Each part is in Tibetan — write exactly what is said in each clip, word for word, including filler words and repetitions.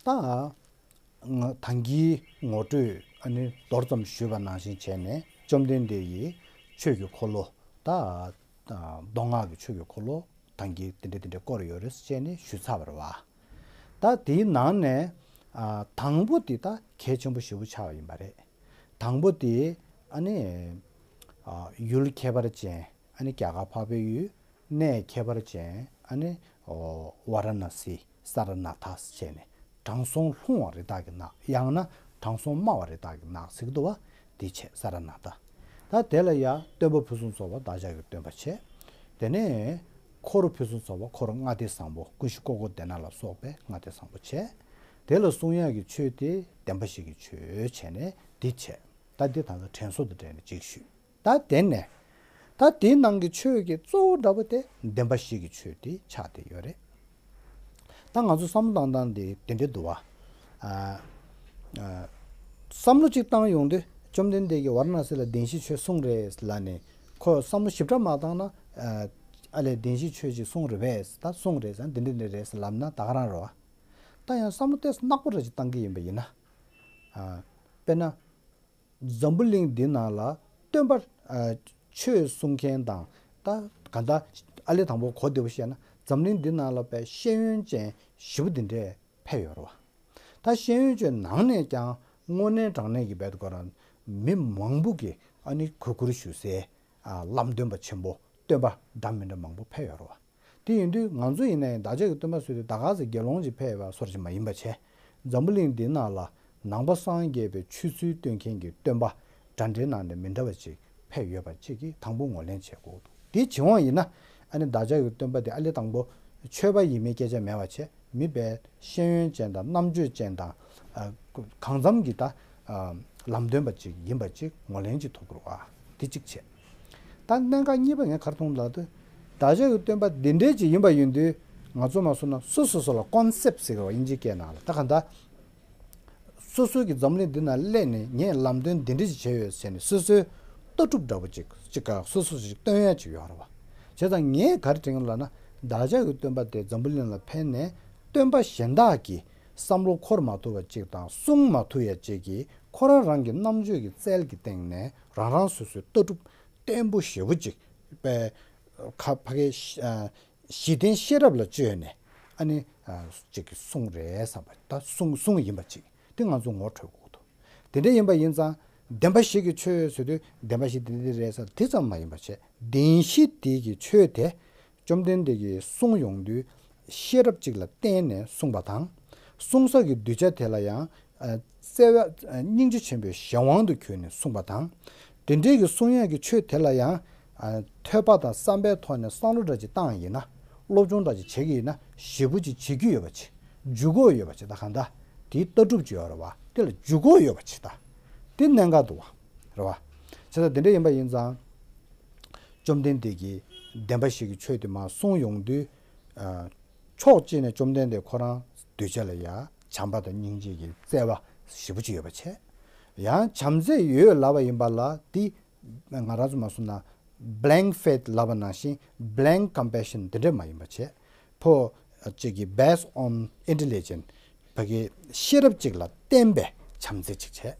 ད་ང་ད་གིན་ངོ་སྤྲོད་ཨ་ནི་མདོར་ཙམ་ཞུས་པ་ནང་བཞིན་བྱས་ནས་བཅོམ་ལྡན་འདས་ཀྱི་ཆོས་ཀྱི་འཁོར་ལོ། ད་མདོ་སྔགས་ཀྱི་ཆོས་ཀྱི་འཁོར་ལོ་ད་གིན་དེ་འདྲ་དེ་འདྲ་བསྐོར་ཡོད་རེད་ཟེར་བྱས་ནས་ཞུས་ཚར་བ་རེད་བ། ད་དེའི་ནང་ནས་ཨ་དང་པོ་དེ་ད་གལ་ཆེན་པོ་ཞེ་པོ་ཆགས་པ་ཡིན་པ་རེད། དང་པོ་དེ་ཨ་ནི་ཨ་ཡུལ་ཁྱད་པར་ཅན། ཨ་ནི་རྒྱ་གར་འཕགས་པའི་ཡུལ། གནས་ཁྱད་པར་ཅན། ཨ་ནི་ཝཱ་ར་ཎ་སི། ས་ར་ནཱ་ཐ་ཟེར་བྱས་ནས་དྲང་སྲོང་ལྷུང་བ་རི་དྭགས་ཀྱི་ནགས། ཡང་ན་དྲང་སྲོང་དམའ་བ་རི་དྭགས་ཀྱི་ནགས་ཟེར་གྱི་འདུག་བ། དེ་བྱས་ས་ར་ནཱ་ཐ། ད་དེ་ལ་ཡ་སྟོན་པ་ཕུན་སུམ་ཚོགས་པ་བདག་ཅག་གི་སྟོན་པ་བྱས། དེ་ནས་འཁོར་ཕུན་སུམ་ཚོགས་པ་འཁོར་ལྔ་སྡེ་བཟང་པོ། ཀུན་གཞི་ཀོ་ཀོ་དེ་ན་ལ་སོགས་པའི་ལྔ་སྡེ་བཟང་པོ་བྱས། དེ་ལ་གསུང་ཡག་གི་ཆོས་དེ་བདེན་པ་བཞི་གི་ཆོས་བྱས་ནས་དེ་བྱས། ད་འདི་ད་ལྟ་དྲན་གསོ་དང་འབྲེལ་ནས་ཅིག་ཞུས། ད་དེ་ནས་ད་དེའི་ནང་གི་ཆོས་ཀྱི་གཙོ་བོ་འདྲ་པོ་དེ་བདེན་པ་བཞི་གི་ཆོས་དེ་ཆགས་བསྡད་ཡོད་རེད། ད་ང་ཚོ་བསམ་བློ་བཏང་སྟངས་དེ་དེ་འདྲ་འདུག་བ། ཨ་ཨ་བསམ་བློ་གཅིག་བཏང་ཡོང་དུས་བཅོམ་ལྡན་འདས་ཀྱིས་ཝཱ་ར་ཎ་སི་ལ་བདེན་བཞིའི་ཆོས་གསུངས་རེད་ལབ་ནས་ཁོ་བསམ་བློ་ཞིབ་ཕྲ་མ་བཏང་ན། ཨ་ཨ་ལས་བདེན་བཞིའི་ཆོས་ཅིག་གསུངས་རེད་པས། ད་གསུངས་རེད་ཟེར། འདི་འདྲ་འདི་རེད་ཟེར་ལབ་ན་ད་ག་རང་རེད་བ། ད་ཡང་བསམ་བློ་ཏོག་ཙམ་ནག་པོ་འདྲ་ཅིག་བཏང་གི་ཡིན་པ་ཡིན་ན། ཨ་དཔེར་ན། འཛམ་བུ་གླིང་འདི་ནང་ལ་སྟོན་པ་ཨ་ཆོས་གསུང་མཁན་དང་། ད་ག་ད་ཨ་ལས་དང་པོ་གོ་བདེ་པོ་བཤད་ན་འཛམ་གླིང་འདི་ནང་ལ་དཔེ་ཤེས་ཡོན་ཅན་ཞེ་པོ་འདི་འདྲས་ཕེབས་ཡོད་རེད་བ། ད་ཤེས་ཡོན་ཅན་ནང་ནས་ཀྱང་དངོས་གནས་དྲང་གནས་ཀྱི་བེད་ཀོ་རང་མི་མང་པོ་གིས་ཨ་ནི་གུས་བཀུར་ཞུ་སའི་ཨ་ལམ་སྟོན་པ་ཆེན་པོ་སྟོན་པ་འདྲ་མི་འདྲ་མང་པོ་ཕེབས་ཡོད་རེད་བ། དེ་ཡིན་དུས་ང་ཚོ་ཡིན་ནའི་བདག་ཅག་གི་སྟོན་པ་ཟེར་དུས་ད་ག་ཟེ་དགེ་སློང་ཅིག་ཕེབས་པ་སོར་ཅིག་མ་ཡིན་པ་བྱས། འཛམ་བུ་གླིང་འདི་ནང་ལ་ནང་པ་སངས་རྒྱས་པའི་ཆོས་ཚུལ་སྟོན་མཁན་གྱི་སྟོན་པ་འདྲ་འདྲའི་ནང་ནས་མི་འདྲ་བ་ཅིག་ཕེབས་ཡོད་པ་ཅིག་གིས་དང་པོ་ངོས་ལེན་བྱེད་དགོས་འདུག་དེ་བྱེད་དབང་ཡིན་ན་ཨ་ནི་བདག་ཅག་གི་སྟོན་པ་དེ་ཨ་ལས་དང་པོ་ཆོས་པ་ཡིན་མིན་སྐད་ཆ་མེད་པ་བྱས། མི་དཔེ་ཤེས་ཡོན་ཅན་དང་རྣམ་དཔྱོད་ཅན་དང་། ཨ་གང་འཚམ་གྱི་ད་ཨ་ལམ་སྟོན་པ་ཅིག་ཡིན་པ་ཅིག་ངོས་ལེན་ཅིག་ཐུབ་དགོས་རེད་བ། དེ་གཅིག་བྱས། ད་གནད་འགག་གཉིས་པ་ངས་ག་རེ་མཐོང་ལབ་དུས། བདག་ཅག་གི་སྟོན་པ་འདི་འདྲས་ཅིག་ཡིན་པ་ཡིན་དུས་ང་ཚོ་མ་སོང་ན་སོ་སོ་སོ་ལ་ཀོན་སེབ་ཟེར་བ་དབྱིན་ཇིའི་སྐད་ནང་ལ། ད་ག་ད་སོ་སོ་གི་འཛམ་གླིང་འདི་ན་སླེབས་ནས་ངས་ལམ་སྟོན་འདི་འདྲས་ཅིག་བྱས་ཡོད་ཟེར་ནས་སོ་སོའི་ལྟ་གྲུབ་འདྲ་པོ་ཅིག་ཅིག་ག་སོ་སོ་ཅིག་སྟོན་ཡ་ཅིག་ཡོད་རེད་བ། བྱས་ཙང་ངས་ག་རེ་དྲན་ལབ་ན། བདག་ཅག་གི་སྟོན་པ་དེ་འཛམ་བུ་གླིང་ལ་ཕེབས་ནས་སྟོན་པ་གཞན་དག་གིས་བསམ་བློ་འཁོར་མ་ཐུབ་པ་ཅིག་དང་གསུང་མ་ཐུབ་ཡ་ཅིག་གིས་ཁོ་རང་རང་གི་རྣམ་དཔྱོད་ཀྱི་རྩལ་གྱི་སྟེང་ནས་རང་རང་སོ་སོའི་ལྟ་གྲུབ་བརྟན་པོ་ཞེ་པོ་ཅིག་པའི་ཁ་ཕ་གའི་ཨ་གཞི་རྟེན་ཤེས་རབ་ལ་བཅོལ་ནས་ཨ་ནི་ཨ་ཅིག་གི་གསུང་རེད་བསམ་པ། ད་གསུང་གསུང་ཡིན་པ་ཅིག་དེ་ང་ཚོ་ངོ་འཕྲོད་དགོས་འདུག་དེ་འདྲ་ཡིན་པ་ཡིན་ཙང་བདེན་པ་བཞི་གི་ཆོས་ཟེར་དུས་བདེན་པ་བཞི་དེ་འདི་རེད་ཟེར་དེ་ཙམ་མ་ཡིན་པ་བྱས། བདེན་བཞི་དེ་གི་ཆོས་དེ་བཅོམ་ལྡན་འདས་ཀྱིས་གསུང་ཡོང་དུས་ཤེས་རབ་ཅིག་ལ་བརྟེན་ནས་གསུངས་པ་དང་། གསུང་ས་གི་གདུལ་བྱ་དེ་ལ་ཡང་ཨ་བརྩེ་བ་ཨ་སྙིང་རྗེ་ཆེན་པོའི་གཞན་དབང་དུ་གྱུར་ནས་གསུངས་པ་དང་། དེ་འདྲའི་གི་གསུང་ཡག་གི་ཆོས་དེ་ལ་ཡང་ཨ་ཐོས་པ་དང་བསམ་པའི་ཐོག་ནས་བསམ་བློ་འདྲ་ཅིག་བཏང་ཡིན་ན། སློབ་སྦྱོང་འདྲ་ཅིག་བྱེད་ཀྱི་ཡིན་ན་ཞེ་པོ་ཅིག་བྱེད་རྒྱུ་ཡོད་པ་ཅིག་འཇུག་སྒོ་ཡོད་པ་ཅིག་ད་གང་ལྟར་དེའི་ལྟ་གྲུབ་ཅིག་ཡོད་རེད་བ། དེ་ལ་འཇུག་སྒོ་ཡོད་པ་ཅིག་ད་དེ་གནད་འགག་འདུག་བ། རེད་བ། བྱས་ཙང་དེ་འདྲ་ཡིན་པ་ཡིན་ཙང་། བཅོམ་ལྡན་འདས་ཀྱིས་བདེན་པ་བཞི་གི་ཆོས་དེ་མར་གསུངས་ཡོང་དུས། ཨ་ཕྱོགས་གཅིག་ནས་བཅོམ་ལྡན་འདས་ཁོ་རང་གདུལ་བྱ་ལ་ཡ་བྱམས་པ་དང་སྙིང་རྗེ་གི་བརྩེ་བ་ཞེ་པོ་ཅིག་ཡོད་པ་བྱས། ཡང་བྱམས་བརྩེ་ཡོད་ལབ་པ་ཡིན་པ་ལ་དེ་ང་རང་ཚོ་མ་སོང་ན་blank faith ལབ་པ་ནང་བཞིན་blank compassion དེ་འདྲ་མ་ཡིན་པ་བྱས། ཕོ་གཅིག་གིས་based on intelligence ཕ་གི་ཤེས་རབ་ཅིག་ལ་བརྟེན་པའི་བྱམས་བརྩེ་ཅིག་བྱས།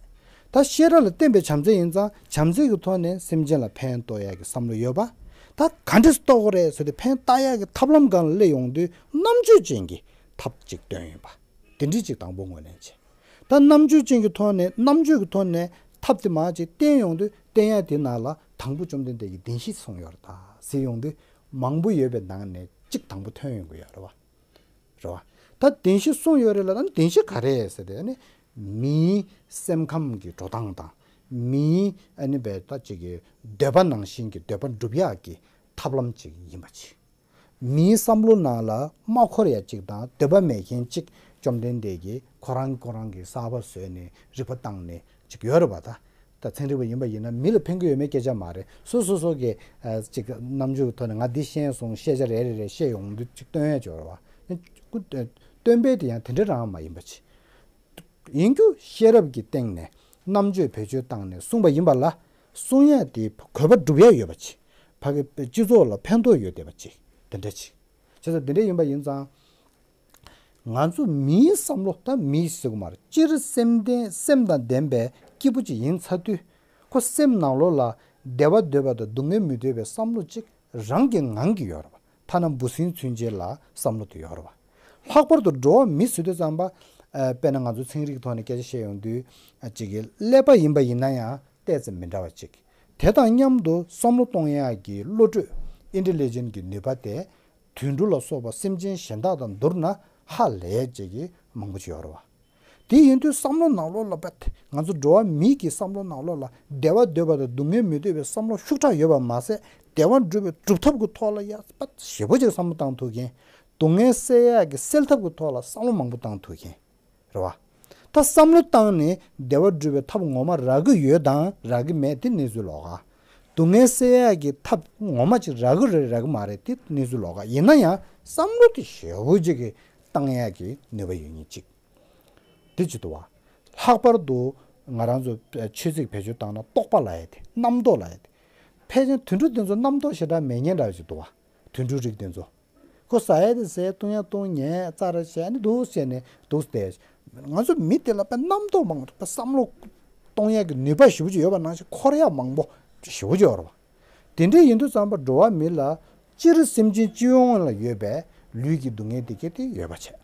ད་ཤེས་རབ་ལ་བརྟེན་པའི་བྱམས་བརྩེ་ཡིན་ཙང་བྱམས་བརྩེ་གི་ཐོག་ནས་སེམས་ཅན་ལ་ཕན་གཏོགས་ཡག་གི་བསམ་བློ་ཡོད་པ། ད་ག་འདྲས་གཏོགས་དགོས་རེད་ཟེར་དུས་ཕན་བཏགས་ཡག་གི་ཐབས་ལམ་སྒང་ལ་སླེབས་ཡོང་དུས་རྣམ་དཔྱོད་ཅན་གྱི་ཐབས་ཅིག་སྟོན་ཡིན་པ། དེ་འདྲས་ཅིག་དང་པོ་ངོས་ལེན་བྱས། ད་རྣམ་དཔྱོད་ཅན་གྱི་ཐོག་ནས་རྣམ་དཔྱོད་ཀྱི་ཐོག་ནས་ཐབས་དེ་མར་ཅིག་བསྟན་ཡོང་དུས་བསྟན་ཡག་དེ་ནང་ལ་དང་པོ་བཅོམ་ལྡན་འདས་ཀྱིས་བདེན་བཞི་གསུངས་ཡོད་རེད་ད་ཟེར་ཡོང་དུས་མང་པོ་ཡོད་པའི་ནང་ནས་གཅིག་དང་པོ་ཐོན་ཡོང་གི་ཡོད་རེད་བ། རེད་བ། ད་བདེན་བཞི་གསུངས་ཡོད་རེད་ལ། ད་བདེན་བཞི་ག་རེ་ཟེར་ཏེ་ནི་མིའི་སེམས་ཁམས་ཀྱི་འགྲོ་སྟངས་དང་མིའི་ཨ་ནི་བས་ད་ཅིག་གི་འདོད་པ་ནང་བཞིན་གྱི་འདོད་པ་འགྲུབ་ཡག་གི་ཐབས་ལམ་ཅིག་ཡིན་པ་ཅིག་མིའི་བསམ་བློ་ནང་ལ་མ་འཁོར་ཡ་གཅིག་དང་འདོད་པ་མེད་མཁན་གཅིག་བཅོམ་ལྡན་འདས་ཀྱིས་ཁོ་རང་ཁོ་རང་གི་གསར་པ་བཟོས་ནས་རིག་པ་བཏང་ནས་གཅིག་ཡོད་རེད་བ། ད་ད་ཚན་རིག་པ་ཡིན་པ་ཡིན་ན་མི་ལ་ཕན་གྱི་ཡོད་མེད་སྐད་ཆ་མ་རེད། སོ་སོ་སོ་གི་ཨ་གཅིག་རྣམ་དཔྱོད་ཀྱི་ཐོག་ནས་ང་འདི་ཤེས་སོང་ཤེས་བྱ་རེ་རེ་རེ་བཤད་ཡོང་དུས་གཅིག་སྟོན་ཡ་ཅིག་ཡོད་རེད་བ། སྟོན་པས་དེ་ཡང་དེ་འདྲ་རང་མ་ཡིན་པ་ཅིག་ཡིན་རྒྱུ་ཤེས་རབ་ཀྱི་སྟེང་ནས་རྣམ་དཔྱོད་བེད་སྤྱོད་བཏང་ནས་གསུངས་པ་ཡིན་པ་ལ། གསུང་ཡ་དེ་གོ་བ་སྒྲུབ་ཡ་ཡོད་པ་ཅིག་ཕ་གི་སྤྱི་ཚོགས་ལ་ཕན་ཐོགས་ཡོད་བསྡད་པ་ཅིག་དེ་འདྲ་ཅིག་བྱས་ཙང་དེ་འདྲ་ཡིན་པ་ཡིན་ཙང་ ང་ཚོ་མིའི་བསམ་བློ། ད་མིའི་ཟེར་དགོས་མ་རེད། སྤྱིར་སེམས་ལྡན་སེམས་དང་ལྡན་པའི་སྐྱེས་བུ་ཅིག་ཡིན་ཚར་དུས། ཁོ་སེམས་ནང་ལོགས་ལ་བདེ་བ་འདོད་པ་དང་སྡུག་བསྔལ་མི་འདོད་པའི་བསམ་བློ་ཅིག་རང་གི་ངང་གིས་ཡོད་རེད་པ། ཐ་ན་འབུ་སྲིན་ཚུན་ཆད་ལ་བསམ་བློ་དེ་ཡོད་རེད་པ། ལྷག་པར་དུ་འགྲོ་བ་མི་ཟེར་དུས་ཙམ་པ། ཨ། དཔེར་ན་ང་ཚོ་ཚན་རིག་ཐོག་ནས་སྐད་ཆ་བཤད་ཡོང་དུས། ཨ། ཅིག་གི་ཀླད་པ་ཡིན་པ་ཡིན་ན་ཡང་ཏོག་ཙམ་མི་འདྲ་བ་ཅིག་དེ་དང་མཉམ་དུ་བསམ་བློ་གཏོང་ཡག་གི་བློ་གྲོས། ཨིན་ཊེ་ལི་ཇེན་ཊི་གི་ནུས་པ་དེ། དུད་འགྲོ་ལ་སོགས་པ་སེམས་ཅན་གཞན་དག་དང་བསྡུར་ན་ཧ་ལས་ཅིག་གི་མང་པོ་ཅིག་ཡོད་རེད་པ། དེ་ཡིན་དུས་བསམ་བློ་ནང་ལོགས་ལ་པ། ང་ཚོ་འགྲོ་བ་མིའི་གི་བསམ་བློ་ནང་ལོགས་ལ་བདེ་བ་འདོད་པ་དང་སྡུག་བསྔལ་མི་འདོད་པའི་བསམ་བློ་ཤུགས་དྲག་ཡོད་པ་མ་ཟད། བདེ་བ་སྒྲུབ་པའི་སྒྲུབ་ཐབས་ཀྱི་ཐོག་ལ་ཡ་པ་ཞེ་པོ་ཅིག་བསམ་བློ་བཏང་ཐུབ་མཁན། སྡུག་བསྔལ་སེལ་ཡག་གི་སེལ་ཐབས་ཀྱི་ཐོག་ལ་བསམ་བློ་མང་པོ་བཏང་ཐུབ་མཁན། རེད་པ། ད་བསམ་བློ་བཏང་ནས་བདེ་བ་སྒྲུབ་པའི་ཐབས་ངོ་མ་རག་གི་ཡོད་དང་རག་གི་མེད་དེ་གནས་ཚུལ་ལོགས་ཀ་སྡུག་བསྔལ་སེལ་ཡག་གི་ཐབས་ངོ་མ་ཅིག་རག་གི་རེད་རག་གི་མ་རེད་དེ་གནས་ཚུལ་ལོགས་ཀ་ཡིན་ན་ཡང་བསམ་བློ་དེ་ཞེ་པོ་ཅིག་གི་བཏང་ཡག་གི་ནུས་པ་ཡོད་མཁན་ཅིག་དེ་ཅིག་འདུག་པ། ལྷག་པར་དུ་ང་རང་ཚོ་ཆོས་ཚིག་བེད་སྤྱོད་བཏང་ན་རྟོག་པ་ལབ་ཡག་དེ། རྣམ་རྟོག་ལབ་ཡག་དེ། ཕལ་ཆེར་དུད་འགྲོ་དེ་ཚོ་རྣམ་རྟོག་ཞེ་དྲག་མེད་མཁན་འདྲ་བ་ཅིག་འདུག་པ། དུད་འགྲོ་རིགས་དེ་ཚོ། ཁོ་ཟ་ཡག་དེ་ཟས། བཏུང་ཡག་བཏུང་། ཉལ་ཡག་རྩྭ་ར་བྱས་ནས་འདུག་བྱས་ནས་འདུག་སྟེ། ང་ཚོ་མི་དེ་ལ་པ་རྣམ་རྟོག་མང་པོ་བསམ་བློ་གཏོང་ཡག་གི་ནུས་པ་ཞེ་པོ་ཅིག་ཡོད་པ་ནང་བཞིན་འཁོར་ཡག་མང་པོ་ཞེ་པོ་ཅིག་ཡོད་རེད་པ། དེ་འདྲ་ཡིན་དུས་ཙམ་པ་འགྲོ་བ་མི་ལ་སྤྱིར་སེམས་ཅན་སྤྱི་ཡོངས་ལ་ཡོད་པའི་ལུས་ཀྱི་སྡུག་བསྔལ་དེ་གས་དེ་ཡོད་པ་བྱས།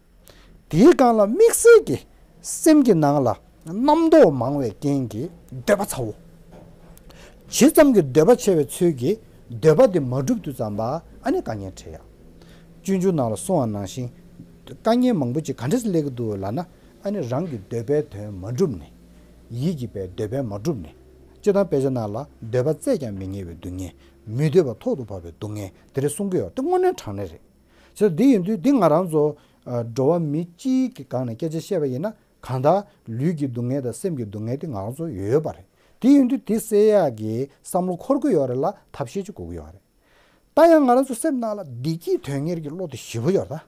དེའི་སྒང་ལ་དམིགས་བསལ་གྱི་སེམས་ཀྱི་ནང་ལ་རྣམ་རྟོག་མང་བའི་རྐྱེན་གྱིས་འདོད་པ་ཚ་བོ། ཇི་ཙམ་གྱི་འདོད་པ་ཆེ་བའི་ཚུལ་གྱིས་འདོད་པ་དེ་མ་འགྲུབ་དུས་ཙམ་པ་ཨ་ནི་དཀའ་ངལ་འཕྲད་ཡག་སྤྱོད་འཇུག་ནང་ལ་གསུངས་པ་ནང་བཞིན། དཀའ་ངལ་མང་པོ་ཅིག་ག་འདྲ་སེ་སླེབས་ཀྱི་འདུག་ལབ་ན། ཨ་ནི་རང་གི་འདོད་པའི་དོན་མ་འགྲུབ་ནས། ཡིད་ཀྱི་པའི་འདོད་པས་མ་འགྲུབ་ནས། སྤྱིར་བཏང་དཔེ་ཆ་ནང་ལ་འདོད་པ་བཙལ་ཀྱང་མི་རྙེད་པའི་སྡུག་བསྔལ། མི་འདོད་པ་ཐོག་ཏུ་བབས་པའི་སྡུག་བསྔལ་དེ་འདྲ་གསུང་གི་ཡོད། དེ་དངོས་གནས་དྲང་གནས་རེད། བྱས་ཙང་འདི་ཡིན་དུས་འདི་ང་རང་ཚོ་ཨ་འགྲོ་བ་མི་སྤྱིའི་གི་སྒང་ནས་སྐད་ཆ་བཤད་པ་ཡིན་ན། གང་ལྟར་ལུས་ཀྱི་སྡུག་བསྔལ་དང་སེམས་ཀྱི་སྡུག་བསྔལ་དེ་ང་རང་ཚོ་ཡོད་པ་རེད། དེ་ཡིན་དུས་དེ་སེལ་ཡག་གི་བསམ་བློ་འཁོར་གྱི་ཡོད་རེད་ལ། ཐབས་ཤེས་ཅིག་དགོས་ཀྱི་ཡོད་རེད། ད་ཡང་ང་རང་ཚོ་སེམས་ནང་ལ་བདེ་སྐྱིད་དོན་གཉེར་གྱི་བློ་དེ་ཞེ་པོ་ཡོད་རེད་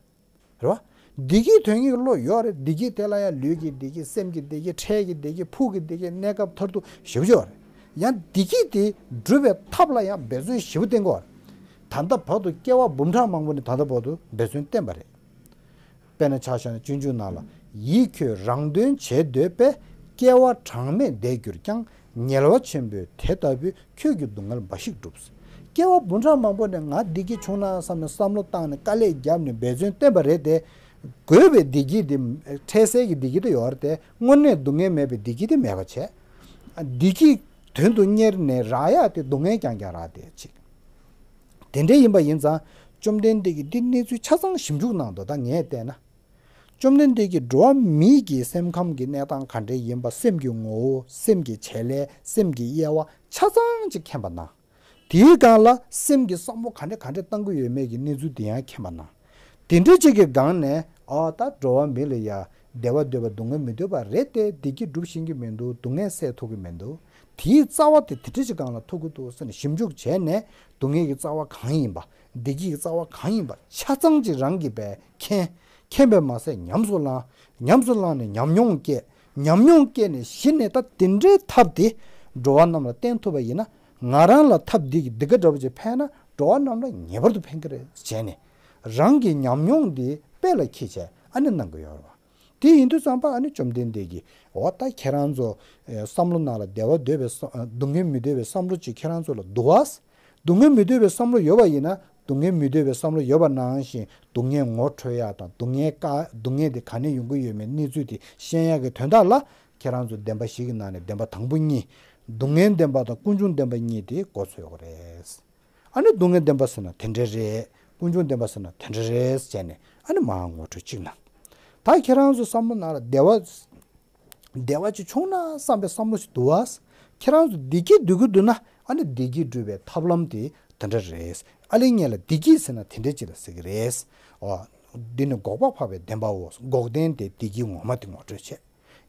ད། རེད་བ། བདེ་སྐྱིད་དོན་གཉེར་གྱི་བློ་ཡོད་རེད། བདེ་སྐྱིད་དེ་ལ་ཡང་ལུས་ཀྱི་བདེ་སྐྱིད། སེམས་ཀྱི་བདེ་སྐྱིད། འཕྲལ་གྱི་བདེ་སྐྱིད། ཕུགས་ཀྱི་བདེ་སྐྱིད། གནས་སྐབས་མཐར་ཐུག་ཞེ་པོ་ཅིག་ཡོད་རེད། ཡང་བདེ་སྐྱིད་དེ་སྒྲུབ་པའི་ཐབས་ལ་ཡང་འབད་བརྩོན་ཞེ་པོ་བསྟེན་དགོས་རེད། ད་ལྟ་བར་དུ་སྐྱེ་བ་འབུམ་ཕྲག་མང་པོ་ནས་ད་ལྟ་བར་དུ་འབད་བརྩོན་བསྟེན་པ་རེད། དཔེར་ན་ཆ་བཞག་ན་སྤྱོད་འཇུག་ནང་ལ། ཡིད་ཁྱོད་རང་དོན་བྱེད་འདོད་པས། སྐྱེ་བ་གྲངས་མེད་འདས་གྱུར་ཀྱང་། ངལ་བ་ཆེན་པོས་དེ་ལྟ་བུའི། ཁྱོད་ཀྱི་སྡུག་བསྔལ་འབའ་ཞིག་བསྒྲུབས། སྐྱེ་བ་འབུམ་ཕྲག་མང་པོ་ནས་ང་བདེ་སྐྱིད་བྱུང་ན་བསམ་ནས་བསམ་བློ་བཏང་ནས་དཀའ་ལས་བརྒྱབ་ནས་འབད་བརྩོན་བསྟེན་པ་རེད་དེ། དགོས་པའི་བདེ་སྐྱིད་དེ། འཕྲལ་སེལ་གྱི་བདེ་སྐྱིད་དེ་ཡོད་རེད་དེ། དངོས་གནས་སྡུག་བསྔལ་མེད་པའི་བདེ་སྐྱིད་དེ་མེད་པ་བྱས། བདེ་སྐྱིད་དོན་དུ་གཉེར་ནས་རག་ཡག་དེ་སྡུག་བསྔལ་རྐྱང་རྐྱང་རག་བསྡད་ཅིག་དེ་འདྲ་ཡིན་པ་ཡིན་ཙང་། བཅོམ་ལྡན་འདས་ཀྱིས་འདི་གནས་ཚུལ་ཆ་ཚང་ཞིབ་འཇུག་གནང་འདུག་ད་ངས་བལྟས་ན། བཅོམ་ལྡན་འདས་ཀྱིས་འགྲོ་བ་མིའི་གི་སེམས་ཁམས་ཀྱི་གནས་སྟངས་ག་འདྲ་ཡིན་པ། སེམས་ཀྱི་ངོ་བོ། སེམས་ཀྱི་བྱེད་ལས། སེམས་ཀྱི་དབྱེ་བ་ཆ་ཚང་ཅིག་མཁྱེན་པ་ན། དེའི་སྒང་ལ་སེམས་ཀྱི་བསམ་བློ་ག་འདྲ་ག་འདྲ་བཏང་གི་ཡོད་མེད་ཀྱི་གནས་ཚུལ་དེ་ཡང་མཁྱེན་པ་ན། དེ་འདྲ་ཅིག་གི་སྒང་ནས། ཨ། ད་འགྲོ་བ་མི་ལ་ཡ་བདེ་བ་འདོད་པ་སྡུག་བསྔལ་མི་འདོད་པ་རེད་དེ། བདེ་སྐྱིད་སྒྲུབ་ཤེས་ཀྱི་མི་འདུག་སྡུག་བསྔལ་སེལ་ཐུབ་ཀྱི་མི་འདུག་དེའི་རྩ་བ་དེ་དེ་འདྲ་ཅིག་སྒང་ལ་ཐུག་གི་འདུག་ཟེར་ནས་ཞིབ་འཇུག་བྱས་ནས། སྡུག་བསྔལ་གྱི་རྩ་བ་གང་ཡིན་པ། བདེ་སྐྱིད་ཀྱི་རྩ་བ་གང་ཡིན་པ་ཆ་ཚང་ཅིག་རང་གིས་བས་མཁྱེན། མཁྱེན་པས་མ་ཟད་ཉམས་སུ་བླངས། ཉམས་སུ་བླངས་ནས་ཉམས་མྱོང་སྐྱེས། ཉམས་མྱོང་སྐྱེས་ནས་གཞི་ནས་ད་དེ་འདྲའི་ཐབས་དེ་འགྲོ་བ་རྣམས་ལ་བསྟན་ཐུབ་པ་ཡིན་ན། ང་རང་ལ་ཐབས་འདི་གི་འདི་ག་འདྲ་བོ་ཅིག་ཕན་ན། འགྲོ་བ་རྣམས་ལ་ངེས་པར་དུ་ཕན་གྱི་རེད་བྱས་ནས། རང་གི་ཉམས་མྱོང་འདི་དཔེ་ལ་འཁྱེར་བྱས་ཨ་ནི་གནང་གི་ཡོད་རེད་བ། དེ་ཡིན་དུས་ཙམ་པ་ཨ་ནི་བཅོམ་ལྡན་འདས་ཀྱིས། འོ་ད་ཁྱེད་རང་ཚོ་ཨེ་བསམ་བློ་ནང་ལ་བདེ་བ་འདོད་པའི་བསམ། སྡུག་བསྔལ་མི་འདོད་པའི་བསམ་བློ་ཅིག་ཁྱེད་རང་ཚོ་ལ་འདུག་བ། སྡུག་བསྔལ་མི་འདོད་པའི་བསམ་བློ་ཡོད་པ་ཡིན་ན། སྡུག་བསྔལ་མི་འདོད་པའི་བསམ་བློ་ཡོད་པ་ནང་བཞིན་སྡུག་བསྔལ་ངོ་འཕྲོད་ཡག་དང་། སྡུག་བསྔལ་དཀའ། སྡུག་བསྔལ་དེ་ག་ནས་ཡོང་གི་ཡོད་མེད་གནས་ཚུལ་དེ་ཤེས་ཡག་གི་དོན་དག་ལ། ཁྱེད་རང་ཚོ་བདེན་པ་བཞི་གི་ནང་ནས་བདེན་པ་དང་པོ་གཉིས། སྡུག་བསྔལ་བདེན་པ་དང་ཀུན་འབྱུང་བདེན་པ་གཉིས་དེ་མགོ་ཚོས་དགོས་རེད། ཨ་ནི་སྡུག་བསྔལ་བདེན་པ་ཟེར་ན་དེ་འདྲ་རེད། ཀུན་འབྱུང་བདེན་པ་ཟེར་ན་དེ་འདྲ་རེད་ཟེར་ནས་ཨ་ནི་མར་ངོ་སྤྲོད་ཅིག་གནང་། ད་ཁྱེད་རང་ཚོ་བསམ་བློ་ནང་ལ་བདེ་བ། བདེ་བ་ཅིག་བྱུང་ན་བསམ་པའི་བསམ་བློ་ཞིག་འདུག་བ། ཁྱེད་རང་ཚོ་བདེ་སྐྱིད་འདོད་ཀྱི་འདུག་ན། ཨ་ནི་བདེ་སྐྱིད་སྒྲུབ་པའི་ཐབས་ལམ་དེ་དེ་འདྲ་རེད། ཨ་ལས་ངེད་ལ་བདེ་སྐྱིད་ཟེར་ན་དེ་འདྲ་ཅིག་ལ་ཟེར་གི་རེད། འོ། འདི་ནི་འགོག་པ་འཕགས་པའི་བདེན་པའོ། འགོག་བདེན་དེ་བདེ་སྐྱིད་ངོ་མ་དེ་ངོ་སྤྲོད་བྱས།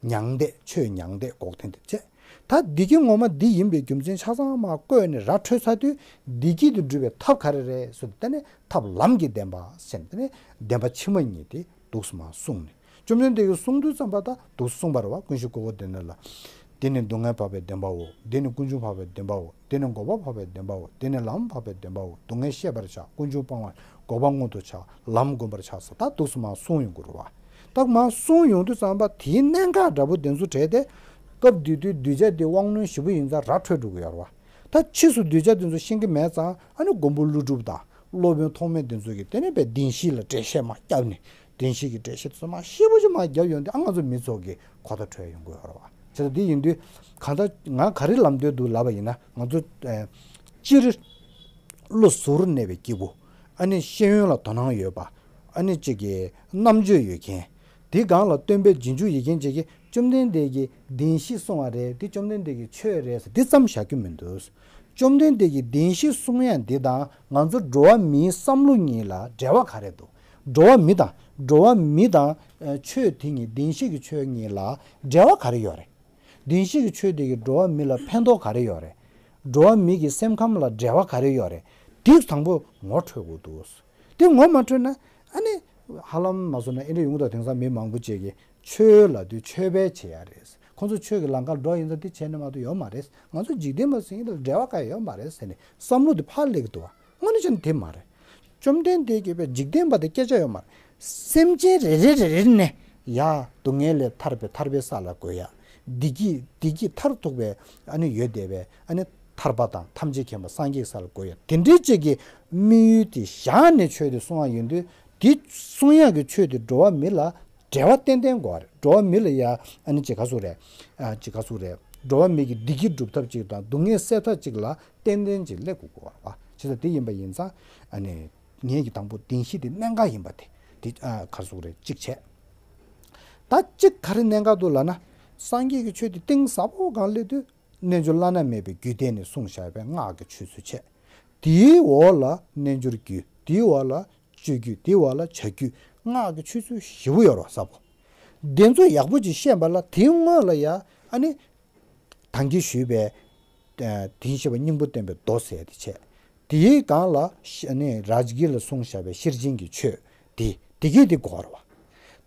མྱང་འདས། ཆོས་མྱང་འདས་འགོག་བདེན་དེ་བྱས། ད་བདེ་སྐྱིད་ངོ་མ་འདི་ཡིན་པའི་རྒྱུ་མཚན་ཆ་ཚང་མར་བཀོད་ནས་ར་འཕྲོད་ཚར་དུས། བདེ་སྐྱིད་དེ་སྒྲུབ་པའི་ཐབས་ག་རེ་རེད་ཟེར་དུས། དེ་ནི་ཐབས་ལམ་གྱི་བདེན་པ་ཟེར་ནས། དེ་ནི་བདེན་པ་ཕྱི་མ་གཉིས་དེ་འདུག་སེ་མར་གསུངས་ནས། བཅོམ་ལྡན་འདས་ཀྱིས་གསུང་དུས་ཙམ་པ་ད་འདུག་སེ་གསུངས་པ་རེད་བ། ཀུན་ཤེས་ཀོ་ཀོ་དེ་ནི་ལ། འདི་ནི་སྡུག་བསྔལ་འཕགས་པའི་བདེན་པའོ། འདི་ནི་ཀུན་འབྱུང་འཕགས་པའི་བདེན་པའོ། འདི་ནི་འགོག་པ་འཕགས་པའི་བདེན་པའོ། འདི་ནི་ལམ་འཕགས་པའི་བདེན་པའོ། སྡུག་བསྔལ་ཤེས་པར་བྱ། ཀུན་འབྱུང་སྤང་བར། འགོག་པ་མངོན་དུ་བྱ། ལམ་བསྒོམ་པར་བྱ་ཟེར་ད་འདུག་སེ་མར་གསུངས་ཡོང་གི་རེད་བ། ད་མར་གསུངས་ཡོང་དུས་ཙམ་པ་དེའི་གནད་འགག་འདྲ་པོ་དེ་ཚོ་བྲལ་ཏེ། སྐབས་དེ་དུས་གདུལ་བྱ་དེ་དབང་རྣོན་ཞེ་པོ་ཡིན་ཙང་ར་འཕྲོད་འགྲོ་གི་ཡོད་རེད་བ། ད་ཕྱིས་སུ་གདུལ་བྱ་དེ་ཚོ་ཤེས་ཀྱི་མེད་ཙང་ཨ་ནི་མགོན་པོ་ཀླུ་སྒྲུབ་དང་སློབ་དཔོན་ཐོགས་མེད་དེ་ཚོ་གིས་དེ་ནས་པའི་བདེན་བཞི་ལ་འགྲེལ་བཤད་མར་བརྒྱབ་ནས། བདེན་བཞི་གི་འགྲེལ་བཤད་དེ་ཚོ་མར་ཞེ་པོ་ཅིག་མར་བརྒྱབ་ཡོང་དུས་ཨ་ང་ཚོ་མི་ཚོ་གི་གོ་བརྡ་འཕྲོད་ཡོང་གི་ཡོད་རེད་བ། བྱས་ཙང་དེ་ཡིན་དུས་གང་ལྟར་ང་ག་རེ་ལབ་འདོད་འདུག་ལབ་པ་ཡིན་ན། ང་ཚོ་ཨ་སྤྱིར་བློ་གཟུ་བོར་གནས་པའི་སྐྱེས་བུ། ཨ་ནི་ཤེས་ཡོན་ལ་དོ་སྣང་ཡོད་པ། ཨ་ནི་གཅིག་གི་རྣམ་དཔྱོད་ཡོད་མཁན། དེའི་སྒང་ལ་སྟོན་པའི་རྗེས་འཇུག་ཡོད་མཁན་གཅིག་གིས་བཅོམ་ལྡན་འདས་ཀྱིས་བདེན་བཞི་གསུངས་པ་རེད། དེ་བཅོམ་ལྡན་འདས་ཀྱི་ཆོས་རེད་ཟེར་འདི་ཙམ་བཞག་རྒྱུ་མི་འདུག། བཅོམ་ལྡན་འདས་ཀྱིས་བདེན་བཞི་གསུང་ཡ་འདི་དང་ང་ཚོ་འགྲོ་བ་མིའི་བསམ་བློ་གཉིས་ལ་འབྲེལ་བ་ག་རེ་འདུག། འགྲོ་བ་མི་དང་འགྲོ་བ་མི་དང་ཨ་ཆོས་དེ་གཉིས། བདེན་བཞི་གི་ཆོས་གཉིས་ལ་འབྲེལ་བ་ག་རེ་ཡོད་རེད། བདེན་བཞི་གི་ཆོས་དེ་གིས་འགྲོ་བ་མི་ལ་ཕན་ཐོགས་ག་རེ་ཡོད་རེད། འགྲོ་བ་མི་གི་སེམས་ཁམས་ལ་འབྲེལ་བ་ག་རེ་ཡོད་རེད། དེ་དང་པོ་ངོ་འཕྲོད་དགོས་འདུག། དེ་ངོ་མ་འཕྲོད་ན་ཨ་ནི་ཧ་ལམ་མ་བཟོ་ན་ཨེ་འདྲ་ཡོང་གི་འདུག། དེང་སང་མི་མང་པོ་ཅིག་གིས་ཆོས་ལབ་དུས་ཆོས་པ་བྱེད་ཡ་རེད། ཁོང་ཚོ་ཆོས་ཀྱི་ལམ་ཁར་འགྲོ་ཡིན་ཙང་དེ་བྱས་ན་མ་གཏོགས་ཡོད་མ་རེད། ང་ཚོ་འཇིག་རྟེན་པ་ཟེར་མཁན་དེ་ལ་འབྲེལ་བ་གང་ཡང་ཡོད་མ་རེད་ཟེར་ནས་བསམ་བློ་དེ་ཕར་སླེབས་ཀྱི་འདུག་བ། དངོས་གནས་བྱས་ན་དེ་མ་རེད། བཅོམ་ལྡན་འདས་ཀྱིས་པའི་འཇིག་རྟེན་པ་དེ་སྐད་ཆ་ཡོད་མ་རེད། སེམས་ཅན་རེ་རེ་རེ་རེ་ནས་ཡ་སྡུག་བསྔལ་ལས་ཐར་པའི་ཐར་པའི་ས་ལ་འགོད་ཡ། བདེ་སྐྱིད་བདེ་སྐྱིད་མཐར་ཐུག་པའི་ཨ་ནི་ཡོད་བསྡད་པའི་ཨ་ནི་ཐར་པ་དང་ཐམས་ཅད་མཁྱེན་པ་སངས་རྒྱས་ས་ལ་འགོད་ཡ། དེ་འདྲའི་ཅིག་གི་དམིགས་ཡུལ་དེ་བཞག་ནས་ཆོས་དེ་གསུང་བ་ཡིན་དུས། དེ་གསུང་ཡག་གི་ཆོས་དེ་འགྲོ་བ་མི་ལ་འབྲེལ་བ་ཏན་ཏན་དགོས་པ་རེད། འགྲོ་བ་མི་ལ་ཡ་ཨ་ནི་ཅིག་ག་ཟེར་རེད། ཨ་ཅིག་ག་ཟེར་རེད། འགྲོ་བ་མི་གི་བདེ་སྐྱིད་སྒྲུབ་ཐབས་ཅིག་དང་སྡུག་བསྔལ་སེལ་ཐབས་ཅིག་ལ་ཏན་ཏན་ཅིག་སླེབས་དགོས་དགོས་པ་རེད་བ། བྱས་ཙང་དེ་ཡིན་པ་ཡིན་ཙང་ཨ་ནི་ངེད་ཀྱི་དང་པོ་བདེན་བཞི་དེ་གནད་འགག་ཡིན་པ་དེ་དེ་ཨ་ག་ཟེར་རེད། གཅིག་བྱས། ད་གཅིག་ག་རེ་གནད་འགག་འདུག་ལབ་ན། སངས་རྒྱས་ཀྱི་ཆོས་དེ་གཏིང་ཟབ་པོ་སྒང་སླེབས་དུས་རྣལ་འབྱོར་བླ་ན་མེད་པའི་རྒྱུད་སྡེ་ནས་གསུངས་བཞག་པའི་སྔགས་ཀྱི་ཆོས་ཚུལ་བྱས། དེའི་འོག་ལ་རྣལ་འབྱོར་རྒྱུད། དེའི་འོག་ལ་སྤྱོད་རྒྱུད། དེའི་འོག་ལ་བྱ་རྒྱུད། སྔགས་ཀྱི་ཆོས་ཚུལ་ཞེ་པོ་ཡོད་རེད་བ། ཟབ་པོ། དེ་ཚོ་ཡག་པོ་ཅིག་ཤེས་པ་ལ་དེའི་སྔོན་ལ་ཡ་ཨ་ནི་ད་གིན་ཞུས་པའི་ཨ་དེ་བཞིན་གཤེགས་པ་སྙིང་པོ་བསྟན་པའི་མདོ་ཟེར་དེ་བྱས། དེའི་སྒང་ལ་ཤ་ཨ་ནི་རཱ་ཇ་གིར་ལ་གསུངས་བཞག་པའི་ཤེར་ཕྱིན་གྱི་ཆོས་དེ་དེ་གིས་དེ་དགོས་རེད་བ།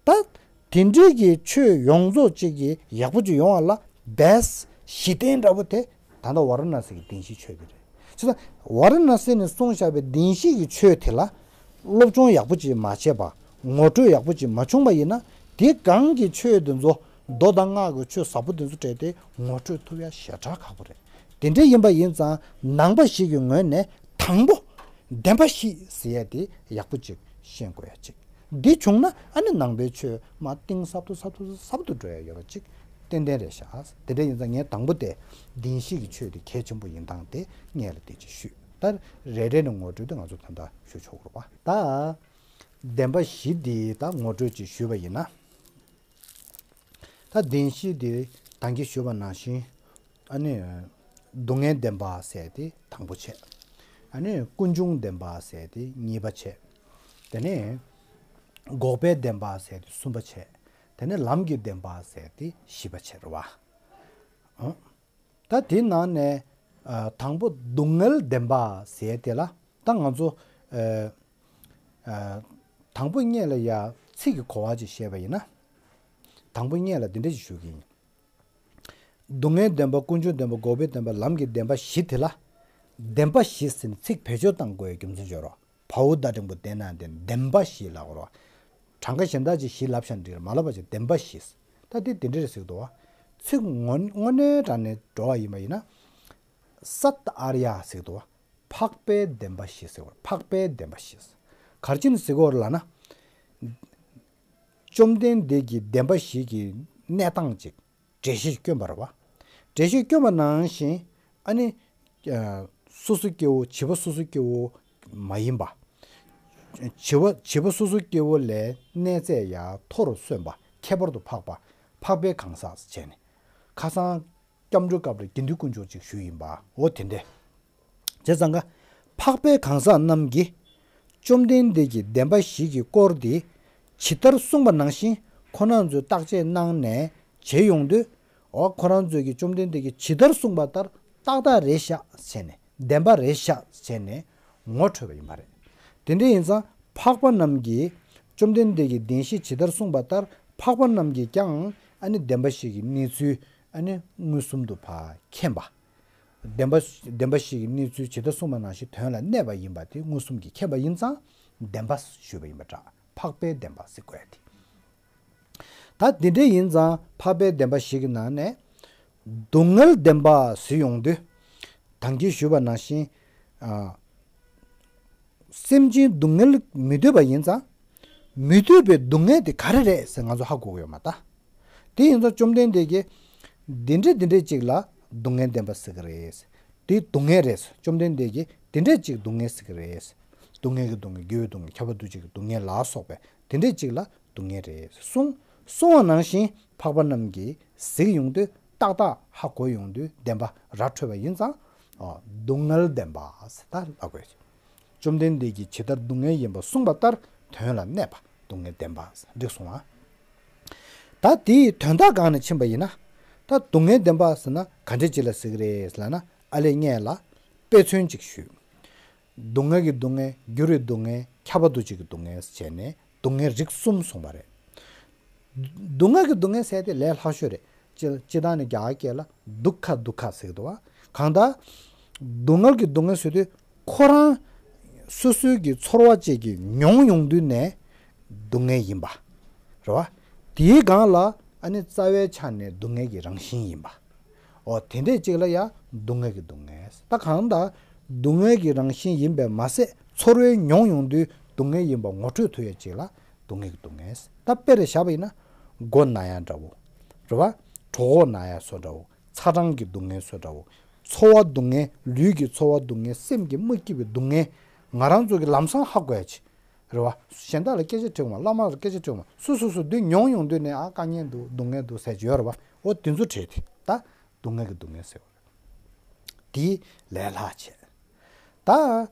ད་དེ་འདྲའི་གི་ཆོས་ཡོངས་རྫོགས་གཅིག་གི་ཡག་པོ་ཅིག་ཡོང་བ་ལ་བེ་སི་གཞི་རྟེན་འདྲ་པོ་དེ་ད་ལྟ་ཝཱ་ར་ཎ་སི་གི་བདེན་བཞིའི་ཆོས་དེ་རེད། བྱས་ཙང་ཝཱ་ར་ཎ་སི་ནས་གསུངས་བཞག་པའི་བདེན་བཞི་གི་ཆོས་དེ་ལ་སློབ་སྦྱོང་ཡག་པོ་ཅིག་མ་བྱས་པ། ངོ་སྤྲོད་ཡག་པོ་ཅིག་མ་བྱུང་པ་ཡིན་ན། དེ་སྒང་གི་ཆོས་དེ་ཚོ་མདོ་དང་སྔགས་ཀྱི་ཆོས་ཟབ་པོ་དེ་ཚོ་སྤྲད་དེ་ངོ་སྤྲོད་ཐུབ་ཡ་ཞེ་དྲག་ཁག་པོ་རེད། དེ་འདྲ་ཡིན་པ་ཡིན་ཙང་ནང་པ་ཞིག་གི་ངོས་ནས་དང་པོ་བདེན་པ་བཞི་ཟེར་ཡ་དེ་ཡག་པོ་ཅིག་ཤེས་དགོས་ཡ་ཅིག། འདི་བྱུང་ན་ཨ་ནི་ནང་པའི་ཆོས་མར་གཏིང་ཟབ་ཏུ་ཟབ་ཏུ་ཟབ་ཏུ་འགྲོ་ཡ་ཡོད་པ་ཅིག་ཏན་ཏན་རེད་ཤག། དེ་འདྲ་ཡིན་ཙང་ངས་དང་པོ་དེ་བདེན་བཞི་གི་ཆོས་དེ་གལ་ཆེན་པོ་ཡིན་སྟངས་དེ་སྔོན་ལ་དེ་ཅིག་ཞུས། ད་རེ་རེ་ནས་ངོ་སྤྲོད་དེ་ང་ཚོ་ད་ལྟ་ཞུ་ཆོག་གི་རེད་པ། ད་བདེན་པ་བཞི་འདི་ད་ངོ་སྤྲོད་ཅིག་ཞུས་པ་ཡིན་ན། ད་བདེན་བཞི་འདི་ད་གིན་ཞུས་པ་ནང་བཞིན། ཨ་ནི་སྡུག་བསྔལ་བདེན་པ་ཟེར་དེ་དང་པོ་བྱས། ཨ་ནི་ཀུན་འབྱུང་བདེན་པ་ཟེར་དེ་གཉིས་པ་བྱས། དེ་ནས་འགོག་པའི་བདེན་པ་ཟེར་དེ་གསུམ་པ་བྱས། དེ་ནས་ལམ་གྱི་བདེན་པ་ཟེར་དེ་བཞི་པ་བྱས་རེད་བ། ཨང་། ད་དེའི་ནང་ནས་ཨ་དང་པོ་སྡུག་བསྔལ་བདེན་པ་ཟེར་དེ་ལ་ད་ང་ཚོ་ཨ་ཨ་དང་པོ་སྔོན་ལ་ཡ་ཚིག་གི་གོ་བ་ཅིག་བཤད་པ་ཡིན་ན། དང་པོ་སྔོན་ལ་འདི་འདྲ་ཞིག་ཞུ་གི་ཡིན། སྡུག་བསྔལ་བདེན་པ། ཀུན་འབྱུང་བདེན་པ། འགོག་པའི་བདེན་པ། ལམ་གྱི་བདེན་པ་བཞི་དེ་ལ། བདེན་པ་བཞི་ཟེར་ནས་ཚིག་བེད་སྤྱོད་བཏང་དགོས་ཡ་རྒྱུ་མཚན་ཅིག་ཡོད་རེད། བའོ་ད་འགྲེང་བུ་བདེ་ན་བདེན། བདེན་པ་བཞི་ལབ་དགོས་རེད། གྲངས་ཀ་གཞན་དག་ཅིག་བཞི་ལབ་བཞག་ན་འགྲིག་རེད། མ་ལབ་པ་བྱས། བདེན་པ་བཞི། ད་འདི་འདི་འདྲ་རེད་ཟེར་གི་འདུག་བ། ཚིག་དངོས་དངོས་གནས་དྲང་གནས་འགྲོ་བ་ཡིན་པ་ཡིན་ན། སཏྭ་ཨཱརྱ་ཟེར་གི་འདུག་བ། འཕགས་པའི་བདེན་པ་བཞི་ཟེར་བ། འཕགས་པའི་བདེན་པ་བཞི། ག་རེ་བྱས་ནས་ཟེར་གི་ཡོད་རེད་ལབ་ན། བཅོམ་ལྡན་འདས་ཀྱིས་བདེན་པ་བཞི་གི་གནས་སྟངས་ཅིག་འགྲེལ་བཤད་བསྐྱོན་པ་རེད་བ། འགྲེལ་བཤད་བསྐྱོན་པ་ནང་བཞིན་ཨ་ནི། ཨ་སོ་སོ་སྐྱེ་བོ་བྱིས་པ་སོ་སོ་སྐྱེ་བོ་མ་ཡིན་པ། བྱིས་པ་བྱིས་པ་སོ་སོ་སྐྱེ་བོ་ལས་གནས་ཚད་ཡར་མཐོ་རུ་སོན་པ། ཁྱད་པར་དུ་འཕགས་པ། འཕགས་པའི་གང་ཟག་བྱས་ནས། ཁ་སང་སྐྱབས་འགྲོའི་སྐབས་ལ་དགེ་འདུན་དཀོན་མཆོག་ཅིག་ཞུས་ཡིན་པ། འོ་དེ་འདྲས། བྱས་ཙང་ཀ། འཕགས་པའི་གང་ཟག་རྣམས་ཀྱིས་བཅོམ་ལྡན་འདས་ཀྱིས་བདེན་པ་བཞི་གི་སྐོར་འདི་ཇི་ལྟར་གསུངས་པ་ནང་བཞིན་ཁོ་རང་ཚོས་བརྟག་དཔྱད་གནང་ནས་བྱེད་ཡོང་དུས། འོ་ཁོ་རང་ཚོས་ཀྱིས་བཅོམ་ལྡན་འདས་ཀྱིས་ཇི་ལྟར་གསུངས་པ་ལྟར་ཏག་ཏག་རེད་ཤག་བྱས་ནས། བདེན་པ་རེད་ཤག་བྱས་ནས་ངོ་འཕྲོད་པ་ཡིན་པ་རེད། དེ་འདྲ་ཡིན་ཙང་འཕགས་པ་རྣམས་ཀྱིས་བཅོམ་ལྡན་འདས་ཀྱིས་བདེན་བཞི་ཇི་ལྟར་གསུངས་པ་ལྟར་འཕགས་པ་རྣམས་ཀྱིས་ཀྱང་ཨ་ནི་བདེན་པ་བཞི་གི་གནས་ཚུལ་ཨ་ནི་མངོན་སུམ་དུ་ཕར་མཁྱེན་པ། བདེན་པ་བདེན་པ་བཞི་གི་གནས་ཚུལ་ཇི་ལྟར་གསུངས་པ་ནང་བཞིན་དོན་ལ་གནས་པ་ཡིན་པ་དེ་མངོན་སུམ་གྱིས་མཁྱེན་པ་ཡིན་ཙང་བདེན་པ་ཞུས་པ་ཡིན་པ་འདྲ། འཕགས་པའི་བདེན་པ་ཟེར་དགོས་ཡ་དེ། ད་འདི་འདྲ་ཡིན་ཙང་འཕགས་པའི་བདེན་པ་བཞི་གི་ནང་ནས་སྡུག་བསྔལ་བདེན་པ་ཟེར་ཡོང་དུས། ད་གིན་ཞུས་པ་ནང་བཞིན། ཨ། སེམས་ཅན་སྡུག་བསྔལ་མི་འདོད་པ་ཡིན་ཙང་། མི་འདོད་པའི་སྡུག་བསྔལ་དེ་ག་རེ་རེད་ཟེར་ང་ཚོ་ཧ་གོ་གི་ཡོད་མ་རེད་ད། དེ་ཡིན་ཙང་བཅོམ་ལྡན་འདས་ཀྱིས། འདི་འདྲ་འདི་འདྲ་ཅིག་ལ་སྡུག་བསྔལ་བདེན་པ་ཟེར་གི་རེད། དེ་སྡུག་བསྔལ་རེད། བཅོམ་ལྡན་འདས་ཀྱིས་འདི་འདྲ་ཅིག་སྡུག་བསྔལ་ཟེར་གི་རེད། སྡུག་བསྔལ་གྱི་སྡུག་བསྔལ། འགྱུར་བའི་སྡུག་བསྔལ། ཁྱབ་པ་འདུ་བྱེད་ཀྱི་སྡུག་བསྔལ་ལ་སོགས་པའི་དེ་འདྲ་ཅིག་ལ་སྡུག་བསྔལ་རེད་གསུངས། གསུངས་པ་ནང་བཞིན་འཕགས་པ་རྣམས་ཀྱིས་གཟིགས་ཡོང་དུས། ཏག་ཏག་ཧ་གོ་ཡོང་དུས། བདེན་པ་ར་འཕྲོད་པ་ཡིན་ཙང་། ཨ། སྡུག་བསྔལ་བདེན་པ་ཟེར་ད་ལབ་དགོས། བཅོམ་ལྡན་འདས་ཀྱིས་ཇི་ལྟར་སྡུག་བསྔལ་ཡིན་པ་གསུངས་པ་ལྟར་དོན་ལ་གནས་པ་སྡུག་བསྔལ་བདེན་པ་འགྲིག་སོང་ང་། ད་དེའི་དོན་དག་སྒང་ནས་ཕྱིན་པ་ཡིན་ན། ད་སྡུག་བསྔལ་བདེན་པ་ཟེར་ན་ག་འདྲ་ཅིག་ལ་ཟེར་གི་རེད་ལབ་ན། ཨ་ལས་སྔོན་ལ་དཔེ་མཚོན་ཅིག་ཞུས། སྡུག་བསྔལ་གྱི་སྡུག་བསྔལ། འགྱུར་བའི་སྡུག་བསྔལ། ཁྱབ་པ་འདུ་བྱེད་ཀྱི་སྡུག་བསྔལ་བྱས་ནས་སྡུག་བསྔལ་རིགས་གསུམ་གསུངས་པ་རེད། སྡུག་བསྔལ་གྱི་སྡུག་བསྔལ་ཟེར་དེ་ལས་སླ་ཤོས་རེད། སྤྱི་སྤྱི་བཏང་ནས་རྒྱ་གར་སྐད་ལ་དུག་ཁ་དུག་ཁ་ཟེར་གི་འདུག་བ། གང་ལྟར། སྡུག་བསྔལ་གྱི་སྡུག་བསྔལ་ཟེར་དུས་ཁོ་རང་སོ་སོའི་གི་ཚོར་བ་ཅིག་གི་མྱོང་ཡོང་དུས་ནས་སྡུག་བསྔལ་ཡིན་པ། རེད་བ། དེའི་སྒང་ལ་ཨ་ནི་རྩ་བའི་ཆ་ནས་སྡུག་བསྔལ་གྱི་རང་བཞིན་ཡིན་པ། འོ་དེ་འདྲས་ཅིག་ལ་ཡང་སྡུག་བསྔལ་གྱི་སྡུག་བསྔལ། ད་གང་ལྟར་སྡུག་བསྔལ་གྱི་རང་བཞིན་ཡིན་པས་མ་ཟད། ཚོར་བའི་མྱོང་ཡོང་དུས་སྡུག་བསྔལ་ཡིན་པ་ངོ་འཕྲོད་ཐུབ་ཡ་ཅིག་ལ་སྡུག་བསྔལ་གྱི་སྡུག་བསྔལ། ད་དཔེར་བཞག་པ་ཡིན་ན། མགོ་ན་ཡ་འདྲ་བོ། རེད་བ། གྲོད་ཁོག་ན་ཡ་བཟོ་འདྲ་བོ། ཚ་གྲང་གི་སྡུག་བསྔལ་བཟོ་འདྲ་བོ། ཚོར་བ་སྡུག་བསྔལ། ལུས་ཀྱི་ཚོར་བ་སྡུག་བསྔལ། སེམས་ཀྱི་མ་སྐྱིད་པའི་སྡུག་བསྔལ། ང་རང་ཚོ་གི་ལམ་སང་ཧ་གོ་ཡ་ཅིག་རེད་བ། གཞན་དག་ལ་སྐད་ཆ་དྲི་དགོས་མ། བླ་མ་ལ་སྐད་ཆ་དྲི་དགོས་མ། སོ་སོ་སོ་དེ་མྱོང་ཡོང་དུས་ནས། ཨ། དཀའ་ངལ་འདུག་སྡུག་བསྔལ་འདུག་ཟེར་གྱི་ཡོད་རེད་བ། འོ་དེ་ཚོ་བྲིས་ཏེ། ད་སྡུག་བསྔལ་གྱི་སྡུག་བསྔལ་ཟེར་བ་རེད། དེ་ལས་སླ་བྱས། ད་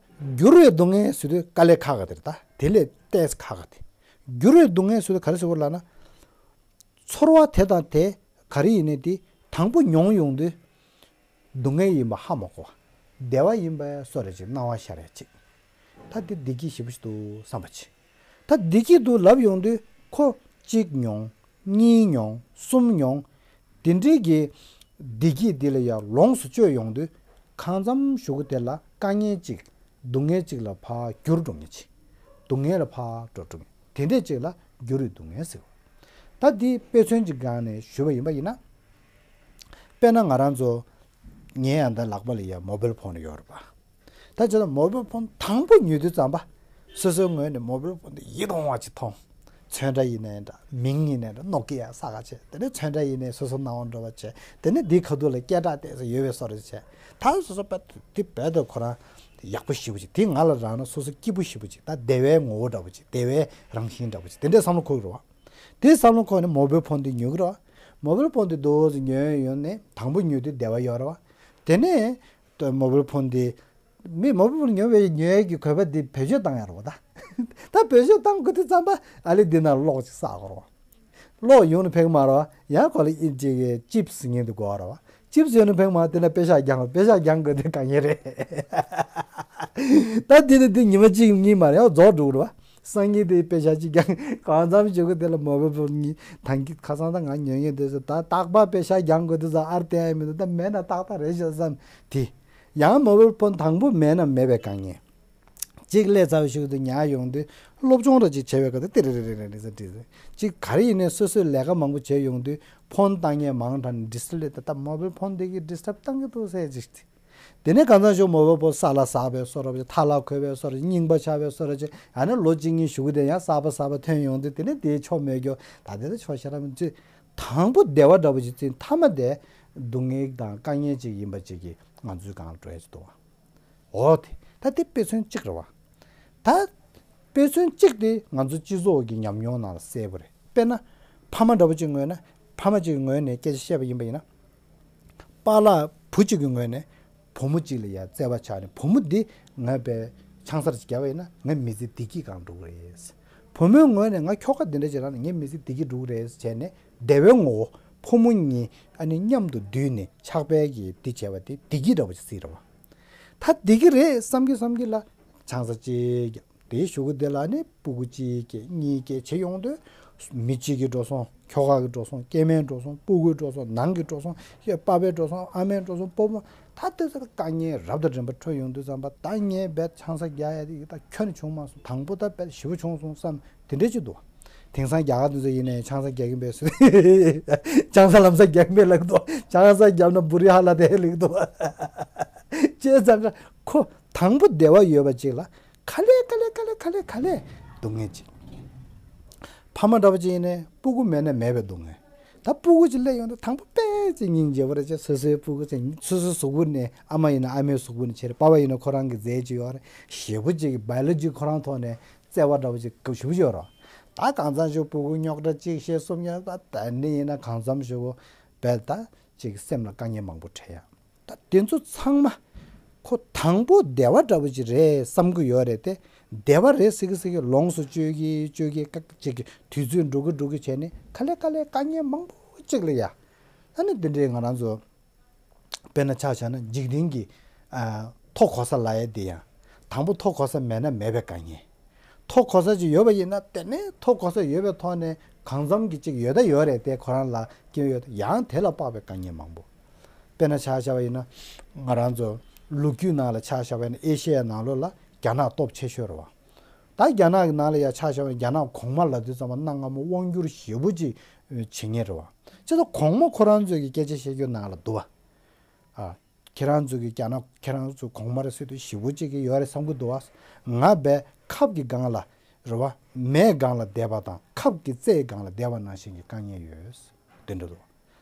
འགྱུར་བའི་སྡུག་བསྔལ་ཟེར་དུས་དཀའ་ལས་ཁག་ག་དེ་རེད། ད་དེ་ལས་ཏོག་ཙམ་ཁག་ག་དེ། འགྱུར་བའི་སྡུག་བསྔལ་ཟེར་དུས་ག་རེ་ཟེར་དགོས་ལབ་ན། ཚོར་བ་དེ་དང་དེ་ག་རེ་ཡིན་ནའི་དེ་དང་པོ་མྱོང་ཡོང་དུས། སྡུག་བསྔལ་ཡིན་པ་ཧ་མ་གོ་བ། བདེ་བ་ཡིན་པ་སོགས་རེ་ཅིག་སྣང་བ་ཤར་ཡ་ཅིག་ད་དེ་བདེ་སྐྱིད་ཞེ་པོ་ཞིག་འདུག་བསམ་པ་ཅིག་ད་བདེ་སྐྱིད་འདུག་ལབ་ཡོང་དུས་ཁོ་གཅིག་མྱོང་། གཉིས་མྱོང་། གསུམ་མྱོང་། དེ་འདྲའི་གི་བདེ་སྐྱིད་འདི་ལ་ཡང་ལོངས་སུ་སྤྱོད་ཡོང་དུས། གང་འཚམ་གཞུག་གུ་དེ་ལ་དཀའ་ངལ་ཅིག་སྡུག་བསྔལ་ཅིག་ལ་ཕར་འགྱུར་འགྲོ་ངེས་ཅིག་སྡུག་བསྔལ་ལ་ཕར་འགྲོ་འགྲོ་ངེས། དེ་འདྲས་ཅིག་ལ་འགྱུར་བའི་སྡུག་བསྔལ་ཟེར། ད་འདི་དཔེ་མཚོན་གྱི་སྒང་ནས་ཞུས་པ་ཡིན་པ་ཡིན་ན། དཔེར་ན་ང་རང་ཚོ་ངའི་ཡང་ད་ལག་པ་ལ་ཡ་མོ་བེལ་ཕོན་ཡོད་རེད་པ། ད་བྱས་ན་མོ་བེལ་ཕོན་དང་པོ་ཉོས་དུས་ཙམ་པ། སོ་སོའི་ངོས་ནས་མོ་བེལ་ཕོན་དེ་ཡིད་དུ་འོང་བ་ཅིག་མཐོང་། ཚོན་ཁྲ་ཡིན་ནའི་འདྲ། མིང་ཡིན་ནའི་འདྲ། ནོ་ཀི་ཡ་ས་ག་བྱས། དེ་ནས་ཚོན་ཁྲ་ཡིན་ནའི་སོ་སོ་སྣང་བ་འགྲོ་བ་བྱས། དེ་ནས་འདིའི་ཁ་ཐུག་ལ་སྐད་གྲགས་ཏོག་ཙམ་ཡོད་པའི་བཟོ་འདྲ་ཅིག་བྱས། ད་སོ་སོ་དཔེ་དེ་རྦད་དེ་ཁོ་རང་ཡག་པོ་ཞེ་པོ་ཅིག་དེ་ང་ལ་རག་ན་སོ་སོ་སྐྱིད་པོ་ཞེ་པོ་ཅིག་ད་བདེ་བའི་ངོ་བོ་འདྲ་པོ་ཅིག་བདེ་བའི་རང་བཞིན་འདྲ་པོ་ཅིག་དེ་འདྲའི་བསམ་བློ་འཁོར་གི་རེད་བ། དེའི་བསམ་བློ་འཁོར་ནས་མོ་བེལ་ཕོན་དེ་ཉོས་ཀྱི་རེད་བ། མོ་བེལ་ཕོན་དེ་ཏོག་ཙམ་ཉོས་ཡོང་ནས་དང་པོ་ཉོས་དུས་བདེ་བ་ཡོད་རེད་བ། དེ་ནས་མོ་བེལ་ཕོན་དེ། མི་མོ་བེལ་ཕོན་ཉོ་བའི་ཉོ་ཡས་ཀྱི་གོ་སྐབས་དེ་བེད་སྤྱོད་བཏང་ཡ་རེད་བ་ད། ད་བེད་སྤྱོད་བཏང་དགོས་དུས་ཙམ་པ་ཨ་ལེ་འདི་ན་གློག་ཅིག་བསགས་དགོས་རེད་བ། གློག་ཡོང་ནས་ཕེབས་ཀྱི་མ་རེད་བ། ཡང་ཁོ་ལ་ཨིན་ཅིག་གི་ཅིབ་སི་ཉན་དུ་དགོས་རེད་བ། ཅིབ་སི་ཡོང་ནས་ཕེབས་ཀྱི་མ་རེད། དེ་ན་པེ་ཤག་རྒྱང་རེད། པེ་ཤག་རྒྱང་དགོས་དུས་དཀའ་ངལ་རེད། ད་འདི་ནི་འདི་ཉི་མ་གཅིག་གཉིས་མ་རེད། ཡང་རྫོགས་འགྲོ་གི་རེད་བ། སང་ཉིན་དེ་པེ་ཤག་གཅིག་རྒྱང་གང་འཚམ་ཞུ་གི། དེ་ལ་མོ་བེལ་ཕོན་གཉིས་དང་གི་ཁ་སང་ད་ང་ཉོ་ཉོ་དེ་ཚོ་ད་རྟག་པར་པེ་ཤག་རྒྱང་དགོས་དུས་ཙམ་ཨར་བསྟན་ཡ་མི་འདུག་ད་མེད་ན་ཏག་ཏག་རེད་ཤག་བསམ་དེ། ཡང་མོ་བེལ་ཕོན་དང་པོ་མེད་ན་མེད་པའི་དཀའ་ངལ། གཅིག་སླེབས་ཚར་བའི་གཞུག་ཏུ་ཉར་ཡོང་དུས་སློབ་སྦྱོང་འདྲ་ཅིག་བྱས་པའི་སྐབས་དུ་ཏི་རི་རི་རི་རི་རི་ཟེར་འདྲི་ཟེར། གཅིག་ག་རེ་ཡིན་ནའི་སོ་སོས་ལས་ཀ་མང་པོ་བྱས་ཡོང་དུས་ཕོན་བཏང་མཁན་མང་དྲགས་ནས་ཌི་སི་པ་ལེ་དེ་ད་མོ་བེལ་ཕོན་འདི་གིས་ཌི་སི་ཊབ་བཏང་གི་འདུག་ཟེར་ཅིག་དེ་ནས་གང་ཚང་ཞུ་མོ་བེལ་ཕོན་ས་ལ་ཟགས་པའི་བཟོ་འདྲ་ཅིག་ཐལ་ལ་འཁོད་པའི་བཟོ་འདྲ་ཅིག་རྙིང་པ་ཆགས་པའི་བཟོ་འདྲ་ཅིག་ཡང་ན་ལོ་གཅིག་གཉིས་གཞུག་གུ་དེ་ཡང་གསར་པ་གསར་པ་ཐོན་ཡོང་དུས་དེ་ནས་དེའི་ཆོ་མེད་རྒྱུ་ད་དེ་ད་ཆོ་ཤ་ར་མི་ཅིག་དང་པོ་བདེ་བ་འདྲ་པོ་ཅིག་བརྩིས། མཐའ་མ་དེ་སྡུག་བསྔལ་དང་དཀའ་ངལ་ཅིག་ཡིན་པ་ཅིག་གིས་ང་ཚོའི་སྒང་ལ་འགྲོ་ཡ་ཅིག་འདུག་བ། འོ་དེ་ད་དེ་དཔེ་མཚོན་གཅིག་རེད་བ། ད་དཔེ་མཚོན་གཅིག་དེ་ང་ཚོ་སྤྱི་ཚོགས་ཀྱི་ཉམས་མྱོང་ནང་ལ་གསལ་པོ་རེད། དཔེར་ན་ཕ་མ་འདྲ་པོ་གཅིག་ངོས་ནས། ཕ་མ་གཅིག་གི་ངོས་ནས་སྐད་ཆ་བཤད་པ་ཡིན་པ་ཡིན་ན། པཱ་ལགས་བུ་གཅིག་གི་ངོས་ནས་བུ་མོ་གཅིག་ལ་ཡ་བརྩེ་བ་ཆགས་ནས། བུ་མོ་འདི་ང་དཔེ་ཆང་སར་ཅིག་བརྒྱབ་པ་ཡིན་ན་ངའི་མི་ཚེ་བདེ་སྐྱིད་སྒང་འགྲོ་གི་རེད། བུ་མོའི་ངོས་ནས་ང་ཁྱོ་ག་འདི་འདྲ་ཅིག་རག་ན་ངའི་མི་ཚེ་བདེ་སྐྱིད་འགྲོ་གི་རེད་ཟེར་ནས་བདེ་བའི་ངོ་བོ། ཕོ་མོ་གཉིས་ཨ་ནི་མཉམ་དུ་འདུས་ནས་ཕྱག་དཔེ་གི་འདི་བྱས་པ་དེ་བདེ་སྐྱིད་འདྲ་པོ་ཅིག་བརྩིས་རེད་བ། ད་བདེ་སྐྱིད་རེད་བསམ་གྱི་བསམ་གྱི་ལ་ཆང་ས་གཅིག་བརྒྱབ། དེའི་གཞུག་གུ་དེ་ལ་ནི་སྤུ་གུ་གཅིག་སྐྱེས་གཉིས་སྐྱེས་བྱེད་ཡོང་དུས། མི་གཅིག་གི་འགྲོ་སོང་། ཁྱོ་ག་གི་འགྲོ་སོང་། སྐྱེ་དམན་འགྲོ་སོང་། སྤུ་གུའི་འགྲོ་སོང་། ནང་གི་འགྲོ་སོང་། པ་ཕའི་འགྲོ་སོང་། ཨ་མའི་འགྲོ་སོང་། སྤོ་བོ། ད་དེ་ཚོ་ལ་དཀའ་ངལ་རབ་དང་རིམ་པ་འཕྲད་ཡོང་དུས་ཙམ་པ། ད་ངས་རྦད་ཆང་ས་རྒྱག་ཡ་དེ་ད་ཁྱོན་ནས་བྱུང་མ་སོང་། དང་པོ་ད་རྦད་ཞེ་པོ་བྱུང་སོང་བསམ་དེ་འདྲ་ཅིག་འདུག་དེང་སང་རྒྱ་གར་དེ་ཚོ་ཡིན་ནའི་ཆང་ས་རྒྱག་གིན་པས་སུ། ཆང་ས་ལམ་ས་རྒྱག་གིན་པས་ལབ་འདུག་ཆང་ས་བརྒྱབ་ན་བུ་རི་ཧ་ལ་དེ་ལབ་འདུག་བྱས་ཙང་ཀ་ཁོ་དང་པོ་བདེ་བ་ཡོད་པ་ཅིག་ལ་ག་ལེ་ག་ལེ་ག་ལེ་ག་ལེ་ག་ལེ་སྡུག་བསྔལ་ཅིག་ཕ་མ་འདྲ་པོ་ཅིག་ཡིན་ནའི་སྤུ་གུ་མེད་ན་མེད་པའི་སྡུག་བསྔལ། ད་སྤུ་གུ་ཅིག་སླེབས་ཡོང་དུས་དང་པོ་དཔེ་ཅིག་སྙིང་རྗེ་པོ་རེད་ཅེ། སོ་སོའི་སྤུ་གུ་ཅིག་སོ་སོའི་གཟུགས་པོ་ནས་ཨ་མ་ཡིན་ན་ཨ་མའི་གཟུགས་པོ་ནས་ཆེ་རེད། པ་ཕ་ཡིན་ན་ཁོ་རང་གི་རྫས་ཅིག་ཡོད་རེད། ཞེ་པོ་ཅིག་གི་བའི་ལོ་ཇི་ཁོ་རང་ཐོག་ནས་བརྩེ་བ་འདྲ་པོ་ཅིག་ག་ཞེ་པོ་ཅིག་ཡོད་རེད། ད་གང་འཚམ་ཞིག་སྤུ་གུ་རྙོག་དྲ་གཅིག་བཤད་གསུམ་ཉར་ད་ད་ནི་ཡིན་ན་གང་འཚམ་ཞིག་པོ་བས་ད་ཅིག་སེམས་ལ་དཀའ་ངལ་མང་པོ་འཕྲད་ཡ། ད་དེ་ཚོ་ཚང་མ་ཁོ་དང་པོ་བདེ་བ་འདྲ་པོ་ཅིག་རེད་བསམ་གི་ཡོད་རེད་དེ། བདེ་བ་རེད་ཟེར་གི་ཟེར་གི་ལོངས་སུ་སྤྱོད་ཀྱི་སྤྱོད་ཀྱི་ཀ་ཅིག་གི་དུས་ཚོད་འགྲོ་གི་འགྲོ་གི་བྱས་ནས་ག་ལེ་ག་ལེ་དཀའ་ངལ་མང་པོ་ཅིག་ལ་ཡ། ཨ་ནི་འདི་འདྲའི་ང་རང་ཚོ་དཔེར་ན་ཆ་བཞག་ན་འཇིག་རྟེན་གྱི་ཨ་མཐོ་གོ་ས་ལབ་ཡ་དེ་ཡང་དང་པོ་མཐོ་གོ་ས་མེད་ན་མེད་པའི་དཀའ་ངལ། མཐོ་གོ་ས་ཅིག་ཡོད་པ་ཡིན་ན་དེ་ནས་མཐོ་གོ་ས་ཡོད་པའི་ཐོག་ནས་གང་འཚམ་གྱི་ཅིག་ཡོད་ད་ཡོད་རེད་དེ་ཁོ་རང་ལ་སྐྱོན་ཡོད་ད་ཡང་དེ་ལ་དཔག་པའི་དཀའ་ངལ་མང་པོ། དཔེར་ན་ཆ་བཞག་པ་ཡིན་ན་ང་རང་ཚོ་ལོ་རྒྱུས་ནང་ལ་ཆ་བཞག་པ་ཡིན་ན་ཨེ་ཤེ་ཡའི་ནང་ལོགས་ལ་རྒྱ་ནག་སྟོབས་ཆེ་ཤོས་རེད་བ། ད་རྒྱ་ནག་གི་ནང་ལ་ཡ་ཆ་བཞག་པ་ཡིན་ན་རྒྱ་ནག་གོང་མ་ལབ་དུས་ཙམ་པ་གནའ་སྔ་མོ་དབང་སྒྱུར་ཞེ་པོ་ཅིག་བྱེད་མཁན་རེད་བ། བྱས་ཙང་གོང་མ་ཁོ་རང་ཚོའི་གི་སྐད་ཆ་བཤད་རྒྱུ་ནང་ལ་འདུག་བ། ཨ། ཁྱེད་རང་ཚོ་གི་རྒྱ་ནག་ཁྱེད་རང་ཚོ་གོང་མ་རེད་ཟེར་དུས་ཞེ་པོ་ཅིག་གི་ཡོད་རེད་བསམ་གི་འདུག་བ། ང་བས་ཁབ་ཀྱི་སྒང་ལ་རེད་བ། མེའི་སྒང་ལ་བསྡད་པ་དང་ཁབ་ཀྱི་རྩེའི་སྒང་ལ་བསྡད་པ་ནང་བཞིན་གྱི་དཀའ་ངལ་ཡོད། དེ་འདྲ་འདུག་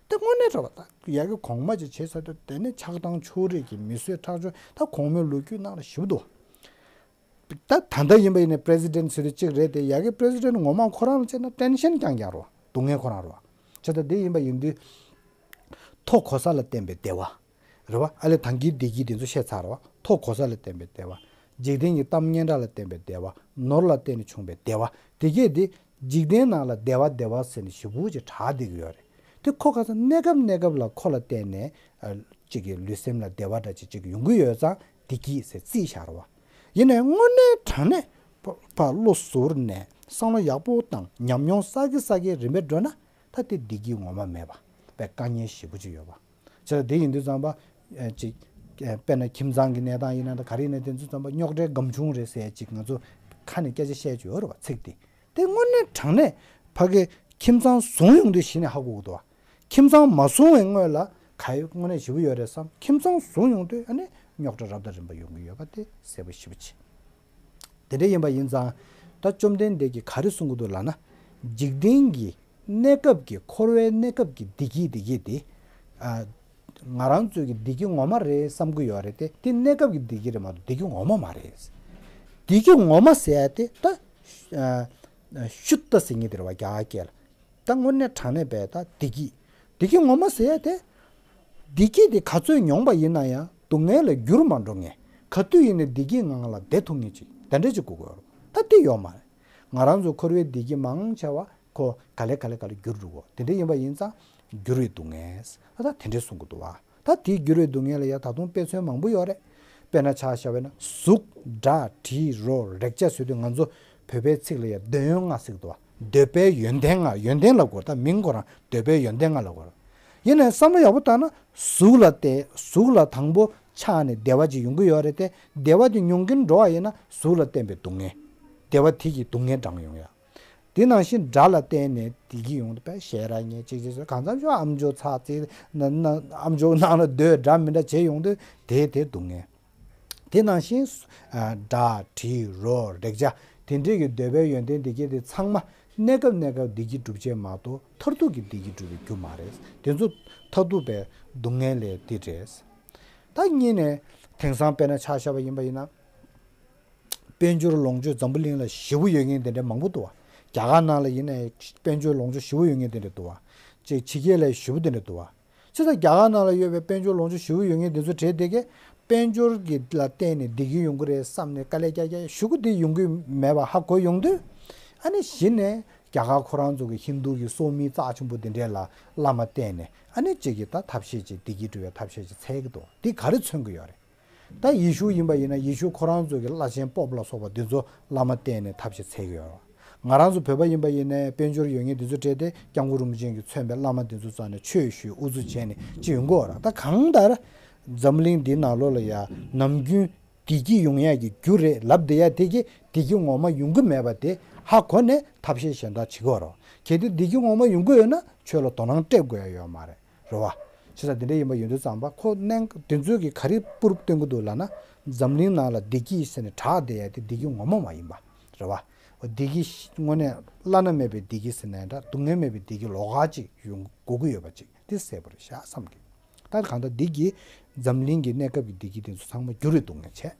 དེ་དངོས་གནས་རེད་བ། ད་ཡ་གི་གོང་མ་ཅིག་བྱས་ཚར་དུས་དེ་ནས་ཆགས་སྡང་ཕྱོགས་རིས་ཀྱི་མི་གསོད་ཁྲག་སྦྱོར་ད་གོང་མའི་ལོ་རྒྱུས་ནང་ལ་ཞེ་པོ་འདུག་ད་ད་ལྟ་ཡིན་པ་ཡིན་ན་པི་རེ་སི་ཌེན་ཊི་ཟེར་དུས་གཅིག་རེད་དེ་ཡ་གི་པི་རེ་སི་ཌེན་ཊི་ངོ་མ་ཁོ་རང་ལ་བྱས་ན་ཊེན་ཤན་རྐྱང་རྐྱང་རེད་བ། སྡུག་བསྔལ་ཁོ་རང་རེད་བ། བྱས་ཙང་དེ་ཡིན་པ་ཡིན་དུས་མཐོ་གོ་ས་ལ་བརྟེན་པའི་བདེ་བ། རེད་བ། ཨ་ལས་ད་གིན་བདེ་སྐྱིད་དེ་ཚོ་བཤད་ཚར་བ། མཐོ་གོ་ས་ལ་བརྟེན་པའི་བདེ་བ། འཇིག་རྟེན་གྱི་གཏམ་སྙན་གྲགས་ལ་བརྟེན་པའི་བདེ་བ། ནོར་ལ་བརྟེན་ནས་བྱུང་བའི་བདེ་བ། དེ་གས་དེ་འཇིག་རྟེན་ནང་ལ་བདེ་བ་བདེ་བ་ཟེར་ནས་ཞེ་པོ་ཅིག་གྲགས་བསྡད་ཀྱི་ཡོད་རེད། དེ་ཁོ་ཁ་སང་གནས་སྐབས་གནས་སྐབས་ལ་ཁོ་ལ་བརྟེན་ནས་ཨ། གཅིག་གི་ལུས་སེམས་ལ་བདེ་བ་འདྲ་ཅིག་ཅིག་ཡོང་གི་ཡོད་ཙང་བདེ་སྐྱིད་ཟེར་རྩིས་བཞག་རེད་བ། ཡིན་ནའི་དངོས་གནས་དྲང་གནས་ཕ་ཕ་བློ་གཟུར་ནས་བསམ་བློ་ཡག་པོ་བཏང་ཉམས་མྱོང་བསགས་ཀྱི་བསགས་ཀྱི་རིམ་པས་འགྲོ་ན་ད་དེ་བདེ་སྐྱིད་ངོ་མ་མེད་པ་པའི་དཀའ་ངལ་ཞེ་པོ་ཅིག་ཡོད་པ། བྱས་ཙང་དེ་ཡིན་དུས་ཙམ་པ་ཨེ་ཅིག་ཨེ་དཔེར་ན་ཁྱིམ་ཚང་གི་གནས་སྟངས་ཡིན་ན་ད་ག་རེ་ཡིན་ན་དེ་ཚོ་ཙམ་པ་རྙོག་དྲའི་སྒམ་ཆུང་རེད་ཟེར་ཅིག་ང་ཚོ་ཁ་ནས་སྐད་ཆ་བཤད་ཀྱི་ཡོད་རེད་བ་ཚིག་དེ། དེ་དངོས་གནས་དྲང་གནས་ཕ་གི་ཁྱིམ་ཚང་བཟུང་ཡོང་དུས་གཞི་ནས་ཧ་གོ་གི་འདུག་བ། ཁྱིམ་ཚང་མ་བཟུང་བའི་སྔོན་ལ་ག་ཡོད་དངོས་གནས་ཞེ་པོ་ཡོད་རེད་བསམ། ཁྱིམ་ཚང་བཟུང་ཡོང་དུས་ཨ་ནི་རྙོག་དྲ་རབ་དང་རིམ་པ་ཡོང་གི་ཡོད་པ་དེ་གསལ་པོ་ཞེ་པོ་ཅིག་དེ་འདྲ་ཡིན་པ་ཡིན་ཙང་ད་བཅོམ་ལྡན་འདས་ཀྱིས་ག་རེ་གསུང་གི་འདུག་ལབ་ན། འཇིག་རྟེན་གྱི་གནས་སྐབས་ཀྱི་འཁོར་བའི་གནས་སྐབས་ཀྱི་བདེ་སྐྱིད་བདེ་སྐྱིད་དེ། ཨ། ང་རང་ཚོའི་གི་བདེ་སྐྱིད་ངོ་མ་རེད་བསམ་གི་ཡོད་རེད་དེ་དེ་གནས་སྐབས་ཀྱི་བདེ་སྐྱིད་རེད་མ་གཏོགས་བདེ་སྐྱིད་ངོ་མ་མ་རེད། བདེ་སྐྱིད་ངོ་མ་ཟེར་ཡ་དེ་ད། ཨ། ཤུ་ཏ་ཟེར་མཁན་དེ་རེད་བ་རྒྱ་གར་སྐད་ལ། ད་དངོས་གནས་དྲང་གནས་བས་ད་བདེ་སྐྱིད། བདེ་སྐྱིད་ངོ་མ་ཟེར་ཡ་དེ། བདེ་སྐྱིད་དེ་ག་ཚོད་མྱོང་པ་ཡིན་ན་ཡང་སྡུག་བསྔལ་ལ་འགྱུར་མ་འགྲོ་ངེས། ག་དུས་ཡིན་ནའི་བདེ་སྐྱིད་ངང་ལ་བསྡད་ཐུབ་ངེས་ཅིག་དེ་འདྲ་ཅིག་དགོས་ཀྱི་ཡོད་རེད། ད་དེ་ཡོད་མ་རེད། ང་རང་ཚོ་འཁོར་བའི་བདེ་སྐྱིད་མང་ཆེ་བ་ཁོ་ག་ལེ་ག་ལེ་ག་ལེ་འགྱུར་འགྲོ་གོ་དེ་འདྲ་ཡིན་པ་ཡིན་ཙང་འགྱུར་བའི་སྡུག་བསྔལ། ད་དེ་འདྲ་གསུང་གི་འདུག་བ། ད་དེའི་འགྱུར་བའི་སྡུག་བསྔལ་ལ་ཡ་ད་དུང་དཔེ་མཚོན་མང་པོ་ཡོད་རེད། དཔེར་ན་ཆ་བཞག་པ་ཡིན་ན་གཟུགས་སྒྲ་དྲི་རོ་རེག་བྱ་ཟེར་དུས་ང་ཚོ་བོད་པའི་ཚིག་ལ་ཡ་འདོད་ཡོན་ལྔ་ཟེར་གི་འདུག་བ། འདོད་པའི་ཡོན་ཏན་ལྔ་ཡོན་ཏན་ལབ་དགོས་ད་མིང་ཁོ་རང་འདོད་པའི་ཡོན་ཏན་ལྔ་ལབ་དགོས་རེད། ཡིན་ནའི་བསམ་བློ་ཡག་པོ་བཏང་ན་གཟུགས་ལ་བལྟས་གཟུགས་ལ་དང་པོ་ཆགས་ནས་བདེ་བ་ཅིག་ཡོང་གི་ཡོད་རེད་དེ་བདེ་བ་དེ་མྱོང་གིན་འགྲོ་བ་ཡིན་ན་གཟུགས་ལ་བརྟེན་པའི་སྡུག་བསྔལ། བདེ་བ་དེ་གི་སྡུག་བསྔལ་འགྲངས་ཡོང་ཡ། དེ་ནང་བཞིན་སྒྲ་ལ་བརྟེན་ནས་བདེ་སྐྱིད་ཡོང་དུས་པས་ཞལ་ར་ཉེ་གཅིག་ཅིག་སོགས་གང་འཚམ་ཞིག་ཨམ་ཅོག་ཚག་ཙིག་ན་ན་ཨམ་ཅོག་ནང་ལ་སྡོད་འདྲ་མི་འདྲ་བྱེད་ཡོང་དུས་དེ་དེ་སྡུག་བསྔལ། དེ་ནང་བཞིན་ཨ་སྒྲ་དྲི་རོ་རེག་བྱ་དེ་འདྲས་ཀྱི་འདོད་པའི་ཡོན་ཏན་དེ་གས་དེ་ཚང་མ་གནས་སྐབས་གནས་སྐབས་བདེ་སྐྱིད་སྒྲུབ་བྱེད་མ་གཏོགས་མཐར་ཐུག་གི་བདེ་སྐྱིད་སྒྲུབ་པའི་རྒྱུ་མ་རེད། དེ་ཚོ་མཐར་ཐུག་པའི་སྡུག་བསྔལ་ལས་དེ་རེད། ད་གཉིས་ནས་དེང་སང་དཔེར་ན་ཆ་བཞག་པ་ཡིན་པ་ཡིན་ན། དཔལ་འབྱོར་ལོངས་སྤྱོད་འཛམ་བུ་གླིང་ལ་ཞེ་པོ་ཡོད་མཁན་དེ་འདྲ་མང་པོ་འདུག་བ། རྒྱ་གར་ནང་ལ་ཡིན་ནའི་དཔལ་འབྱོར་ལོངས་སྤྱོད་ཞེ་པོ་ཡོད་མཁན་དེ་འདྲ་འདུག་བ། ཅིག་ཕྱི་རྒྱལ་ལ་ཞེ་པོ་དེ་འདྲ་འདུག་བ། བྱས་ཙང་རྒྱ་གར་ནང་ལ་ཡོད་པའི་དཔལ་འབྱོར་ལོངས་སྤྱོད་ཞེ་པོ་ཡོད་མཁན་དེ་ཚོ་གྲས་དེ་གས་དཔལ་འབྱོར་གྱི་ལ་བརྟེན་ནས་བདེ་སྐྱིད་ཡོང་གི་རེད་བསམ་ནས་དཀའ་ལས་རྒྱག་རྒྱག་ཞུ་གི་དེ་ཡོང་གི་མེད་པ་ཧ་གོ་ཡོང་དུས། ཨ་ནི་གཞི་ནས་རྒྱ་གར་ཁོ་རང་ཚོ་གི་ཧིན་རྡུ་གི་སོག་མིའི་རྩ་ཆེན་པོ་དེ་འདྲས་ལ་བླ་མ་བསྟེན་ནས་ཨ་ནི་གཅིག་གི་ད་ཐབས་ཤེས་ཅིག་བདེ་སྐྱིད་སྒྲུབ་པའི་ཐབས་ཤེས་ཅིག་འཚོལ་གི་འདུག་འདི་ག་རེ་མཚོན་གི་ཡོད་རེད། ད་ཡེ་ཤུ་ཡིན་པ་ཡིན་ན་ཡེ་ཤུ་ཁོ་རང་ཚོ་གི་བླ་ཆེན་པོབ་ལ་སོགས་པ་འདི་ཚོ་བླ་མ་བསྟེན་ནས་ཐབས་ཤེས་འཚོལ་གི་ཡོད་རེད། ང་རང་ཚོ་བོད་པ་ཡིན་པ་ཡིན་ནའི་དཔལ་འབྱོར་ཡོད་མཁན་འདི་ཚོ་གྲས་དེ་སྐྱབས་མགོན་རིན་པོ་ཆེ་གིས་མཚོན་པའི་བླ་མ་འདི་ཚོ་རྩ་ནས་ཆོས་ཞུས་ཨུ་ཚུགས་བྱས་ནས་ཅི་ཡོང་གི་ཡོད་རེད། ད་གང་ལྟར་འཛམ་གླིང་འདི་ནང་ལོགས་ལ་ཡ་ནམ་རྒྱུན་བདེ་སྐྱིད་ཡོང་ཡག་གི་རྒྱུ་རེད་ལབ་བསྡད་ཡ་དེ་གི་བདེ་སྐྱིད་ངོ་མ་ཡོང་གི་མེད་པ་དེ་ ཧ་གོ་ནས་ཐབས་ཤེས་གཞན་དག་བྱེད་དགོས་རེད། གལ་ཏེ་བདེ་སྐྱིད་ངོ་མ་ཡོང་གི་ཡོད་ན་ཆོས་ལ་དོ་སྣང་སྤྲད་དགོས་ཡ་ཡོད་མ་རེད། རེད་བ། བྱས་ཙང་དེ་འདྲ་ཡིན་པ་ཡིན་དུས་ཙམ་པ་ཁོ་གནད་དེ་ཚོས་ཀྱིས་ག་རེ་པུ་རུབ་སྟོན་གྱི་འདུག་ལབ་ན། འཛམ་གླིང་ནང་ལ་བདེ་སྐྱིད་ཟེར་ནས་གྲགས་བསྡད་ཡ་དེ་བདེ་སྐྱིད་ངོ་མ་མ་ཡིན་པ། རེད་བ། བདེ་སྐྱིད་དངོས་གནས་བླ་ན་མེད་པའི་བདེ་སྐྱིད་ཟེར་ནའི་འདྲ། སྡུག་བསྔལ་མེད་པའི་བདེ་སྐྱིད་ལོགས་ཀ་ཅིག་ཡོང་དགོས་ཀྱི་ཡོད་པ་ཅིག་དེ་གསལ་པོ་རེད་ཤག་བསམ་གི། ད་གང་ལྟར་འདི་གིས་འཛམ་གླིང་གི་གནས་སྐབས་ཀྱི་བདེ་སྐྱིད་དེ་ཚོ་ཚང་མ་འགྱུར་བའི་སྡུག་བསྔལ་བྱས།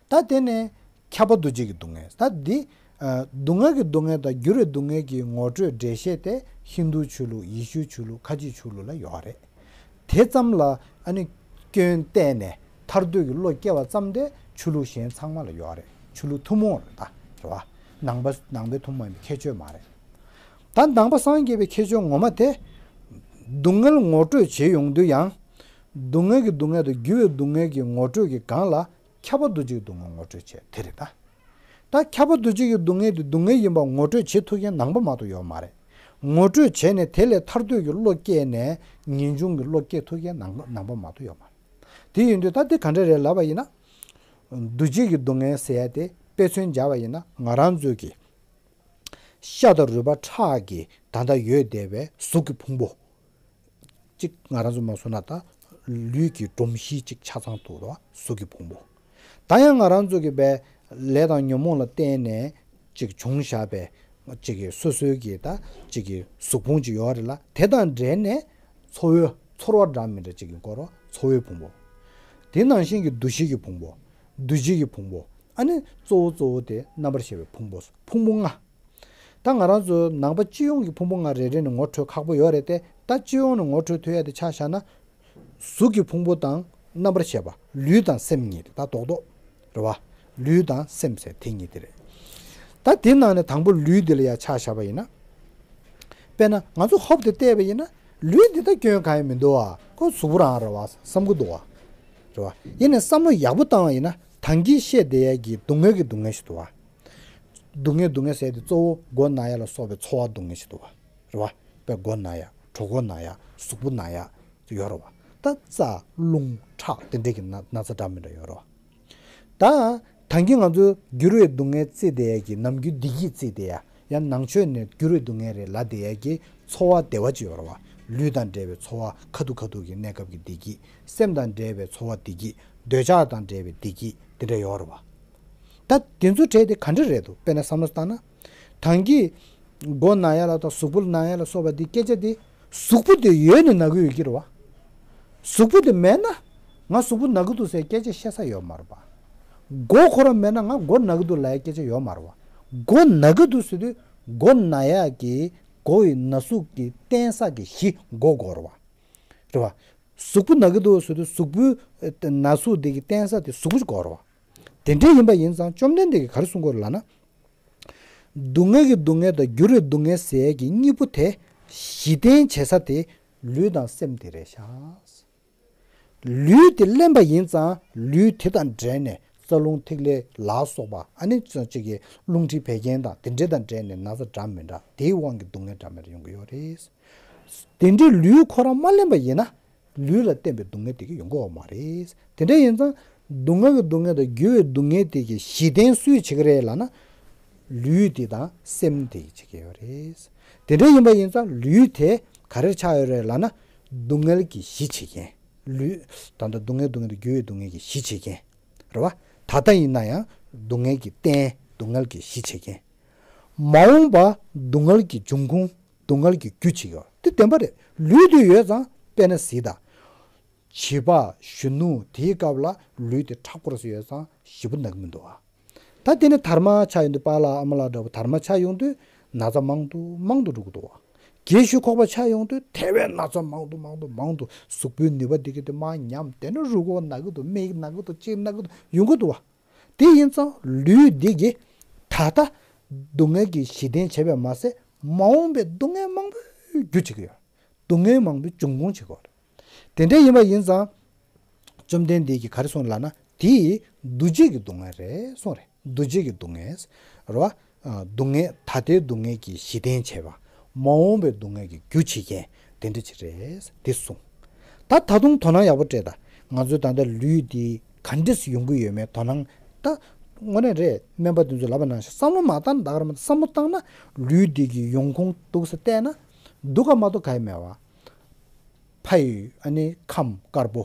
ད་དེ་ནས་ཁྱབ་པ་འདུ་བྱེད་ཀྱི་སྡུག་བསྔལ། ད་འདི་ཨ་སྡུག་བསྔལ་གྱི་སྡུག་བསྔལ་དང་འགྱུར་བའི་སྡུག་བསྔལ་གྱི་ངོ་སྤྲོད་འགྲེལ་བཤད་དེ་ཧིན་རྡུ་ཆོས་ལུགས། ཡེ་ཤུའི་ཆོས་ལུགས། ཁ་ཆེའི་ཆོས་ལུགས་ལ་ཡོད་རེད། དེ་ཙམ་ལ་ཨ་ནི་སྐྱོན་བལྟས་ནས་ཐར་འདོད་ཀྱི་བློ་སྐྱེ་བ་ཙམ་དེ་ཆོས་ལུགས་གཞན་ཚང་མ་ལ་ཡོད་རེད། ཆོས་ལུགས་ཐུན་མོང་རེད། ད་རེད་བ། ནང་པ་ནང་པའི་ཐུན་མོང་མ་ཡིན་པའི་ཁྱད་ཆོས་མ་རེད། ད་ནང་པ་སངས་རྒྱས་པའི་ཁྱད་ཆོས་ངོ་མ་དེ། སྡུག་བསྔལ་ངོ་སྤྲོད་བྱེད་ཡོང་དུས་ཡང་། སྡུག་བསྔལ་གྱི་སྡུག་བསྔལ་དང་འགྱུར་བའི་སྡུག་བསྔལ་གྱི་ངོ་སྤྲོད་ཀྱི་སྒང་ལ་ཁྱབ་པ་འདུ་བྱེད་ཀྱི་སྡུག་བསྔལ་ངོ་སྤྲོད་བྱས་དེ་རེད་ད། ད་ཁྱབ་པ་འདུ་བྱེད་ཀྱི་སྡུག་བསྔལ་དེ་སྡུག་བསྔལ་ཡིན་པ་ངོ་སྤྲོད་བྱེད་ཐུབ་མཁན་ནང་པ་མ་གཏོགས་ཡོད་མ་རེད། ངོ་སྤྲོད་བྱས་ནས་དེ་ལས་ཐར་འདོད་ཀྱི་བློ་སྐྱེས་ནས་ངེས་འབྱུང་གི་བློ་སྐྱེ་ཐུབ་མཁན་ནང་པ་ནང་པ་མ་གཏོགས་ཡོད་མ་རེད། དེ་ཡིན་དུས་ད་དེ་ག་འདྲ་རེད་ལབ་པ་ཡིན་ན། འདུ་བྱེད་ཀྱི་སྡུག་བསྔལ་ཟེར་ཡ་དེ་དཔེ་མཚོན་སྦྱར་བ་ཡིན་ན་ང་རང་ཚོའི་གི་ཤ་དང་རུས་པ་ཁྲག་གི་ད་ལྟ་ཡོད་བསྡད་པའི་གཟུགས་ཀྱི་ཕུང་པོ། གཅིག་ང་རང་ཚོ་མ་སོང་ན་ད་ལུས་ཀྱི་སྒྲོམ་གཞི་གཅིག་ཆ་ཚང་འདུག་ར། གཟུགས་ཀྱི་ཕུང་པོ། ད་ཡང་ང་རང་ཚོ་གི་བས་ལས་དང་ཉོན་མོངས་ལ་བརྟེན་ནས་གཅིག་བྱུང་བཞག་པའི་གཅིག་གི་སོ་སོའི་གི་ད་གཅིག་གི་གཟུགས་ཕུང་གཅིག་ཡོད་རེད་ལ། དེ་དང་འབྲེལ་ནས་ཚོར་བ་ཚོར་བ་འདྲ་མི་འདྲ་གཅིག་གི་སྐོར་རོ། ཚོར་བའི་ཕུང་པོ། དེ་ནང་བཞིན་གྱི་འདུ་ཤེས་ཀྱི་ཕུང་པོ། འདུ་བྱེད་ཀྱི་ཕུང་པོ། ཨ་ནི་གཙོ་བོ་གཙོ་བོ་དེ་རྣམ་པར་ཤེས་པའི་ཕུང་པོ། ཕུང་པོ་ལྔ། ད་ང་རང་ཚོ་ནང་པ་སྤྱི་ཡོངས་ཀྱི་ཕུང་པོ་ལྔ་རེ་རེ་ནས་ངོ་འཕྲོད་ཁག་པོ་ཡོད་རེད་དེ། ད་སྤྱི་ཡོངས་ནས་ངོ་འཕྲོད་ཐུབ་ཡ་དེ་ཆ་བཞག་ན། གཟུགས་ཀྱི་ཕུང་པོ་དང་རྣམ་པར་ཤེས་པ། ལུས་དང་སེམས་གཉིས་དེ་ད་རྡོག་རྡོག་རེད་བ། ལུས་དང་སེམས་ཟེར་དེ་གཉིས་དེ་རེད། ད་དེ་ནང་ནས་དང་པོ་ལུས་འདི་ལ་ཡ་ཆ་བཞག་པ་ཡིན་ན། དཔེར་ན་ང་ཚོ་ཧོབ་ཏེ་བལྟས་པ་ཡིན་ན་ལུས་འདི་ད་སྐྱོན་གང་ཡང་མི་འདུག་བ། ཁོ་གཟུགས་པོ་རང་རེད་བ་བསམ་གྱི་འདུག་བ། རེད་བ། ཡིན་ནའི་བསམ་བློ་ཡག་པོ་བཏང་བ་ཡིན་ན་ད་གིན་བཤད་བསྡད་ཡ་གི་སྡུག་བསྔལ་གྱི་སྡུག་བསྔལ་ཞིག་འདུག་བ། སྡུག་བསྔལ་སྡུག་བསྔལ་ཟེར་དེ་གཙོ་བོ་མགོ་ན་ཡ་ལ་སོགས་པའི་ཚོར་བ་སྡུག་བསྔལ་ཞིག་འདུག་བ། རེད་བ། དཔེ་མགོ་ན་ཡ། གྲོད་ཁོག་ན་ཡ། གཟུགས་པོ་ན་ཡ་ཡོད་རེད་བ། ད་རྩ་རླུང་ཁྲག་དེ་འདྲས་ཀྱི་ན་ན་ཚ་འདྲ་མི་འདྲ་ཡོད་རེད་བ། ད་ད་གིན་ང་ཚོས་འགྱུར་བའི་སྡུག་བསྔལ་བརྩི་བསྡད་ཡ་གི་ནམ་རྒྱུན་བདེ་སྐྱིད་བརྩི་བསྡད་ཡ། ཡང་ནང་ཆོས་ནས་འགྱུར་བའི་སྡུག་བསྔལ་རེད་ལབ་བསྡད་ཡ་གི་ཚོར་བ་བདེ་བ་ཅིག་ཡོད་རེད་བ། ལུས་དང་འབྲེལ་བའི་ཚོར་བ་ཁ་ཐུག་ཁ་ཐུག་གི་གནས་སྐབས་ཀྱི་བདེ་སྐྱིད། སེམས་དང་འབྲེལ་བའི་ཚོར་བ་བདེ་སྐྱིད། འདོད་ཆགས་དང་འབྲེལ་བའི་བདེ་སྐྱིད་དེ་འདྲ་ཡོད་རེད་བ། ད་དེ་ཚོ་གྲས་དེ་ག་འདྲ་རེད་འདུག་དཔེར་ན་བསམ་བློ་བཏང་ན། ད་གིན་མགོ་ན་ཡ་ལ་དང་གཟུགས་པོ་ན་ཡ་ལ་སོགས་པ་འདི་སྐད་ཆ་འདི་གཟུགས་པོ་དེ་ཡོད་ནས་ན་གི་ཡོད་ཀྱི་རེད་བ། གཟུགས་པོ་དེ་མེད་ན་ང་གཟུགས་པོ་ན་གི་འདུག་ཟེར་སྐད་ཆ་བཤད་ས་ཡོད་མ་རེད་བ། མགོ་ཁོ་རང་མེད་ན་ང་མགོ་ན་གི་འདུག་ལབ་ཡ་སྐད་ཆ་ཡོད་མ་རེད་བ། མགོ་ན་གི་འདུག་ཟེར་དུས་མགོ་ན་ཡ་གི་མགོ་ཡི་ན་ཟུག་གི་བརྟེན་ས་གི་གཞི་མགོ་དགོས་རེད་བ། རེད་བ། གཟུགས་པོ་ན་གི་འདུག་ཟེར་དུས་གཟུགས་པོའི་ཨ་ན་ཟུག་དེ་གི་བརྟེན་ས་དེ་གཟུགས་པོ་ཅིག་དགོས་རེད་བ། དེ་འདྲ་ཡིན་པ་ཡིན་ཙང་བཅོམ་ལྡན་འདས་ཀྱིས་ག་རེ་གསུང་གི་ཡོད་ལབ་ན། སྡུག་བསྔལ་གྱི་སྡུག་བསྔལ་དང་འགྱུར་བའི་སྡུག་བསྔལ་ཟེར་ཡས་ཀྱི་གཉིས་པོ་དེ་གཞི་རྟེན་བྱེད་ས་དེ་ལུས་དང་སེམས་དེ་རེད་ཤག་ལུས་དེ་བརླན་པ་ཡིན་ཙང་ལུས་དེ་དང་འབྲེལ་ནས་རྩ་རླུང་ཐིག་ལེ་ལ་སོགས་པ། ཨ་ནི་ཅིག་གི་རླུང་མཁྲིས་བད་ཀན་དང་དེ་འདྲ་དང་འབྲེལ་ནས་ན་ཚ་འདྲ་མི་འདྲ་དེའི་དབང་གིས་སྡུག་བསྔལ་འདྲ་མི་འདྲ་ཡོང་གི་ཡོད་རེད། དེ་འདྲའི་ལུས་ཁོ་རང་མ་བརླན་པ་ཡིན་ན། ལུས་ལ་བརྟེན་པའི་སྡུག་བསྔལ་དེ་ག་ཡོང་གི་ཡོད་མ་རེད། དེ་འདྲ་ཡིན་ཙང་སྡུག་བསྔལ་གྱི་སྡུག་བསྔལ་དང་འགྱུར་བའི་སྡུག་བསྔལ་དེ་གའི་གཞི་རྟེན་སུས་བྱེད་ཀྱི་རེད་ལབ་ན། ལུས་དེ་དང་སེམས་དེ་གིས་བྱེད་ཀྱི་ཡོད་རེད། དེ་འདྲ་ཡིན་པ་ཡིན་ཙང་ལུས་དེ་ག་རེ་ཆགས་ཡོད་རེད་ལབ་ན། སྡུག་བསྔལ་གྱི་གཞི་བྱེད་མཁན། ལུས་ད་ལྟ་སྡུག་བསྔལ་སྡུག་བསྔལ་དང་འགྱུར་བའི་སྡུག་བསྔལ་གྱི་གཞི་བྱེད་མཁན། རེད་བ། ད་ལྟ་ཡིན་ན་ཡང་སྡུག་བསྔལ་གྱི་རྟེན། སྡུག་བསྔལ་གྱི་གཞི་བྱེད་མཁན། མ་འོངས་པ་སྡུག་བསྔལ་གྱི་འབྱུང་ཁུངས། སྡུག་བསྔལ་གྱི་རྒྱུ་བྱེད་ཀྱི་ཡོད། དེ་བདེན་པ་རེད། ལུས་དེ་ཡོད་ཙང་དཔེར་ན་གཟིགས་དང་། བྱིས་པ་གཞོན་ནུ་དེའི་སྐབས་ལ་ལུས་དེ་མཁྲེགས་པོ་རེད་ཡོད་ཙང་ཞེ་པོ་ན་གི་མི་འདུག་བ། ད་དེ་ནས་དར་མ་ཆགས་ཡོང་དུས། པཱ་ལགས་ཨ་མ་ལགས་འདྲ་པོ་དར་མ་ཆགས་ཡོང་དུས་ན་ཚ་མང་དུ་མང་དུ་འགྲོ་གི་འདུག་བ། རྒས་ཤོས་ཁོག་པ་ཆགས་ཡོང་དུས་དེ་བས་ན་ཚ་མང་དུ་མང་དུ་མང་དུ། གཟུགས་པོའི་ནུས་པ་དེ་གི་དེ་མར་ཉམས། དེ་ནས་རུས་ཁོག་ན་གི་འདུག་མིག་ན་གི་འདུག་ལྕེ་ན་གི་འདུག་ཡོང་གི་འདུག་བ། དེ་ཡིན་ཙང་ལུས་འདི་གིས་ད་ལྟ་སྡུག་བསྔལ་གྱི་གཞི་རྟེན་བྱས་པས་མ་ཟད། མ་འོངས་པའི་སྡུག་བསྔལ་མང་པོའི་རྒྱུ་བྱེད་ཀྱི་ཡོད། སྡུག་བསྔལ་མང་པོའི་འབྱུང་ཁུངས་བྱེད་ཀྱི་ཡོད། དེ་འདྲ་ཡིན་པ་ཡིན་ཙང་། བཅོམ་ལྡན་འདས་ཀྱིས་ག་རེ་གསུངས་ལབ་ན། དེ་འདུ་བྱེད་ཀྱི་སྡུག་བསྔལ་རེད་གསུངས་རེད། འདུ་བྱེད་ཀྱི་སྡུག་བསྔལ་རེད་བ། སྡུག་བསྔལ། ད་ལྟའི་སྡུག་བསྔལ་གྱི་གཞི་རྟེན་བྱས་པ། མ་འོངས་པའི་སྡུག་བསྔལ་གྱི་རྒྱུ་བྱེད་མཁན་དེ་འདྲ་ཅིག་རེད། དེ་གསུངས། ད་ད་དུང་དོ་སྣང་ཡག་པོ་སྤྲད་དང་། ང་ཚོའི་ད་ལྟ་ལུས་འདི་ག་འདྲས་སེ་ཡོང་གི་ཡོད་མེད་དོ་སྣང་། ད་ དངོས་གནས་རེད། སྨན་པ་དེ་ཚོས་ལབ་པ་ནང་བཞིན་བསམ་བློ་མ་བཏང་ན་ད་ག་རང་མ་གཏོགས། བསམ་བློ་བཏང་ན་ལུས་འདི་གི་ཡོང་ཁུངས་འདུག་སེ་བལྟས་ན་སྡུག་ག་མ་གཏོགས་ག་ཡེ་མེད་པ། ཕ་ཡི་ཨ་ནི་ཁམས་དཀར་པོ།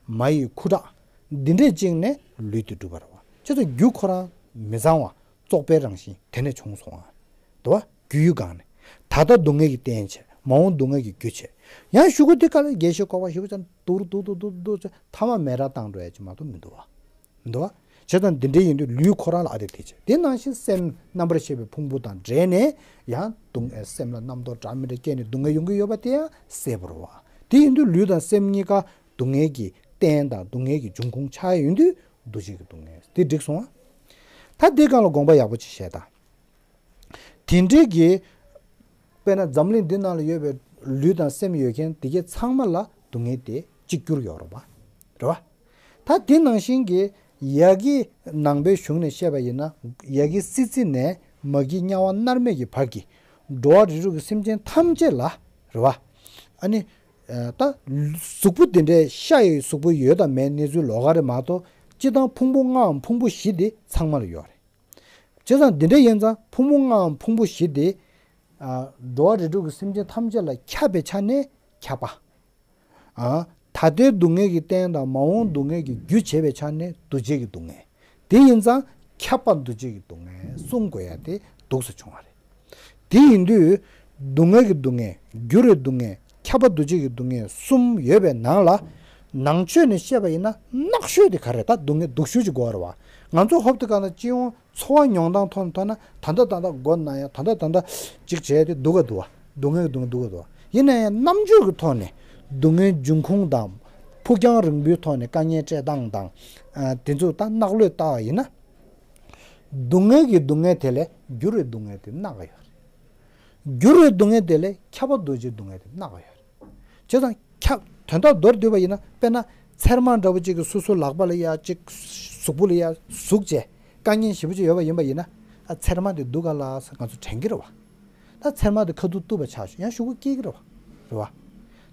མ་ཡི་ཁུ་ཁྲག་འདི་འདྲས་བཅིངས་ནས་ལུས་འདི་གྲུབ་པ་རེད་པ། ཁྱེད་ཚོ་རྒྱུ་ཁོ་རང་མི་གཙང་བ། བཙོག་པའི་རང་བཞིན་དེ་ནས་བྱུང་སོང་ཨ། འདུག་བ། རྒྱུ་ཡུལ་སྒང་ནས། ད་ལྟ་སྡུག་བསྔལ་གྱི་རྟེན་བྱས། མ་འོངས་སྡུག་བསྔལ་གྱི་རྒྱུ་བྱས། ཡང་གཞུག་གུ་འདི་ག་ལ་དགེ་བཤེས་ཁོག་པ་ཞེ་པོ་ཅིག་འདུག་འདུག་འདུག་འདུག་འདུག་ཚེ་ཐ་མ་མེ་རག་བཏང་འགྲོ་ཡ་ཅིག་མ་གཏོགས་མི་འདུག་བ། མི་འདུག་བ། བྱས་ཙང་འདི་འདྲའི་ཡིན་དུས་ལུས་ཁོ་རང་ལ་ཨ་དེ་དེ་བྱས། དེ་ནང་བཞིན་སེམས་རྣམ་པར་ཤེས་པའི་ཕུང་པོ་དང་འབྲེལ་ནས་ཡང་སྡུག་བསྔལ། སེམས་ལ་རྣམ་རྟོག་འདྲ་མི་འདྲ་སྐྱེས་ནས་སྡུག་བསྔལ་ཡོང་གི་ཡོད་པ་དེ་ཡང་གསལ་པོ་རེད་བ། དེ་ཡིན་དུས་ལུས་དང་སེམས་གཉིས་ཀ་སྡུག་བསྔལ་གྱི་རྟེན་དང་སྡུག་བསྔལ་གྱི་འབྱུང་ཁུངས་ཆགས་ཡོད་དུས་འདུ་བྱེད་ཀྱི་སྡུག་བསྔལ་དེ་འགྲིག་སོང་ཨ། ད་དེ་སྒང་ལ་དགོངས་པ་ཡག་པོ་ཅིག་བཞེས་དང་། དེ་འདྲའི་གི། དཔེར་ན་འཛམ་གླིང་འདི་ནང་ལ་ཡོད་པའི་ལུས་དང་སེམས་ཡོད་མཁན་དེ་གའི་ཚང་མ་ལ་སྡུག་བསྔལ་དེ་གཅིག་གྱུར་ཡོད་རེད་བ། རེད་བ། ད་དེ་ནང་བཞིན་གྱི་ཡ་གི་ནང་པའི་གཞུང་ནས་བཤད་པ་ཡིན་ན། ཡ་གི་སྲིད་རྩེ་ནས་མ་གི་དམྱལ་བ་མནར་མེད་ཀྱི་བར་གྱི་འགྲོ་བ་རིགས་དྲུག་གི་སེམས་ཅན་ཐམས་ཅད་ལ། རེད་བ། ཨ་ནི། ད་གཟུགས་པོ་དེ་འདྲའི་ཤ་ཡི་གཟུགས་པོ་ཡོད་དང་མེད་གནས་ཚུལ་ལོགས་ཀ་རེད་མ་གཏོགས། སྤྱིར་བཏང་ཕུང་པོ་ལྔའམ་ཕུང་པོ་བཞི་དེ་ཚང་མ་ལ་ཡོད་རེད། བྱས་ཙང་འདི་འདྲ་ཡིན་ཙང་ཕུང་པོ་ལྔའམ་ཕུང་པོ་བཞི་དེ། ཨ། འགྲོ་བ་རིགས་དྲུག་གི་སེམས་ཅན་ཐམས་ཅད་ལ་ཁྱབ་པའི་ཆ་ནས་ཁྱབ་པ། ཨ། ད་ལྟའི་སྡུག་བསྔལ་གྱི་རྟེན་དང་མ་འོངས་སྡུག་བསྔལ་གྱི་རྒྱུ་བྱེད་པའི་ཆ་ནས་འདུ་བྱེད་ཀྱི་སྡུག་བསྔལ། དེ་ཡིན་ཙང་ཁྱབ་པ་འདུ་བྱེད་ཀྱི་སྡུག་བསྔལ་གསུང་དགོས་ཡ་དེ་འདུག་སེ་བྱུང་བ་རེད། དེ་ཡིན་དུས། སྡུག་བསྔལ་གྱི་སྡུག་བསྔལ། འགྱུར་བའི་སྡུག་བསྔལ། ཁྱབ་པ་འདུ་བྱེད་ཀྱི་སྡུག་བསྔལ་གསུམ་ཡོད་པའི་ནང་ལ། ནང་ཆོས་ནས་བཤད་པ་ཡིན་ན་ནག་ཤོས་དེ་ག་རེ་ད་སྡུག་བསྔལ་སྡུག་ཤོས་ཅིག་དགོས་རེད་བ། ང་ཚོ་ཧོབ་ཏེ་གང་ལྟར་སྤྱི་ཡོངས་འཚོ་བ་མྱོང་སྟངས་ཐོག་ནས་མཐོང་ན། ད་ལྟ་ད་ལྟ་མགོ་ན་ཡ། ད་ལྟ་ད་ལྟ་ཅིག་བྱས་ཏེ་སྡུག་ག་འདུག་བ། སྡུག་བསྔལ་གྱི་སྡུག་བསྔལ་སྡུག་ག་འདུག་བ། ཡིན་ན་ཡང་རྣམ་འགྱུར་གྱི་ཐོག་ནས་སྡུག་བསྔལ་འབྱུང་ཁུངས་དང་། ཕུགས་རྒྱང་རིང་པོའི་ཐོག་ནས་དཀའ་ངལ་སྤྲད་སྟངས་དང་། ཨ། དེ་ཚོ་ད་ནག་ལོས་བལྟ་བ་ཡིན་ན། སྡུག་བསྔལ་གྱི་སྡུག་བསྔལ་དེ་ལས་འགྱུར་བའི་སྡུག་བསྔལ་དེ་ནག་ག་ཡོད་རེད། འགྱུར་བའི་སྡུག་བསྔལ་དེ་ལས་ཁྱབ་པ་འདུ་བྱེད་སྡུག་བསྔལ་དེ་ནག་ག་ཡོད་རེད། བྱས་ཙང་ཁྱབ། དོན་དག་མདོར་བསྡུས་པ་ཡིན་ན། དཔེར་ན་ཚེར་མ་འདྲ་པོ་ཅིག་གིས་སོ་སོའི་ལག་པ་ལ་ཡ་ཅིག་གཟུགས་པོ་ལ་ཡ་ཟུག་བྱས་དཀའ་ངལ་ཞེ་པོ་ཅིག་ཡོད་པ་ཡིན་པ་ཡིན་ན། ཨ། ཚེར་མ་དེ་སྡུག་ག་ལ་ཟེར་ང་ཚོ་དྲན་གྱི་རེད་བ། ད་ཚེར་མ་དེ་ཁ་ཐུག་གཏུབ་པ་ཆགས་ཤིང་ཡང་ཤོག་གུ་སྐྱེ་གི་རེད་བ། རེད་བ།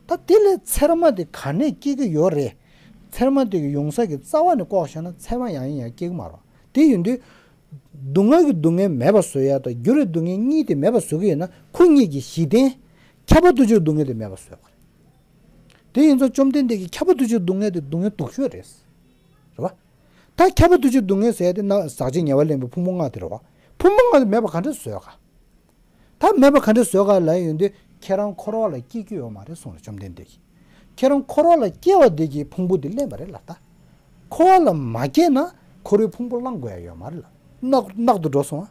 ད་དེ་ལས་ཚེར་མ་དེ་ག་ནས་སྐྱེ་གི་ཡོད་རེད། ཚེར་མ་དེ་གི་ཡོང་ས་གི་རྩ་བ་ནས་བཀོག་བཞག་ན་ཚེར་མ་ཡང་ཡང་ཡང་སྐྱེ་གི་མ་རེད་བ། དེ་ཡིན་དུས། སྡུག་བསྔལ་གྱི་སྡུག་བསྔལ་མེད་པ་བཟོ་ཡ་དང་འགྱུར་བའི་སྡུག་བསྔལ་གཉིས་དེ་མེད་པ་བཟོ་གི་ཡོད་ན། ཁོ་གཉིས་ཀྱི་གཞི་རྟེན་ཁྱབ་པ་འདུ་བྱེད་སྡུག་བསྔལ་དེ་མེད་པ་བཟོ་ཡ་དགོས་རེད། དེ་ཡིན་ཙང་བཅོམ་ལྡན་འདས་ཀྱིས་ཁྱབ་པ་འདུ་བྱེད་སྡུག་བསྔལ་དེ་སྡུག་བསྔལ་སྡུག་ཤོས་རེད། རེད་བ། ད་ཁྱབ་པ་འདུ་བྱེད་སྡུག་བསྔལ་ཟེར་ཡ་དེ་ན་ཟག་བཅས་ཉེ་བར་ལེན་པའི་ཕུང་པོ་ལྔ་དེ་རེད་བ། ཕུང་པོ་ལྔ་དེ་མེད་པ་ག་འདྲ་བཟོས་ག། ད་མེད་པ་ག་འདྲ་བཟོས་ག་ལབ་ཡོང་དུས། ཁྱེད་རང་འཁོར་བ་ལ་སྐྱེ་རྒྱུ་ཡོད་མ་རེད་གསུངས་རེད་བཅོམ་ལྡན་འདས་ཀྱིས། ཁྱེད་རང་འཁོར་བ་ལ་སྐྱེ་བ་དེ་གིས་ཕུང་པོ་དེ་ལེན་པ་རེད་ལ། ད་འཁོར་བ་ལ་མ་སྐྱེས་ན་འཁོར་བའི་ཕུང་པོ་བླང་དགོས་ཡ་ཡོད་མ་རེད་ལ། ནག་ནག་ཏུ་འགྲོ་སོང་ཨ།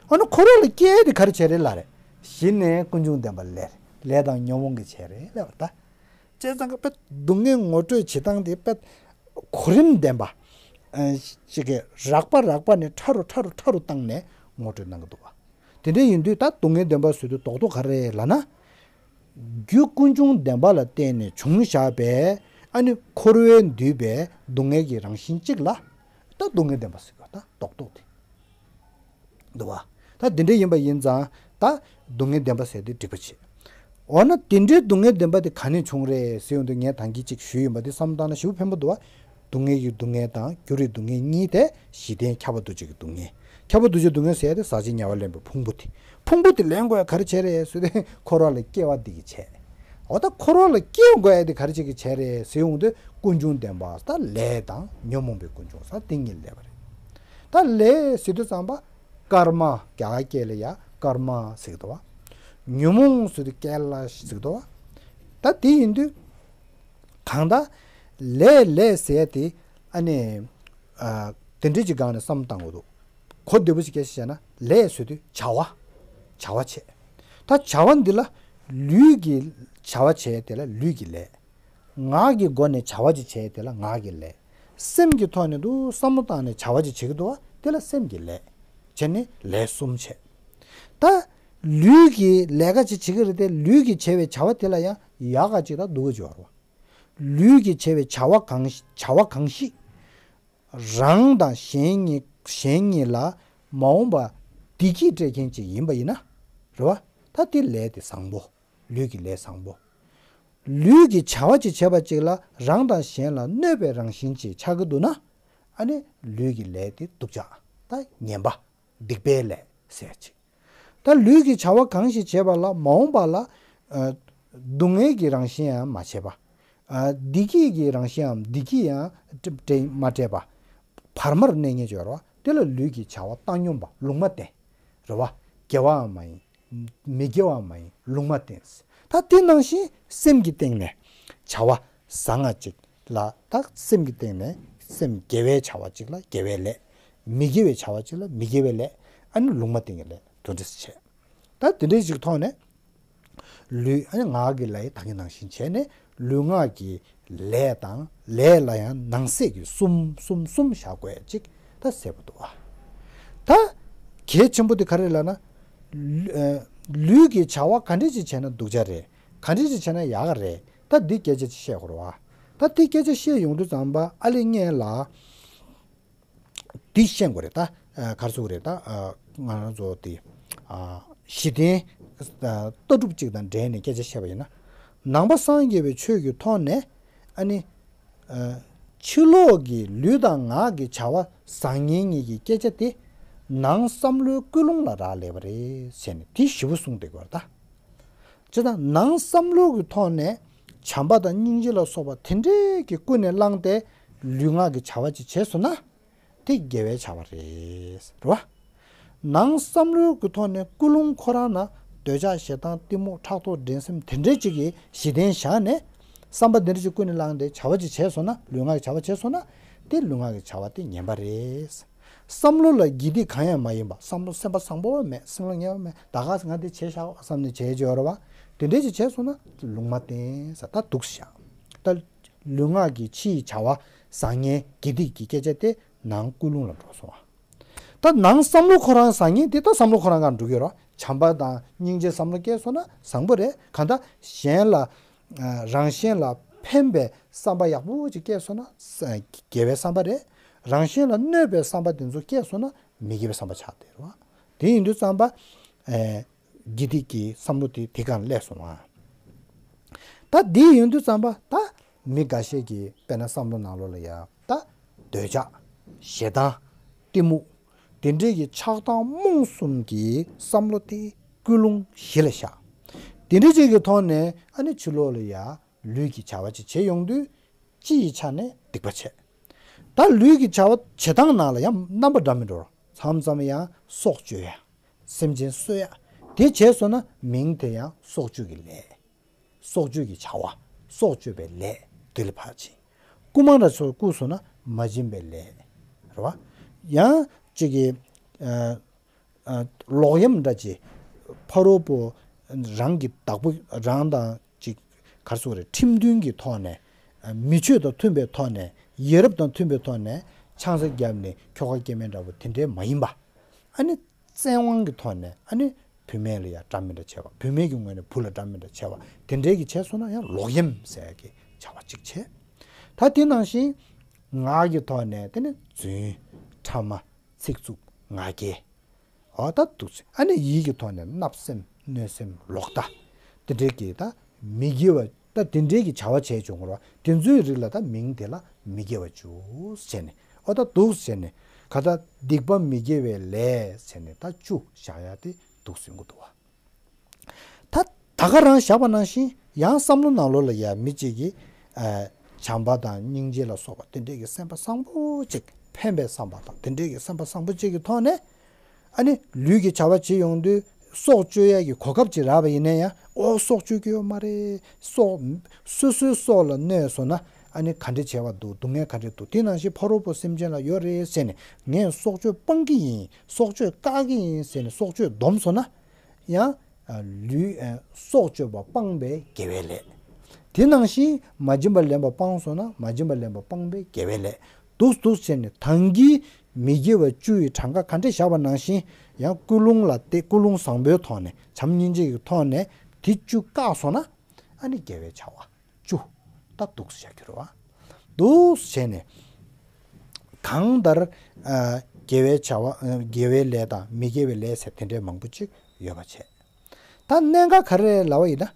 ཨ་ནི་འཁོར་བ་ལ་སྐྱེ་ཡ་དེ་ག་རེ་བྱས་རེད་ལབ་རེད། གཞི་ནས་ཀུན་འབྱུང་བདེན་པ་ལས་རེད། ལས་དང་ཉོན་མོངས་ཀྱི་བྱས་རེད་ལབ་པ་ད། བྱས་ཙང་གི་དཔེ་སྡུག་བསྔལ་ངོ་སྤྲོད་བྱེད་སྟངས་དེ་དཔེ་གོ་རིམ་ལྡན་པ། ཨ། ཅིག་གི་རགས་པ་རགས་པ་ནས་ཕྲ་རུ་ཕྲ་རུ་ཕྲ་རུ་བཏང་ནས་ངོ་སྤྲོད་གནང་གི་འདུག་བ། དེ་འདྲ་ཡིན་དུས་ད་སྡུག་བསྔལ་བདེན་པ་བཟོ་དུས་རྡོག་རྡོག་ག་རེ་ལབ་ན། རྒྱུ་ཀུན་འབྱུང་བདེན་པ་ལ་བརྟེན་ནས་བྱུང་བཞག་པའི་ཨ་ནི་འཁོར་བས་བསྡུས་པའི་སྡུག་བསྔལ་གྱི་རང་བཞིན་གཅིག་ལ་ད་སྡུག་བསྔལ་བདེན་པ་ཟེར་གི་ད་རྡོག་རྡོག་དེ། འདུག་བ། ད་དེ་འདྲ་ཡིན་པ་ཡིན་ཙང་ད་སྡུག་བསྔལ་བདེན་པ་ཟེར་དེ་འགྲིག་པ་བྱེད། འོ་ན་དེ་འདྲའི་སྡུག་བསྔལ་བདེན་པ་དེ་ག་ནས་བྱུང་རེད་ཟེར་ཡོང་དུས་ངས་ད་གིན་ཅིག་ཞུས་ཡིན་པ་དེ་བསམ་བཏང་ན་ཞེ་པོ་ཕན་པོ་འདུག་བ། སྡུག་བསྔལ་གྱི་སྡུག་བསྔལ་དང་འགྱུར་བའི་སྡུག་བསྔལ་གཉིས་དེ་གཞི་རྟེན་ཁྱབ་པ་འདུ་བྱེད་ཀྱི་སྡུག་བསྔལ། ཁྱབ་པ་འདུ་བྱེད་སྡུག་བསྔལ་ཟེར་ཡ་དེ་ཟག་བཅས་ཉེ་བར་ལེན་པའི་ཕུང་པོ་དེ། ཕུང་པོ་དེ་ལེན་དགོས་ཡ་ག་རེ་བྱས་རེད་ཟེར་དུས་འཁོར་བ་ལ་སྐྱེ་བ་འདི་གིས་བྱས། འོ་ད་འཁོར་བ་ལ་སྐྱེ་དགོས་ཡ་དེ་ག་རེ་བྱེད་ཀྱི་བྱས་རེད་ཟེར་ཡོང་དུས་ཀུན་འབྱུང་བདེན་པ་ད་ལས་དང་ཉོན་མོངས་པའི་ཀུན་འབྱུང་ས་དེ་གཉིས་ལས་པ་རེད། ད་ལས་ཟེར་དུས་ཙམ་པ་ཀརྨ། རྒྱ་གར་སྐད་ལ་ཡ་ཀརྨ་ཟེར་གི་འདུག་བ། ཉོན་མོངས་ཟེར་དུས་ཀལ་ལ་ཟེར་གི་འདུག་བ། ད་དེ་ཡིན་དུས་གང་ལྟར་ལས་ལས་ཟེར་ཡ་དེ་ཨ་ནི། ཨ། དེ་འདྲའི་ཅིག་སྒང་ནས་བསམ་བཏང་དགོས་འདུག་གོ་བདེ་པོ་ཞིག་སྐད་ཆ་བཤད་ན་ལས་ཟེར་དུས་བྱ་བ། བྱ་བ་བྱས། ད་བྱ་བ་འདི་ལ་ལུས་ཀྱི་བྱ་བ་བྱས་དེ་ལ་ལུས་ཀྱི་ལས། ངག་གི་སྒོ་ནས་བྱ་བ་ཅིག་བྱས་དེ་ལ་ངག་གི་ལས། སེམས་ཀྱི་ཐོག་ནས་འདུག་བསམ་བློ་བཏང་ནས་བྱ་བ་ཅིག་བྱེད་ཀྱི་འདུག་བ། དེ་ལ་སེམས་ཀྱི་ལས། བྱས་ནས་ལས་གསུམ་བྱས། ད་ལུས་ཀྱི་ལས་ཀ་ཅིག་བྱེད་ཀྱི་རེད་དེ་ལུས་ཀྱིས་བྱས་པའི་བྱ་བ་དེ་ལ་ཡང་ཡག་ག་ཅིག་དང་སྡུག་ག་ཅིག་ཡོད་རེད་བ། ལུས་ཀྱིས་བྱས་པའི་བྱ་བ་གང་བྱ་བ་གང་ཞིག་རང་དང་གཞན་གཉིས་གཞན་གཉིས་ལ་མ་འོངས་པ་བདེ་སྐྱིད་སྤྲད་མཁན་ཅིག་ཡིན་པ་ཡིན་ན། རེད་བ། ད་དེ་ལས་དེ་བཟང་པོ། ལུས་ཀྱི་ལས་བཟང་པོ། ལུས་ཀྱི་བྱ་བ་ཅིག་བྱས་པ་ཅིག་ལ་རང་དང་གཞན་ལ་གནོད་པའི་རང་བཞིན་ཅིག་ཆགས་ཀྱི་འདུག་ན། ཨ་ནི་ལུས་ཀྱི་ལས་དེ་སྡུག་ཅག་ད་ངན་པ། སྡིག་པའི་ལས་ཟེར་ཅིག་ད་ལུས་ཀྱི་བྱ་བ་གང་ཞིག་བྱེད་པ་ལ་མ་འོངས་པ་ལ། ཨ། སྡུག་བསྔལ་གྱི་རང་བཞིན་ཡང་མ་བྱས་པ། ཨ། བདེ་སྐྱིད་ཀྱི་རང་བཞིན་འམ་བདེ་སྐྱིད་ཡང་སྤྲད་མ་སྤྲད་པ། བར་མར་གནས་ངེས་ཅིག་ཡོད་རེད་བ། དེ་ལ་ལུས་ཀྱི་བྱ་བ་བཏང་སྙོམས་པ་ལུང་མ་བསྟན། རེད་བ། དགེ་བའང་མ་ཡིན། མི་དགེ་བའང་མ་ཡིན་ལུང་མ་བསྟན། ད་དེ་ནང་བཞིན་སེམས་ཀྱི་སྟེང་ནས་བྱ་བ་བཟང་ང་ཅིག་ལ། ད་སེམས་ཀྱི་སྟེང་ནས་སེམས་དགེ་བའི་བྱ་བ་ཅིག་ལ་དགེ་བའི་ལས། མི་དགེ་བའི་བྱ་བ་ཅིག་ལ་མི་དགེ་བའི་ལས། ཨ་ནི་ལུང་མ་བསྟན་གྱི་ལས་དོན་འདྲ་ཞིག་བྱས། ད་དེ་འདྲའི་ཞིག་ཐོག་ནས། ལུས་ཨ་ནི་ངག་གི་ལས་ད་གིན་ནང་བཞིན་བྱས་ནས་ལུས་ངག་གི་ལས་དང་ལས་ལ་ཡང་ནང་གསེས་ཀྱི་གསུམ་གསུམ་གསུམ་བཞག་དགོས་ཅིག་ད་གསལ་པོ་འདུག་ཨ། ད་གལ་ཆེན་པོ་དེ་ག་རེ་ལབ་ན། ལུ་ཨ། ལུས་ཀྱི་བྱ་བ་ག་འདྲ་ཅིག་བྱས་ན་སྡུག་ཅག་རེད། ག་འདྲ་ཅིག་བྱས་ན་ཡག་ག་རེད། ད་འདི་སྐད་ཆ་ཅིག་བཤད་དགོས་རེད་བ། ད་འདི་སྐད་ཆ་བཤད་ཡོང་དུས་ཙམ་པ་ཨ་ལེ་ངས་ལ། འདི་ཤེས་དགོས་རེད་ད། ཨ། ག་རེ་ཟེར་དགོས་རེད་ད། ཨ། ང་རང་ཚོ་དེ། ཨ། གཞི་རྟེན། ཨ། ལྟ་གྲུབ་ཅིག་དང་འབྲེལ་ནས་སྐད་ཆ་བཤད་པ་ཡིན་ན། ནང་པ་སངས་རྒྱས་པའི་ཆོས་ཀྱི་ཐོག་ནས། ཨ་ནི། ཨ། ཕྱི་ལོགས་ཀྱི་ལུས་དང་ངག་གི་བྱ་བ་བཟང་ངན་གཉིས་ཀྱི་སྐད་ཆ་དེ། ནང་བསམ་བློའི་ཀུན་སློང་ལ་རག་ལས་པ་རེད་ཟེར་ནས་དེ་ཞིབ་པོ་གསུངས་བསྡད་དགོས་རེད་ད། བྱས་ཙང་ནང་བསམ་བློ་གི་ཐོག་ནས་བྱམས་པ་དང་སྙིང་རྗེ་ལ་སོགས་པ་དེ་འདྲའི་གི་ཀུན་ནས་བསླངས་ཏེ་ལུས་ངག་གི་བྱ་བ་ཅིག་བྱས་སོང་ན། དེ་དགེ་བའི་བྱ་བ་རེད། རེད་བ། ནང་བསམ་བློ་གི་ཐོག་ནས་ཀུན་སློང་ཁོ་རང་ན་འདོད་ཆགས་ཞེ་སྡང་གཏི་མུག་ཕྲག་དོག་འགྲན་སེམས་དེ་འདྲའི་ཅིག་གི་གཞི་རྟེན་བཞག་ནས་བསམ་པ་དེ་འདྲ་ཅིག་ཀུན་ནས་བསླངས་ཏེ་བྱ་བ་ཅིག་བྱས་སོང་ན། ལུས་ངག་གི་བྱ་བ་བྱས་སོང་ན། དེ་ལུས་ངག་གི་བྱ་བ་དེ་ངན་པ་རེད། བསམ་བློ་ལ་དགེ་སྡིག་གང་ཡང་མ་ཡིན་པ། བསམ་བློ་སེམས་པ་བཟང་པོ་མེད། སེམས་བློ་ངན་པ་མེད། ད་ག་ང་འདི་བྱས་བཞག་བསམ་ནས་བྱས་བྱས་ཡོད་རེད་བ། དེ་འདྲས་ཅིག་བྱས་སོང་ན་ལུང་མ་བསྟན་ས་ད་འདུག་བཞག་ད་ལུས་ངག་གི་ཕྱིའི་བྱ་བ་བཟང་ངན་དགེ་སྡིག་གི་སྐད་ཆ་དེ་ནང་ཀུན་སློང་ལ་འགྲོ་སོང་བ། ད་ནང་བསམ་བློ་ཁོ་རང་བཟང་ངན་དེ་ད་བསམ་བློ་ཁོ་རང་གང་འགྲོ་གི་རོ། བྱམས་པ་དང་སྙིང་རྗེ་བསམ་བློ་སྐྱེས་སོང་ན་བཟང་པོ་རེད། གང་ལྟར་གཞན་ལ། ཨ། རང་གཞན་ལ་ཕན་པའི་བསམ་པ་ཡག་པོ་ཅིག་སྐྱེས་སོང་ན་ས་དགེ་བའི་བསམ་པ་རེད། རང་གཞན་ལ་གནོད་པའི་བསམ་པ་དེ་ཚོ་སྐྱེས་སོང་ན་མི་དགེ་བའི་བསམ་པ་ཆགས་བསྡད་རོ། དེ་ཡིན་དུས་ཙམ་པ། ཨ། དགེ་སྡིག་གི་བསམ་བློ་དེ་དེ་གང་སླེབས་སོང་ཨ། ད་དེ་ཡིན་དུས་ཙམ་པ་ད་མི་འགའ་ཤས་ཀྱི་དཔེར་ན་བསམ་བློ་ནང་ལོགས་ལ་ཡ་ད་འདོད་ཆགས། ཞེ་སྡང་། གཏི་མུག་དེ་འདྲའི་གི་ཆགས་སྡང་རྨོངས་གསུམ་གྱི་བསམ་བློ་དེ་ཀུན་སློང་གཞི་ལ་བཞག་དེ་འདྲའི་ཅིག་གི་ཐོག་ནས་ཨ་ནི་ཕྱི་ལོགས་ལ་ཡ་ལུས་ཀྱི་བྱ་བ་ཅིག་བྱེད་ཡོང་དུས་སྤྱི་ཡི་ཆ་ནས་སྡིག་པ་བྱས། ད་ལུས་ཀྱི་བྱ་བ་བྱེད་སྟངས་ནང་ལ་ཡང་རྣམ་པ་འདྲ་མི་འདྲ་མཚམས་མཚམས་ཡང་སྲོག་གཅོད་ཡ། སེམས་ཅན་གསོད་ཡ། དེ་བྱས་སོང་ན་མིང་དེ་ཡང་སྲོག་གཅོད་ཀྱི་ལས། སྲོག་གཅོད་ཀྱི་བྱ་བ། སྲོག་གཅོད་པའི་ལས་དེ་ལ་ཕར་ཕྱིན། རྐུ་མ་འདྲ་ཚོ་རྐུ་སོང་ན་མ་བྱིན་པའི་ལས། རེད་བ། ཡང་གཅིག་གིས། ཨ། ཨ། ལོག་གཡེམ་འདྲ་ཅིག་ཕ་རོལ་པོ་རང་གི་བདག་པོ་རང་དང་ཅིག་ག་རེ་ཟེར་དགོས་རེད། ཁྲིམས་མཐུན་གྱི་ཐོག་ནས། ཨ། མི་ཆོས་དང་མཐུན་པའི་ཐོག་ནས་ཡ་རབས་དང་མཐུན་པའི་ཐོག་ནས་ཆང་ས་བརྒྱབ་ནས་ཁྱོ་ག་སྐྱེ་དམན་འདྲ་བོ་དེ་འདྲའི་མ་ཡིན་པ། ཨ་ནི་བཙན་དབང་གི་ཐོག་ནས་ཨ་ནི་བུད་མེད་ལ་ཡ་འདྲ་མི་འདྲ་བྱས་པ། བུད་མེད་ཀྱི་ངོས་ནས་བུ་ལ་འདྲ་མི་འདྲ་བྱས་པ་དེ་འདྲའི་གི་བྱས་སོང་ན་ཡང་ལོག་གཡེམ་ཟེར་ཡ་གི་བྱ་བ་གཅིག་བྱས། ད་དེ་ནང་བཞིན་ངག་གི་ཐོག་ནས་དེ་ནི་རྫུན། ཕྲ་མ། ཚིག་རྩུབ། ང་རྒྱལ། འོ་ད་འདུག་སེ་ཨ་ནི་ཡིད་ཀྱི་ཐོག་ནས་བརྣབ་སེམས་གནོད་སེམས་ལོག་ལྟ། དེ་འདྲའི་གི་ད་མི་དགེ་བ་ད་དེ་འདྲའི་གི་བྱ་བ་བྱས་བྱུང་རོ། དེ་ཚོའི་རིགས་ལ་ད་མིང་དེ་ལ་མི་དགེ་བ་བཅུ་ཟེར་ནས། འོ་ད་འདུག་ཟེར་ནས་ག་ད་སྡིག་པ་མི་དགེ་བའི་ལས་ཟེར་ནས་ད་བཅུ་བཞག་ཡ་དེ་འདུག་ཟེར་གི་འདུག་བ། ད་ད་ག་རང་བཞག་པ་ནང་བཞིན་ཡང་བསམ་བློ་ནང་ལོགས་ལ་ཡ་མི་གཅིག་གིས། ཨ། བྱམས་པ་དང་སྙིང་རྗེ་ལ་སོགས་པ་དེ་འདྲའི་གི་སེམས་པ་བཟང་པོ་གཅིག་ཕན་པའི་བསམ་པ་དང་དེ་འདྲའི་གི་སེམས་པ་བཟང་པོ་གཅིག་གི་ཐོག་ནས། ཨ་ནི་ལུས་ཀྱི་བྱ་བ་བྱེད་ཡོང་དུས་སྲོག་གཅོད་ཡ་གི་གོ་སྐབས་ཅིག་རག་པ་ཡིན་ན་ཡང་། ཨོ་སྲོག་གཅོད་ཀྱི་ཡོད་མ་རེད། སྲོག་སོ་སོའི་སྲོག་ལ་གནོད་སོང་ན་ཨ་ནི་ག་འདྲ་བྱས་པ་འདུག་སྡུག་བསྔལ་ག་འདྲ་འདུག་དེ་ནང་བཞིན་ཕ་རོལ་པོ་སེམས་ཅན་ལ་ཡོད་རེད་ཟེར་ནས་ངས་སྲོག་གཅོད་སྤང་གི་ཡིན། སྲོག་གཅོད་བཀག་གི་ཡིན་ཟེར་ནས་སྲོག་གཅོད་སྡོམ་སོང་ན། ཡང་། ཨ། ལུས། ཨ། སྲོག་གཅོད་པ་སྤངས་པའི་དགེ་བའི་ལས། དེ་ནང་བཞིན་མ་བྱིན་པ་ལེན་པ་སྤངས་སོང་ན་མ་བྱིན་པ་ལེན་པ་སྤངས་པའི་དགེ་བའི་ལས། འདུག་འདུག་བྱས་ནས་ད་གིན་མི་དགེ་བ་བཅུ་ཡི་གྲངས་ཀ་ག་འདྲ་བཞག་པ་ནང་བཞིན་ཡང་ཀུན་སློང་ལ་བལྟས། ཀུན་སློང་བཟང་པོའི་ཐོག་ནས་བྱམས་སྙིང་རྗེ་ཡི་ཐོག་ནས་དེ་བཅུ་བཀག་སོང་ན་ཨ་ནི་དགེ་བའི་བྱ་བ། བཅུ། ད་འདུག་སེ་བྱ་རྒྱུ་རེད་བ། འདུག་སེ་བྱས་ནས། གང་ལྟར། ཨ། དགེ་བའི་བྱ་བ། ཨ། དགེ་བའི་ལས་དང་མི་དགེ་བའི་ལས་ཟེར་དེ་འདྲའི་མང་པོ་ཅིག་ཡོད་པ་བྱས། ད་གནད་འགག་ག་རེ་རེད་ལབ་པ་ཡིན་ན།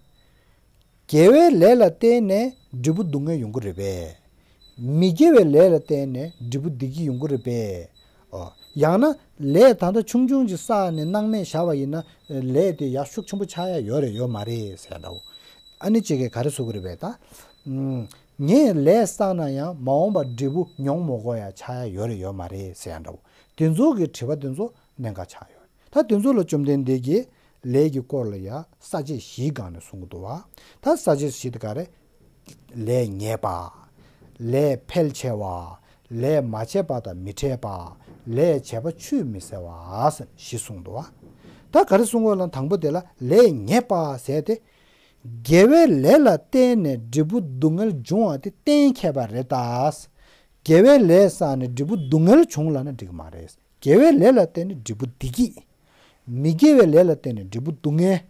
དགེ་བའི་ལས་ལ་བརྟེན་ནས་འབྲས་བུ་སྡུག་བསྔལ་ཡོང་གི་རེད་པས། མི་དགེ་བའི་ལས་ལ་བརྟེན་ནས་འབྲས་བུ་བདེ་སྐྱིད་ཡོང་གི་རེད་པས། ཨོ། ཡང་ན་ལས་ད་ལྟ་ཆུང་ཆུང་ཅིག་བསགས་ནས་སྣང་མེད་བཞག་པ་ཡིན་ན་ལས་དེ་ཡར་ཤུགས་ཆེན་པོ་ཆགས་ཡ་ཡོད་རེད་ཡོད་མ་རེད་ཟེར་འདྲ་བོ། ཨ་ནི་གཅིག་གིས་ག་རེ་གསུང་གི་རེད་པས་ད། ཨུམ། ངས་ལས་བསགས་ན་ཡང་མ་འོངས་པར་འབྲས་བུ་མྱོང་མི་དགོས་ཡ་ཆགས་ཡ་ཡོད་རེད་ཡོད་མ་རེད་ཟེར་ཡ་འདྲ་བོ། དེ་ཚོ་གི་དྲི་བ་དེ་ཚོ་གནད་འགག་ཆགས་ཡོད་རེད། ད་དེ་ཚོ་ལ་བཅོམ་ལྡན་འདས་ཀྱིས་ལས་ཀྱི་སྐོར་ལ་ཡ་ས་བཅད་བཞིའི་སྒང་ནས་གསུང་གི་འདུག་བ། ད་ས་བཅད་བཞི་དེ་ག་རེ། ལས་ཉེས་པ། ལས་འཕེལ་ཆེ་བ། ལས་མ་བྱས་པ་དང་མི་འཕྲད་པ། ལས་བྱས་པ་ཆུད་མི་ཟ་བ་ཟེར་བཞི་གསུངས་འདུག་བ། ད་ག་རེ་གསུང་དགོས་ལབ་དང་པོ་དེ་ལ་ལས་ཉེས་པ་ཟེར་ཏེ། དགེ་བའི་ལས་ལ་བརྟེན་ནས་འབྲས་བུ་སྡུག་བསྔལ་འབྱུང་བ་དེ་གཏན་འཁེལ་བ་རེད་ད། དགེ་བའི་ལས་བསགས་ནས་འབྲས་བུ་སྡུག་བསྔལ་བྱུང་ལབ་ན་འགྲིག་གི་མ་རེད། དགེ་བའི་ལས་ལ་བརྟེན་ནས་འབྲས་བུ་བདེ་སྐྱིད། མི་དགེ་བའི་ལས་ལ་བརྟེན་ནས་འབྲས་བུ་སྡུག་བསྔལ།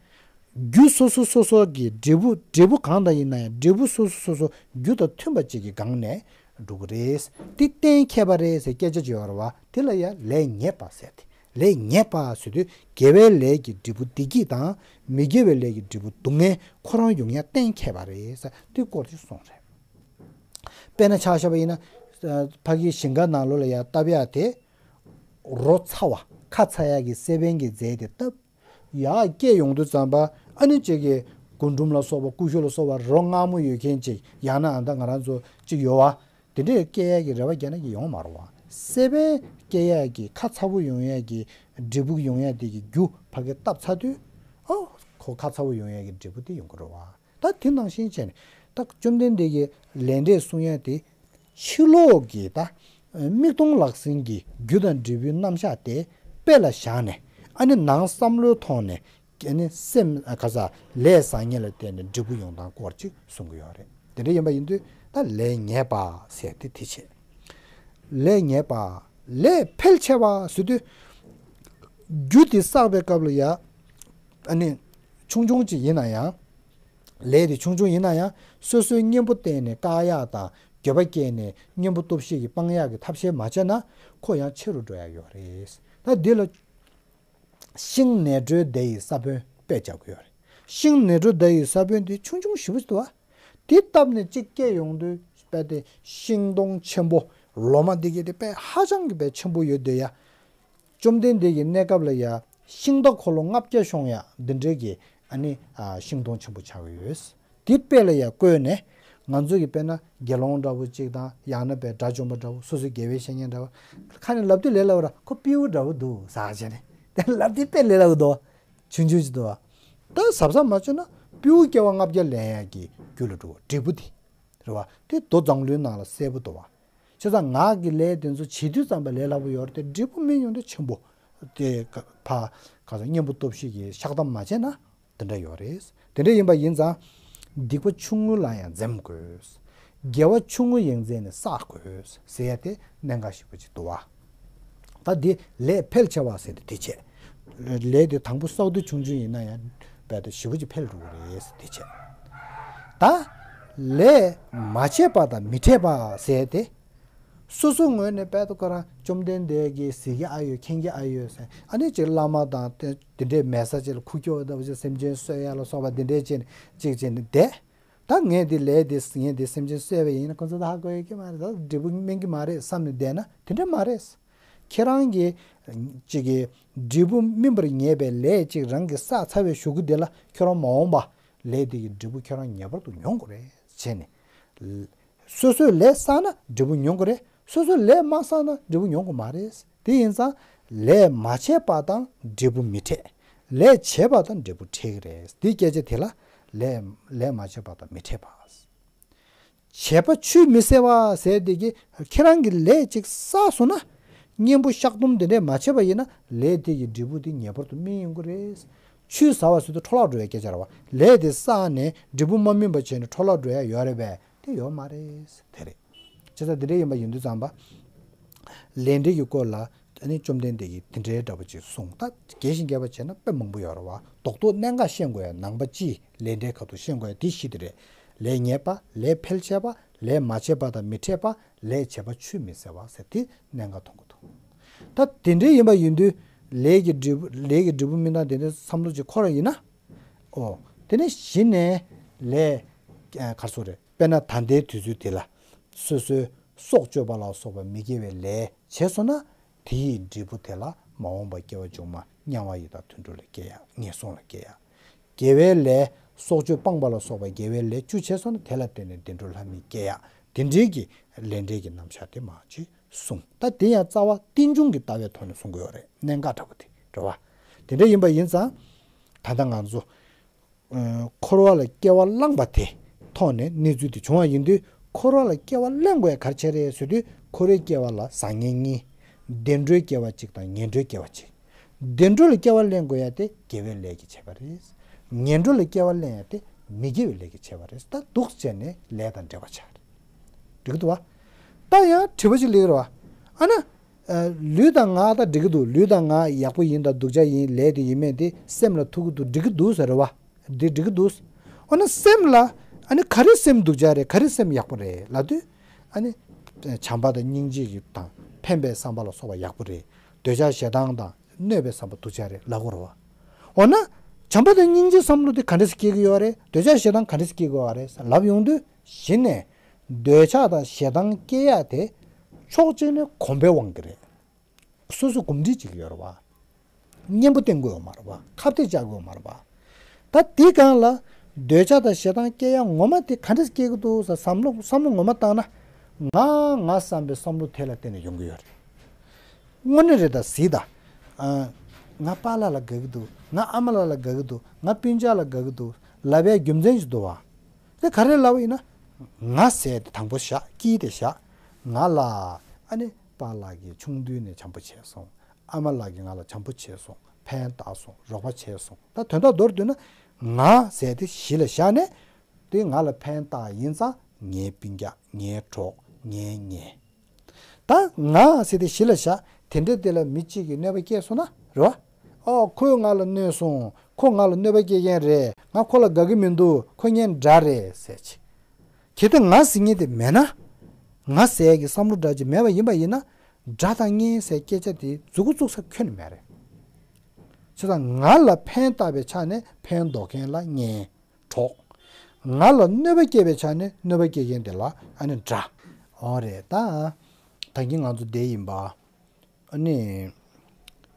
རྒྱུ་སོ་སོ་སོ་སོ་གི་འབྲས་བུ་འབྲས་བུ་གང་དང་ཡིན་ན་ཡང་འབྲས་བུ་སོ་སོ་སོ་སོ་རྒྱུ་དང་མཐུན་པ་ཅིག་གི་སྒང་ནས་འགྲོ་གི་རེད། འདི་གཏན་འཁེལ་བ་རེད་ཟེར་སྐད་ཆ་ཅིག་ཡོད་རེད་བ། དེ་ལ་ཡང་ལས་ཉེས་པ་ཟེར་ཏེ། ལས་ཉེས་པ་ཟེར་དུས་དགེ་བའི་ལས་ཀྱི་འབྲས་བུ་བདེ་སྐྱིད་དང་མི་དགེ་བའི་ལས་ཀྱི་འབྲས་བུ་སྡུག་བསྔལ་ཁོ་རང་ཡོང་ཡ་གཏན་འཁེལ་བ་རེད་ཟེར་དེ་སྐོར་ཅིག་གསུངས་རེད། དཔེར་ན་ཆ་བཞག་པ་ཡིན་ན། ཕ་གིའི་ཞིང་ཁ་ནང་ལོགས་ལ་ཡར་བཏབ་ཡག་དེ། རོ་ཚ་བ་ཁ་ཚ་ཡག་གི་སེ་པན་གྱིས་མཛད་དེ་བཏབ། ཡར་སྐྱེས་ཡོང་དུས་ཙམ་པ་ཨ་ནི་གཅིག་གི་རྒུན་འབྲུམ་ལ་སོགས་པ་ཀུ་ཤུ་ལ་སོགས་པ་རོ་མངར་མོ་ཡོད་མཁན་ཅིག་ཡང་ན་ཨ་ད་ང་རང་ཚོ་གཅིག་ཡོད་བ། དེ་འདྲས་སྐྱེ་ཡག་གི་རེ་བ་རྒྱག་ན་གི་ཡོང་མ་རུང་བ། སེ་པན་སྐྱེ་ཡག་གི་ཁ་ཚ་པོ་ཡོང་ཡག་གི་འབྲས་བུ་ཡོང་ཡག་དེ་གི་རྒྱུ་ཕ་གིར་བཏབ་ཚར་དུས། ཨོ། ཁོ་ཁ་ཚ་པོ་ཡོང་ཡག་གི་འབྲས་བུ་དེ་ཡོང་གི་རེད་བ། ད་དེ་ནང་བཞིན་བྱས་ནས་ད་བཅོམ་ལྡན་འདས་ཀྱིས་ལས་འབྲས་གསུང་ཡ་དེ། ཕྱི་ལོགས་ཀྱི་ད་མིག་མཐོང་ལག་ཟིན་གྱི་རྒྱུ་དང་འབྲས་བུའི་རྣམ་གཞག་དེ་དཔེ་ལ་བཞག་ནས་ཨ་ནི་ནང་བསམ་བློའི་ཐོག་ནས་ཨ་ནི་སེམས་ག་ས་ལས་བཟང་ངན་ལ་བརྟེན་ནས་འབྲས་བུ་ཡོང་སྟངས་སྐོར་ཅིག་གསུང་གི་ཡོད་རེད། དེ་འདྲ་ཡིན་པ་ཡིན་དུས་ད་ལས་ཉེས་པ་ཟེར་དེ་དེ་བྱས། ལས་ཉེས་པ། ལས་འཕེལ་ཆེ་བ་ཟེར་དུས། རྒྱུ་དེ་བསགས་པའི་སྐབས་ལ་ཡ། ཨ་ནི། ཆུང་ཆུང་ཅིག་ཡིན་ན་ཡང་། ལས་དེ་ཆུང་ཆུང་ཡིན་ན་ཡང་སོ་སོའི་གཉེན་པོ་བསྟེན་ནས་བཀག་ཡག་དང་འགྱོད་པ་སྐྱེས་ནས་གཉེན་པོ་སྟོབས་ཤེད་ཀྱིས་སྤང་ཡག་གི་ཐབས་ཤེས་མ་བྱས་ན་ཁོ་ཡང་ཆེ་རུ་འགྲོ་ཡག་ཡོད་རེད། ད་འདི་ལ། ཤིང་ནས་འགྲོལ་བདེ་ཡི་ས་བོན་དཔེ་བྱ་དགོས་ཡོད་རེད། ཤིང་ནས་འགྲོལ་བདེ་ཡི་ས་བོན་དེ་ཆུང་ཆུང་ཞེ་པོ་ཞིག་འདུག་བ། དེ་བཏབ་ནས་གཅིག་སྐྱེས་ཡོང་དུས་དཔེ་དེ་ཤིང་སྡོང་ཆེན་པོ་ལོ་མ་འདི་གས་དེ་དཔེ་ཧ་ཅང་གི་དཔེ་ཆེན་པོ་ཡོད་དེ་ཡ། བཅོམ་ལྡན་འདས་ཀྱི་གནས་སྐབས་ལ་ཡ་ཤིང་རྟ་འཁོར་ལོ་ལྔ་བརྒྱ་ཤོང་ཡ་འདི་འདྲའི་གི་ཨ་ནི་ཤིང་སྡོང་ཆེན་པོ་ཆགས་ཀྱི་ཡོད། དེ་དཔེ་ལ་ཡ་བཀོད་ནས་ང་ཚོ་གི་དཔེར་ན་དགེ་སློང་འདྲ་བོ་གཅིག་དང་ཡང་ན་དཔེ་དགྲ་བཅོམ་པ་འདྲ་བོ་སོ་སོའི་དགེ་བའི་བཤེས་གཉེན་འདྲ་བོ་ཁ་ནས་ལབ་དུས་ལས་སླ་བོ་ར་ཁོ་སྤྲེའུ་འདྲ་བོ་འདུག་ཟེར་བྱས་ནས་དེ་ལབ་དུས་དཔེ་ལས་སླ་བོ་འདུག་ཆུང་ཆུང་ཞིག་འདུག་བ། ད་གཟབ་གཟབ་མ་བྱས་ན་སྤྲེའུ་སྐྱེ་བ་ལྔ་བརྒྱ་ལེན་ཡ་གི་རྒྱུ་ལ་འགྲོ་བ་འབྲས་བུ་དེ། རེད་བ། དེ་མདོ་མཛངས་བླུན་ནང་ལ་གསལ་པོ་འདུག་བ། བྱས་ཙང་ངག་གི་ལས་དེ་ཚོ་བྱེད་དུས་ཙམ་པ་ལས་སླ་པོ་ཡོད་རེད་དེ་འབྲས་བུ་སྨིན་ཡོང་དུས་ཆེན་པོ། དེ་ཕ་ག་ས་གཉེན་པོ་སྟོབས་ཤེད་ཀྱིས་བཤགས་གཏམ་མ་བྱས་ན་དེ་འདྲ་ཡོད་རེད། དེ་འདྲ་ཡིན་པ་ཡིན་ཙང་། སྡིག་པ་ཆུང་ངུ་ལ་ཡང་འཛེམ་དགོས། དགེ་བ་ཆུང་ངུ་ཡིན་ཙང་ནི་བསགས་དགོས་ཟེར་ཡ་དེ་གནད་འགག་ཞེ་པོ་ཅིག་འདུག་བ། ད་འདི་ལས་འཕེལ་ཆེ་བ་ཟེར་ཏེ་དེ་བྱས། ལས་དེ་དང་པོ་བསགས་དུས་ཆུང་ཆུང་ཡིན་ན་ཡང་རྦད་དེ་ཞེ་པོ་ཅིག་འཕེལ་འགྲོ་གི་རེད་ཟེར་དེ་བྱས། ད་ལས་མ་བྱས་པ་དང་མི་འཕྲད་པ་ཟེར་ཏེ། སོ་སོའི་ངོས་ནས་རྦད་དེ་ཁོ་རང་བཅོམ་ལྡན་འདས་ཀྱི་གཟིགས་ཀྱི་ཨ་ཡོད་མཁྱེན་གྱི་ཨ་ཡོད་ཟེར་ཨ་ནི་ཅིག་བླ་མ་དང་དེ་དེ་འདྲའི་མལ་ས་ཅིག་ལ་ཁུག་ཀྱོག་ལྟ་བུ་ཅིག་སེམས་ཅན་གསོ་ཡ་ལ་སོགས་པ་དེ་འདྲའི་ཅིག་ཅིག་ཅིག་ནི་བསྡད། ད་ངས་འདི་ལས་འདི་ངས་འདི་སེམས་ཅན་གསོས་པ་ཡིན་ན་ཁོ་ཚོ་ད་ཧ་གོ་ཡོད་ཀྱི་མ་རེད། ད་འབྲས་བུ་སྨིན་གྱི་མ་རེད་བསམ་ནས་བསྡད་ན་དེ་འདྲ་མ་རེད། ཁྱེད་རང་གིས་ཅིག་གི་འབྲས་བུ་སྨིན་པར་ངེས་པའི་ལས་ཅིག་རང་གིས་བསགས་ཚར་བའི་གཞུག་གུ་དེ་ལ་ཁྱོད་རང་མ་འོངས་པ་ལས་དེ་གི་འབྲས་བུ་ཁྱོད་རང་ངེས་པར་དུ་མྱོང་དགོས་རེད་བྱས་ནས། སོ་སོས་ལས་བསགས་ན་འབྲས་བུ་མྱོང་དགོས་རེད། སོ་སོས་ལས་མ་བསགས་ན་འབྲས་བུ་མྱོང་དགོས་མ་རེད། དེ་ཡིན་ཙང་ལས་མ་བྱས་པ་དང་འབྲས་བུ་མི་འཕྲད། ལས་བྱས་པ་དང་འབྲས་བུ་འཕྲད་ཀྱི་རེད། དེའི་སྐད་ཆ་དེ་ལ་ལས་ལས་མ་བྱས་པ་དང་མི་འཕྲད་པ། བྱས་པ་ཆུད་མི་ཟ་བ་ཟེར་དེ་གི་ཁྱེད་རང་གི་ལས་ཅིག་བསགས་སོང་ན། གཉེན་པོ་བཤགས་སྡོམ་དེ་འདྲས་མ་བྱས་པ་ཡིན་ན་ལས་དེ་གི་འབྲས་བུ་དེ་ངེས་པར་དུ་སྨིན་ཡོང་གི་རེད། ཆུད་ཟ་བ་ཟེར་དུས་འཕྲོ་བརླག་འགྲོ་ཡ་སྐད་ཆ་རེད་བ། ལས་དེ་བསགས་ནས་འབྲས་བུ་མ་སྨིན་པ་བྱས་ནས་འཕྲོ་བརླག་འགྲོ་ཡ་ཡོད་རེད་པས། དེ་ཡོད་མ་རེད། དེ་རེད། བྱས་ཙང་དེ་འདྲ་ཡིན་པ་ཡིན་དུས་ཙམ་པ། ལས་འབྲས་ཀྱི་སྐོར་ལ་ཨ་ནི་བཅོམ་ལྡན་འདས་ཀྱིས་དེ་འདྲའི་འདྲ་པོ་ཅིག་གསུངས། ད་རྒྱས་ཤིང་རྒྱས་པ་བྱས་ན་དཔེ་མང་པོ་ཡོད་རེད་བ། རྡོག་རྡོག་གནད་འགག་ཤེས་དགོས་ཡ་ནང་པ་སྤྱིའི་ལས་འབྲས་ཁ་ཐུག་ཤེས་དགོས་ཡ་དེ་བཞི་དེ་རེད། ལས་ཉེས་པ། ལས་འཕེལ་ཆེ་བ། ལས་མ་བྱས་པ་དང་མི་འཕྲད་པ། ལས་བྱས་པ་ཆུད་མི་ཟ་བ་ཟེར་དེ་གནད་འགག་མཐོང་གི་འདུག་ད་དེ་འདྲའི་ཡིན་པ་ཡིན་དུས་ལས་ཀྱི་འབྲས་བུ་ལས་ཀྱི་འབྲས་བུ་སྨིན་སྟངས་དེ་འདྲའི་བསམ་བློ་ཅིག་འཁོར་བ་ཡིན་ན། ཨོ། དེ་ནས་གཞི་ནས་ལས་ག་རེ་ཟེར་དགོས་རེད། དཔེར་ན་ད་ལྟའི་དུས་ཚོད་འདི་ལ་སོ་སོའི་སྲོག་གཅོད་པ་ལ་སོགས་པ་མི་དགེ་བའི་ལས་བྱས་སོང་ན་ དེ་ཡི་འབྲས་བུ་དེ་ལ་མ་འོངས་པ་སྐྱེ་བ་མཇུག་མ་དམྱལ་བ་ཡི་དྭགས་དུད་འགྲོ་ལ་སྐྱེ་ཡ། ངན་སོང་ལ་སྐྱེ་ཡ། དགེ་བའི་ལས་སྲོག་གཅོད་སྤངས་པ་ལ་སོགས་པ་དགེ་བའི་ལས་བཅུ་བྱས་སོང་ན་དེ་ལ་བརྟེན་ནས་བདེ་འགྲོ་ལྷ་མིར་སྐྱེ་ཡ། དེ་འདྲའི་གི་ལས་འབྲས་ཀྱི་རྣམ་གཞག་དེ་མང་ཆེ་གསུངས། ད་དེ་ཡང་རྩ་བ་རྟེན་འབྱུང་གི་ལྟ་བའི་ཐོག་ནས་གསུང་གི་ཡོད་རེད། གནད་འགག་འདྲ་པོ་དེ་རེད་བ། དེ་འདྲ་ཡིན་པ་ཡིན་ཙང་ད་ལྟ་ང་ཚོ་འཁོར་བ་ལ་སྐྱེ་བ་བླངས་པ་དེ་ཐོག་ནས་གནས་ཚུལ་དེ་བྱུང་བ་ཡིན་དུས། འཁོར་བ་ལ་སྐྱེ་བ་ལེན་དགོས་ཡ་ག་རེ་བྱས་རེད་ཟེར་དུས། འཁོར་བའི་སྐྱེ་བ་ལ་བཟང་ངན་གཉིས། བདེ་འགྲོའི་སྐྱེ་བ་གཅིག་དང་ངན་འགྲོའི་སྐྱེ་བ་གཅིག། བདེ་འགྲོ་ལ་སྐྱེ་བ་ལེན་དགོས་ཡ་དེ་དགེ་བའི་ལས་ཀྱིས་བྱས་པ་རེད། ངན་འགྲོ་ལ་སྐྱེ་བ་ལེན་ཡ་དེ་མི་དགེ་བའི་ལས་ཀྱིས་བྱས་པ་རེད། ད་འདུག་བྱས་ནས་ལས་དང་འབྲེལ་བ་ཆགས་རེད། འགྲིག་གི་འདུག་བ། ད་ཡང་དྲི་བ་ཞིག་སླེབས་ཀྱི་རེད་བ། ཨ་ན། ལུས་དང་ངག་ད་འགྲིག་གི་འདུག་ལུས་དང་ངག་ཡག་པོ་ཡིན་དང་སྡུག་ཅག་ཡིན་ལས་དེ་ཡིན་མིན་དེ་སེམས་ལ་ཐུག་གི་འདུག་འགྲིག་གི་འདུག་ཟེར་རེད་བ། འདི་འགྲིག་གི་འདུག་འོ་ན་སེམས་ལ་ཨ་ནི་ག་རེ་སེམས་སྡུག་ཅག་རེད། ག་རེ་སེམས་ཡག་པོ་རེད་ལབ་དུས། ཨ་ནི་བྱམས་པ་དང་སྙིང་རྗེ་ཡི་དང་ཕན་པའི་བསམ་པ་ལ་སོགས་པ་ཡག་པོ་རེད། འདོད་ཆགས་ཞེ་སྡང་དང་གནོད་པའི་བསམ་པ་སྡུག་ཅག་རེད་ལབ་དགོས་རེད་བ། འོ་ན་བྱམས་པ་དང་སྙིང་རྗེའི་བསམ་བློ་དེ་ག་འདྲས་སེ་སྐྱེ་གི་ཡོད་རེད། འདོད་ཆགས་ཞེ་སྡང་ག་འདྲས་སེ་སྐྱེ་གི་ཡོད་རེད་ལབ་ཡོང་དུས། གཞི་ནས་འདོད་ཆགས་དང་ཞེ་སྡང་སྐྱེ་ཡ་དེ་ཕྱོགས་གཅིག་ནས་གོམས་པའི་དབང་གིས་རེད། སོ་སོ་གོམས་འདྲིས་བྱེད་ཀྱི་ཡོད་རེད་བ། གཉེན་པོ་བསྟེན་དགོས་ཡོད་མ་རེད་བ། ཁ་གཏད་བཅག་དགོས་ཡོད་མ་རེད་བ། ད་དེའི་སྒང་ལ་འདོད་ཆགས་དང་ཞེ་སྡང་སྐྱེ་ཡ་ངོ་མ་དེ་ག་འདྲས་སྐྱེ་གི་འདུག་ཟེར་བསམ་བློ་བསམ་བློ་ངོ་མ་བཏང་ན། ང་ང་བསམ་པའི་བསམ་བློ་དེ་ལ་བརྟེན་ནས་ཡོང་གི་ཡོད་རེད། དངོས་གནས་རེད་ད་གཟིགས་ད། ཨ། ང་པཱ་ལགས་ལ་དགའ་གི་འདུག་ང་ཨ་མ་ལགས་ལ་དགའ་གི་འདུག་ང་སྤུན་ཀྱག་ལ་དགའ་གི་འདུག་ལབ་པའི་རྒྱུ་མཚན་ཞིག་འདུག་བ། དེ་ག་རེ་ལབ་པ་ཡིན་ན། ང་ཟེར་དེ་དང་པོ་བཞག་དཀྱིལ་དེ་བཞག་ང་ལ་ཨ་ནི་པཱ་ལགས་ཀྱིས་ཆུང་དུས་ནས་བྱམས་པོ་བྱས་སོང་། ཨ་མ་ལགས་ཀྱིས་ང་ལ་བྱམས་པོ་བྱས་སོང་། ཕན་བཏགས་སོང་། རོགས་པ་བྱས་སོང་། ད་དོན་དག་མདོར་བསྡུས་ན། ང་ཟེར་དེ་གཞི་ལ་བཞག་ནས། དེ་ང་ལ་ཕན་བཏགས་ཡིན་ཙང་ངའི་སྤུན་ཀྱག་ངའི་གྲོགས་ངའི་གཉེན། ད་ང་ཟེར་དེ་གཞི་ལ་བཞག་དེ་འདྲ་དེ་ལ་མི་གཅིག་གིས་གནོད་པ་སྐྱེལ་སོང་ན་རེད་བ། ཨོ་ཁོས་ང་ལ་གནོད་སོང་། ཁོ་ང་ལ་གནོད་པ་སྐྱེལ་མཁན་རེད། ང་ཁོ་ལ་དགའ་གི་མི་འདུག་ཁོ་ངའི་དགྲ་རེད་ཟེར་ཅིག་གལ་ཏེ་ང་ཟེར་མཁན་དེ་མེད་ན། ང་ཟེར་གྱི་བསམ་བློ་འདྲ་ཅིག་མེད་པ་ཡིན་པ་ཡིན་ན། དགྲ་དང་གཉེན་ཟེར་སྐད་ཆ་དེ་མཛུབ་གུ་བཙུགས་ས་ཁྱོན་ནས་མེད་རེད། བྱས་ཙང་ང་ལ་ཕན་བཏགས་པའི་ཆ་ནས་ཕན་འདོགས་མཁན་ལ་གཉེན། གྲོགས། ང་ལ་གནོད་པ་སྐྱེལ་བའི་ཆ་ནས་གནོད་པ་སྐྱེལ་མཁན་དེ་ལ་ཨ་ནི་དགྲ། འོ་རེད་ད། ད་གིན་ང་ཚོ་བསྡད་ཡིན་པ། ཨ་ནི།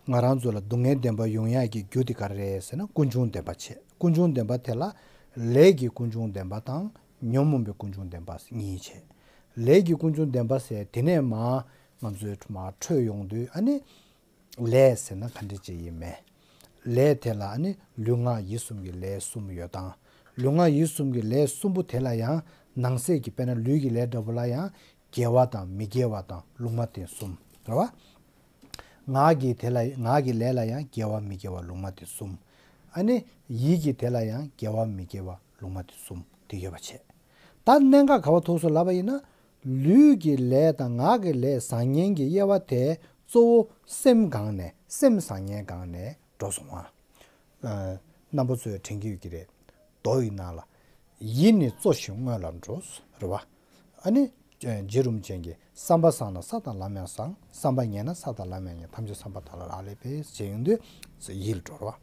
ང་རང་ཚོ་ལ་སྡུག་བསྔལ་བདེན་པ་ཡོང་ཡག་གི་རྒྱུ་དེ་ག་རེ་རེད་ཟེར་ན། ཀུན་འབྱུང་བདེན་པ་བྱས། ཀུན་འབྱུང་བདེན་པ་དེ་ལ། ལས་ཀྱི་ཀུན་འབྱུང་བདེན་པ་དང་ཉོན་མོངས་པའི་ཀུན་འབྱུང་བདེན་པ་གཉིས་བྱས། ལས་ཀྱི་ཀུན་འབྱུང་བདེན་པ་ཟེར་དེ་ནས་མར་ང་ཚོའི་མར་འཕྲོས་ཡོང་དུས་ཨ་ནི། ལས་ཟེར་ན་ག་འདྲ་ཅིག་ཡིན་མིན། ལས་དེ་ལ་ཨ་ནི་ལུས་ངག་ཡིད་གསུམ་གྱི་ལས་གསུམ་ཡོད་དང་། ལུས་ངག་ཡིད་གསུམ་གྱི་ལས་གསུམ་པོ་དེ་ལ་ཡང་ནང་གསེས་ཀྱི་དཔེར་ན་ལུས་ཀྱི་ལས་འདྲ་པོ་ལ་ཡང་དགེ་བ་དང་མི་དགེ་བ་དང་ལུང་མ་བསྟན་གསུམ་རེད་བ། ངག་གི་དེ་ལ་ངག་གི་ལས་ལ་ཡང་དགེ་བ་མི་དགེ་བ་ལུང་མ་བསྟན་གསུམ། ཨ་ནི་ཡིད་ཀྱི་དེ་ལ་ཡང་དགེ་བ་མི་དགེ་བ་ལུང་མ་བསྟན་གསུམ་དེ་ཡོད་པ་བྱས། ད་གནད་འགག་ག་པར་ཐུག་སོང་ལབ་པ་ཡིན་ན། ལུས་ཀྱི་ལས་དང་ངག་གི་ལས་བཟང་ངན་གྱི་དབྱེ་བ་དེ་གཙོ་བོ་སེམས་སྒང་ནས་སེམས་བཟང་ངན་སྒང་ནས་འགྲོ་སོང་ང་། ཨ། རྣམ་པ་ཚོས་དྲན་གྱི་ཡོད་ཀྱི་རེད། མདོ་ཡི་ནང་ལ། ཡིད་ནི་གཙོ་ཞིང་སྔོན་ལ་འགྲོ། རེད་བ། ཨ་ནི། རྗེ་རིན་པོ་ཆེ་གིས་བསམ་པ་བཟང་ན་ས་དང་ལམ་ཡང་བཟང་། བསམ་པ་ངན་ན་ས་དང་ལམ་ཡང་ངན། ཐམས་ཅད་བསམ་པ་དག་ལ་རག་ལས་པས་ཞེས་ཡོང་དུས་ཡིད་ལ་འགྲོ་རེད་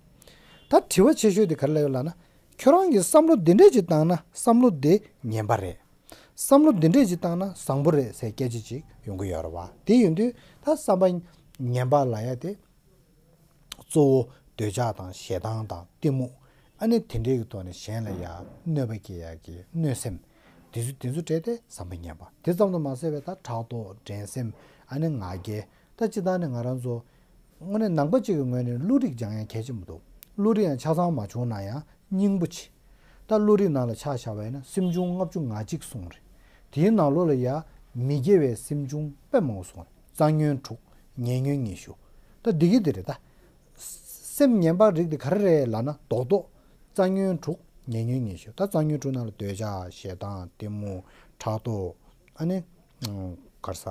བ། ད་དྲི་བ་ཆེ་ཤོས་དེ་ག་རེ་ལབ་ཡོད་ལབ་ན། ཁྱོད་རང་གིས་བསམ་བློ་འདི་འདྲས་ཅིག་བཏང་ན་བསམ་བློ་འདི་ངན་པ་རེད། བསམ་བློ་འདི་འདྲས་ཅིག་བཏང་ན་བཟང་པོ་རེད་ཟེར་སྐད་ཆ་ཅིག་ཡོང་གི་ཡོད་རེད་བ། དེ་ཡིན་དུས་ད་བསམ་པ་ངན་པ་ལབ་ཡ་དེ། གཙོ་བོ་འདོད་ཆགས་དང་ཞེ་སྡང་དང་གཏི་མུག་ཨ་ནི་དེ་འདྲའི་གི་ཐོག་ནས་གཞན་ལ་ཡ་གནོད་པ་སྐྱེལ་ཡ་གི་གནོད་སེམས། དེ་ཚོ་དེ་ཚོ་བྲལ་ཏེ་བསམ་པ་ངན་པ། དེ་ཙམ་དུ་མ་ཟད་པའི་ད་ཕྲག་དོག་འགྲན་སེམས། ཨ་ནི་ང་རྒྱལ། ད་སྤྱིར་བཏང་ནས་ང་རང་ཚོ་དངོས་གནས་ནང་པ་གཅིག་གི་ངོས་ནས་བློ་རིག་སྦྱང་ཡ་གལ་ཆེན་པོ་འདུག་བློ་རིག་ཡང་ཆ་ཚང་མ་བྱུང་ན་ཡང་སྙིང་པོ་ཆེ། ད་བློ་རིག་ནང་ལ་ཆ་བཞག་པ་ཡིན་ན་སེམས་བྱུང་ལྔ་བཅུ་ང་གཅིག་གསུངས་རེད། དེའི་ནང་ལོགས་ལ་ཡ་མི་དགེ་བའི་སེམས་བྱུང་དཔེ་མང་པོ་གསུངས་རེད། རྩ་ཉོན་དྲུག་ཉེ་ཉོན་ཉི་ཤུ། ད་འདི་གི་འདི་རེད་ད། སེམས་ངན་པ་རིགས་དེ་ག་རེ་རེད་ལབ་ན་རྡོག་རྡོག་རྩ་ཉོན་དྲུག་ཉེ་ཉོན་ཉི་ཤུ། ད་རྩ་ཉོན་དྲུག་ནང་ལ་འདོད་ཆགས་ཞེ་སྡང་གཏི་མུག་ཕྲག་དོག་ཨ་ནི། ག་རེ་ཟ།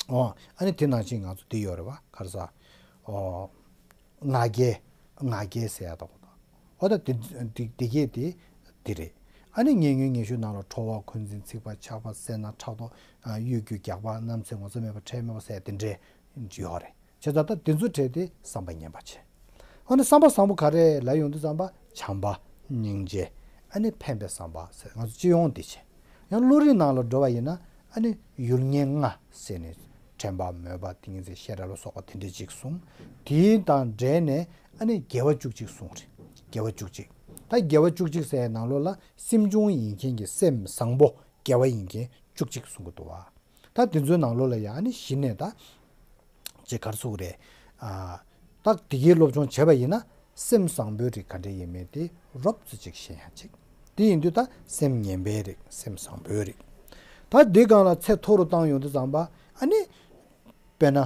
འོ། ཨ་ནི་དེ་ནང་བཞིན་ང་ཚོ་འདི་ཡོད་རེད་བ། ག་རེ་ཟ། འོ། ང་རྒྱལ། ང་རྒྱལ་ཟེར་ཡ་དང་པོ་དང་། འོ་ད་དེ་དེ་དེ་གས་དེ་དེ་རེད། ཨ་ནི་ཉེ་ཉོན་ཉི་ཤུ་ནང་ལ་ཁྲོ་བ། འཁོན་འཛིན། འཚིག་པ། ཆགས་པ། སེར་སྣ། ཕྲག་དོག་གཡོ་སྒྱུ། རྒྱགས་པ། རྣམ་འཚེ། ངོ་ཚ་མེད་པ། ཁྲེལ་མེད་པ་ཟེར་ཡ་དེ་འདྲས་ཡོད་རེད། བྱས་ཙང་ད་དེ་ཚོ་བྲལ་ཏེ་བསམ་པ་ངན་པ་བྱས། འོ་ན་བསམ་པ་བཟང་པོ་ག་རེ་ལབ་ཡོང་དུས་ཙམ་པ་བྱམས་པ། སྙིང་རྗེ། ཨ་ནི་ཕན་པའི་བསམ་པ་ཟེར་ང་ཚོ་སྤྱི་ཡོངས་འདི་བྱས། ཡང་བློ་རིག་ནང་ལ་འགྲོ་བ་ཡིན་ན་ཨ་ནི་ཡུལ་ངན་ལྔ་ཟེར་ནས་ དྲན་པ་མོས་པ་ཏིང་འཛིན་ཤེས་རབ་ལ་སོགས་པ་དེ་འདྲ་ཅིག་གསུངས། དེ་དང་འབྲེལ་ནས་ཨ་ནི་དགེ་བ་བཅུ་གཅིག་གསུངས་རེད། དགེ་བ་བཅུ་གཅིག་ད་དགེ་བ་བཅུ་གཅིག་ཟེར་ཡའི་ནང་ལོགས་ལ་སེམས་བྱུང་ཡིན་མཁན་གྱི་སེམས་བཟང་པོ་དགེ་བ་ཡིན་མཁན་བཅུ་གཅིག་གསུང་གི་འདུག་བ། ད་དེ་ཚོའི་ནང་ལོགས་ལ་ཡང་ཨ་ནི་གཞི་ནས་ད་ཅེས་ག་རེ་ཟེར་དགོས་རེད། ཨ། ད་དེ་གའི་སློབ་སྦྱོང་བྱས་པ་ཡིན་ན་སེམས་བཟང་པོའི་རིགས་ག་འདྲ་ཡིན་མིན་དེ་རོབ་ཙམ་ཅིག་ཤེས་ཡ་ཅིག་དེ་ཡིན་དུས་ད་སེམས་ངན་པའི་རིགས་སེམས་བཟང་པོའི་རིགས། ད་འདི་སྒང་ལ་ཚད་མཐོ་རུ་བཏང་ཡོང་དུས་ཙམ་པ་ཨ་ནི། དཔེར་ན་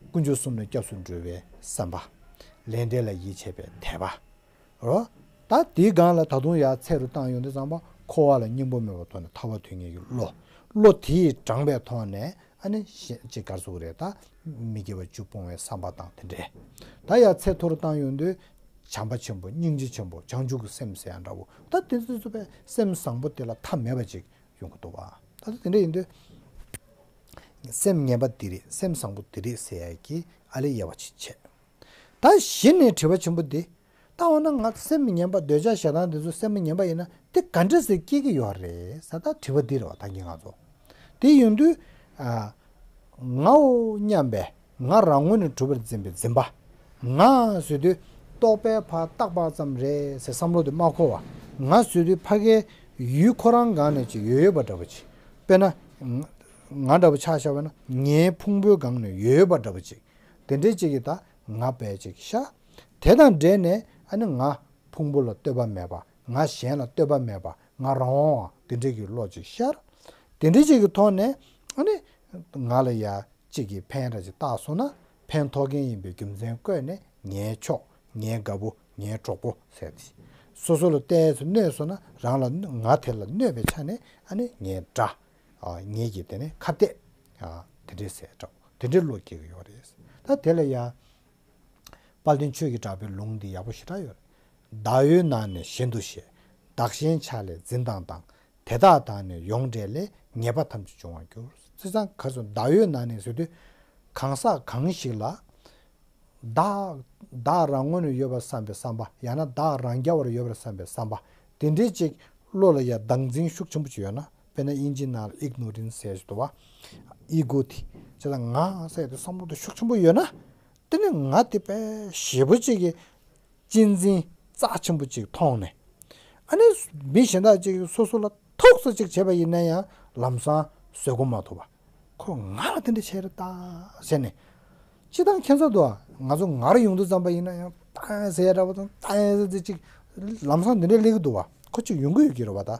དཀོན་མཆོག་གསུམ་ལ་སྐྱབས་སུ་འགྲོ་བའི་བསམ་པ། ལས་འབྲས་ལ་ཡིད་ཆེས་པའི་དད་པ། རོ། ད་དེའི་སྒང་ལ་ད་དུང་ཡར་ཚད་རུ་བཏང་ཡོང་དུས་ཙམ་པ་འཁོར་བ་ལ་སྙིང་པོ་མེད་པའི་ཐོག་ནས་ཐར་པ་དོན་གཉེར་གྱི་བློ། བློ་དེས་དྲངས་པའི་ཐོག་ནས་ཨ་ནི་ཞེ་ཅིག་ག་རེ་ཟེར་དགོས་རེད། ད་མི་དགེ་བ་བཅུ་སྤོང་བའི་བསམ་པ་དང་དེ་འདྲས། ད་ཡར་ཚད་མཐོ་རུ་བཏང་ཡོང་དུས་བྱམས་པ་ཆེན་པོ་སྙིང་རྗེ་ཆེན་པོ་བྱང་ཆུབ་ཀྱི་སེམས་ཟེར་ཡ་འདྲ་བོ། ད་དེ་ཚོ་ཚོ་པའི་སེམས་བཟང་པོ་དེ་ལ་མཐའ་མེད་པ་ཅིག་ཡོང་གི་འདུག་བ། ད་ལྟ་དེ་འདྲ་ཡིན་དུས། སེམས་ངན་པ་འདི་རེད་སེམས་བཟང་པོ་འདི་རེད་ཟེར་ཡ་གི་ཨ་ལས་དབྱེ་བ་ཅིག་ཕྱེ། ད་གཞི་ནས་དྲི་བ་ཆེན་པོ་འདི། ད་འོ་ན་ང་སེམས་ངན་པ་འདོད་ཆགས་ཞེ་སྡང་འདི་ཚོ་སེམས་ངན་པ་ཡིན་ན་དེ་ག་འདྲ་ཟེར་སྐྱེ་གི་ཡོད་རེད་ཟེར་ད་དྲི་བ་འདི་རེད་བ་ད་གིན་ང་ཚོ། དེ་ཡིན་དུས། ཨ། ངའོ་སྙམ་པའི་ང་རང་ངོས་ནས་གྲུབ་པར་འཛིན་པའི་འཛིན་པ། ང་ཟེར་དུས་རྟོག་པས་ཕར་བཏགས་པ་ཙམ་རེད་ཟེར་བསམ་བློ་དེ་མ་འཁོར་བ། ང་ཟེར་དུས་ཕ་གའི་ཡུལ་ཁོ་རང་སྒང་ནས་ཅིག་ཡོད་ཡོད་པ་འདྲ་པོ་ཅིག་དཔེར་ན། ང་འདྲ་པོ་ཆ་བཞག་པ་ན་ངའི་ཕུང་པོའི་སྒང་ནས་ཡོད་ཡོད་པ་འདྲ་པོ་ཅིག་དེ་འདྲའི་ཅིག་གིས་ད་ང་བས་ཅིག་ཤ། དེ་དང་འབྲེལ་ནས་ཨ་ནི་ང་ཕུང་པོ་ལ་ལྟོས་པ་མེད་པ་ང་གཞན་ལ་ལྟོས་པ་མེད་པ་ང་རང་དབང་བ་དེ་འདྲའི་གི་བློ་ཅིག་ཤར། དེ་འདྲའི་ཅིག་གི་ཐོག་ནས་ཨ་ནི་ང་ལ་ཡ་གཅིག་གིས་ཕན་ར་ཅིག་བཏགས་སོང་ན་ཕན་ཐོགས་མཁན་ཡིན་པའི་རྒྱུ་མཚན་བཀོད་ནས་ངའི་ཕྱོགས་ངའི་དགའ་པོ་ངའི་གྲོགས་པོ་ཟེར་ཏེ། སོ་སོ་ལ་བལྟས་ཚེ་གནོད་སོང་ན་རང་ལ་ང་དེ་ལ་གནོད་པའི་ཆ་ནས་ཨ་ནི་ངའི་དགྲ། ཨ། ངེད་ཀྱི་དེ་ནས་ཁ་གཏད། ཨ། དེ་འདྲས་ཟེར་འདྲ་བོ་དེ་འདྲའི་བློ་སྐྱེ་གི་ཡོད་རེད། ད་དེ་ལ་ཡ། དཔལ་ལྡན་ཆོས་ཀྱི་གྲགས་པའི་ལུང་འདི་ཡག་པོ་ཞེ་དྲག་ཡོད་རེད། བདག་ཡོད་ན་ནི་གཞན་དུ་ཤེས། བདག་གཞན་ཆ་ལས་འཛིན་སྟངས་དང་། དེ་དག་དང་ནི་ཡོངས་འབྲེལ་ལས། ངེས་པ་ཐམས་ཅད་འབྱུང་བར་འགྱུར། བྱས་ཙང་ག་རེ་ཟེར་བདག་ཡོད་ན་ནི་ཟེར་དུས། གང་ཟག་གང་ཞིག་ལ། བདག་བདག་རང་ངོས་ནས་ཡོད་པར་བསམ་པའི་བསམ་པ་ཡང་ན་བདག་རང་རྐྱ་བར་ཡོད་པར་བསམ་པའི་བསམ་པ་དེ་འདྲའི་ཅིག་བློ་ལ་ཡ་བདག་འཛིན་ཤུགས་ཆེན་པོ་ཅིག་ཡོད་ན་དཔེར་ན་དབྱིན་ཇིའི་ནང་ལ་ཨིག་ནོ་རེན་སི་ཟེར་ཞིག་འདུག་བ། ཨི་གོ་དེ་བྱས་ཙང་ང་ཟེར་དེ་བསམ་བློ་དེ་ཤུགས་ཆེན་པོ་ཡོད་ན་དེ་ནི་ང་དེ་དཔེ་ཞེ་པོ་ཅིག་གི་གཅེས་འཛིན་རྩ་ཆེན་པོ་ཅིག་མཐོང་ནས། ཨ་ནི་མི་གཞན་དག་ཅིག་སོ་སོ་ལ་ཐུག་ས་ཅིག་བྱས་པ་ཡིན་ན་ཡང་ལམ་སང་བཟོད་སྒོམ་མ་ཐུབ་པ། ཁོ་ང་ལ་དེ་འདྲ་བྱས་རེད་ད་ཟེར་ནས། སྤྱི་བཏང་ཁྱད་མཚར་འདུག་ཨ། ང་ཚོ་ངར་ཡོང་དུས་ཙམ་པ་ཡིན་ན་ཡང་ད་ཟེར་ཡ་འདྲ་པོ་དང་ད་ཟེར་ཅིག་ལམ་སང་འདི་འདྲ་སླེབས་ཀྱི་འདུག་བ། ཁོ་ཅིག་ཡོང་གི་ཡོད་ཀྱི་རེད་བ་ད།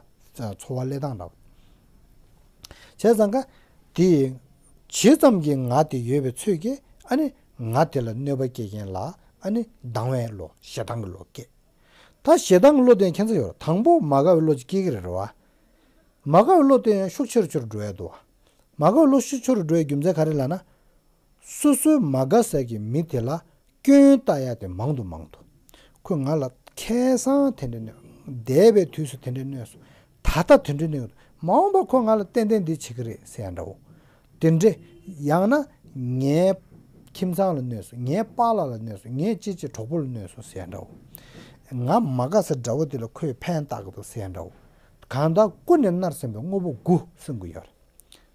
འཚོ་བ་ལས་སྟངས་འདྲ་བ། བྱས་ཙང་ཀ་དེ་ཇི་ཙམ་གྱིས་ང་དེ་ཡོད་པའི་ཚོད་ཀྱིས་ཨ་ནི་ང་དེ་ལ་གནོད་པ་སྐྱེལ་མཁན་ལ་ཨ་ནི་སྡང་བའི་བློ་ཞེ་སྡང་གི་བློ་སྐྱེ། ད་ཞེ་སྡང་གི་བློ་དེ་ཁྱད་མཚར་ཡོད་རེད། དང་པོ་མ་དགའ་བའི་བློ་ཅིག་སྐྱེ་གི་རེད་རེད་བ། མ་དགའ་བའི་བློ་དེ་ཡང་ཤུགས་ཆེ་རུ་ཆེ་རུ་འགྲོ་ཡ་འདུག་བ། མ་དགའ་བའི་བློ་ཤུགས་ཆེ་རུ་འགྲོ་ཡའི་རྒྱུ་མཚན་ག་རེ་ལབ་ན། སོ་སོའི་མ་དགའ་ས་གི་མི་དེ་ལ་སྐྱོན་བཏགས་ཡ་དེ་མང་དུ་མང་དུ། ཁོས་ང་ལ་ཁ་སང་དེ་འདྲ་གནོད། འདས་པའི་དུས་སུ་དེ་འདྲ་གནོད་སོང་། ད་ལྟ་དེ་འདྲ་གནོད། མ་འོངས་པ་ཁོ་ང་ལ་ཏན་ཏན་འདི་བྱེད་ཀྱི་རེད་ཟེར་ཡ་འདྲ་བོ། དེ་འདྲ། ཡང་ན་ངའི་ཁྱིམ་ཚང་ལ་གནོད་སོང་། ངའི་པཱ་ལགས་ལ་གནོད་སོང་། ངའི་ཅི་ཅི་གྲོགས་པོ་ལ་གནོད་སོང་ཟེར་ཡ་འདྲ་བོ། ང་མ་དགའ་ས་འདྲ་བོ་དེ་ལ་ཁོས་ཕན་བཏགས་ཀྱི་འདུག་ཟེར་ཡ་འདྲ་བོ། གང་ལྟར་ཀུན་ནས་མནར་སེམས་པའི་དངོས་པོ་དགུ་གསུང་གི་ཡོད་རེད།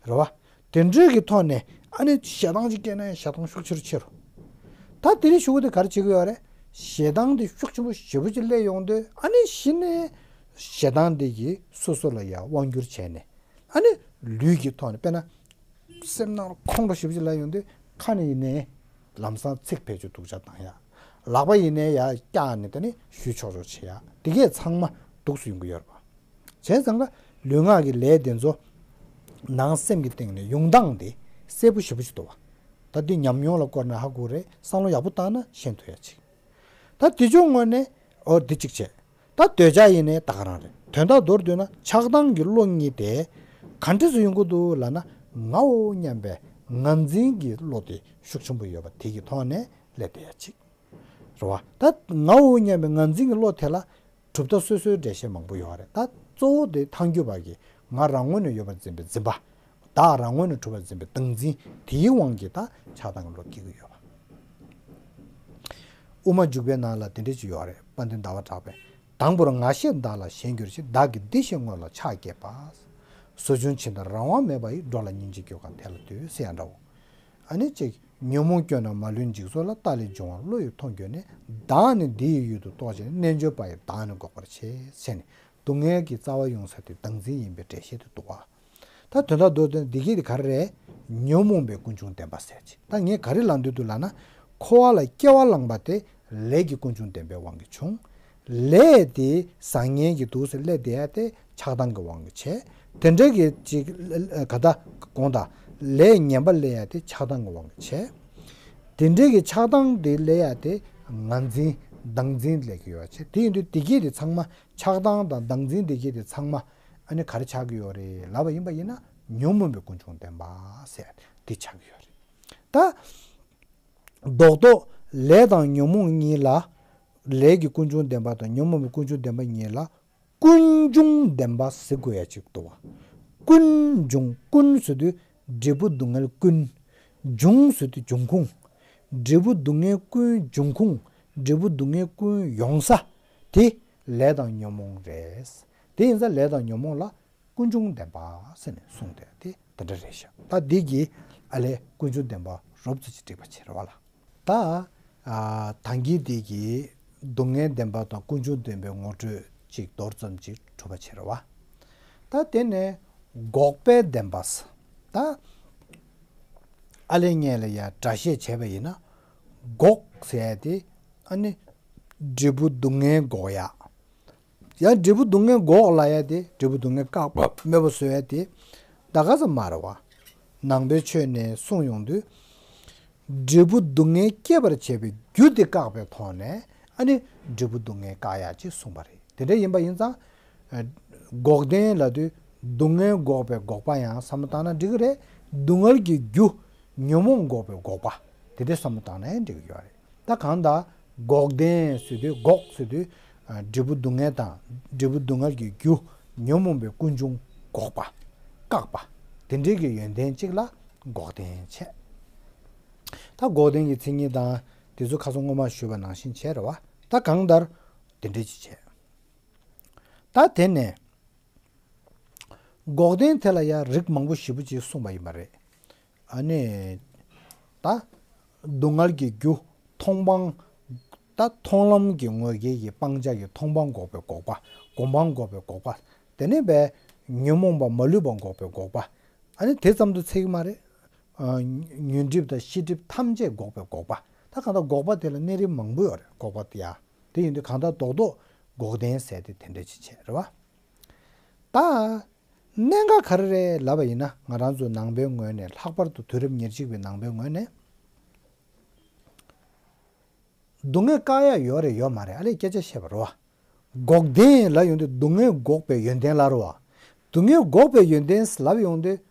རེད་བ། དེ་འདྲའི་གི་ཐོག་ནས་ཨ་ནི་ཞེ་སྡང་ཅིག་སྐྱེས་ན་ཞེ་སྡང་ཤུགས་ཆེ་རུ་ཆེ་རུ། ད་དེ་རིང་ཞུ་གི་དེ་ག་རེ་བྱེད་ཀྱི་ཡོད་རེད། ཞེ་སྡང་དེ་ཤུགས་ཆེན་པོ་ཞེ་པོ་ཅིག་སླེབས་ཡོང་དུས་ཨ་ནི་གཞི་ནས་ཞེ་སྡང་དེ་གིས་སོ་སོ་ལ་ཡང་དབང་སྒྱུར་བྱས་ནས་ཨ་ནི་ལུས་ཀྱི་ཐོག་ནས་དཔེར་ན་སེམས་ནང་ལ་ཁོང་ཁྲོ་ཞེ་པོ་ཅིག་སླེབས་ཡོང་དུས་ཁ་ནས་ཡིན་ནའི་ལམ་སང་ཚིག་བེད་སྤྱོད་སྡུག་ཅག་བཏང་ཡ། ལག་པ་ཡིན་ནའི་ཡ་བཀྱག་ནས་དེ་ནི་གཞུ་ཆོག་ཆོག་བྱེད་ཡ། དེ་གས་ཚང་མ་སྡུག་སུ་ཡོང་གི་ཡོད་རེད་པ། བྱས་ཙང་ཀ་ལུས་ངག་གི་ལས་དེ་ཚོ་ནང་སེམས་ཀྱི་སྟེང་ནས་ཡོང་སྟངས་དེ་གསལ་པོ་ཞེ་པོ་ཅིག་འདུག་བ། ད་འདི་ཉམས་མྱོང་ལ་བསྐོར་ནས་ཧ་གོ་རེད། བསམ་བློ་ཡག་པོ་བཏང་ན་ཤེས་ཐུབ་ཡ་ཅིག་ད་དེ་ཕྱོགས་ངོས་ནས་འོ་འདི་གཅིག་བྱས། ད་འདོད་ཆགས་ཡིན་ནའི་ད་ག་རང་རེད། དོན་དག་མདོར་བསྡུས་ན་ཆགས་སྡང་གི་བློ་གཉིས་དེ་ག་འདྲ་སུ་ཡོང་གི་འདུག་ལབ་ན་ངའོ་སྙམ་པའི་ངར་འཛིན་གྱི་བློ་དེ་ཤུགས་ཆེན་པོ་ཡོད་པ་དེ་གི་ཐོག་ནས་སླེབས་བསྡད་ཡ་ཅིག་རེད་བ། ད་ངའོ་སྙམ་པའི་ངར་འཛིན་གྱི་བློ་དེ་ལ་གྲུབ་མཐའ་སོ་སོའི་འགྲེལ་བཤད་མང་པོ་ཡོད་རེད། ད་གཙོ་བོ་དེ་ཐལ་འགྱུར་བ་གི་ང་རང་ངོས་ནས་ཡོད་པར་འཛིན་པའི་འཛིན་པ། བདག་རང་ངོས་ནས་གྲུབ་པར་འཛིན་པའི་བདག་འཛིན་དེའི་དབང་གིས་ད་ཆགས་སྡང་གི་བློ་སྐྱེ་གི་ཡོད་པ། དབུ་མ་འཇུག་པའི་ནང་ལ་དེ་འདྲ་ཅིག་ཡོད་རེད། དཔལ་ལྡན་ཟླ་བ་གྲགས་པས། དང་པོར་ང་ཞེས་བདག་ལ་ཞེན་གྱུར་ཅིང་། བདག་གི་འདི་ཞེས་ངོ་ལ་ཆགས་སྐྱེས་པ། ཟོ་ཆུན་ཇི་ལྟར་རང་དབང་མེད་པ་ཡི། འགྲོ་ལ་སྙིང་རྗེ་སྐྱེ་གང་དེ་ལ་ལྟོས་ཟེར་ཡ་འདྲ་བོ། ཨ་ནི་ཅིག་ཉོན་མོངས་སྐྱོན་རྣམས་མ་ལུས་འཇིག་ཚོགས་ལ། ལྟག་ལས་འབྱུང་བ་བློ་ཡིས་མཐོང་གྱུར་ནས། བདག་ནི་འདི་ཡི་ཡུལ་དུ་རྟོག་བྱས་ནས། རྣལ་འབྱོར་པ་ཡིས་བདག་ནི་འགོག་པར་བྱེད། ཟེར་ནས་སྡུག་བསྔལ་གྱི་རྩ་བ་ཡོང་ས་དེ་བདག་འཛིན་ཡིན་པའི་འགྲེལ་བཤད་དུ་འདུག་བ། ད་དོན་དག་མདོར་བསྟན་འདི་གི་དེ་ག་རེ་རེད། ཉོན་མོངས་པའི་ཀུན་འབྱུང་བདེན་པ་ཟེར་ཅིག་ད་ངས་ག་རེ་ལབ་འདོད་འདུག་ལབ་ན། འཁོར་བ་ལ་སྐྱེ་བ་བླངས་པ་དེ་ལས་ཀྱི་ཀུན་འབྱུང་བདེན་པའི་དབང་གིས་བྱུང་། ལས་དེ་བཟང་ངན་གྱི་འདུག་ཟེར་སླེབས་བསྡད་ཡ་དེ་ཆགས་སྡང་གི་དབང་གིས་བྱས། དེ་འདྲ་གི་ཅིག་ག་ད་དགོངས་དག་ལས་ངན་པ་སླེབས་ཡ་དེ་ཆགས་སྡང་གི་དབང་གིས་བྱས། དེ་འདྲ་གི་ཆགས་སྡང་དེ་སླེབས་ཡ་དེ་ངར་འཛིན་བདག་འཛིན་སླེབས་ཀྱི་ཡོད་བྱས། དེ་ཡིན་དུས་དེ་གྱད་དེ་ཚང་མ་ཆགས་སྡང་དང་བདག་འཛིན་དེ་གྱད་དེ་ཚང་མ་ཨ་ནི་ག་རེ་ཆགས་ཀྱི་ཡོད་རེད་ལབ་པ་ཡིན་པ་ཡིན་ན། ཉོན་མོངས་པའི་ཀུན་འབྱུང་བདེན་པ་ཟེར་དེ་ཆགས་ཀྱི་ཡོད་རེད། ད་རྡོག་རྡོག་ལས་དང་ཉོན་མོངས་གཉིས་ལ། ལས་ཀྱི་ཀུན་འབྱུང་བདེན་པ་དང་ཉོན་མོངས་པའི་ཀུན་འབྱུང་བདེན་པ་གཉིས་ལ་ཀུན་འབྱུང་བདེན་པ་ཟེར་དགོས་ཡ་ཅིག་འདུག་བ། ཀུན་འབྱུང་། ཀུན་ཟེར་དུས་འབྲས་བུ་སྡུག་བསྔལ་ཀུན། འབྱུང་ཟེར་དུས་འབྱུང་ཁུངས། འབྲས་བུ་སྡུག་བསྔལ་ཀུན་འབྱུང་ཁུངས། འབྲས་བུ་སྡུག་བསྔལ་ཀུན་ཡོང་ས་དེ་ལས་དང་ཉོན་མོངས་རེད། དེ་ཡིན་ཙང་ལས་དང་ཉོན་མོངས་ལ་ཀུན་འབྱུང་བདེན་པ་ཟེར་ནས་གསུངས་ཏེ་དེ་དེ་འདྲ་རེད་ཤག་ད་འདི་གིས་ཨ་ལས་ཀུན་འབྱུང་བདེན་པ་རོབ་ཙམ་ཅིག་འགྲིག་པ་བྱེད་རེད་བ་ལ། ད་ཨ་ད་གིན་འདི་གིས་སྡུག་བསྔལ་བདེན་པ་དང་ཀུན་འབྱུང་བདེན་པའི་ངོ་སྤྲོད་ཅིག་མདོར་ཙམ་ཅིག་གྲུབ་པ་བྱེད་རེད་བ། ད་དེ་ནས་འགོག་པའི་བདེན་པ་ཟེར། ད་ཨ་ལས་སྔོན་ལ་ཡ་སྒྲ་བཤད་བྱས་པ་ཡིན་ན། འགོག་ཟེར་ཡ་དེ་ཨ་ནི་འབྲས་བུ་སྡུག་བསྔལ་འགོག་ཡ། ཡང་འབྲས་བུ་སྡུག་བསྔལ་འགོག་ལབ་ཡ་དེ་འབྲས་བུ་སྡུག་བསྔལ་བཀག་པ་མེད་པ་བཟོ་ཡ་དེ་ད་ག་ཙམ་མ་རེད་བ། ནང་པའི་ཆོས་ནས་གསུངས་ཡོང་དུས། འབྲས་བུ་སྡུག་བསྔལ་སྐྱེད་པར་བྱེད་པའི་རྒྱུ་དེ་བཀག་པའི་ཐོག་ནས་ཨ་ནི་འབྲས་བུ་སྡུག་བསྔལ་བཀག་ཡ་ཅེས་གསུངས་པ་རེད། དེ་འདྲ་ཡིན་པ་ཡིན་ཙང་། ཨ་འགོག་བདེན་ལབ་དུས་སྡུག་བསྔལ་འགོག་པའི་འགོག་པ་ཡང་བསམ་བློ་བཏང་ན་འགྲིག་གི་རེད། སྡུག་བསྔལ་གྱི་རྒྱུ་ཉོན་མོངས་འགོག་པའི་འགོག་པ་དེ་འདྲ་བསམ་བློ་བཏང་ན་ཡང་འགྲིག་གི་ཡོད་རེད། ད་གང་ལྟར་འགོག་བདེན་ཟེར་དུས་འགོག་ཟེར་དུས་ཨ་འབྲས་བུ་སྡུག་བསྔལ་དང་འབྲས་བུ་སྡུག་བསྔལ་གྱི་རྒྱུ་ཉོན་མོངས་པའི་ཀུན་འབྱུང་འགོག་པ། བཀག་པ། དེ་འདྲའི་གི་ཡོན་ཏན་གཅིག་ལ་འགོག་བདེན་བྱས། ད་འགོག་བདེན་གྱི་མཚན་ཉིད་དང་དེ་ཚོ་ཁ་སང་སྔོན་མ་ཞུས་པ་ནང་བཞིན་བྱས་རེད་བ། ད་གང་ལྟར་དེ་འདྲ་ཅིག་བྱས། ད་དེ་ནས་འགོག་བདེན་དེ་ལ་ཡང་རིགས་མང་པོ་ཞེ་པོ་ཅིག་གསུངས་པ་ཡིན་པ་རེད། ཨ་ནི། ད། སྡུག་བསྔལ་གྱི་རྒྱུ། མཐོང་སྤང་། ད་མཐོང་ལམ་གྱི་ངོས་སྐལ་གྱི་སྤང་བྱ་གི་མཐོང་སྤང་འགོག་པའི་འགོག་པ། སྒོམ་སྤང་འགོག་པའི་འགོག་པ། དེ་ནས་པའི་ཉོན་མོངས་པ་མ་ལུས་པ་འགོག་པའི་འགོག་པ། ཨ་ནི་དེ་ཙམ་དུ་ཚད་ཀྱི་མ་རེད། ཨ། ཉོན་སྒྲིབ་དང་ཤེས་སྒྲིབ་ཐམས་ཅད་འགོག་པའི་འགོག་པ། ད་གང་ལྟར་འགོག་པ་དེ་ལ་གནས་རིམ་མང་པོ་ཡོད་རེད། འགོག་པ་དེ་ཡ། དེ་ཡིན་དུས་གང་ལྟར་རྡོག་རྡོག་འགོག་བདེན་ཟེར་དེ་དེ་འདྲ་ཅིག་བྱས་རེད་བ། ད། གནད་འགག་ག་རེ་རེད་ལབ་པ་ཡིན་ན། ང་རང་ཚོ་ནང་པའི་ངོས་ནས། ལྷག་པར་དུ་དུས་རབས་ཉེར་གཅིག་པའི་ནང་པའི་ངོས་ནས། སྡུག་བསྔལ་བཀག་ཡ་ཡོད་རེད་ཡོད་མ་རེད། ཨ་ལས་སྐད་ཆ་བཤད་པ་རེད་བ། འགོག་བདེན་ལབ་ཡོང་དུས་སྡུག་བསྔལ་འགོག་པའི་ཡོན་ཏན་ལབ་རེད་བ། སྡུག་བསྔལ་འགོག་པའི་ཡོན་ཏན་ལབ་ཡོང་དུས།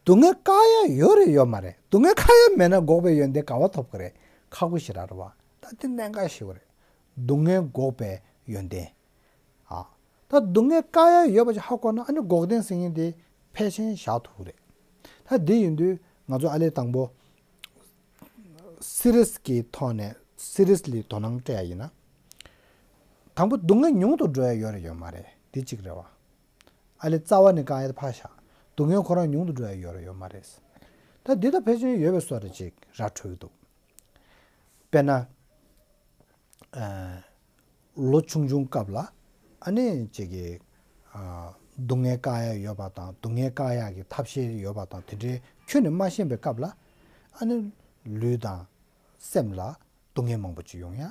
སྡུག་བསྔལ་བཀག་ཡ་ཡོད་རེད་ཡོད་མ་རེད། སྡུག་བསྔལ་བཀག་ཡ་མེད་ན་འགོག་པའི་ཡོན་ཏན་ག་བ་ཐོབ་ཀྱི་རེད། ཁག་པོ་ཞེ་དྲག་རེད་བ། ད་དེ་གནད་འགག་ཞིག་རེད། སྡུག་བསྔལ་འགོག་པའི་ཡོན་ཏན། ཨ། ད་སྡུག་བསྔལ་བཀག་ཡ་ཡོད་པ་ཅིག་ཧ་གོ་ན། ཨ་ནི་འགོག་བདེན་ཟེར་མཁན་དེ་ཕལ་ཆེར་བཞག་ཐུབ་རེད། ད་འདི་ཡིན་དུས་ང་ཚོ་ཨ་ལས་དང་པོ་སི་རིས་ཀྱི་ཐོག་ནས་སི་རིས་ལ་དོ་སྣང་སྤྲད་ཡ་ཡིན་ན། དང་པོ་སྡུག་བསྔལ་ཉུང་དུ་འགྲོ་ཡ་ཡོད་རེད་ཡོད་མ་རེད། འདི་གཅིག་རེད་བ། ཨ་ལས་རྩ་བ་ནས་བཀག་ཡ་དེ་ཕར་བཞག་སྡུག་བསྔལ་ཁོ་རང་ཉུང་དུ་འགྲོ་ཡ་ཡོད་རེད་ཡོད་མ་རེད། ད་འདི་ད་ཕལ་ཆེར་ཡོད་པའི་བཟོ་འདྲ་ཅིག་ར་འཕྲོད་ཀྱི་འདུག་དཔེར་ན། ཨ། ལོ་ཆུང་ཆུང་སྐབས་ལ་ཨ་ནི་ཅིག་གི། ཨ། སྡུག་བསྔལ་བཀག་ཡ་ཡོད་པ་དང་སྡུག་བསྔལ་བཀག་ཡ་གི་ཐབས་ཤེས་ཡོད་པ་དང་དེ་འདྲའི་ཁྱོན་ནས་མ་ཤེས་པའི་སྐབས་ལ། ཨ་ནི་ལུས་དང་སེམས་ལ་སྡུག་བསྔལ་མང་པོ་ཅིག་ཡོང་ཡ།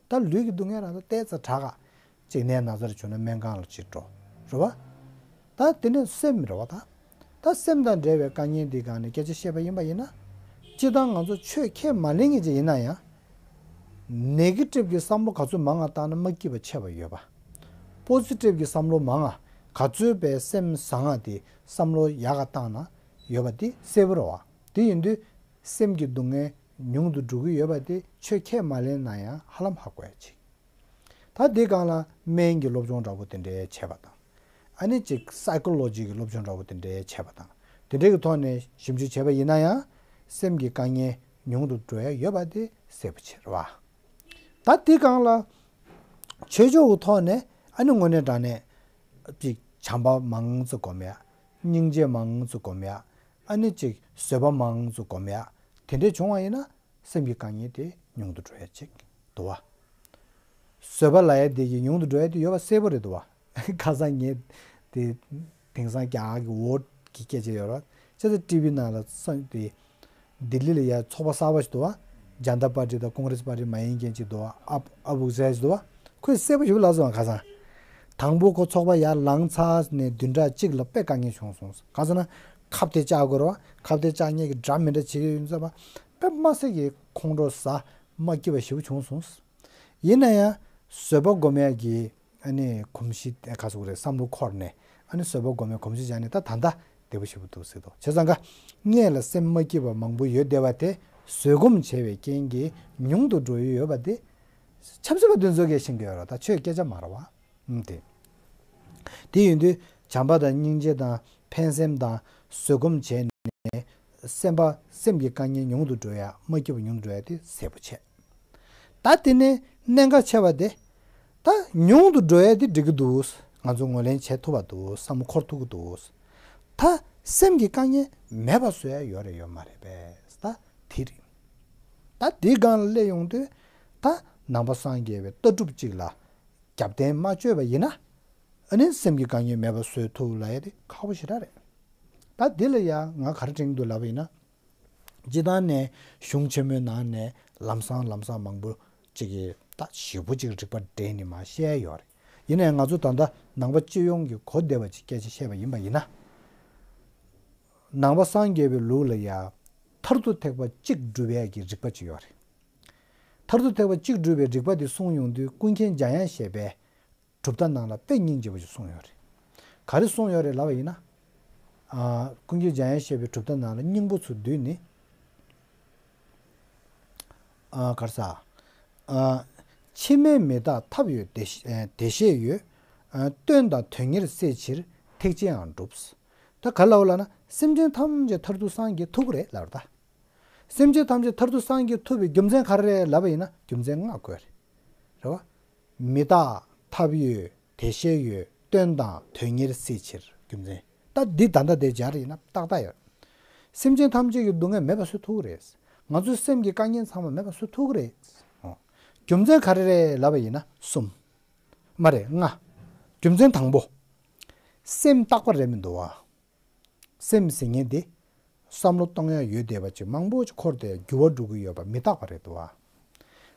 ད་ལུས་ཀྱི་སྡུག་བསྔལ་རང་ད་ཏོག་ཙམ་དྲག་ག་ཅིག་ནད་ན་ཚ་རེ་བྱུང་ན་སྨན་ཁང་ལ་ཅིག་འགྲོ། རེད་བ། ད་དེ་ནས་སེམས་རེད་བ་ད། ད་སེམས་དང་འབྲེལ་བའི་དཀའ་ངལ་འདི་སྒང་ནས་སྐད་ཆ་བཤད་པ་ཡིན་པ་ཡིན་ན། སྤྱིར་བཏང་ང་ཚོ་ཆོས་ཁས་མ་ལེན་མཁན་ཅིག་ཡིན་ན་ཡང་། ནེ་གེ་ཊིབ་ཀྱི་བསམ་བློ་ག་ཚོད་མང་ང་བཏང་ན་མ་སྐྱིད་པ་ཆེ་བ་ཡོད་པ། པོ་སི་ཊིབ་ཀྱི་བསམ་བློ་མང་ང་ག་ཚོད་པའི་སེམས་བཟང་ང་དེ་བསམ་བློ་ཡག་ག་བཏང་ན་ཡོད་པ་དེ་གསལ་པོ་རེད་བ། དེ་ཡིན་དུས་སེམས་ཀྱི་སྡུག་བསྔལ་ཉུང་དུ་འགྲོ་གི་ཡོད་པ་དེ་ཆོས་ཁས་མ་ལེན་ན་ཡང་ཧ་ལམ་ཧ་གོ་ཡ་ཅིག་ད་འདི་སྒང་ལ་སྨན་གྱི་སློབ་སྦྱོང་འདྲ་པོ་དེ་འདྲའི་བྱས་པ་དང་། ཨ་ནི་ཅིག་སའི་ཀོ་ལོ་ཇི་གི་སློབ་སྦྱོང་འདྲ་པོ་དེ་འདྲའི་བྱས་པ་དང་། དེ་འདྲའི་གི་ཐོག་ནས་ཞིབ་འཇུག་བྱས་པ་ཡིན་ན་ཡང་སེམས་ཀྱི་དཀའ་ངལ་ཉུང་དུ་འགྲོ་ཡ་ཡོད་པ་དེ་གསལ་པོ་ཆེ་རེད་བ། ད་འདི་སྒང་ལ་ཆོས་ཕྱོགས་ཀྱི་ཐོག་ནས་ཨ་ནི་དངོས་གནས་དྲང་གནས་ཅིག་བྱམས་པ་མང་ཙམ་སྒོམ་ཡ། སྙིང་རྗེ་མང་ཙམ་སྒོམ་ཡ། ཨ་ནི་ཅིག་བཟོད་པ་མང་ཙམ་སྒོམ་ཡ། དེ་འདྲས་བྱུང་བ་ཡིན་ན་སེམས་ཀྱི་དཀའ་ངལ་དེ་ཉུང་དུ་འགྲོ་ཡ་ཅིག་འདུག་བ། བཟོད་པ་ལབ་ཡ་དེ་གི་ཉུང་དུ་འགྲོ་ཡ་དེ་ཡོད་པ་གསལ་པོ་རེད་འདུག་བ། ཁ་སང་ངས་དེ་དེང་སང་རྒྱ་གར་གྱི་འོ་གི་སྐད་ཆ་ཡོད་རེད། ཅེས་ཏི་ཝི་ནང་ལ་སང་དེ་ལྡི་ལི་ལ་ཡ་ཚོགས་པ་གསར་པ་ཞིག་འདུག་བ། ཇན་ཏ་པར་ཏི་དང་ཀོང་རེས་པར་ཏི་མ་ཡིན་མཁན་ཅིག་འདུག་བ། ཨ་ཨ་བུག་ཟེར་ཞིག་འདུག་བ། ཁོས་གསལ་པོ་ཞིག་ལབ་སོང་བ། ཁ་སང་དང་པོ་ཁོ་ཚོགས་པ་ཡར་ལངས་ཚར་ནས་བདུན་ཕྲག་གཅིག་ལ་དཔེ་དཀའ་ངལ་བྱུང་སོང་། ག་ཟེར་ན་ཁ་གཏད་བཅག་དགོས་རེད་བ། ཁ་གཏད་བཅག་མཁན་གྱི་འདྲ་མི་འདྲ་བྱེད་ཀྱི་ཡོད་ཙང་། དཔེ་མི་སྲིད་ཀྱི་ཁོང་ཁྲོ་ཟ་མ་སྐྱིད་པ་ཞེ་པོ་བྱུང་སོང་། ཡིན་ན་ཡང་བཟོད་པ་སྒོམ་ཡ་གི་ཨ་ནི་གོམས་གཤིས་ག་ཟེར་དགོས་རེད། བསམ་བློ་འཁོར་ནས་ཨ་ནི་བཟོད་པ་སྒོམ་ཡ་གོམས་གཤིས་བྱས་ནས་ད་ད་ལྟ་བདེ་པོ་ཞེ་པོ་འདུག་ཟེར་འདུག་བྱས་ཙང་ཀ་སྔོན་ལ་སེམས་མ་སྐྱིད་པ་མང་པོ་ཡོད་བསྡད་པ་དེ་བཟོད་སྒོམ་བྱས་པའི་རྐྱེན་གྱིས་ཉུང་དུ་འགྲོ་ཡི་ཡོད་པ་དེ་ཆབ་སྲིད་པ་དེ་ཚོ་གིས་ཤེས་ཀྱི་ཡོད་རེད། ད་ཆོས་སྐད་ཆ་མ་རེད་བ། ཨུམ། དེ། དེ་ཡིན་དུས་བྱམས་པ་དང་སྙིང་རྗེ་དང་ཕན་སེམས་དང་བཟོད་སྒོམ་བྱས་ནས་སེམས་པ་སེམས་ཀྱི་དཀའ་ངལ་ཉུང་དུ་འགྲོ་ཡ། མ་སྐྱིད་པ་ཉུང་དུ་འགྲོ་ཡ་དེ་གསལ་པོ་བྱས། ད་དེ་ནས་གནད་འགག་ཆེ་བ་དེ། ད་ཉུང་དུ་འགྲོ་ཡ་དེ་འགྲིག་གི་འདུག་ང་ཚོ་ངོས་ལེན་བྱེད་ཐུབ་པ་འདུག་བསམ་བློ་འཁོར་ཐུབ་ཀྱི་འདུག་ད་སེམས་ཀྱི་དཀའ་ངལ་མེད་པ་བཟོ་ཡ་ཡོད་རེད་ཡོད་མ་རེད་པས། ད་དེ་རེད། ད་དེའི་སྒང་ལ་སླེབས་ཡོང་དུས་ད་ནང་པ་སངས་རྒྱས་པའི་ལྟ་གྲུབ་ཅིག་ལ་རྒྱབ་རྟེན་མ་བཅོལ་བ་ཡིན་ན། ཨ་ནི་སེམས་ཀྱི་དཀའ་ངལ་མེད་པ་བཟོ་ཐུབ་ལབ་ཡ་དེ་ཁག་པོ་ཞེ་དྲག་རེད། ད་འདི་ལ་ཡང་ང་ག་རེ་དྲན་གྱི་འདུག་ལབ་པ་ཡིན་ན། སྤྱིར་བཏང་ནས་གཞུང་ཆེན་མོའི་ནང་ནས་ལམ་སང་ལམ་སང་མང་པོ་ཅིག་གིས་ད་ཞེ་པོ་ཅིག་རིགས་པ་འགྲེལ་ནས་མར་བཤད་ཡོད་རེད། ཡིན་ནའི་ང་ཚོ་ད་ལྟ་ནང་པ་སྤྱི་ཡོངས་ཀྱི་གོ་བདེ་བ་ཅིག་སྐད་ཆ་བཤད་པ་ཡིན་པ་ཡིན་ན། ནང་པ་སངས་རྒྱས་པའི་ལུགས་ལ་ཡང་མཐར་ཐུག་ཐེག་པ་གཅིག་སྒྲུབ་ཡས་ཀྱི་རིགས་པ་ཅིག་ཡོད་རེད། མཐར་ཐུག་ཐེག་པ་གཅིག་སྒྲུབ་པའི་རིགས་པ་འདི་གསུངས་ཡོང་དུས་ཀུན་མཁྱེན་འཇམ་དབྱངས་བཞད་པའི་གྲུབ་མཐའ་ནང་ལ་དཔེ་སྙིང་རྗེ་པོ་ཞིག་གསུངས་ཡོད་རེད། ག་རེ་གསུངས་ཡོད་རེད་ལབ་པ་ཡིན་ན། ཨ། ཀུན་མཁྱེན་འཇམ་དབྱངས་བཞད་པའི་གྲུབ་མཐའ་ནང་ལ་སྙིང་པོ་ཚུར་བསྡུས་ནས། ཨ། ག་རེ་ཟ། ཨ། འཆི་མེད་མི་རྟག་ཐབས་ཡོད་བདེ་བདེ་གཤེགས་ཡོད། ཨ། སྟོན་དང་དོན་གཉེར་བསྲེ་ཕྱིར་ཐེག་ཆེན་ཡང་འགྲུབ། ད་ག་རེ་ལབ་ལབ་ན་སེམས་ཅན་ཐམས་ཅད་མཐར་ཐུག་སངས་རྒྱས་ཐུབ་ཀྱི་རེད་ལབ་རེད་ད། སེམས་ཅན་ཐམས་ཅད་མཐར་ཐུག་སངས་རྒྱས་ཐུབ་པའི་རྒྱུ་མཚན་ག་རེ་རེད་ལབ་པ་ཡིན་ན་རྒྱུ་མཚན་ལྔ་དགོས་རེད། རེད་བ། མི་རྟག་ཐབས་ཡོད་བདེ་གཤེགས་ཡོད་སྟོན་དང་དོན་གཉེར་བསྲེ་ཕྱིར་རྒྱུ་མཚན། ད་འདི་ད་ལྟ་དེ་སྦྱར་ཡིན་ན་ཏག་ཏག་ཡོད། སེམས་ཅན་ཐམས་ཅད་ཀྱི་སྡུག་བསྔལ་མེད་པ་བཟོ་ཐུབ་ཀྱི་རེད། ང་ཚོའི་སེམས་ཀྱི་དཀའ་ངལ་ཚང་མ་མེད་པ་བཟོ་ཐུབ་ཀྱི་རེད། ཨོ། རྒྱུ་མཚན་ག་རེ་རེད་ལབ་པ་ཡིན་ན་གསུམ། མ་རེད་ལྔ། རྒྱུ་མཚན་དང་པོ། སེམས་རྟག་པ་རེད་མི་འདུག་བ། སེམས་ཟེར་མཁན་དེ། བསམ་བློ་གཏོང་ཡ་ཡོད་བསྡད་པ་ཅིག་མང་པོ་ཅིག་འཁོར་ཏེ་འགྱུར་བ་འགྲོ་གི་ཡོད་པ་མི་རྟག་པ་རེད་འདུག་བ།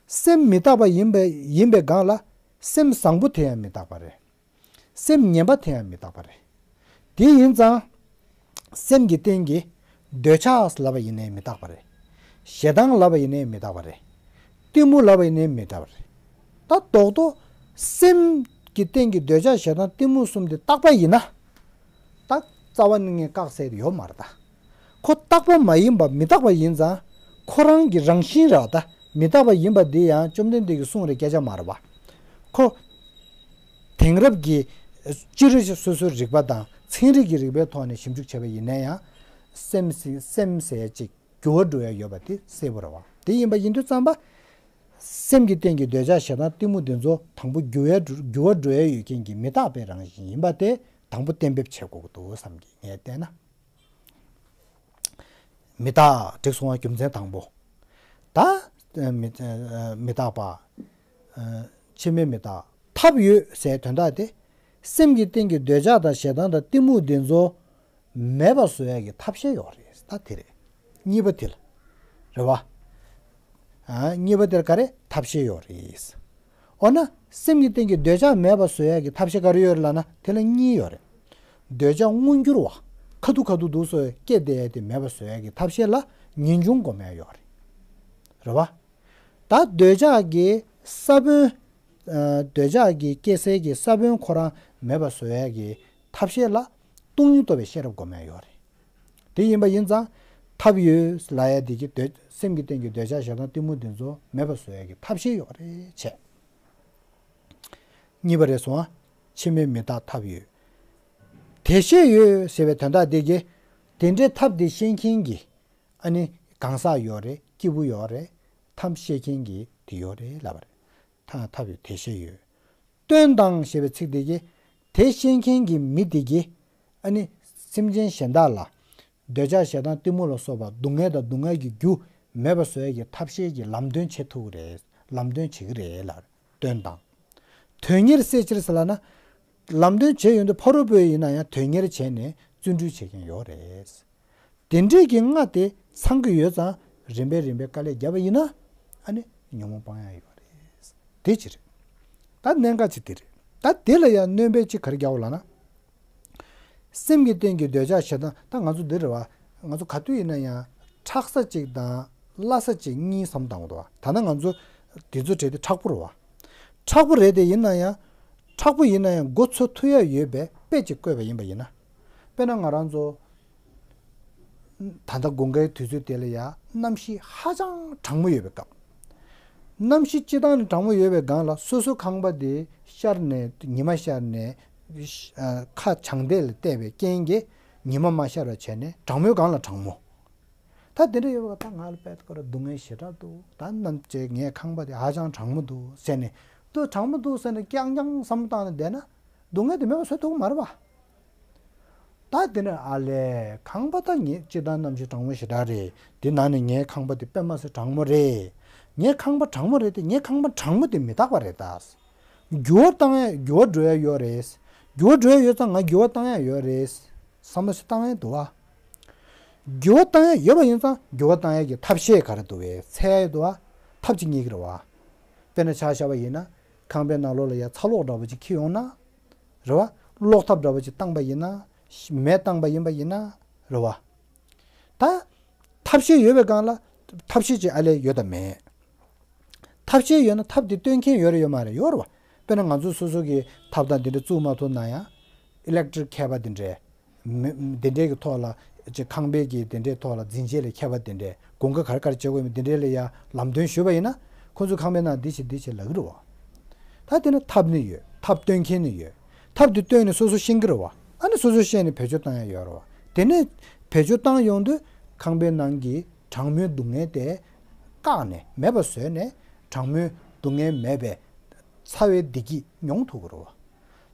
སེམས་མི་རྟག་པ་ཡིན་པའི་ཡིན་པའི་སྒང་ལ། སེམས་བཟང་པོ་དེ་ཡང་མི་རྟག་པ་རེད། སེམས་ངན་པ་དེ་ཡང་མི་རྟག་པ་རེད། དེ་ཡིན་ཙང་། སེམས་ཀྱི་སྟེང་གི་འདོད་ཆགས་ལབ་པ་ཡིན་ནའི་མི་རྟག་པ་རེད། ཞེ་སྡང་ལབ་པ་ཡིན་ནའི་མི་རྟག་པ་རེད། གཏི་མུག་ལབ་པ་ཡིན་ནའི་མི་རྟག་པ་རེད། ད་རྡོག་རྡོག་སེམས་ཀྱི་སྟེང་གི་འདོད་ཆགས་ཞེ་སྡང་གཏི་མུག་གསུམ་དེ་རྟག་པ་ཡིན་ན། ད་རྩ་བ་ནས་བཀག་ས་ཡོད་མ་རེད་ད། ཁོ་རྟག་པ་མ་ཡིན་པ་མི་རྟག་པ་ཡིན་ཙང་། ཁོ་རང་གི་རང་བཞིན་རེད་བ། ད་མི་རྟག་པ་ཡིན་པ་འདི་ཡང་བཅོམ་ལྡན་འདས་ཀྱིས་གསུངས་རེད་སྐད་ཆ་མ་རེད་བ། ཁོ། དེང་རབས་ཀྱི་སྤྱིར་སོ་སོའི་རིག་པ་དང་ཚན་རིག་གི་རིག་པའི་ཐོག་ནས་ཞིབ་འཇུག་བྱས་པ་ཡིན་ན་ཡང་། སེམས་སེ་སེམས་ཟེར་ཡ་ཅིག་འགྱུར་བ་འགྲོ་ཡ་ཡོད་པ་དེ་གསལ་པོ་རེད་བ། དེ་ཡིན་པ་ཡིན་དུས་ཙམ་པ། སེམས་ཀྱི་སྟེང་གི་འདོད་ཆགས་ཞེ་སྡང་གཏི་མུག་འདི་ཚོ་དང་པོ་འགྱུར་བ་འགྲོ་འགྱུར་བ་འགྲོ་ཡ་ཡོད་མཁན་གྱི་མི་རྟག་པའི་རང་བཞིན་ཡིན་པ་དེ་དང་པོ་གཏན་འབེབས་བྱེད་དགོས་ཀྱི་འདུག་བསམ་གྱི་ངས་བལྟས་ན། མི་རྟག་འགྲིག་སོང་བ་རྒྱུ་མཚན་དང་པོ། ད། མི་མི་རྟག་པ། འཆི་མེད་མི་རྟག་ཐབས་ཡོད་ཟེར་དོན་དག་དེ། སེམས་ཀྱི་སྟེང་གི་འདོད་ཆགས་དང་ཞེ་སྡང་དང་གཏི་མུག་འདི་ཚོ་མེད་པ་བཟོ་ཡ་གི་ཐབས་ཤེས་ཡོད་རེད། ད་དེ་རེད། གཉིས་པ་དེ་ལ། རེད་བ། ཨ། གཉིས་པ་དེར་ག་རེ་ཐབས་ཤེས་ཡོད་རེད། འོ་ན་སེམས་ཀྱི་སྟེང་གི་འདོད་ཆགས་མེད་པ་བཟོ་ཡ་གི་ཐབས་ཤེས་ག་རེ་ཡོད་རེད་ལབ་ན་དེ་ལ་གཉིས་ཡོད་རེད། འདོད་ཆགས་མངོན་གྱུར་བ། ཁ་ཐུག་ཁ་ཐུག་འདུག་སེ་སྐྱེ་བསྡད་ཡ་དེ་མེད་པ་བཟོ་ཡ་གི་ཐབས་ཤེས་ལ་ཉིན་གུང་སྒོམ་ཡ་ཡོད་རེད། རེད་བ། ད་འདོད་ཆགས་ཀྱི་ས་བོན། ཨ། འདོད་ཆགས་ཀྱི་སྐྱེ་སའི་གི་ས་བོན་ཁོ་རང་མེད་པ་བཟོ་ཡ་གི་ཐབས་ཤེས་ལ་སྟོང་ཉིད་རྟོགས་པའི་ཤེས་རབ་སྒོམ་ཡ་ཡོད་རེད། དེ་ཡིན་པ་ཡིན་ཙང་ཐབས་ཡོད་ལབ་ཡ་དེ་གི་འདོད་སེམས་ཀྱི་སྟེང་གི་འདོད་ཆགས་ཞེ་སྡང་གཏི་མུག་འདི་ཚོ་མེད་པ་བཟོ་ཡ་གི་ཐབས་ཤེས་ཡོད་རེད་བྱས། གཉིས་པ་རེད་སོང་ཨ། འཆི་མེད་མི་རྟག་ཐབས་ཡོད། བདེ་གཤེགས་ཡོད་ཟེར་བའི་དོན་དག་དེ་གི། དེ་འདྲའི་ཐབས་དེ་ཤེས་མཁན་གྱི། ཨ་ནི་གང་ཟག་ཡོད་རེད། སྐྱེས་བུ་ཡོད་རེད། ཐབས་ཤེས་མཁན་གྱི་དེ་ཡོད་རེད་ལབ་པ་རེད། ཐ་ཐབས་ཡོད་བདེ་གཤེགས་ཡོད། སྟོན་དང་ཞེས་པའི་ཚིག་དེ་གིས། དེ་ཤེས་མཁན་གྱི་མི་དེ་གིས། ཨ་ནི་སེམས་ཅན་གཞན་དག་ལ། འདོད་ཆགས་ཞེ་སྡང་གཏི་མུག་ལ་སོགས་པ་སྡུག་བསྔལ་དང་སྡུག་བསྔལ་གྱི་རྒྱུ་ མེད་པ་བཟོ་ཡ་གི་ཐབས་ཤེས་ཀྱི་ལམ་སྟོན་བྱེད་ཐུབ་ཀྱི་རེད། ལམ་སྟོན་བྱེད་ཀྱི་རེད་ལབ་སྟོན་དང་། དོན་གཉེར་སེལ་ཕྱིར་ཟེར་ལབ་ན། ལམ་སྟོན་བྱས་ཡོང་དུས་ཕ་རོལ་པོ་ཡིན་ན་ཡང་དོན་གཉེར་བྱས་ནས་བརྩོན་འགྲུས་བྱེད་མཁན་ཡོད་རེད། དེ་འདྲས་ཀྱི་ལྔ་དེ་ཚང་གི་ཡོད་ཙང་རིམ་པས་རིམ་པས་དཀའ་ལས་བརྒྱབ་པ་ཡིན་ན་ཨ་ནི་ཉོན་མོངས་སྤང་ཡག་ཡོད་རེད། དེ་ཅི་རེད། ད་གནད་འགག་ཅིག་དེ་རེད། ད་དེ་ལ་ཡང་སྣོན་པ་ཅིག་ག་རེ་རྒྱག་དགོས་ལབ་ན། སེམས་ཀྱི་སྟེང་གི་འདོད་ཆགས་ཞེ་སྡང་། ད་ང་ཚོ་འདི་རེད་བ། ང་ཚོ་ག་དུས་ཡིན་ན་ཡང་ཁྲག་ས་གཅིག་དང་བླ་ས་གཅིག་གཉིས་བསམ་བཏང་དགོས་འདུག་བ། ད་ནི་ང་ཚོ་དེ་ཚོ་གྲས་དེ་མཁྲེགས་པོ་རེད་བ། མཁྲེགས་པོ་རེད་དེ་ཡིན་ན་ཡང་། མཁྲེགས་པོ་ཡིན་ན་ཡང་མགོ་ཚོས་ཐུབ་ཡ་ཡོད་པའི་དཔེ་ཅིག་བཀོད་པ་ཡིན་པ་ཡིན་ན། དཔེར་ན་ང་རང་ཚོ་ད་ལྟ་དགུན་ཁའི་དུས་ཚོད་དེ་ལ་ཡ་གནམ་གཤིས་ཧ་ཅང་གྲང་མོ་ཡོད་པའི་སྐབས། གནམ་གཤིས་སྤྱིར་བཏང་ནས་གྲང་མོ་ཡོད་པའི་སྒང་ལ་སོ་སོ་ཁང་པ་དེ་ཤར་ནས་ཉི་མ་ཤར་ནས་ཨ་ཁ་བྱང་འདེད་ལ་བལྟས་པའི་རྐྱེན་གྱིས་ཉི་མ་མ་ཤར་བ་བྱས་ནས་གྲང་མོའི་སྒང་ལ་གྲང་མོ། ད་དེ་འདྲ་ཡོད་པ་ད་ང་ལ་དཔེ་ཁོ་ར་སྡུག་བསྔལ་ཞེ་དྲག་འདུག་ད་ནམ་ཅིག་ངའི་ཁང་པ་དེ་ཧ་ཅང་གྲང་མོ་འདུག་ཟེར་ནས། ད་གྲང་མོ་འདུག་ཟེར་ནས་རྐྱང་རྐྱང་བསམ་བློ་བཏང་ནས་བསྡད་ན་སྡུག་བསྔལ་དེ་མེད་པ་བཟོ་ཐུབ་ཀྱི་མ་རེད་པ། ད་དེ་ནས་ཨ་ལས་ཁང་པ་ད་ངས་སྤྱིར་བཏང་གནམ་གཤིས་གྲང་མོ་ཞེ་དྲག་རེད། དེ་ནང་ནས་ངའི་ཁང་པ་དེ་དཔེ་མ་སྲིད་གྲང་མོ་རེད། ངའི་ཁང་པ་གྲང་མོ་རེད་དེ་ངའི་ཁང་པ་གྲང་མོ་དེ་མི་རྟག་པ་རེད་ད། འགྱུར་བ་བཏང་ཡ་འགྱུར་བ་འགྲོ་ཡ་ཡོད་རེད། འགྱུར་བ་འགྲོ་ཡ་ཡོད་ཙང་ང་འགྱུར་བ་བཏང་ཡ་ཡོད་རེད། བསམ་བློ་ཞིག་བཏང་ཡ་འདུག་བ། འགྱུར་བ་བཏང་ཡ་ཡོད་པ་ཡིན་ཙང་འགྱུར་བ་བཏང་ཡ་གི་ཐབས་ཤེས་ག་རེ་འདུག་བས་འཚོལ་ཡ་འདུག་བ། ཐབས་ཅིག་རྙེད་ཀྱི་རེད་བ། དཔེར་ན་ཆ་བཞག་པ་ཡིན་ན་ཁང་པའི་ནང་ལོགས་ལ་ཡ་ཚ་གློག་འདྲ་པོ་ཅིག་འཁྱེར་ཡོང་ན། རེད་བ། གློག་ཐབ་འདྲ་པོ་ཅིག་བཏང་པ་ཡིན་ན། མེ་བཏང་པ་ཡིན་པ་ཡིན་ན། རེད་བ། ད། ཐབས་ཤེས་ཡོད་པའི་སྒང་ལ། ཐབས་ཤེས་ཅིག་ཨ་ལས་ཡོད་དམ་མེད། ཐབས་ཤེས་ཡོད་ན་ཐབས་དེ་སྟོན་མཁན་ཡོད་རེད་ཡོད་མ་རེད། ཡོད་རེད་བ། དཔེར་ན་ང་ཚོ་སོ་སོ་གི་ཐབ་དང་དེ་འདྲ་བཙུགས་མ་ཐུབ་ན་ཡང་། ཨི་ལེག་ཊིག་མཁས་པ་དེ་འདྲས། མི་དེ་འདྲས་ཀྱི་ཐོག་ལ། ཅིག་ཁང་པའི་གི་དེ་འདྲས་ཐོག་ལ་འཛིན་ཆས་ལ་མཁས་པ་དེ་འདྲས་དགུན་ཁ་ག་རེ་ག་རེ་བྱེད་དགོས་མིན་དེ་འདྲས་ལ་ཡང་ལམ་སྟོན་ཞུས་པ་ཡིན་ན། ཁོ་ཚོས་ཁང་པའི་ནང་འདི་བྱེད་འདི་བྱེད་ལབ་ཀྱི་རེད་བ། ད་དེ་ནི་ཐབས་ནི་ཡོད། ཐབས་སྟོན་མཁན་ནི་ཡོད། ཐབས་དེ་སྟོན་ནས་སོ་སོ་ཤེས་ཀྱི་རེད་བ། ཨ་ནི་སོ་སོ་ཤེས་ནས་བེད་སྤྱོད་བཏང་ཡ་ཡོད་རེད་བ། དེ་ནས་བེད་སྤྱོད་བཏང་ཡོང་དུས་ཁང་པའི་ནང་གི་གྲང་མོའི་སྡུག་བསྔལ་དེ་བཀག་ནས་མེད་པ་བཟོས་ནས་གྲང་མོའི་སྡུག་བསྔལ་མེད་པའི་ཚ་བའི་བདེ་སྐྱིད་མྱོང་ཐུབ་ཀྱི་རེད་བ།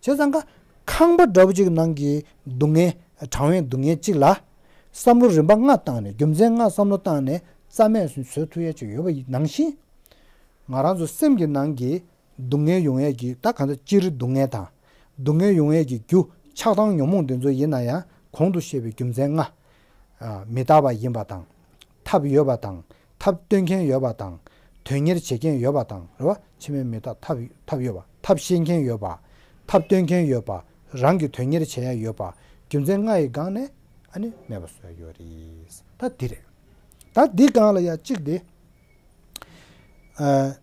བྱས་ཙང་ཀ་ཁང་པ་འདྲ་པོ་ཅིག་ནང་གི་སྡུག་བསྔལ་གྲང་བའི་སྡུག་བསྔལ་གཅིག་ལ་བསམ་བློ་རིམ་པ་ལྔ་བཏང་ནས་རྒྱུ་མཚན་ལྔ་བསམ་བློ་བཏང་ནས་རྩ་མེད་བཟོ་ཐུབ་ཡ་ཅིག་ཡོད་པ་ནང་བཞིན། ང་རང་ཚོ་སེམས་ཀྱི་ནང་གི་སྡུག་བསྔལ་ཡོང་ཡས་ཀྱི་ད་གང་ལྟར་སྤྱིར་སྡུག་བསྔལ་དང་། སྡུག་བསྔལ་ཡོང་ཡས་ཀྱི་རྒྱུ་ཆགས་སྡང་ཉོན་མོངས་དེ་ཚོ་ཡིན་ན་ཡང་གོང་དུ་བཤད་པའི་རྒྱུ་མཚན་ལྔ། ཨ། མི་རྟག་པ་ཡིན་པ་དང་། ཐབས་ཡོད་པ་དང་། ཐབས་སྟོན་མཁན་ཡོད་པ་དང་། དོན་གཉེར་བྱེད་མཁན་ཡོད་པ་དང་། རེད་བ། ཕྱི་མའི་མི་རྟག་ཐབས་ཐབས་ཡོད་པ། ཐབས་ཤེས་མཁན་ཡོད་པ། ཐབས་སྟོན་མཁན་ཡོད་པ། རང་གི་དོན་གཉེར་བྱེད་ཡ་ཡོད་པ། རྒྱུ་མཚན་ལྔ་ཡི་སྒང་ནས་ཨ་ནི་མེད་པ་བཟོ་ཡ་ཡོད་རེད། ད་འདི་རེད། ད་འདི་སྒང་ལ་ཡ་གཅིག་དེ། ཨ།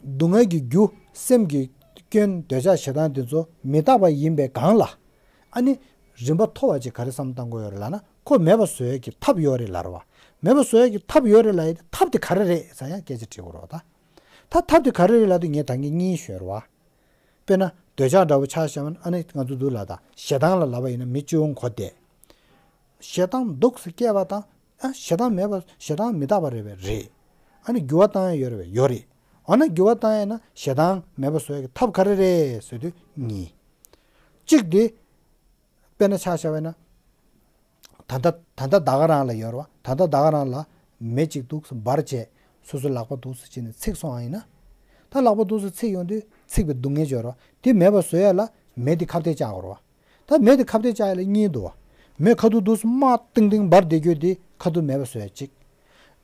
སྡུག་བསྔལ་གྱི་རྒྱུ་སེམས་ཀྱི་སྐྱོན་འདོད་ཆགས་ཞེ་སྡང་དེ་ཚོ་མི་རྟག་པ་ཡིན་པའི་སྒང་ལ། ཨ་ནི་རིམ་པ་མཐོ་བ་ཅིག་ག་རེ་བསམ་བཏང་དགོས་ཡོད་རེད་ལབ་ན། ཁོ་མེད་པ་བཟོ་ཡས་ཀྱི་ཐབས་ཡོད་རེད་ལབ་རེད་བ། མེད་པ་བཟོ་ཡས་ཀྱི་ཐབས་ཡོད་རེད་ལབ་ཡས་དེ་ཐབས་དེ་ག་རེ་རེད་ཟེར་ཡང་སྐད་ཆ་དྲི་དགོས་རེད་བ་ད། ད་ཐབས་དེ་ག་རེ་རེད་ལབ་དུས་ངས་ད་གིན་གཉིས་ཞུས་རེད་བ། དཔེར་ན་འདོད་ཆགས་འདྲ་བོ་ཆ་བཞག་ན་ཨ་ནི་ང་ཚོ་འདུག་ལ་ད་ཞེ་སྡང་ལ་ལབ་པ་ཡིན་ན་མི་སྤྱི་བོ་མགོ་བསྡད། ཞེ་སྡང་འདུག་སེ་སྐྱེས་པ་དང་། ཨ། ཞེ་སྡང་མེད་པ། ཞེ་སྡང་མི་རྟག་པ་རེད་པས་རེད། ཨ་ནི་འགྱུར་བ་བཏང་ཡ་ཡོད་རེད་པས་ཡོད་རེད། འོ་ན་འགྱུར་བ་བཏང་ཡ་ན་ཞེ་སྡང་མེད་པ་བཟོ་ཡ་གི་ཐབས་ག་རེ་རེད་ཟེར་དུས་གཉིས། གཅིག་དེ། དཔེར་ན་ཆ་བཞག་པ་ཡིན་ན། ད་ལྟ་ད་ལྟ་ད་ག་རང་ལ་ཡོད་རེད་པ། ད་ལྟ་ད་ག་རང་ལ་མེ་གཅིག་འདུག་སེ་འབར་བྱས་སོ་སོའི་ལག་པ་འདུག་སེ་བྱས་ནས་ཚིག་སོང་བ་ཡིན་ན། ད་ལག་པ་འདུག་སེ་ཚིག་ཡོང་དུས་ཚིག་པའི་སྡུག་བསྔལ་ཅིག་ཡོད་རེད་པ། དེ་མེད་པ་བཟོ་ཡ་ལ་མེ་དེ་ཁ་གཏད་བཅག་དགོས་རེད་པ། ད་མེ་དེ་ཁ་གཏད་བཅག་ཡ་ལ་གཉིས་འདུག་བ། མེ་ཁ་ཐུག་འདུག་སེ་དམག་ཏིང་ཏིང་འབར་བསྡད་རྒྱུ་དེ་ཁ་ཐུག་མེད་པ་བཟོ་ཡ་གཅིག་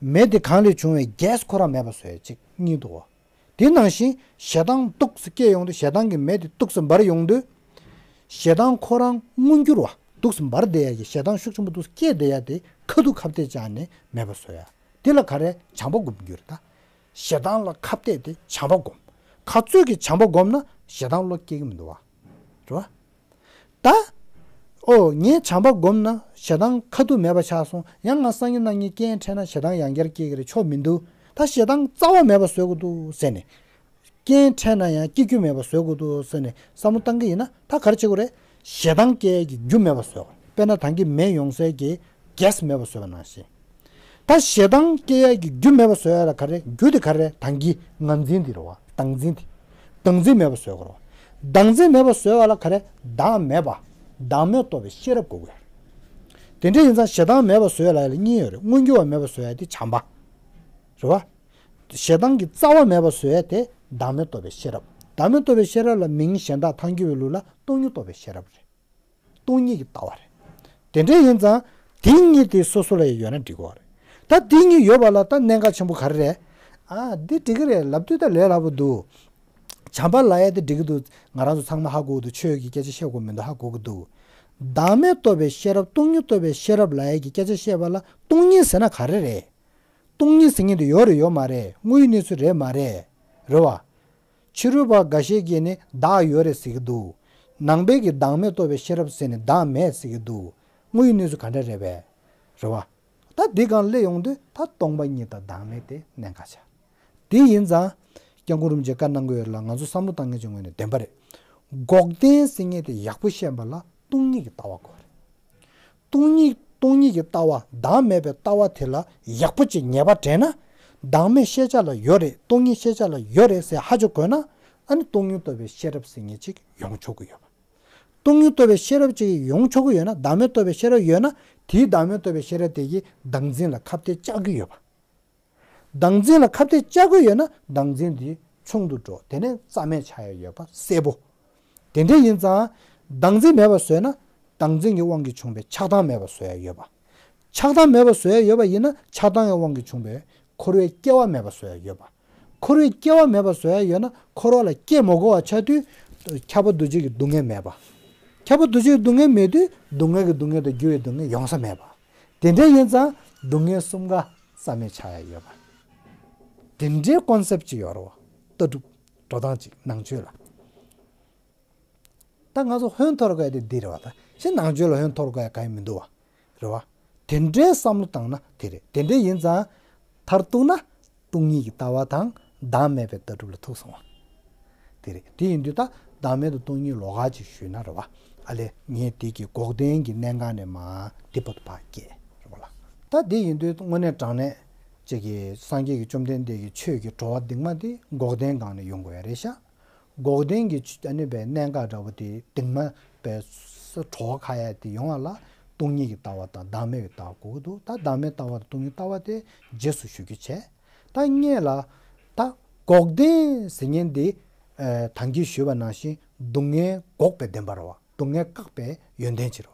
མེ་དེ་གང་ལས་བྱུང་བའི་གེ་སི་ཁོ་རང་མེད་པ་བཟོ་ཡ་གཅིག་གཉིས་འདུག་བ། དེ་ནང་བཞིན་ཞེ་སྡང་འདུག་སེ་སྐྱེ་ཡོང་དུས་ཞེ་སྡང་གི་མེ་དེ་འདུག་སེ་འབར་ཡོང་དུས། ཞེ་སྡང་ཁོ་རང་མངོན་འགྱུར་བ་འདུག་སེ་འབར་བསྡད་ཡ་གི་ཞེ་སྡང་ཤུགས་ཆེན་པོ་འདུག་སེ་སྐྱེས་བསྡད་ཡ་དེ་ཁ་ཐུག་ཁ་གཏད་བཅག་ནས་མེད་པ་བཟོ་ཡ། དེ་ལ་ག་རེ་བྱམས་པ་སྒོམ་རྒྱུ་རེད་ད། ཞེ་སྡང་ལ་ཁ་གཏད་དེ་བྱམས་པ་སྒོམ། ག་ཚོད་ཀྱིས་བྱམས་པ་སྒོམ་ན་ཞེ་སྡང་བློ་སྐྱེ་གི་མི་འདུག་བ། རེད་བ། ད། ཨོ་ངས་བྱམས་པ་སྒོམ་ན་ཞེ་སྡང་ཁ་ཐུག་མེད་པ་ཆགས་སོང་། ཡང་ང་སང་ཉིན་གནངས་ཉིན་རྐྱེན་འཕྲད་ན་ཞེ་སྡང་ཡང་བསྐྱར་སྐྱེ་གི་རེད། ཆོ་མི་འདུག་ད་ཞེ་སྡང་རྩ་བ་མེད་པ་བཟོ་དགོས་འདུག་ཟེར་ནས། རྐྱེན་འཕྲད་ན་ཡང་སྐྱེ་རྒྱུ་མེད་པ་བཟོ་དགོས་འདུག་ཟེར་ནས་བསམ་བློ་བཏང་གི་ཡིན་ན་ད་ག་རེ་བྱེད་དགོས་རེད། ཞེ་སྡང་སྐྱེ་ཡས་ཀྱི་རྒྱུ་མེད་པ་བཟོ་དགོས། དཔེར་ན་ད་གིན་མེ་ཡོང་སའི་གི་གེ་སི་མེད་པ་བཟོས་པ་ནང་བཞིན། ད་ཞེ་སྡང་སྐྱེ་ཡ་གི་རྒྱུ་མེད་པ་བཟོ་ཡ་ལ་ག་རེ། རྒྱུ་དེ་ག་རེ། ད་གིན་ངར་འཛིན་དེ་རེད་བ། བདག་འཛིན་དེ། བདག་འཛིན་མེད་པ་བཟོ་དགོས་རེད་བ། བདག་འཛིན་མེད་པ་བཟོ་ཡ་ལ་ག་རེ། བདག་མེད་པ། བདག་མེད་རྟོགས་པའི་ཤེས་རབ་དགོས་ཀྱི་ཡོད་རེད། དེ་འདྲ་ཡིན་ཙང་ཞེ་སྡང་མེད་པ་བཟོ་ཡ་ལ་ཡ་ལ་གཉིས་ཡོད་རེད། མངོན་གྱུར་བ་མེད་པ་བཟོ་ཡ་དེ་བྱམས་པ། རེད་བ། ཞེ་སྡང་གི་རྩ་བ་མེད་པ་བཟོ་ཡ་དེ་བདག་མེད་རྟོགས་པའི་ཤེས་རབ། བདག་མེད་རྟོགས་པའི་ཤེས་རབ་ལ་མིང་གཞན་དག་ཐལ་འགྱུར་བའི་ལུགས་ལ་སྟོང་ཉིད་རྟོགས་པའི་ཤེས་རབ་རེད། སྟོང་ཉིད་ཀྱི་ལྟ་བ་རེད། དེ་འདྲ་ཡིན་ཙང་དེ་གཉིས་དེ་སོ་སོ་ལ་ཡང་ཡོད་ན་འགྲིག་གི་རེད། ད་དེ་གཉིས་ཡོད་པ་ལ་ད་གནད་འགག་ཆེན་པོ་ག་རེ་རེད། ཨ་འདི་འགྲིག་གི་རེད་ལབ་དུས་ད་ལས་སླ་པོ་འདུག་བྱམས་པ་ལབ་ཡ་དེ་འགྲིག་གི་འདུག་ང་རང་ཚོ་ཚང་མ་ཧ་གོ་གི་འདུག་ཆོས་ཀྱི་སྐད་ཆ་བཤད་དགོས་མི་འདུག་ཧ་གོ་གི་འདུག་བདག་མེད་རྟོགས་པའི་ཤེས་རབ་སྟོང་ཉིད་རྟོགས་པའི་ཤེས་རབ་ལབ་ཡ་གི་སྐད་ཆ་བཤད་པ་ལ་སྟོང་ཉིད་ཟེར་ན་ག་རེ་རེད། སྟོང་ཉིད་ཟེར་མཁན་དེ་ཡོད་རེད་ཡོད་མ་རེད། དངོས་ཡོད་གནས་ཚུལ་རེད་མ་རེད། རེད་བ། ཕྱི་རོལ་པ་འགའ་ཤས་ཀྱིས་ནི་བདག་ཡོད་རེད་ཟེར་གྱི་འདུག་ནང་པའི་གི་བདག་མེད་རྟོགས་པའི་ཤེས་རབ་ཟེར་ནས་བདག་མེད་ཟེར་གྱི་འདུག་དངོས་ཡོད་གནས་ཚུལ་ག་འདྲ་རེད་པས། རེད་བ། ད་འདི་སྒང་སླེབས་ཡོང་དུས་ད་སྟོང་པ་ཉིད་དང་བདག་མེད་དེ་གནད་འགག་ཆགས། དེ་ཡིན་ཙང་། སྐྱབས་མགོན་རིན་པོ་ཆེས་བཀའ་གནང་གི་ཡོད་ལ་ང་ཚོ་བསམ་བློ་བཏང་མཁན་ཚོའི་ངོས་ནས་བདེན་པ་རེད། འགོག་བདེན་ཟེར་མཁན་དེ་ཡག་པོ་ཤེས་པ་ལ་སྟོང་ཉིད་ཀྱི་ལྟ་བ་དགོས་རེད། སྟོང་ཉིད་སྟོང་ཉིད་ཀྱི་ལྟ་བ་བདག་མེད་པའི་ལྟ་བ་དེ་ལ་ཡག་པོ་ཅིག་ངེས་པ་དྲན་ན། བདག་མེད་ཤེས་བྱ་ལ་ཡོད་རེད། སྟོང་ཉིད་ཤེས་བྱ་ལ་ཡོད་རེད་ཟེར་ཧ་ཅང་གོ་ན། ཨ་ནི་སྟོང་ཉིད་རྟོགས་པའི་ཤེས་རབ་ཟེར་མཁན་ཅིག་ཡོང་ཆོག་གི་ཡོད་པ། སྟོང་ཉིད་རྟོགས་པའི་ཤེས་རབ་ཅིག་ཡོང་ཆོག་གི་ཡོད་ན། བདག་མེད་རྟོགས་པའི་ཤེས་རབ་ཡོད་ན། དེའི་བདག་མེད་རྟོགས་པའི་ཤེས་རབ་དེ་གིས་བདག་འཛིན་ལ་ཁ་གཏད་བཅག་གི་ཡོད་པ། བདག་འཛིན་ལ་ཁ་གཏད་བཅག་གི་ཡོད་ན་བདག་འཛིན་དེ་ཆུང་དུ་འགྲོ། དེ་ནས་རྩ་མེད་ཆགས་ཡ་ཡོད་པ་གསལ་པོ། དེ་འདྲ་ཡིན་ཙང་། བདག་འཛིན་མེད་པ་བཟོས་ན་བདག་འཛིན་གྱི་དབང་གིས་བྱུང་བའི་ཆགས་སྡང་མེད་པ་བཟོ་ཡ་ཡོད་པ། ཆགས་སྡང་མེད་པ་བཟོ་ཡ་ཡོད་པ་ཡིན་ན་ཆགས་སྡང་གི་དབང་གིས་བྱུང་བའི་འཁོར་བའི་སྐྱེ་བ་མེད་པ་བཟོ་ཡ་ཡོད་པ། འཁོར་བའི་སྐྱེ་བ་མེད་པ་བཟོ་ཡ་ཡོད་ན་འཁོར་བ་ལ་སྐྱེ་མ་དགོས་པ་ཆགས་དུས། ཁྱབ་པ་འདུ་བྱེད་ཀྱི་སྡུག་བསྔལ་མེད་པ། ཁྱབ་པ་འདུ་བྱེད་ཀྱི་སྡུག་བསྔལ་མེད་དུས་སྡུག་བསྔལ་གྱི་སྡུག་བསྔལ་དང་འགྱུར་བའི་སྡུག་བསྔལ་ཡོང་ས་མེད་པ། དེ་འདྲ་ཡིན་ཙང་སྡུག་བསྔལ་གསུམ་ཀ་རྩ་མེད་ཆགས་ཡ་ཡོད་པ། དེ་འདྲའི་ཀོན་སེབ་ཅིག་ཡོད་རེད་བ། ལྟ་གྲུབ་འགྲོ་སྟངས་ཅིག་ནང་ཆོས་ལ། ད་ང་ཚོ་ཧོན་འཐོར་དགོས་ཡ་དེ་འདི་རེད་བ། ད་ཕྱི་ནང་ཆོས་ལ་ཧོན་འཐོར་དགོས་ཡ་གང་ཡང་མི་འདུག་བ། རེད་བ། དེ་འདྲའི་བསམ་བློ་བཏང་ན་དེ་རེད། དེ་འདྲ་ཡིན་ཙང་མཐར་གཏུགས་ན་སྟོང་ཉིད་ཀྱི་ལྟ་བ་དང་བདག་མེད་པའི་ལྟ་གྲུབ་ལ་ཐུག་སོང་བ། དེ་རེད། དེ་ཡིན་དུས་ད་བདག་མེད་དང་སྟོང་ཉིད་ལོགས་ཀ་ཅིག་ཞུས་ན་རེད་བ། ཨ་ལས་ངས་དེ་གི་འགོག་བདེན་གྱི་གནད་འགག་ནས་མ་དེ་བར་དུ་ཕར་སྐྱེལ་རེད་བ་ལ། ད་དེ་ཡིན་དུས་དངོས་གནས་དྲང་གནས་ཅིག་གི་སངས་རྒྱས་ཀྱི་བཅོམ་ལྡན་འདས་ཀྱི་ཆོས་ཀྱི་གྲོལ་བ་འདི་མ་དེ་འགོག་བདེན་སྒང་ནས་ཡོང་དགོས་ཡ་རེད་ཤག་འགོག་བདེན་གྱི་ཨ་ནི་པའི་གནད་འགག་འདྲ་བོ་དེ་དེང་མ་པའི་ས་གྲོགས་ཁ་ཡ་དེ་ཡོང་བ་ལ་སྟོང་ཉིད་ཀྱི་ལྟ་བ་དང་བདག་མེད་ཀྱི་ལྟ་བ་དགོས་ཀྱི་འདུག་ད་བདག་མེད་ལྟ་བ་དང་སྟོང་ཉིད་ལྟ་བ་དེ་རྗེས་སུ་ཞུ་རྒྱུ་བྱས། ད་སྔོན་ལ་ད་འགོག་བདེན་ཟེར་མཁན་དེ་ཨ་ད་གིན་ཞུས་པ་ནང་བཞིན་སྡུག་བསྔལ་འགོག་པའི་བདེན་པ་རེད་བ། སྡུག་བསྔལ་བཀག་པའི་ཡོན་ཏན་ཅིག་རེད་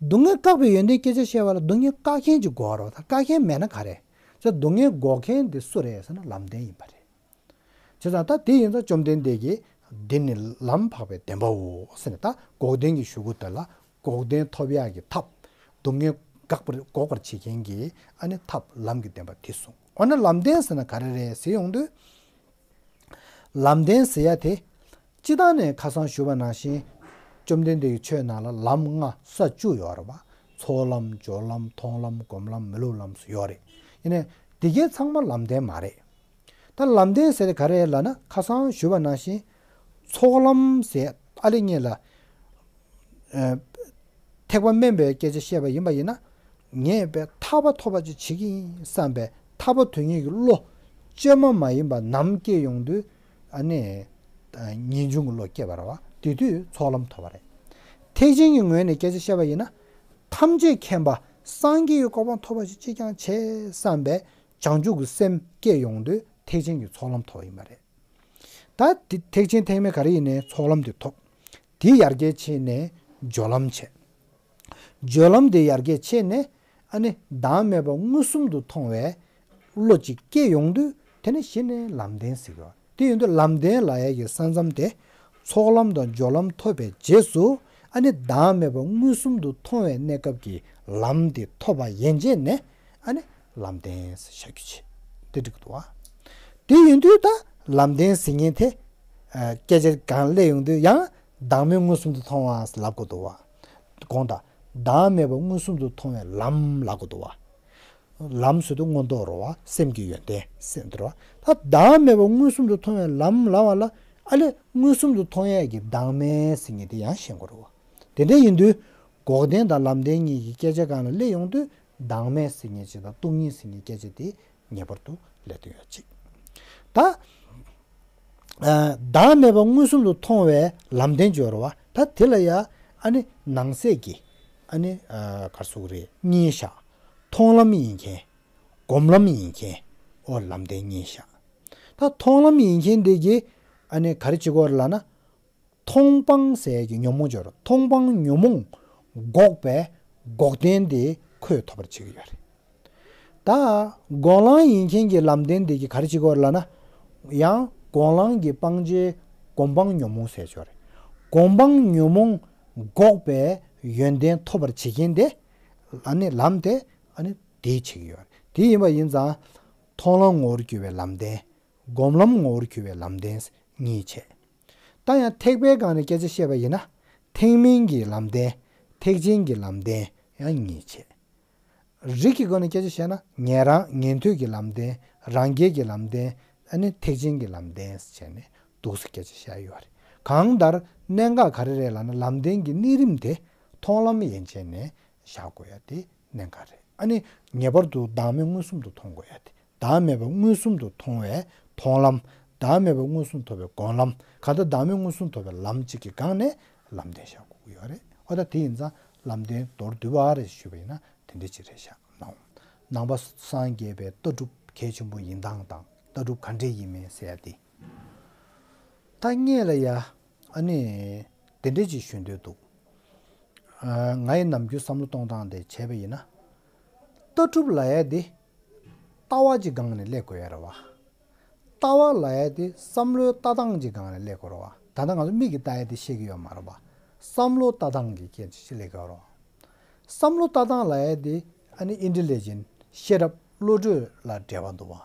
བ། སྡུག་བསྔལ་བཀག་པའི་ཡོན་ཏན་སྐད་ཆ་བཤད་པ་ལ་སྡུག་བསྔལ་བཀག་མཁན་ཅིག་དགོས་རེད་བ། ད་བཀག་མཁན་མེད་ན་ག་རེ། ད་སྡུག་བསྔལ་འགོག་མཁན་དེ་སུ་རེད་ཟེར་ན་ལམ་བདེན་ཡིན་པ་རེད། བྱས་ཙང་ད་དེ་ཡིན་ཙང་བཅོམ་ལྡན་འདས་ཀྱིས་འདི་ནི་ལམ་འཕགས་པའི་བདེན་པའོ་ཟེར་ནས། ད་འགོག་བདེན་གྱི་གཞུག་གུ་དེ་ལ་འགོག་བདེན་ཐོབ་ཡག་གི་ཐབས། སྡུག་བསྔལ་འགག་པར་འགོག་པར་བྱེད་མཁན་གྱི་ཨ་ནི་ཐབས་ལམ་གྱི་བདེན་པ་དེ་གསུངས། འོ་ན་ལམ་བདེན་ཟེར་ན་ག་རེ་རེད་ཟེར་ཡོང་དུས། ལམ་བདེན་ཟེར་ཡ་དེ། སྤྱིར་བཏང་ནས་ཁ་སང་ཞུས་པ་ནང་བཞིན། བཅོམ་ལྡན་འདས་ཀྱི་ཆོས་ནང་ལ་ལམ་ལྔ་ས་བཅུ་ཡོད་རེད་བ། ཚོགས་ལམ། སྦྱོར་ལམ། མཐོང་ལམ། སྒོམ་ལམ། མི་སློབ་ལམ་སོགས་ཡོད་རེད། ཡིན་ནའི་དེ་གའི་ཚང་མ་ལམ་བདེན་མ་རེད། ད་ལམ་བདེན་ཟེར་དེ་ག་རེ་ལབ་ན་ཁ་སང་ཞུས་པ་ནང་བཞིན། ཚོགས་ལམ་ཟེར་ཨ་ལེ་ངེད་ལ། ཨ། ཐེག་པ་དམན་པའི་སྐད་ཆ་བཤད་པ་ཡིན་པ་ཡིན་ན། ངས་པའི་ཐར་པ་ཐོབ་པ་ཅིག་བྱེད་ཀྱི་ཡིན་བསམ་པའི་ཐར་པ་དོན་གཉེར་གྱི་བློ་བཅོས་མ་མ་ཡིན་པ་ནམ་སྐྱེ་ཡོང་དུས་ཨ་ནི་ངེས་འབྱུང་གི་བློ་སྐྱེ་བ་རེད་བ། དེ་དུས་ཚོགས་ལམ་ཐོབ་པ་རེད། ཐེག་ཆེན་གྱི་ངོས་ནས་སྐད་ཆ་བཤད་པ་ཡིན་ན། ཐམས་ཅད་མཁྱེན་པ་སངས་རྒྱས་ཀྱི་གོ་འཕང་ཐོབ་པ་ཞིག་ཅིས་ཀྱང་བྱེད་བསམ་པའི་བྱང་ཆུབ་ཀྱི་སེམས་སྐྱེ་ཡོང་དུས་ཐེག་ཆེན་གྱི་ཚོགས་ལམ་ཐོབ་པ་ཡིན་པ་རེད། ད་དེ་ཐེག་ཆེན་ཐེག་དམན་ག་རེ་ཡིན་ནའི་ཚོགས་ལམ་དེ་ཐོབ། དེ་ཡར་རྒྱས་ཕྱིན་ནས་སྦྱོར་ལམ་བྱས། སྦྱོར་ལམ་དེ་ཡར་རྒྱས་ཕྱིན་ནས་ཨ་ནི་བདག་མེད་པ་མངོན་སུམ་དུ་མཐོང་བའི་བློ་ཅིག་སྐྱེ་ཡོང་དུས་དེ་ནི་གཞི་ནས་ལམ་བདེན་ཟེར་གི་རེད། དེ་ཡིན་དུས་ལམ་བདེན་ལབ་ཡ་གི་ས་མཚམས་དེ་ཚོགས་ལམ་དང་སྦྱོར་ལམ་ཐོབ་པའི་རྗེས་སུ་ཨ་ནི་བདག་མེད་པ་མངོན་སུམ་དུ་མཐོང་བའི་གནས་སྐབས་ཀྱི་ལམ་དེ་ཐོབ་པ་ཡན་ཆད་ནས་ཨ་ནི་ལམ་བདེན་ཟེར་བྱ་རྒྱུ་བྱེད། དེ་འགྲིག་གི་འདུག་བ། དེ་ཡིན་དུས་ད་ལམ་བདེན་ཟེར་མཁན་དེ། ཨ། སྐད་ཆ་གང་སླེབས་ཡོང་དུས་ཡང་བདག་མེད་མངོན་སུམ་དུ་མཐོང་བ་ལབ་དགོས་འདུག་བ། དགོངས་དག། བདག་མེད་པ་མངོན་སུམ་དུ་མཐོང་བའི་ལམ་ལབ་དགོས་འདུག་བ། ལམ་ཟེར་དུས་མངོན་རྟོགས་རེད་བ། སེམས་ཀྱི་ཡོན་ཏན་སེམས་དེ་རེད་བ། ད་བདག་མེད་པ་མངོན་སུམ་དུ་མཐོང་བའི་ལམ་ལབ་པ་ལ་ཨ་ལས་མངོན་སུམ་དུ་མཐོང་ཡས་ཀྱི་བདག་མེད་ཟེར་མཁན་དེ་ཡང་ཤེས་དགོས་རེད་བ། དེ་འདྲ་ཡིན་དུས་འགོག་བདེན་དང་ལམ་བདེན་གཉིས་ཀྱི་སྐད་ཆ་སྒང་ལ་སླེབས་ཡོང་དུས། བདག་མེད་ཟེར་མཁན་ཅིག་དང་སྟོང་ཉིད་ཟེར་མཁན་སྐད་ཆ་དེ་ངེས་པར་དུ་སླེབས་བསྡད་ཡོད་ཅིག་ད། ཨ། བདག་མེད་པ་མངོན་སུམ་དུ་མཐོང་བའི་ལམ་བདེན་སྦྱོར་བ་ད་དེ་ལ་ཡ་ཨ་ནི་ནང་གསེས་ཀྱི་ཨ་ནི། ཨ། ག་རེ་ཟེར་དགོས་རེད། གཉིས་བཞག་མཐོང་ལམ་ཡིན་མཁན། སྒོམ་ལམ་ཡིན་མཁན། ཨོ་ལམ་བདེན་རྙེད་ཤག་ད་མཐོང་ལམ་ཡིན་མཁན་དེ་གིས་ཨ་ནི་ག་རེ་བྱེད་དགོས་རེད་ལབ་ན། མཐོང་སྤང་ཟེར་གྱི་ཉོན་མོངས་སྦྱོར། མཐོང་སྤང་ཉོན་མོངས་འགོག་པའི་འགོག་བདེན་དེ་ཁོས་ཐོབ་པར་བྱེད་ཀྱི་ཡོད་རེད། ད་སྒོམ་ལམ་ཡིན་མཁན་གྱི་ལམ་བདེན་དེ་གིས་ག་རེ་བྱེད་ཀྱི་ཡོད་རེད་ལབ་ན། ཡང་སྒོམ་ལམ་གྱི་སྤང་བྱའི་སྒོམ་སྤང་ཉོན་མོངས་ཟེར་ཆོག་རེད། སྒོམ་སྤང་ཉོན་མོངས་འགོག་པའི་ཡོན་ཏན་ཐོབ་པར་བྱེད་མཁན་དེ་ཨ་ནི་ལམ་དེ་ཨ་ནི་དེས་བྱེད་ཀྱི་ཡོད་རེད། དེ་ཡིན་པ་ཡིན་ཙང་མཐོང་ལམ་ངོ་བོར་གྱུར་པའི་ལམ་བདེན། སྒོམ་ལམ་ངོ་བོར་གྱུར་པའི་ལམ་བདེན་གཉིས་བྱས། ད་ཡང་ཐེག་པའི་སྒང་ནས་སྐད་ཆ་བཤད་པ་ཡིན་ན། ཐེག་དམན་གྱི་ལམ་བདེན། ཐེག་ཆེན་གྱི་ལམ་བདེན་ཡང་གཉིས་བྱས། རིགས་ཀྱི་སྒོ་ནས་སྐད་ཆ་བཤད་ན་ཉན་རང་ཉན་ཐོས་ཀྱི་ལམ་བདེན། རང་རྒྱལ་གྱི་ལམ་བདེན། ཨ་ནི་ཐེག་ཆེན་གྱི་ལམ་བདེན་བྱས་ནས་འདུག་སེ་སྐད་ཆ་བཤད་ཡོད་རེད། གང་ལྟར་གནད་འགག་ག་རེ་རེད་ལབ་ན། ལམ་བདེན་གྱི་གནས་རིམ་དེ་མཐོང་ལམ་ཡན་ཆད་ནས་བཞག་དགོས་ཡ་དེ་གནད་འགག་རེད། ཨ་ནི་ངེས་པར་དུ་བདག་མེད་མངོན་སུམ་དུ་མཐོང་དགོས་ཡ་དེ། བདག་མེད་པ་མངོན་སུམ་དུ་མཐོང་བའི་མཐོང་ལམ། བདག་མེད་པ་མངོན་སུམ་ཐོབ་པའི་སྒོམ་ལམ། གང་ལྟར་བདག་མེད་མངོན་སུམ་ཐོབ་པའི་ལམ་གཅིག་གི་སྒང་ནས་ལམ་བདེན་བཞག་དགོས་ཀྱི་ཡོད་རེད། ཨོ་ད་དེ་ཡིན་ཙང་ལམ་བདེན་མདོར་བསྡུས་པ་རེ་ཞུས་པ་ཡིན་ན་དེ་འདྲ་ཅིག་རེད་ཤག་ནང་ནང་པ་སངས་རྒྱས་པའི་ལྟ་གྲུབ་གལ་ཆེན་པོ་ཡིན་སྟངས་དང་ལྟ་གྲུབ་ག་འདྲས་ཡིན་མིན་ཟེར་ཡ་དེ། ད་སྔོན་ལ་ཡ་ཨ་ནི་དེ་འདྲས་ཅིག་ཞུ་འདོད་འདུག་ཨ། ང་ཡི་ནམ་རྒྱུན་བསམ་བློ་གཏོང་སྟངས་དེ་བྱས་པ་ཡིན་ན། ལྟ་གྲུབ་ལབ་ཡ་དེ་ལྟ་བ་ཅིག་སྒང་ནས་སླེབས་དགོས་ཡ་རེད་བ། ལྟ་བ་ལབ་ཡ་དེ་བསམ་བློའི་ལྟ་སྟངས་ཅིག་སྒང་ནས་སླེབས་དགོས་རེད་བ། ད་ལྟ་ང་ཚོ་མིག་གིས་ལྟ་ཡ་དེ་ཤེས་ཀྱི་ཡོད་མ་རེད་བ། བསམ་བློ་ལྟ་སྟངས་ཀྱི་སྐད་ཆ་ཞིག་སླེབས་ཀྱི་ཡོད་རེད་བ། བསམ་བློ་ལྟ་སྟངས་ལབ་ཡ་དེ་ཨ་ནི་ཨིན་ཊེ་ལི་ཇེན། ཤེས་རབ། བློ་གྲོས་ལ་འབྲེལ་བ་འདུག་བ།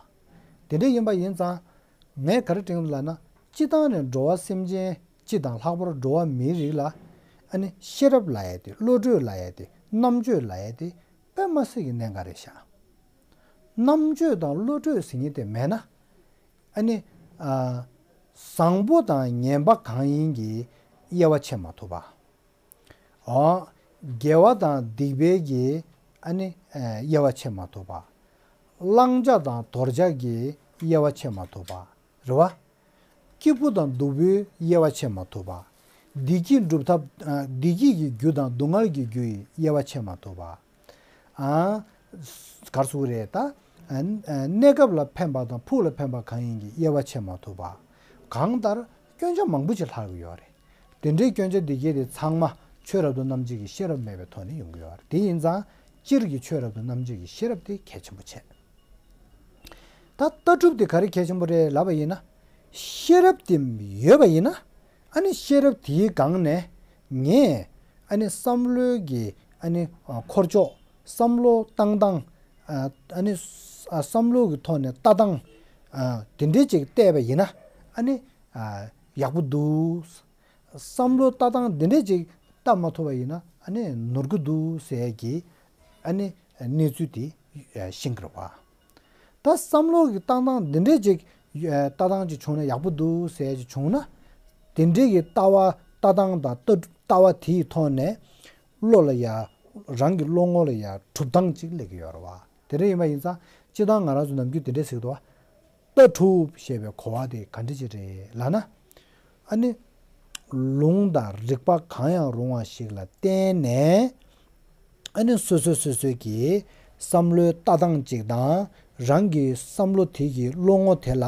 དེ་འདྲ་ཡིན་པ་ཡིན་ཙང་ངས་ག་རེ་དྲན་གྱི་འདུག་ལབ་ན། སྤྱིར་བཏང་ནས་འགྲོ་བ་སེམས་ཅན་སྤྱི་དང་ལྷག་པར་འགྲོ་བ་མིའི་རིགས་ལ་ཨ་ནི་ཤེས་རབ་ལབ་ཡ་དེ། བློ་གྲོས་ལབ་ཡ་དེ། རྣམ་དཔྱོད་ལབ་ཡ་དེ་དཔེ་མ་སྲིད་ཀྱི་གནད་འགག་རེད་ཤག་རྣམ་དཔྱོད་དང་བློ་གྲོས་ཟེར་མཁན་དེ་མེད་ན། ཨ་ནི། ཨ། བཟང་པོ་དང་ངན་པ་གང་ཡིན་གྱི་དབྱེ་བ་ཕྱེ་མ་ཐུབ་པ། ཨོ། དགེ་བ་དང་སྡིག་པའི་གི་ཨ་ནི། ཨ། དབྱེ་བ་ཕྱེ་མ་ཐུབ་པ། བླང་བྱ་དང་དོར་བྱ་གི་དབྱེ་བ་ཕྱེ་མ་ཐུབ་པ། རེད་བ། སྐྱིད་པོ་དང་སྡུག་པོའི་དབྱེ་བ་ཕྱེ་མ་ཐུབ་པ། བདེ་སྐྱིད་སྒྲུབ་ཐབས། ཨ། བདེ་སྐྱིད་ཀྱི་རྒྱུ་དང་སྡུག་བསྔལ་གྱི་རྒྱུ་ཡི་དབྱེ་བ་ཕྱེ་མ་ཐུབ་པ། ཨ། ག་རེ་ཟེར་དགོས་རེད་ད། ཨ། གནས་སྐབས་ལ་ཕན་པ་དང་ཕུགས་ལ་ཕན་པ་གང་ཡིན་གྱི་དབྱེ་བ་ཕྱེ་མ་ཐུབ་པ། གང་ལྟར་སྐྱོན་ཆ་མང་པོ་ཅིག་ལྷག་གི་ཡོད་རེད། དེ་འདྲའི་སྐྱོན་ཆ་འདི་གས་དེ་ཚང་མ་ཆོས་རབ་ཏུ་རྣམ་འབྱེད་ཀྱི་ཤེས་རབ་མེད་པའི་ཐོག་ནས་ཡོང་གི་ཡོད་རེད། དེ་ཡིན་ཙང་སྤྱིར་གྱི་ཆོས་རབ་ཏུ་རྣམ་འབྱེད་ཀྱི་ཤེས་རབ་དེ་གལ་ཆེན་པོ་བྱས། ད་ལྟ་གྲུབ་དེ་ག་རེ་གལ་ཆེན་པོ་རེད་ལབ་པ་ཡིན་ན། ཤེས་རབ་དེ་ཡོད་པ་ཡིན་ན། ཨ་ནི་ཤེས་རབ་དེའི་སྒང་ནས་ངས་ཨ་ནི་བསམ་བློའི་གི་ཨ་ནི་འཁོར་ཕྱོགས། བསམ་བློ་བཏང་སྟངས། ཨ་ནི་བསམ་བློ་གི་ཐོག་ནས་ལྟ་སྟངས། ཨ། དེ་འདྲས་ཅིག་བལྟས་པ་ཡིན་ན། ཨ་ནི། ཨ། ཡག་པོ་འདུག་བསམ་བློ་ལྟ་སྟངས་འདི་འདྲས་ཅིག་བལྟ་མ་ཐུབ་པ་ཡིན་ན། ཨ་ནི་ནོར་གི་འདུག་ཟེར་གྱི་ཨ་ནི་གནས་ཚུལ་དེ་ཤེས་ཀྱི་རེད་བ། ད་བསམ་བློ་གི་བཏང་སྟངས་འདི་འདྲས་ཅིག་ལྟ་སྟངས་ཅིག་བྱུང་ན་ཡག་པོ་འདུག་ཟེར་ཅིག་བྱུང་ན། དེ་འདྲས་ཀྱི་ལྟ་བ་ལྟ་སྟངས་དང་ལྟ་ལྟ་བ་དེའི་ཐོག་ནས་བློ་ལ་ཡ། རང་གི་བློ་ངོ་ལ་ཡ་གྲུབ་སྟངས་ཅིག་སླེབས་ཀྱི་ཡོད་རེད་བ། དེ་འདྲ་ཡིན་པ་ཡིན་ཙང་སྤྱིར་བཏང་ང་རང་ཚོ་ནམ་རྒྱུན་དེ་འདྲས་ཟེར་གྱི་འདུག་བ། ལྟ་གྲུབ་ཞེས་པའི་གོ་བ་དེ་ག་འདྲ་ཅིག་རེད་ལབ་ན། ཨ་ནི། ལུང་དང་རིགས་པ་གང་ཡང་རུང་བ་ཞིག་ལ་བརྟེན་ནས། ཨ་ནི་སོ་སོ་སོ་སོའི་གི་བསམ་བློའི་ལྟ་སྟངས་ཅིག་དང་། རང་གི་བསམ་བློ་དེ་གི་བློ་ངོ་དེ་ལ།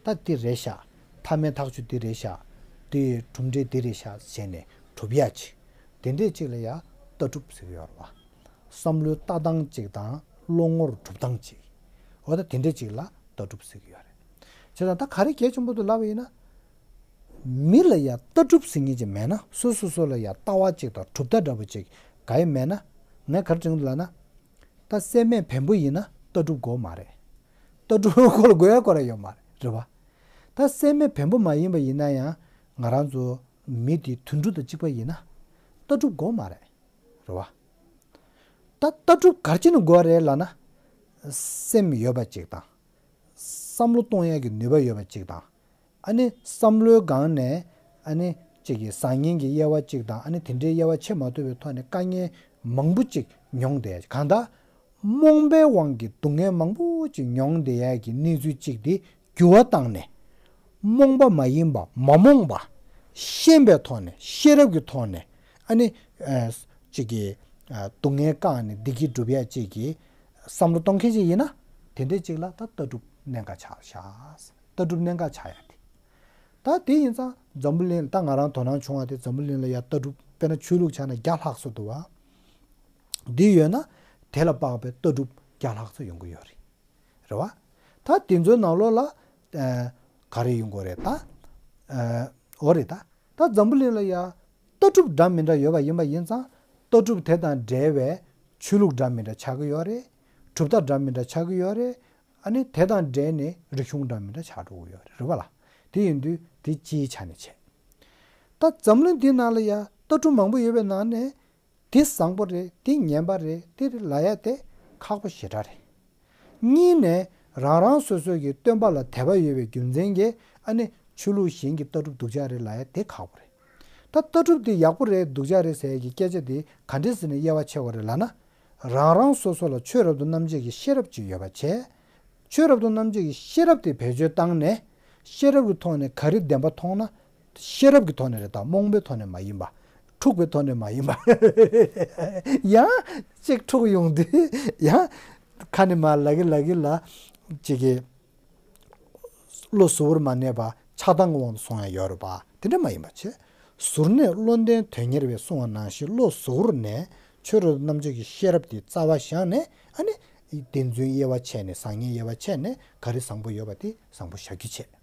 ད་འདི་རེད་ཤག་ཐ་མལ་ཐག་ཆོད་འདི་རེད་ཤག་འདི་གྲུབ་འབྲས་འདི་རེད་ཤག་བྱས་ནས་གྲུབ་ཡ་ཅིག་དེ་འདྲས་ཅིག་ལ་ཡ་ལྟ་གྲུབ་ཟེར་གྱི་ཡོད་རེད་བ། བསམ་བློའི་ལྟ་སྟངས་གཅིག་དང་བློ་ངོར་གྲུབ་སྟངས་གཅིག་འོ་ད་དེ་འདྲ་གཅིག་ལ་ལྟ་གྲུབ་ཟེར་གྱི་ཡོད་རེད། བྱས་ཙང་ད་ག་རེ་གལ་ཆེན་པོ་འདུག་ལབ་པ་ཡིན་ན། མི་ལ་ཡ་ལྟ་གྲུབ་ཟེར་མཁན་ཅིག་མེད་ན། སོ་སོ་སོ་ལ་ཡ་ལྟ་བ་གཅིག་དང་གྲུབ་མཐའ་འདྲ་པོ་གཅིག་ག་ཡེ་མེད་ན། ངས་ག་རེ་དྲན་གྱི་འདུག་ལབ་ན། ད་སྲེད་མེད་བེམ་པོ་ཡིན་ན་ལྟ་གྲུབ་དགོས་མ་རེད། ལྟ་གྲུབ་ཁོ་ལ་དགོས་ཡ་ཁོ་ར་ཡོད་མ་རེད། རེད་བ། ད་སྲེད་མེད་བེམ་པོ་མ་ཡིན་པ་ཡིན་ན་ཡང་ང་རང་ཚོ་མི་དེ་དུད་འགྲོ་དང་གཅིག་པ་ཡིན་ན་ལྟ་གྲུབ་དགོས་མ་རེད། རེད་བ། ད་ལྟ་གྲུབ་ག་རེ་བྱས་ནས་དགོས་རེད་ལབ་ན། སེམས་ཡོད་པ་ཅིག་དང་། བསམ་བློ་གཏོང་ཡག་གི་ནུས་པ་ཡོད་པ་ཅིག་དང་། ཨ་ནི་བསམ་བློའི་སྒང་ནས་ཨ་ནི་གཅིག་གི་བཟང་ངན་གྱི་དབྱེ་བ་གཅིག་དང་། ཨ་ནི་དེ་འདྲའི་དབྱེ་བ་ཕྱེ་མ་ཐུབ་པའི་ཐོག་ནས་དཀའ་ངལ་མང་པོ་ཅིག་མྱོང་བསྡད། གང་ལྟར་རྨོངས་པའི་དབང་གིས་སྡུག་བསྔལ་མང་པོ་ཅིག་མྱོང་བསྡད་ཡག་གི་གནས་ཚུལ་གཅིག་དེ་འགྱུར་བ་བཏང་ནས། རྨོངས་པ་མ་ཡིན་པ། མ་རྨོངས་པ། ཤེས་པའི་ཐོག་ནས། ཤེས་རབ་ཀྱི་ཐོག་ནས། ཨ་ནི། ཨ། གཅིག་གི། ཨ། སྡུག་བསྔལ་བཀག་ནས་བདེ་སྐྱིད་སྒྲུབ་ཡ་གཅིག་གི་བསམ་བློ་གཏོང་མཁན་ཅིག་ཡིན་ན། དེ་འདྲའི་གཅིག་ལ་ད་ལྟ་གྲུབ་ གནད་འགག་ཆགས་ཤག་ལྟ་གྲུབ་གནད་འགག་ཆགས་ཡ་དེ། ད་དེ་ཡིན་ཙང་འཛམ་བུ་གླིང་ད་ང་རང་དོ་སྣང་བྱུང་བ་དེ་འཛམ་བུ་གླིང་ལ་ཡ་ལྟ་གྲུབ་དཔེར་ན་ཆོས་ལུགས་ཆ་ན་བརྒྱ་ལྷག་ཙམ་འདུག་བ། འདི་ཡོད་ན་དེ་ལ་དཔག་པའི་ལྟ་གྲུབ་བརྒྱ་ལྷག་ཙམ་ཡོང་གི་ཡོད་རེད། རེད་བ། ད་དེ་ཚོའི་ནང་ལོགས་ལ་ཨ་ག་རེ་ཡོང་གི་རེད་ད། ཨ་འོ་རེད་ད། ད་འཛམ་བུ་གླིང་ལ་ཡ་ལྟ་གྲུབ་འདྲ་མི་འདྲ་ཡོད་པ་ཡིན་པ་ཡིན་ཙང་ལྟ་གྲུབ་དེ་དང་འབྲེལ་བའི་ཆོས་ལུགས་འདྲ་མི་འདྲ་ཆགས་ཀྱི་ཡོད་རེད། གྲུབ་མཐའ་འདྲ་མི་འདྲ་ཆགས་ཀྱི་ཡོད་རེད། ཨ་ནི་དེ་དང་འབྲེལ་ནས་རིག་གཞུང་འདྲ་མི་འདྲ་ཆགས་འགྲོ་གི་ཡོད་རེད། རེད་བ་ལ། དེ་ཡིན་དུས་དེ་སྤྱིའི་ཆ་ནས་བྱས། ད་འཛམ་གླིང་འདི་ནང་ལ་ཡ་ལྟ་གྲུབ་མང་པོ་ཡོད་པའི་ནང་ནས་དེ་བཟང་པོ་རེད། དེ་ངན་པ་རེད། དེ་རེད་ལབ་ཡ་དེ་ཁག་པོ་ཞེ་དྲག་རེད། གཉིས་ནས་རང་རང་སོ་སོ་གི་སྟོན་པ་ལ་དད་པ་ཡོད་པའི་རྒྱུ་མཚན་གྱིས་ཨ་ནི་ཆོས་ལུགས་གཞན་གྱི་ལྟ་གྲུབ་སྡུག་ཅག་རེད་ལབ་ཡ་དེ་ཁག་པོ་རེད། ད་ལྟ་གྲུབ་དེ་ཡག་པོ་རེད་སྡུག་ཅག་རེད་ཟེར་ཡ་གི་སྐད་ཆ་དེ་ག་འདྲས་ཟེར་ནས་དབྱེ་བ་ཕྱེ་དགོས་རེད་ལབ་ན། རང་རང་སོ་སོ་ལ་ཆོས་རབ་ཏུ་རྣམ་འབྱེད་ཀྱི་ཤེས་རབ་ཅིག་ཡོད་པ་བྱས། ཆོས་རབ་ཏུ་རྣམ་འབྱེད་ཀྱི་ཤེས་རབ་དེ་བེད་སྤྱོད་བཏང་ནས་ཤེས་རབ་ཀྱི་ཐོག་ནས་ག་རེ་བདེན་པ་མཐོང་ན། ཤེས་རབ་ཀྱི་ཐོག་ནས་རེད་ད། རྨོངས་པའི་ཐོག་ནས་མ་ཡིན་པ། འཁྲུག་པའི་ཐོག་ནས་མ་ཡིན་པ། ཡང་ཅིག་འཁྲུག་ཡོང་དུས་ཡང་ཁ་ནས་མར་ལབ་ཀྱི་ལབ་ཀྱི་ལ་ཅིག་གི་བློ་གཟུ་བོར་མ་གནས་པ་ཆགས་སྡང་གི་དབང་དུ་སོང་ཡ་ཡོད་རེད་པ། དེ་འདྲ་མ་ཡིན་པ་བྱས། གཟུར་གནས་བློ་ལྡན་དོན་གཉེར་བས་གསུངས་པ་ནང་བཞིན་བློ་གཟུ་བོར་ནས་ཆོས་རབ་རྣམ་འབྱེད་ཀྱི་ཤེས་རབ་དེ་རྩ་བ་བཞག་ནས་ཨ་ནི་བདེན་རྫུན་དབྱེ་བ་ཕྱེ་ནས་བཟང་ངན་དབྱེ་བ་ཕྱེ་ནས་ག་རེ་བཟང་པོ་ཡོད་པ་དེ་བཟང་པོ་བཞག་རྒྱུ་བྱས།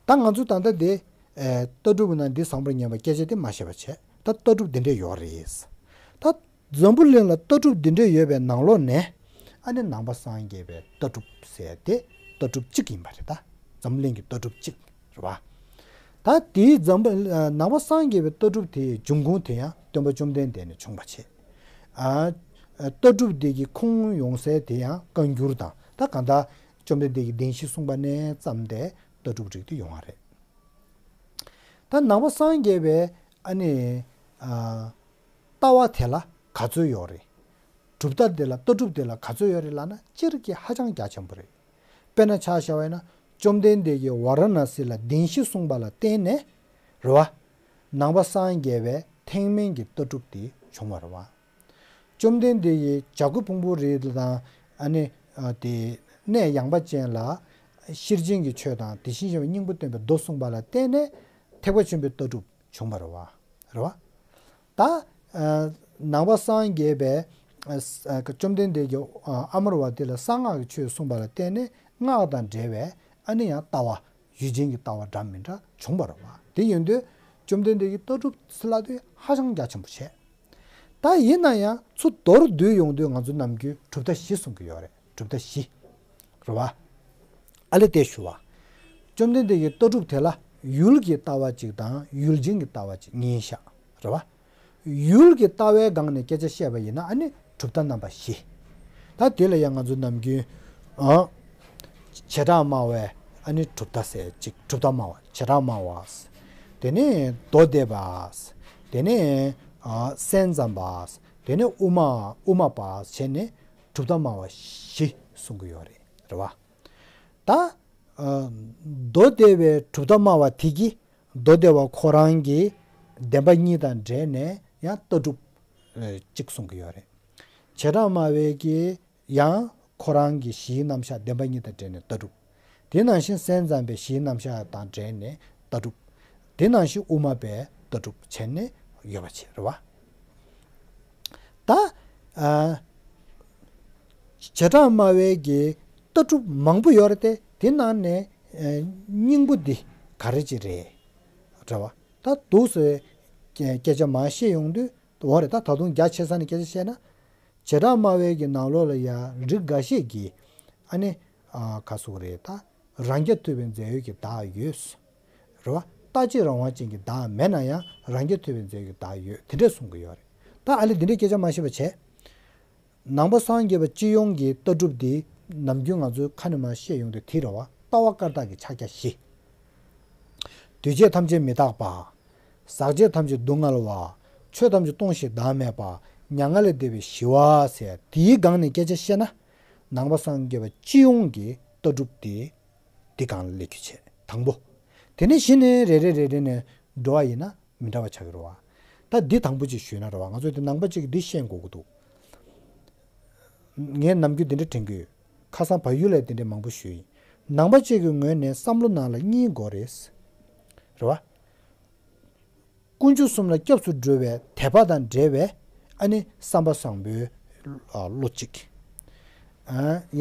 ད་ང་ཚོ་ད་ལྟ་དེ་ཨེ་ལྟ་གྲུབ་ནང་འདི་བཟང་པོར་ངེས་པ་སྐད་ཆ་དེ་མ་བཤད་པ་བྱས། ད་ལྟ་གྲུབ་འདི་འདྲས་ཡོད་རེད། ད་འཛམ་བུ་གླིང་ལ་ལྟ་གྲུབ་འདི་འདྲས་ཡོད་པའི་ནང་ལོགས་ནས་ཨ་ནི་ནང་པ་སངས་རྒྱས་པའི་ལྟ་གྲུབ་ཟེར་དེ་ལྟ་གྲུབ་གཅིག་ཡིན་པ་རེད། ད་འཛམ་བུ་གླིང་གི་ལྟ་གྲུབ་གཅིག་རེད་བ། ད་དེའི་འཛམ་བུ་ནང་པ་སངས་རྒྱས་པའི་ལྟ་གྲུབ་དེའི་འབྱུང་ཁུངས་དེ་ཡང་སྟོན་པ་བཅོམ་ལྡན་འདས་ནས་བྱུང་བ་བྱས། ཨ་ལྟ་གྲུབ་དེ་གི་ཁུངས་ཡོང་སའི་དེ་ཡང་བཀའ་འགྱུར་དང་ད་གང་ལྟར་བཅོམ་ལྡན་འདས་ཀྱིས་བདེན་བཞི་གསུངས་པ་ནས་བརྩམས་ཏེ་ལྟ་གྲུབ་རིགས་དེ་ཡོང་བ་རེད། ད་ནང་པ་སངས་རྒྱས་པའི་ཨ་ནི་ཨ་ལྟ་བ་དེ་ལ་ག་ཚོད་ཡོད་རེད། གྲུབ་མཐའ་དེ་ལ་ལྟ་གྲུབ་དེ་ལ་ག་ཚོད་ཡོད་རེད་ལབ་ན་སྤྱིར་གྱི་ཧ་ཅང་རྒྱ་ཆེན་པོ་རེད། དཔེར་ན་ཆ་བཞག་པ་ཡིན་ན་བཅོམ་ལྡན་འདས་ཀྱིས་ཝཱ་ར་ཎ་སི་ལ་བདེན་བཞི་གསུངས་པ་ལ་བརྟེན་ནས་རེད་བ། ནང་པ་སངས་རྒྱས་པའི་ཐེག་དམན་གྱི་ལྟ་གྲུབ་དེ་བྱུང་བ་རེད་བ། བཅོམ་ལྡན་འདས་ཀྱིས་བྱ་རྒོད་ཕུང་པོའི་རི་དང་ཨ་ནི་ཨ་དེ་གནས་ཡངས་པ་ཅན་ལ་ཤེར་ཕྱིན་གྱི་ཆོས་དང་དེ་བཞིན་གཤེགས་པའི་སྙིང་པོ་སྟོན་པའི་མདོ་གསུངས་པ་ལ་བརྟེན་ནས་ཐེག་པ་ཆེན་པོའི་ལྟ་གྲུབ་བྱུང་བ་རེད་བ། རེད་བ། ད་ཨ་ནང་པ་སངས་རྒྱས་པའི་ཨ་ཨ་བཅོམ་ལྡན་འདས་ཀྱིས་ཨ་ཨ་མར་བ་ཏི་ལ་གསང་སྔགས་ཀྱི་ཆོས་གསུངས་པ་ལ་བརྟེན་ནས་སྔགས་དང་འབྲེལ་བའི་ཨ་ནི་ཡང་ལྟ་བ་ཡུལ་ཅན་གྱི་ལྟ་བ་འདྲ་མི་འདྲ་བྱུང་བ་རེད་བ། དེ་ཡིན་དུས་བཅོམ་ལྡན་འདས་ཀྱི་ལྟ་གྲུབ་ཟེར་ལབ་དུས་ཧ་ཅང་རྒྱ་ཆེན་པོ་བྱས། ད་ཡིན་ན་ཡང་ཚུར་མདོར་བསྡུས་ཡོང་དུས་ང་ཚོ་ནམ་རྒྱུན་གྲུབ་མཐའ་བཞི་གསུང་གི་ཡོད་རེད། གྲུབ་མཐའ་བཞི། རེད་བ། ཨ་ལེ་དེ་ཞུ་བ། བཅོམ་ལྡན་འདས་ཀྱི་ལྟ་གྲུབ་དེ་ལ་ཡུལ་གྱི་ལྟ་བ་གཅིག་དང་ཡུལ་ཅན་གྱི་ལྟ་བ་གཅིག་གཉིས་བཞག་རེད་བ། ཡུལ་གྱི་ལྟ་བའི་སྒང་ནས་སྐད་ཆ་བཤད་པ་ཡིན་ན་ཨ་ནི་གྲུབ་མཐའ་རྣམ་པ་བཞི། ད་དེ་ལ་ཡང་ང་ཚོ་ནམ་རྒྱུན་ཨ་བྱེ་བྲག་སྨྲ་བའི་ཨ་ནི་གྲུབ་མཐའ་ཟེར་གཅིག་གྲུབ་མཐའ་སྨྲ་བ་བྱེ་བྲག་སྨྲ་བ། དེ་ནས་མདོ་སྡེ་པ། དེ་ནས་ཨ་སེམས་ཙམ་པ། དེ་ནས་དབུ་མ་དབུ་མ་པ་བྱས་ནས་གྲུབ་མཐའ་སྨྲ་བ་བཞི་གསུང་གི་ཡོད་རེད། རེད་བ། ད་ཨ་མདོ་སྡེ་པའི་གྲུབ་མཐའ་སྨྲ་བ་དེ་གིས་མདོ་སྡེ་པ་ཁོ་རང་གི་བདེན་པ་གཉིས་དང་འབྲེལ་ནས་ཡང་ལྟ་གྲུབ་ཨ་གཅིག་གསུང་གི་ཡོད་རེད། བྱེ་བྲག་སྨྲ་བའི་གི་ཡང་ཁོ་རང་གི་གཞིའི་རྣམ་གཞག་བདེན་པ་གཉིས་དང་འབྲེལ་ནས་ལྟ་གྲུབ། དེ་ནང་བཞིན་སེམས་ཙམ་པའི་གཞིའི་རྣམ་གཞག་དང་འབྲེལ་ནས་ལྟ་གྲུབ། དེ་ནང་བཞིན་དབུ་མ་པའི་ལྟ་གྲུབ་བྱས་ནས་ཡོད་པ་བྱེད་རེད་བ། ད་ཨ་བྱེ་བྲག་སྨྲ་བའི་གི་ལྟ་གྲུབ་མང་པོ་ཡོད་རེད་དེ། དེ་ནང་ནས་ཨ་སྙིང་པོ་འདི་ག་རེ་ཅིག་རེད། རེད་བ། ད་འདུག་སེ་སྐད་ཆ་མར་བཤད་ཡོང་དུས་འོ་རེད། ད་ད་དུང་རྒྱ་ཆེ་ས་ནས་སྐད་ཆ་བཤད་ན། བྱེ་བྲག་སྨྲ་བའི་གི་ནང་ལོགས་ལ་ཡང་རིགས་འགའ་ཤས་ཀྱིས་ཨ་ནི་ཨ་ག་ཟེར་དགོས་རེད། ད་རང་རྐྱ་ཐུབ་པའི་རྫས་ཡོད་ཀྱི་བདག་ཡོད། རེད་བ། རྟག་གཅིག་རང་དབང་ཅན་གྱི་བདག་མེད་ན་ཡང་རང་རྐྱ་ཐུབ་པའི་རྫས་ཀྱི་བདག་ཡོད། དེ་འདྲས་གསུང་གི་ཡོད་རེད། ད་ཨ་ལེ་འདི་འདྲའི་སྐད་ཆ་མ་བཤད་པ་བྱས། ནང་པ་སངས་རྒྱས་པ་སྤྱི་ཡོངས་ཀྱི་ལྟ་གྲུབ་འདི་ནམ་རྒྱུན་ང་ཚོའི་ཁ་ནས་མར་བཤད་ཡོང་དུས་དེ་རེད་བ། ལྟ་བ་བཀར་བཏགས་ཀྱི་ཕྱག་རྒྱ་བཞི། འདུས་བྱས་ཐམས་ཅད་མི་རྟག་པ། ཟག་བཅས་ཐམས་ཅད་སྡུག་བསྔལ་བ། ཆོས་ཐམས་ཅད་སྟོང་ཞིང་བདག་མེད་པ། མྱ་ངན་ལས་འདས་པའི་ཞི་བ་ཟེར་དེའི་སྒང་ནས་སྐད་ཆ་བཤད་ན། ནང་པ་སངས་རྒྱས་པ་སྤྱི་ཡོངས་ཀྱི་ལྟ་གྲུབ་དེ་འདི་སྒང་ལ་སླེབས་རྒྱུ་བྱས། དང་པོ། དེ་ནས་གཞི་ནས་རེ་རེ་རེ་རེ་ནས་འགྲོ་བ་ཡིན་ན་མི་འདྲ་བ་ཆགས་ཀྱི་རེད་བ། ད་འདི་དང་པོ་ཅིག་ཞུས་ན་རེད་བ། ང་ཚོས་དེ་ནང་པ་གཅིག་གིས་འདི་ཤེས་དགོས་ཀྱི་འདུག་ངས་ནམ་རྒྱུན་འདི་འདྲ་དྲན་གྱི་ཡོད། ཁ་སང་བལ་ཡུལ་ལ་འདི་འདྲ་མང་པོ་ཞུས་ཡིན། ནང་པ་བཅས་ཀྱི་ངོས་ནས་བསམ་བློ་ནང་ལ་གཉིས་དགོས་རེད། རེད་བ། ཀུན་འབྱུང་གསུམ་ལ་སྐྱབས་སུ་འགྲོ་བའི་དད་པ་དང་འབྲེལ་བའི་ཨ་ནི་བསམ་པ་བཟང་པོའི་བློ་གཅིག་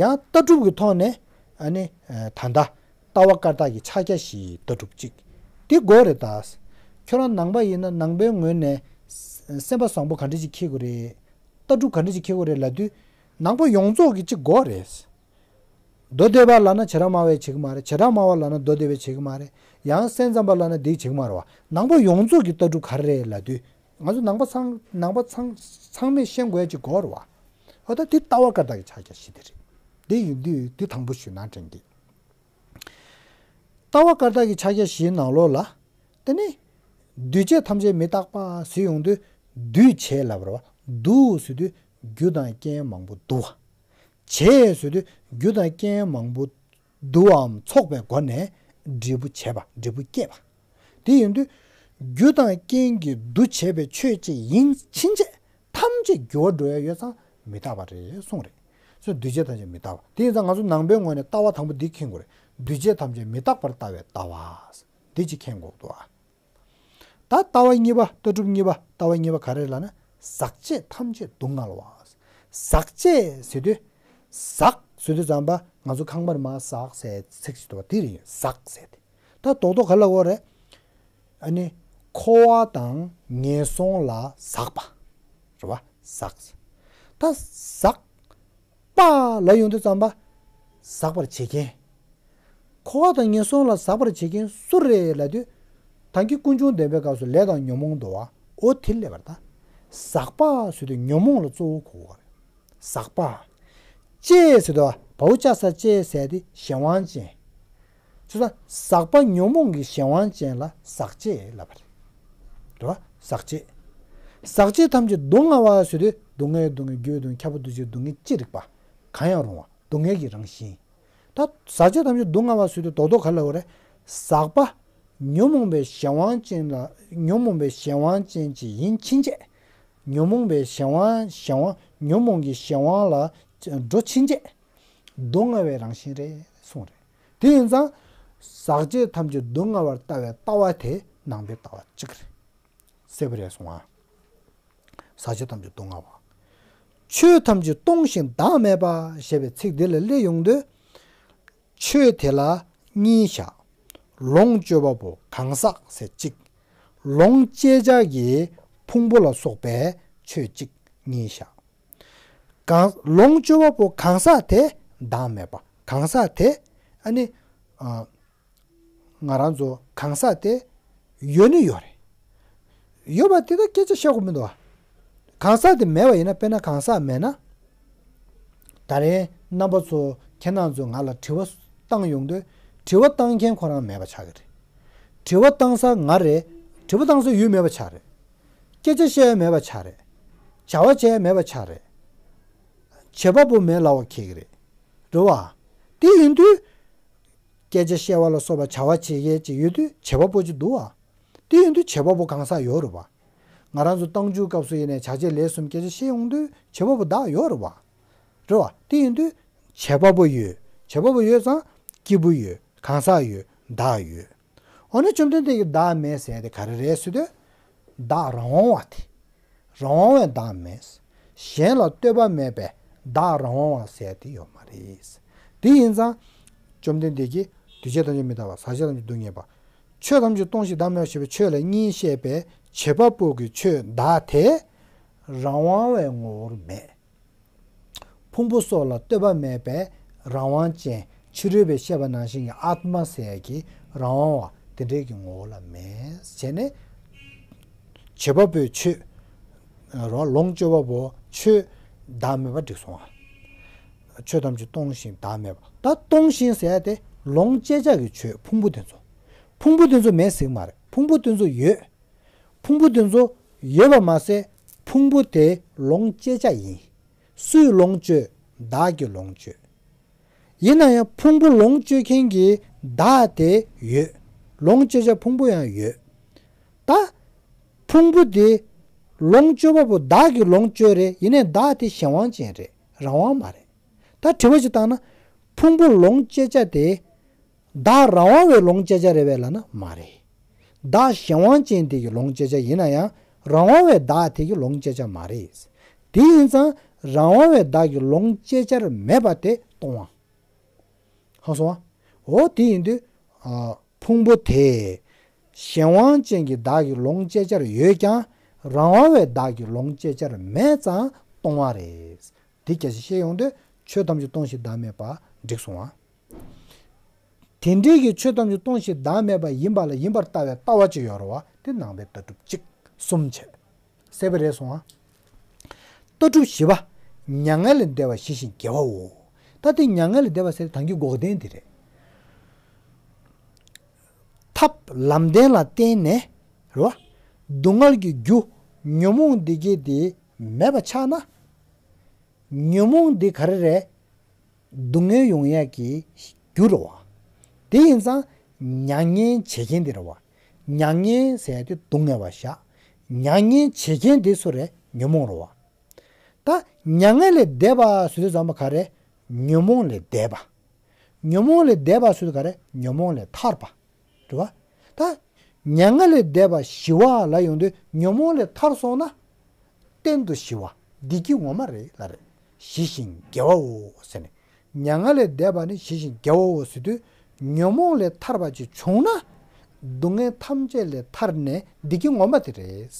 ཡང་ལྟ་གྲུབ་ཀྱི་ཐོག་ནས་ཨ་ནི་ད་ལྟ་ལྟ་བ་བཀར་བཏགས་ཀྱི་ཕྱག་རྒྱ་བཞིའི་ལྟ་གྲུབ་གཅིག་འདི་དགོས་རེད་ད། ཁྱོད་རང་ནང་པ་ཡིན་ན་ནང་པའི་ངོས་ནས་སེམས་པ་བཟང་པོ་ག་འདྲ་ཞིག་འཁྱེར་དགོས་རེད། ལྟ་གྲུབ་ག་འདྲ་ཞིག་འཁྱེར་དགོས་རེད་ལབ་དུས་ནང་པ་ཡོངས་རྫོགས་ཀྱི་གཅིག་དགོས་རེད། མདོ་སྡེ་པ་ལབ་ན་བྱེ་བྲག་སྨྲ་བས་བྱེད་ཀྱི་མ་རེད། བྱེ་བྲག་སྨྲ་བ་ལབ་ན་མདོ་སྡེ་པས་བྱེད་ཀྱི་མ་རེད། ཡང་སེམས་ཙམ་པ་ལབ་ན་འདིས་བྱེད་ཀྱི་མ་རེད་བ། ནང་པ་ཡོངས་རྫོགས་ཀྱི་ལྟ་གྲུབ་ག་རེ་རེད་ལབ་དུས་ང་ཚོ་ནང་པ་ཚང་ནང་པ་ཚང་ཚང་མས་ཤེས་དགོས་ཡ་གཅིག་དགོས་རེད་བ། འོ་ད་འདི་ལྟ་བ་བཀར་བཏགས་ཀྱི་ཕྱག་རྒྱ་བཞི་དེ་རེད། འདི་ཡིན་དུས་འདི་དང་པོ་ཞུས་ན་དྲན་གི། ལྟ་བ་བཀར་བཏགས་ཀྱི་ཕྱག་རྒྱ་བཞིའི་ནང་ལོགས་ལ། དེ་ནི། འདུས་བྱས་ཐམས་ཅད་མི་རྟག་པ་ཟེར་ཡོང་དུས། འདུས་བྱས་ལབ་རེད་བ། འདུ་ཟེར་དུས་རྒྱུ་དང་རྐྱེན་མང་པོ་འདུ་བ། བྱས་ཟེར་དུས་རྒྱུ་དང་རྐྱེན་མང་པོ་འདུ་བའམ་ཚོགས་པའི་སྒོ་ནས་འབྲས་བུ་བྱས་པ་འབྲས་བུ་སྐྱེས་པ། དེ་ཡིན་དུས། རྒྱུ་དང་རྐྱེན་གྱིས་འདུ་བྱས་པའི་ཆོས་གཅིག་ཡིན་ཕྱིན་ཆད་ཐམས་ཅད་འགྱུར་བ་འགྲོ་ཡ་ཡོད་ཙང་མི་རྟག་པ་རེད་གསུངས་རེད། སོ་འདུས་བྱས་ཐམས་ཅད་མི་རྟག་པ་དེ་ཡིན་ཙང་ང་ཚོ་ནང་པའི་ངོས་ནས་ལྟ་བ་དང་པོ་འདི་མཁྱེན་དགོས་རེད། འདུས་བྱས་ཐམས་ཅད་མི་རྟག་པར་ལྟ་བའི་ལྟ་བ། འདི་གཅིག་མཁྱེན་དགོས་འདུག་ཨ། ད་ལྟ་བ་གཉིས་པ་ལྟ་གྲུབ་གཉིས་པ་ལྟ་བ་གཉིས་པ་ག་རེ་ལབ་ན་ཟག་བཅས་ཐམས་ཅད་སྡུག་བསྔལ་བ། ཟག་བཅས་ཟེར་དུས། ཟག་ཟེར་དུས་ཙམ་པ་ང་ཚོ་ཁང་པར་མར་ཟག་ཟེར་ཚིག་ཅིག་འདུག་པ་དེ་རེད། ཟག་ཟེར་ཏེ། ད་རྡོག་རྡོག་ག་ལ་གོ་རེད། ཨ་ནི། འཁོར་བ་དང་ངན་སོང་ལ་ཟག་པ། རེད་བ། ཟག་ད་ཟག་པ་ལ་ཡོང་དུས་ཙམ་པ། ཟག་པར་བྱེད་མཁན། འཁོར་བ་དང་ངན་སོང་ལ་ཟག་པར་བྱེད་མཁན་སུ་རེད་ལབ་དུས། ད་གིན་ཀུན་འབྱུང་བདེན་པའི་སྐབས་སུ་ལས་དང་ཉོན་མོངས་འདུ་བ། འོ་དེ་སླེབས་པ་རེད་ད། ཟག་པ་ཟེར་དུས་ཉོན་མོངས་ལ་གཙོ་བོ་གོ་དགོས་རེད། ཟག་པ། བཅས་ཟེར་དུས་བའོ་ཅ་ས་བཅས་ཟེར་དེ་གཞན་དབང་ཅན། བྱས་ཙང་ཟག་པ་ཉོན་མོངས་ཀྱི་གཞན་དབང་ཅན་ལ་ཟག་བཅས་ལབ་པ་རེད། རེད་བ། ཟག་བཅས། ཟག་བཅས་ཐམས་ཅད་སྡུག་བསྔལ་བ་ཟེར་དུས་སྡུག་བསྔལ་སྡུག་བསྔལ་རྒྱུའི་སྡུག་བསྔལ་ཁྱབ་པ་འདུ་བྱེད་སྡུག་བསྔལ་ཅི་རིགས་པ། གང་ཡང་རུང་བ་སྡུག་བསྔལ་གྱི་རང་བཞིན། ད་ཟག་བཅས་ཐམས་ཅད་སྡུག་བསྔལ་བ་ཟེར་དུས་རྡོག་རྡོག་ག་ལ་གོ་རེད། ཟག་པ། ཉོན་མོངས་པའི་གཞན་དབང་ཅན་ལ་ཉོན་མོངས་པའི་གཞན་དབང་ཅན་ཅིག་ཡིན་ཕྱིན་ཆད། ཉོན་མོངས་པའི་གཞན་དབང་གཞན་དབང་ཉོན་མོངས་ཀྱི་གཞན་དབང་ལ་འགྲོ་ཕྱིན་ཆད། སྡུག་བསྔལ་བའི་རང་བཞིན་རེད་གསུངས་རེད། དེ་ཡིན་ཙང་། ཟག་བཅས་ཐམས་ཅད་སྡུག་བསྔལ་བར་ལྟ་བའི་ལྟ་བ་དེ་ནང་པའི་ལྟ་བ་གཅིག་རེད། གསལ་པོ་རེད་གསུངས་ཨ། ཟག་བཅས་ཐམས་ཅད་སྡུག་བསྔལ་བ། ཆོས་ཐམས་ཅད་སྟོང་ཞིང་བདག་མེད་པ་ཞེས་པའི་ཚིག་འདི་ལ་སླེབས་ཡོང་དུས། ཆོས་དེ་ལ་གཉིས་བཞག་ལོངས་སྤྱོད་པ་པོ་གང་ཟག་ཟེར་གཅིག་ལོངས་སྤྱད་བྱ་གི་ཕུང་པོ་ལ་སོགས་པའི་ཆོས་གཅིག་གཉིས་བཞག་གང་ལོངས་སྤྱོད་པ་པོ་གང་ཟག་དེ་བདག་མེད་པ། གང་ཟག་དེ་ཨ་ནི། ཨ། ང་རང་ཚོ་གང་ཟག་དེ་ཡོད་ནི་ཡོད་རེད། ཡོད་པ་དེ་ད་སྐད་ཆ་བཤད་དགོས་མི་འདུག་བ། གང་ཟག་དེ་མེད་པ་ཡིན་ན། དཔེར་ན་གང་ཟག་མེད་ན། ད་རེས་རྣམ་པ་ཚོ་ཁྱེད་རང་ཚོ་ང་ལ་དྲི་བ་བཏང་ཡོང་དུས། དྲི་བ་བཏང་མཁན་ཁོ་རང་མེད་པ་ཆགས་ཀྱི་རེད། དྲི་བ་བཏང་ས་ང་རེད། དྲི་བ་བཏང་ས་ཡུལ་མེད་པ་ཆགས་རེད། སྐད་ཆ་བཤད་ཡ་མེད་པ་ཆགས་རེད། བྱ་བ་བྱེད་ཡ་མེད་པ་ཆགས་རེད། བྱེད་པ་པོ་མེད་ལབ་པ་ཁེལ་གྱི་རེད། རེད་བ། དེ་ཡིན་དུས། སྐད་ཆ་བཤད་པ་ལ་སོགས་པ་བྱ་བ་བྱེད་མཁན་ཅིག་ཡོད་དུས་བྱེད་པ་པོ་ཅིག་འདུག་བ། དེ་ཡིན་དུས་བྱེད་པ་པོ་གང་ཟག་ཡོད་རེད་བ། ང་རང་ཚོ་རྟགས་འཇུག་སྐབས་སུ་ཡིན་ནའི་བྱ་བྱེད་ལས་གསུམ་སྐད་ཆ་བཤད་ཡོང་དུས་བྱེད་པ་པོ་བདག་ཡོད་རེད་བ། རེད་བ། དེ་ཡིན་དུས་བྱེད་པ་པོ་ཡོད། བྱེད་པ་པོ་ཡོད་ཙང་སྐྱེས་བུ་ཡོད། གང་ཟག་ཡོད། བདག་ཡོད། འོ་ན་བཅོམ་ལྡན་འདས་ཀྱིས་བདག་མེད་ཟེར་དེ་ག་རེ་རེད་ཟེར་དུས། བདག་རང་དབང་བ་དེ། རང་དབང་བའི་བདག་མེད། གཞན་ལ་ལྟོས་པ་མེད་པའི་བདག་རང་དབང་བ་ཟེར་དེ་ཡོད་མ་རེད། དེ་ཡིན་ཙང་། བཅོམ་ལྡན་འདས་ཀྱིས་འདུས་བྱས་ཐམས་ཅད་མི་རྟག་པ། ཟག་བཅས་ཐམས་ཅད་སྡུག་བསྔལ་བ། ཆོས་ཐམས་ཅད་སྟོང་ཞིང་བདག་མེད་པ་ཞེས་པའི་ཆོས་ལ་གཉིས་བཤད་པའི་བྱེད་པ་པོ་གི་ཆོས་བདག་དེ་རང་དབང་བའི་ངོ་བོར་མེད། ཕུང་པོ་སོགས་ལ་ལྟོས་པ་མེད་པའི་རང་དབང་ཅན། ཕྱི་རོལ་པས་བཤད་པ་ནང་བཞིན་གྱི་ཨཱཏྨ་ཟེར་ཡ་གི་རང་དབང་བ་དེ་འདྲའི་གི་ངོ་བོ་ལ་མེད་བྱས་ནས། བྱེད་པ་པོའི་ཆོས། རོ་ལོངས་སྤྱོད་པ་པོ་ཆོས་བདག་མེད་པ་འགྲིག་སོང་ང་། ཆོས་ཐམས་ཅད་སྟོང་ཞིང་བདག་མེད་པ། ད་སྟོང་ཞིང་ཟེར་ཡ་དེ་ལོངས་སྤྱད་བྱ་གི་ཆོས་ཕུང་པོ་དེ་ཚོ། ཕུང་པོ་དེ་ཚོ་མེད་ཟེར་གི་མ་རེད། ཕུང་པོ་དེ་ཚོ་ཡོད། ཕུང་པོ་དེ་ཚོ་ཡོད་པ་མ་ཟད་ཕུང་པོ་དེ་ལོངས་སྤྱད་བྱ་ཡིན། སུས་ལོངས་སྤྱོད། བདག་གིས་ལོངས་སྤྱོད། ཡིན་ན་ཡང་ཕུང་པོ་ལོངས་སྤྱོད་མཁན་གྱི་བདག་དེ་ཡོད། ལོངས་སྤྱད་བྱ་ཕུང་པོ་ཡང་ཡོད། ད་ཕུང་པོ་དེ་ལོངས་སྤྱོད་པ་པོ་བདག་གིས་ལོངས་སྤྱོད་རེད། ཡིན་ནའི་བདག་དེ་གཞན་དབང་ཅན་རེད། རང་དབང་མ་རེད། ད་དྲི་བ་ཞིག་བཏང་ན། ཕུང་པོ་ལོངས་སྤྱད་བྱ་དེ་ བདག་རང་དབང་བའི་ལོངས་སྤྱད་བྱ་རེད་པས་ལབ་ན་མ་རེད། བདག་གཞན་དབང་ཅན་དེ་གི་ལོངས་སྤྱད་བྱ་ཡིན་ན་ཡང་རང་དབང་བའི་བདག་དེ་གི་ལོངས་སྤྱད་བྱ་མ་རེད། དེ་ཡིན་ཙང་རང་དབང་བའི་བདག་གི་ལོངས་སྤྱད་བྱར་མེད་པ་དེ་སྟོང་པ། ཧ་སོང་བ། འོ་དེ་ཡིན་དུས། ཨ། ཕུང་པོ་དེ། གཞན་དབང་ཅན་གྱི་བདག་གི་ལོངས་སྤྱད་བྱར་ཡོད་ཀྱང་། རང་དབང་བའི་བདག་གི་ལོངས་སྤྱད་བྱར་མེད་ཙང་སྟོང་པ་རེད། འདི་སྐད་ཆ་བཤད་ཡོང་དུས་ཆོས་ཐམས་ཅད་སྟོང་ཞིང་བདག་མེད་པ་འགྲིག་སོང་ང་། དེ་འདྲའི་གི་ཆོས་ཐམས་ཅད་སྟོང་ཞིང་བདག་མེད་པ་ཡིན་པ་ལ་ཡིན་པར་ལྟ་བའི་ལྟ་བ་ཅིག་ཡོད་རེད་བ། དེ་ནང་པའི་ལྟ་གྲུབ་གཅིག་གསུམ་བྱས། གསལ་པོ་རེད་སོང་ང་། ལྟ་གྲུབ་བཞི་པ། མྱ་ངན་ལས་འདས་པ་ཞི་ཞིང་དགེ་བའོ། ད་དེ་མྱ་ངན་ལས་འདས་པ་ཟེར་དང་གི་འགོག་བདེན་དེ་རེད། ཐབས་ལམ་བདེན་ལ་བརྟེན་ནས་རེད་བ། སྡུག་བསྔལ་གྱི་རྒྱུ་ཉོན་མོངས་འདི་གས་དེ་མེད་པ་ཆགས་ན། ཉོན་མོངས་འདི་ག་རེ་རེད། སྡུག་བསྔལ་ཡོང་ཡག་གི་རྒྱུ་རེད་བ། དེ་ཡིན་ཙང་མྱ་ངན་བྱེད་མཁན་དེ་རེད་བ། མྱ་ངན་ཟེར་ཡག་དེ་སྡུག་བསྔལ་བ་བཞག་མྱ་ངན་བྱེད་མཁན་དེ་སུ་རེད། ཉོན་མོངས་རེད་བ། ད་མྱ་ངན་ལས་འདས་པ་ཟེར་དུས་ཙམ་པ་ག་རེ། ཉོན་མོངས་ལས་འདས་པ། ཉོན་མོངས་ལས་འདས་པ་ཟེར་དུས་ག་རེ། ཉོན་མོངས་ལས་ཐར་པ། རེད་བ། ད་མྱ་ངན་ལས་འདས་པ་ཞི་བ་ལ་ཡོང་དུས་ཉོན་མོངས་ལས་ཐར་སོང་ན། གཏན་དུ་ཞི་བ། བདེ་སྐྱིད་ངོ་མ་རེད་ལ་རེད། ཞི་ཞིང་དགེ་བའོ་ཟེར་ནས། མྱ་ངན་ལས་འདས་པ་ནི་ཞི་ཞིང་དགེ་བའོ་ཟེར་དུས། ཉོན་མོངས་ལས་ཐར་པ་ཅིག་བྱུང་ན། སྡུག་བསྔལ་ཐམས་ཅད་ལས་ཐར་ནས་བདེ་སྐྱིད་ངོ་མ་དེ་རེད།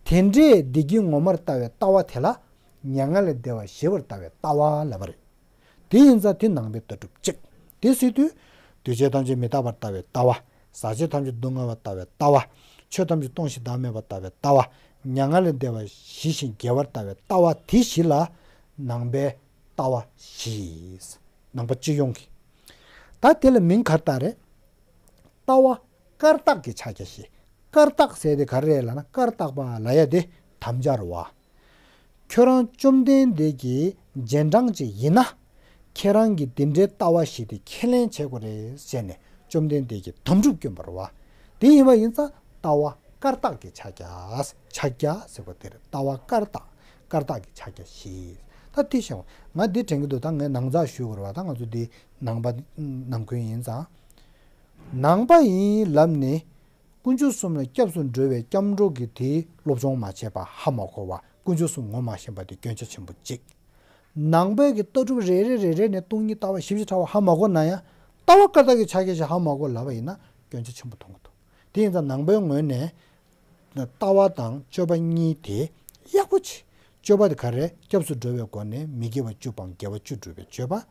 དེ་འདྲའི་བདེ་སྐྱིད་ངོ་མར་ལྟ་བའི་ལྟ་བ་དེ་ལ། མྱ་ངན་ལས་འདས་པ་ཞི་བར་ལྟ་བའི་ལྟ་བ་ལབ་པ་རེད། དེ་ཡིན་ཙང་དེ་ནང་པའི་ལྟ་གྲུབ་གཅིག་དེ་སྲིད་དུ། འདུས་བྱས་ཐམས་ཅད་མི་རྟག་པར་ལྟ་བའི་ལྟ་བ། ཟག་བཅས་ཐམས་ཅད་སྡུག་བསྔལ་བར་ལྟ་བའི་ལྟ་བ། ཆོས་ཐམས་ཅད་སྟོང་ཞིང་བདག་མེད་པར་ལྟ་བའི་ལྟ་བ། མྱ་ངན་ལས་འདས་པ་ཞི་ཞིང་དགེ་བར་ལྟ་བའི་ལྟ་བ་དེ་བཞི་ལ། ནང་པའི་ལྟ་བ་བཞི། ནང་པ་སྤྱི་ཡོངས་ཀྱི། ད་དེ་ལ་མིང་ག་རེ་བཏགས་རེད། ལྟ་བ་བཀར་བཏགས་ཀྱི་ཕྱག་རྒྱ་བཞི། བཀར་བཏགས་ཟེར་དེ་ག་རེ་རེད་ལབ་ན། བཀར་བཏགས་པ་ལབ་ཡ་དེ་དམ་བཅའ་རེད་བ། ཁྱོད་རང་བཅོམ་ལྡན་འདས་ཀྱི་རྗེས་འབྲང་ཅིག་ཡིན་ན། ཁྱེད་རང་གིས་འདི་འདྲའི་ལྟ་བ་བཞི་དེ་ཁས་ལེན་བྱེད་དགོས་རེད་ཟེར་ནས་བཅོམ་ལྡན་འདས་ཀྱིས་དམ་གྲུབ་བསྐྱོན་པ་རེད་བ། དེ་ཡིན་པ་ཡིན་ཙང་ལྟ་བ་བཀར་བཏགས་ཀྱི་ཕྱག་རྒྱ། ཕྱག་རྒྱ་ཟེར་བ་དེ་རེད། ལྟ་བ་བཀར་བཏགས། བཀར་བཏགས་ཀྱི་ཕྱག་རྒྱ་བཞི། ད་དེ་བཤད། ང་འདི་དྲན་གྱི་འདུག་ད་ངས་ནང་ཚགས་ཞུ་དགོས་རེད་བ། ད་ང་ཚོ་འདི་ནང་པ་ནང་ཁུལ་ཡིན་ཙང་། ནང་པ་ཡིན་ལབ་ནས། དཀོན་མཆོག་གསུམ་ལ་སྐྱབས་སུ་འགྲོ་བའི་སྐྱབས་འགྲོ་གི་དེའི་སློབ་སྦྱོང་མ་བྱས་པ་ཧ་མ་གོ་བ། དཀོན་མཆོག་གསུམ་ངོ་མ་ཤེས་པ་དེ་སྐྱོན་ཆ་ཆེན་པོ་གཅིག་ནང་པའི་གི་ལྟ་གྲུབ་རེ་རེ་རེ་རེ་ནས་སྟོང་ཉིད་ལྟ་བ་ཞིབ་ཅིང་ཕྲ་བ་ཧ་མ་གོ་ན་ཡང་། ལྟ་བ་བཀར་བཏགས་ཀྱི་ཕྱག་རྒྱ་ཞིག་ཧ་མ་གོ་ལབ་པ་ཡིན་ན་སྐྱོན་ཆ་ཆེན་པོ་མཐོང་གི་འདུག་དེ་ཡིན་ཙང་ནང་པའི་ངོས་ནས་ལྟ་བ་དང་སྤྱོད་པ་གཉིས་དེ་ཡག་པོ་བྱེད། སྤྱོད་པ་དེ་ག་རེ། སྐྱབས་སུ་འགྲོ་བའི་སྒོ་ནས་མི་དགེ་བ་བཅུ་སྤང་དགེ་བ་བཅུ་སྒྲུབ་པའི་སྤྱོད་པ།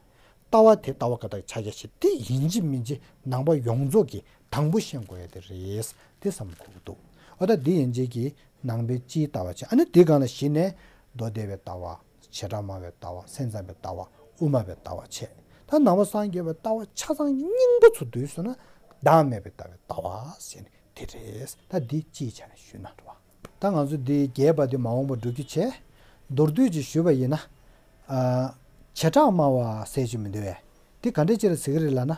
ལྟ་བ་དེ་ལྟ་བ་བཀར་བཏགས་ཕྱག་རྒྱ་བཞི་དེ་ཡིན་གཅིག་མིན་གཅིག་ནང་པ་ཡོངས་རྫོགས་ཀྱིས་དང་པོ་ཤེས་དགོས་ཡ་དེ་རེད། དེ་བསམ་དགོས་ཀྱི་འདུག་འོ་ད་འདི་ཡན་ཆད་ཀྱིས་ནང་པའི་སྤྱིའི་ལྟ་བ་བྱས། ཨ་ནི་དེའི་སྒང་ལ་གཞི་ནས་མདོ་སྡེ་པའི་ལྟ་བ། བྱེ་བྲག་སྨྲ་བའི་ལྟ་བ། སེམས་ཙམ་པའི་ལྟ་བ། དབུ་མ་པའི་ལྟ་བ་བྱས། ད་ནང་པ་སངས་རྒྱས་པའི་ལྟ་བ་ཆ་ཚང་སྙིང་པོ་ཚུར་བསྡུས་སོང་ན་བདག་མེད་པའི་ལྟ་བའི་ལྟ་བ་ཟེར་ནས་དེ་རེད། ད་འདི་སྤྱིའི་ཆ་ནས་ཞུས་ན་འགྲོ་བ། ད་ང་ཚོ་འདི་རྒྱས་པ་འདི་མ་འོངས་པ་འགྲོ་རྒྱུ་བྱས། མདོར་བསྡུས་ཅིག་ཞུས་པ་ཡིན་ན། ཨ། བྱེ་བྲག་སྨྲ་བ་ཟེར་གྱི་མི་འདུག་བས། འདི་ག་འདྲས་ཅིག་ལ་ཟེར་གྱི་རེད་ལབ་ན།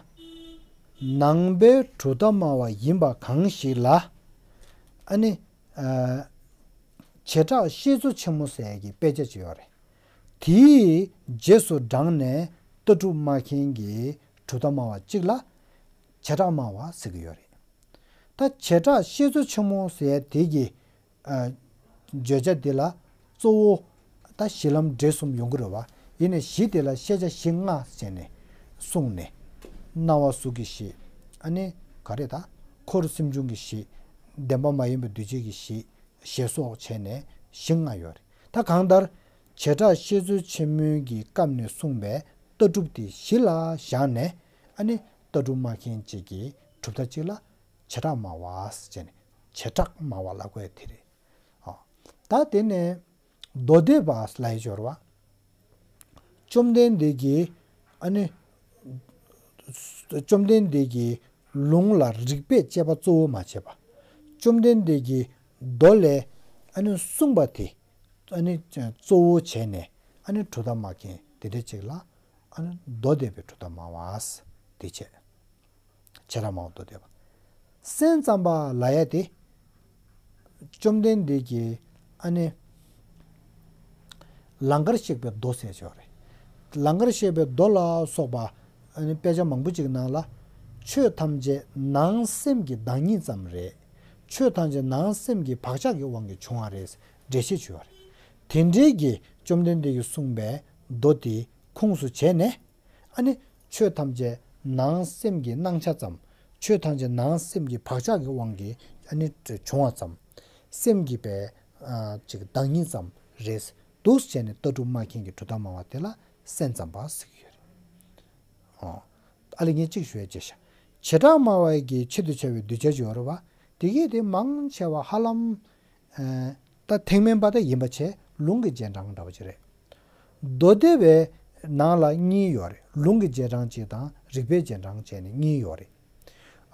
ནང་པའི་གྲུབ་མཐའ་སྨྲ་བ་ཡིན་པ་གང་ཞིག་ལ། ཨ་ནི། ཨ། བྱེ་བྲག་བཤད་མཛོད་ཆེན་མོ་ཟེར་གྱི་དཔེ་ཆ་ཅིག་ཡོད་རེད། དེའི་རྗེས་སུ་འབྲངས་ནས་ལྟ་གྲུབ་སྨྲ་མཁན་གྱི་གྲུབ་མཐའ་སྨྲ་བ་གཅིག་ལ་བྱེ་བྲག་སྨྲ་བ་ཟེར་གྱི་ཡོད་རེད། ད་བྱེ་བྲག་བཤད་མཛོད་ཆེན་མོ་ཟེར་དེ་གི། ཨ། བརྗོད་བྱ་དེ་ལ་གཙོ་བོ་ད་གཞི་ལམ་འབྲས་གསུམ་ཡོང་གི་རེད་བ། ཡིན་ནའི་གཞི་དེ་ལ་ཤེས་བྱ་གཞི་ལྔ་བྱས་ནས་གསུངས་ནས། སྣང་བ་གཟུགས་ཀྱི་གཞི། ཨ་ནི་ག་རེ་ད། འཁོར་སེམས་བྱུང་གི་གཞི། བདེན་པ་མ་ཡིན་པའི་འདུས་བྱས་ཀྱི་གཞི། ཞེས་སོགས་བྱས་ནས་གཞི་ལྔ་ཡོད་རེད། ད་གང་ལྟར་བྱེ་བྲག་བཤད་མཛོད་ཆེན་མོའི་གི་སྐབས་ནས་གསུངས་པའི་ལྟ་གྲུབ་དེ་གཞི་ལ་བཞག་ནས། ཨ་ནི་ལྟ་གྲུབ་སྨྲ་མཁན་གཅིག་གིས་གྲུབ་མཐའ་གཅིག་ལ་བྱེ་བྲག་སྨྲ་བ་ཟེར་ནས་བྱེ་བྲག་སྨྲ་བ་ལབ་དགོས་དེ་རེད། ཨ། ད་དེ་ནས་མདོ་སྡེ་པ་ལ་ཡི་སྦྱོར་བ། བཅོམ་ལྡན་འདས་ཀྱིས་ཨ་ནི། བཅོམ་ལྡན་འདས་ཀྱིས་ལུང་ལ་རིགས་པས་དཔྱད་པ་གཙོ་བོ་མ་བྱས་པ། བཅོམ་ལྡན་འདས་ཀྱིས་མདོ་ལས་ཨ་ནི་གསུངས་པ་དེ་ཨ་ནི་གཙོ་བོ་བྱས་ནས་ཨ་ནི་གྲུབ་མཐའ་སྨྲ་མཁན་དེ་འདྲ་ཅིག་ལ་ཨ་ནི་མདོ་སྡེ་པའི་གྲུབ་མཐའ་སྨྲ་བ་དེ་བྱས། བྱེ་བྲག་སྨྲ་བ་མདོ་སྡེ་པ། སེམས་ཙམ་པ་ལབ་ཡ་དེ། བཅོམ་ལྡན་འདས་ཀྱིས་ཨ་ནི། ལང་ཀར་གཤེགས་པའི་མདོ་ཟེར་ཅིག་ཡོད་རེད། ལང་ཀར་གཤེགས་པའི་མདོ་ལ་སོགས་པ་ཨ་ནི་དཔེ་ཆ་མང་པོ་ཅིག་ནང་ལ། ཆོས་ཐམས་ཅད་ནང་སེམས་ཀྱི་བདག་ཉིད་ཙམ་རེད། ཆོས་ཐམས་ཅད་ནང་སེམས་ཀྱི་བག་ཆགས་ཀྱི་དབང་གིས་བྱུང་བ་རེད། འགྲེལ་བཤད་བྱས་པ་རེད། དེ་འདྲའི་གི་བཅོམ་ལྡན་འདས་ཀྱིས་གསུངས་པའི་མདོ་དེ་ཁུངས་སུ་བྱས་ནས། ཨ་ནི་ཆོས་ཐམས་ཅད་ནང་སེམས་ཀྱི་སྣང་ཆ་ཙམ། ཆོས་ཐམས་ཅད་ནང་སེམས་ཀྱི་བག་ཆགས་ཀྱི་དབང་གིས་ཨ་ནི་བྱུང་བ་ཙམ། སེམས་ཀྱི་པའི་ཨ་ཅིག་བདག་ཉིད་ཙམ་རེད་འདུག་ཟེར་ནས་ལྟ་གྲུབ་སྨྲ་མཁན་གྱི་གྲུབ་མཐའ་སྨྲ་བ་དེ་ལ་སེམས་ཙམ་པ་ཟེར་གྱི་ཡོད་རེད། ཨོ། ཨ་ལས་ངས་གཅིག་ཞུ་ཡ་བྱས་ཤག་བྱེ་བྲག་སྨྲ་བ་གི་ཆེད་དུ་བྱ་བའི་གདུལ་བྱ་ཅིག་ཡོད་རེད་བ། དེ་གས་དེ་མང་ཆེ་བ་ཧ་ལམ། ཨ་ད་ཐེག་དམན་པ་ད་ཡིན་པ་བྱས་ལུང་གི་རྗེས་འབྲང་འདྲ་བོ་ཅིག་རེད། མདོ་སྡེ་བའི་ནང་ལ་གཉིས་ཡོད་རེད། ལུང་གི་རྗེས་འབྲང་གཅིག་དང་རིགས་པའི་རྗེས་འབྲང་བྱས་ནས་གཉིས་ཡོད་རེད།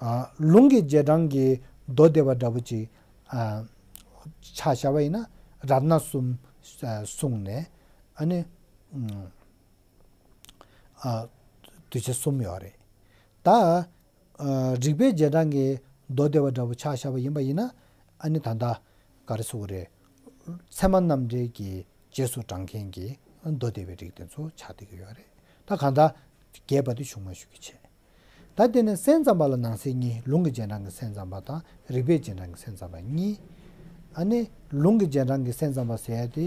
ཨ་ལུང་གི་རྗེས་འབྲང་གི་མདོ་སྡེ་པ་འདྲ་བོ་ཅིག་ཨ་ཆ་བཞག་པ་ཡིན་ན་རཏྣ་གསུམ་ཨ་གསུངས་ནས་ཨ་ནི་ཨ་གདུལ་བྱ་གསུམ་ཡོད་རེད། ད་ཨ་རིགས་པའི་རྗེས་འབྲང་གི་མདོ་སྡེ་པ་འདྲ་བོ་ཆ་བཞག་པ་ཡིན་པ་ཡིན་ན། ཨ་ནི་ད་ལྟ་ག་རེ་ཟེར་དགོས་རེད། ཚད་མ་རྣམ་འགྲེལ་གྱི་རྗེས་སུ་འབྲང་མཁན་གྱི་མདོ་སྡེ་པའི་རིགས་དེ་ཚོ་ཆགས་བསྡད་ཀྱི་ཡོད་རེད། ད་གང་ལྟར་རྒྱས་པ་དེ་གཞུང་མ་ཞུ་གི་བྱས། ད་དེ་ནས་སེམས་ཙམ་པ་ལ་ནང་གསེས་གཉིས། ལུང་གི་རྗེས་འབྲང་གི་སེམས་ཙམ་པ་དང་རིགས་པའི་རྗེས་འབྲང་གི་སེམས་ཙམ་པ་གཉིས། ཨ་ནི་ལུང་གི་རྗེས་འབྲང་གི་སེམས་ཙམ་པ་ཟེར་ཡ་དེ།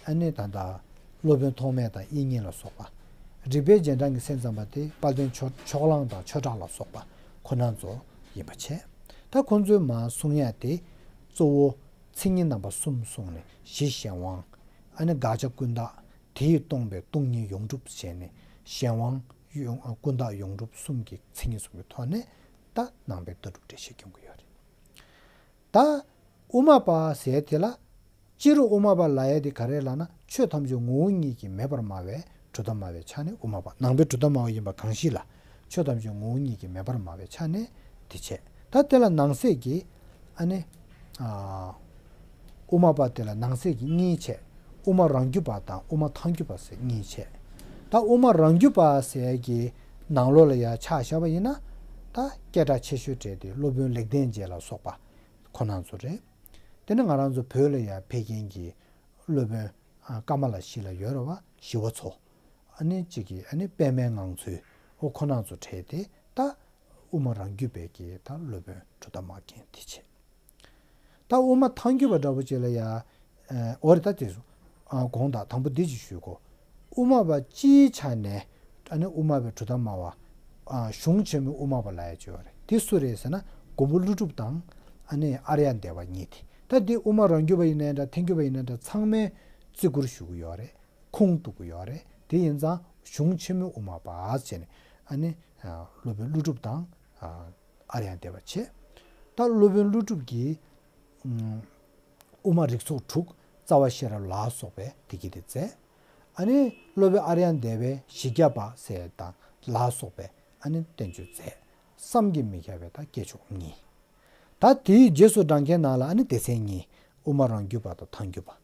ཨ་ནི་ད་ལྟ་སློབ་དཔོན་ཐོགས་མེད་དང་དབྱིག་གཉེན་ལ་སོགས་པ། རིགས་པའི་རྗེས་འབྲང་གི་སེམས་ཙམ་པ་དེ་དཔལ་ལྡན་ཕྱོགས་ཕྱོགས་གླང་དང་ཆོས་གྲགས་ལ་སོགས་པ་ཁོ་ན་ཚོ་ཡིན་པ་བྱས། ད་ཁོ་ཚོའི་མར་གསུང་ཡ་དེ་གཙོ་བོ་མཚན་ཉིད་རྣམ་པ་གསུམ་གསུངས་ནས། གཞི་གཞན་དབང་། ཨ་ནི་དགག་བྱ་ཀུན་བཏགས། དེ་ཡིས་སྟོང་པའི་སྟོང་ཉིད་ཡོངས་གྲུབ་བྱས་ནས། གཞན་དབང་ཡོངས་ཀུན་བཏགས་ཡོངས་གྲུབ་གསུམ་གྱི་མཚན་ཉིད་གསུམ་གྱི་ཐོག་ནས་ད་ནང་པའི་ལྟ་གྲུབ་འགྲེལ་བཤད་སྐྱོན་གྱི་ཡོད་རེད། ད་དབུ་མ་པ་ཟེར་དེ་ལ། སྤྱིར་དབུ་མ་པ་ལབ་ཡ་དེ་ག་རེ་ལབ་ན། ཆོས་ཐམས་ཅད་ངོ་བོ་ཉིད་ཀྱིས་མེད་པར་སྨྲ་བའི་གྲུབ་མཐའ་སྨྲ་བའི་ཆ་ནས་དབུ་མ་པ། ནང་པའི་གྲུབ་མཐའ་སྨྲ་བ་ཡིན་པ་གང་ཞིག་ལ་ཆོས་ཐམས་ཅད་ངོ་བོ་ཉིད་ཀྱིས་མེད་པར་སྨྲ་བའི་ཆ་ནས་དེ་བྱས། ད་དེ་ལ་ནང་གསེས་ཀྱི་ཨ་ནི་ཨ་དབུ་མ་པ་དེ་ལ་ནང་གསེས་ཀྱི་གཉིས་བྱས། དབུ་མ་རང་རྒྱུད་པ་དང་དབུ་མ་ཐལ་འགྱུར་བ་ཟེར་གཉིས་བྱས། ད་དབུ་མ་རང་རྒྱུད་པ་ཟེར་གྱི་ནང་ལོགས་ལ་ཡ་ཆ་བཞག་པ་ཡིན་ན། ད་སྐད་གྲགས་ཆེ་ཤོས་གྲས་དེ་སློབ་དཔོན་ལེགས་ལྡན་འབྱེད་ལ་སོགས་པ་ཁོ་ན་ཚོ་རེད། དེ་ནི་ང་རང་ཚོ་བོད་ལ་ཡང་ཕེབས་མཁན་གྱི་སློབ་དཔོན་ཨ་ཀ་མ་ལ་ཤཱི་ལ་ཡོད་རེད་བ། ཞི་བ་འཚོ། ཨ་ནི་གཅིག་གིས་ཨ་ནི་པདྨའི་ངང་ཚུལ། འོ་ཁོ་ན་ཚོ་གྲས་དེ་ད་དབུ་མ་རང་རྒྱུད་པའི་གི་ད་སློབ་དཔོན་གྲུབ་མཐའ་སྨྲ་མཁན་དེ་བྱས། ད་དབུ་མ་ཐལ་འགྱུར་བ་འདྲ་པོ་ཅིག་ལ་ཡ། ཨ་འོ་རེད། ད་དེ་ཚོ་ཨ་དགོངས་དག། དང་པོ་འདི་ཅིག་ཞུ་གོ། དབུ་མ་པ་སྤྱིའི་ཆ་ནས་ཨ་ནི་དབུ་མ་པའི་གྲུབ་མཐའ་སྨྲ་བ། ཨ་གཞུང་ཆེན་མོའི་དབུ་མ་པ་ལབ་ཡ་ཅིག་ཡོད་རེད། དེ་སུ་རེད་ཟེར་ན། མགོན་པོ་ཀླུ་སྒྲུབ་དང་ཨ་ནི་ཨཱརྱ་དེ་བ་གཉིས་དེ། ད་འདི་དབུ་མ་རང་རྒྱུད་པ་ཡིན་ནའི་འདྲ། ཐལ་འགྱུར་བ་ཡིན་ནའི་འདྲ། ཚང་མས་བརྩི་བཀུར་ཞུ་གི་ཡོད་རེད། ཁུངས་གཏུག་གི་ཡོད་རེད། དེ་ཡིན་ཙང་གཞུང་ཆེན་མོའི་དབུ་མ་པ་ཟེར་ནས་ཨ་ནི་ཨ་སློབ་དཔོན་ཀླུ་སྒྲུབ་དང་ཨ་ཨཱརྱ་དེ་བ་བྱས། ད་སློབ་དཔོན་ཀླུ་སྒྲུབ་ཀྱིས་ཨུམ་དབུ་མ་རིགས་ཚོགས་དྲུག་རྩ་བ་ཤེས་རབ་ལ་སོགས་པའི་དེ་གི་དེ་མཛད། ཨ་ནི་སློབ་དཔོན་ཨཱརྱ་དེ་བས་བཞི་བརྒྱ་པ་ཟེར་དང་ལ་སོགས་པའི་ཨ་ནི་བསྟན་བཅོས་མཛད། བསམ་གྱིས་མི་ཁྱབ་པའི་ད་སྐྱེས་མཆོག་གཉིས། ད་དེའི་རྗེས་སུ་འབྲང་མཁན་ནང་ལ་ཨ་ནི་སྡེ་ཚན་གཉིས། དབུ་མ་རང་རྒྱུད་པ་དང་ཐལ་འགྱུར་བ།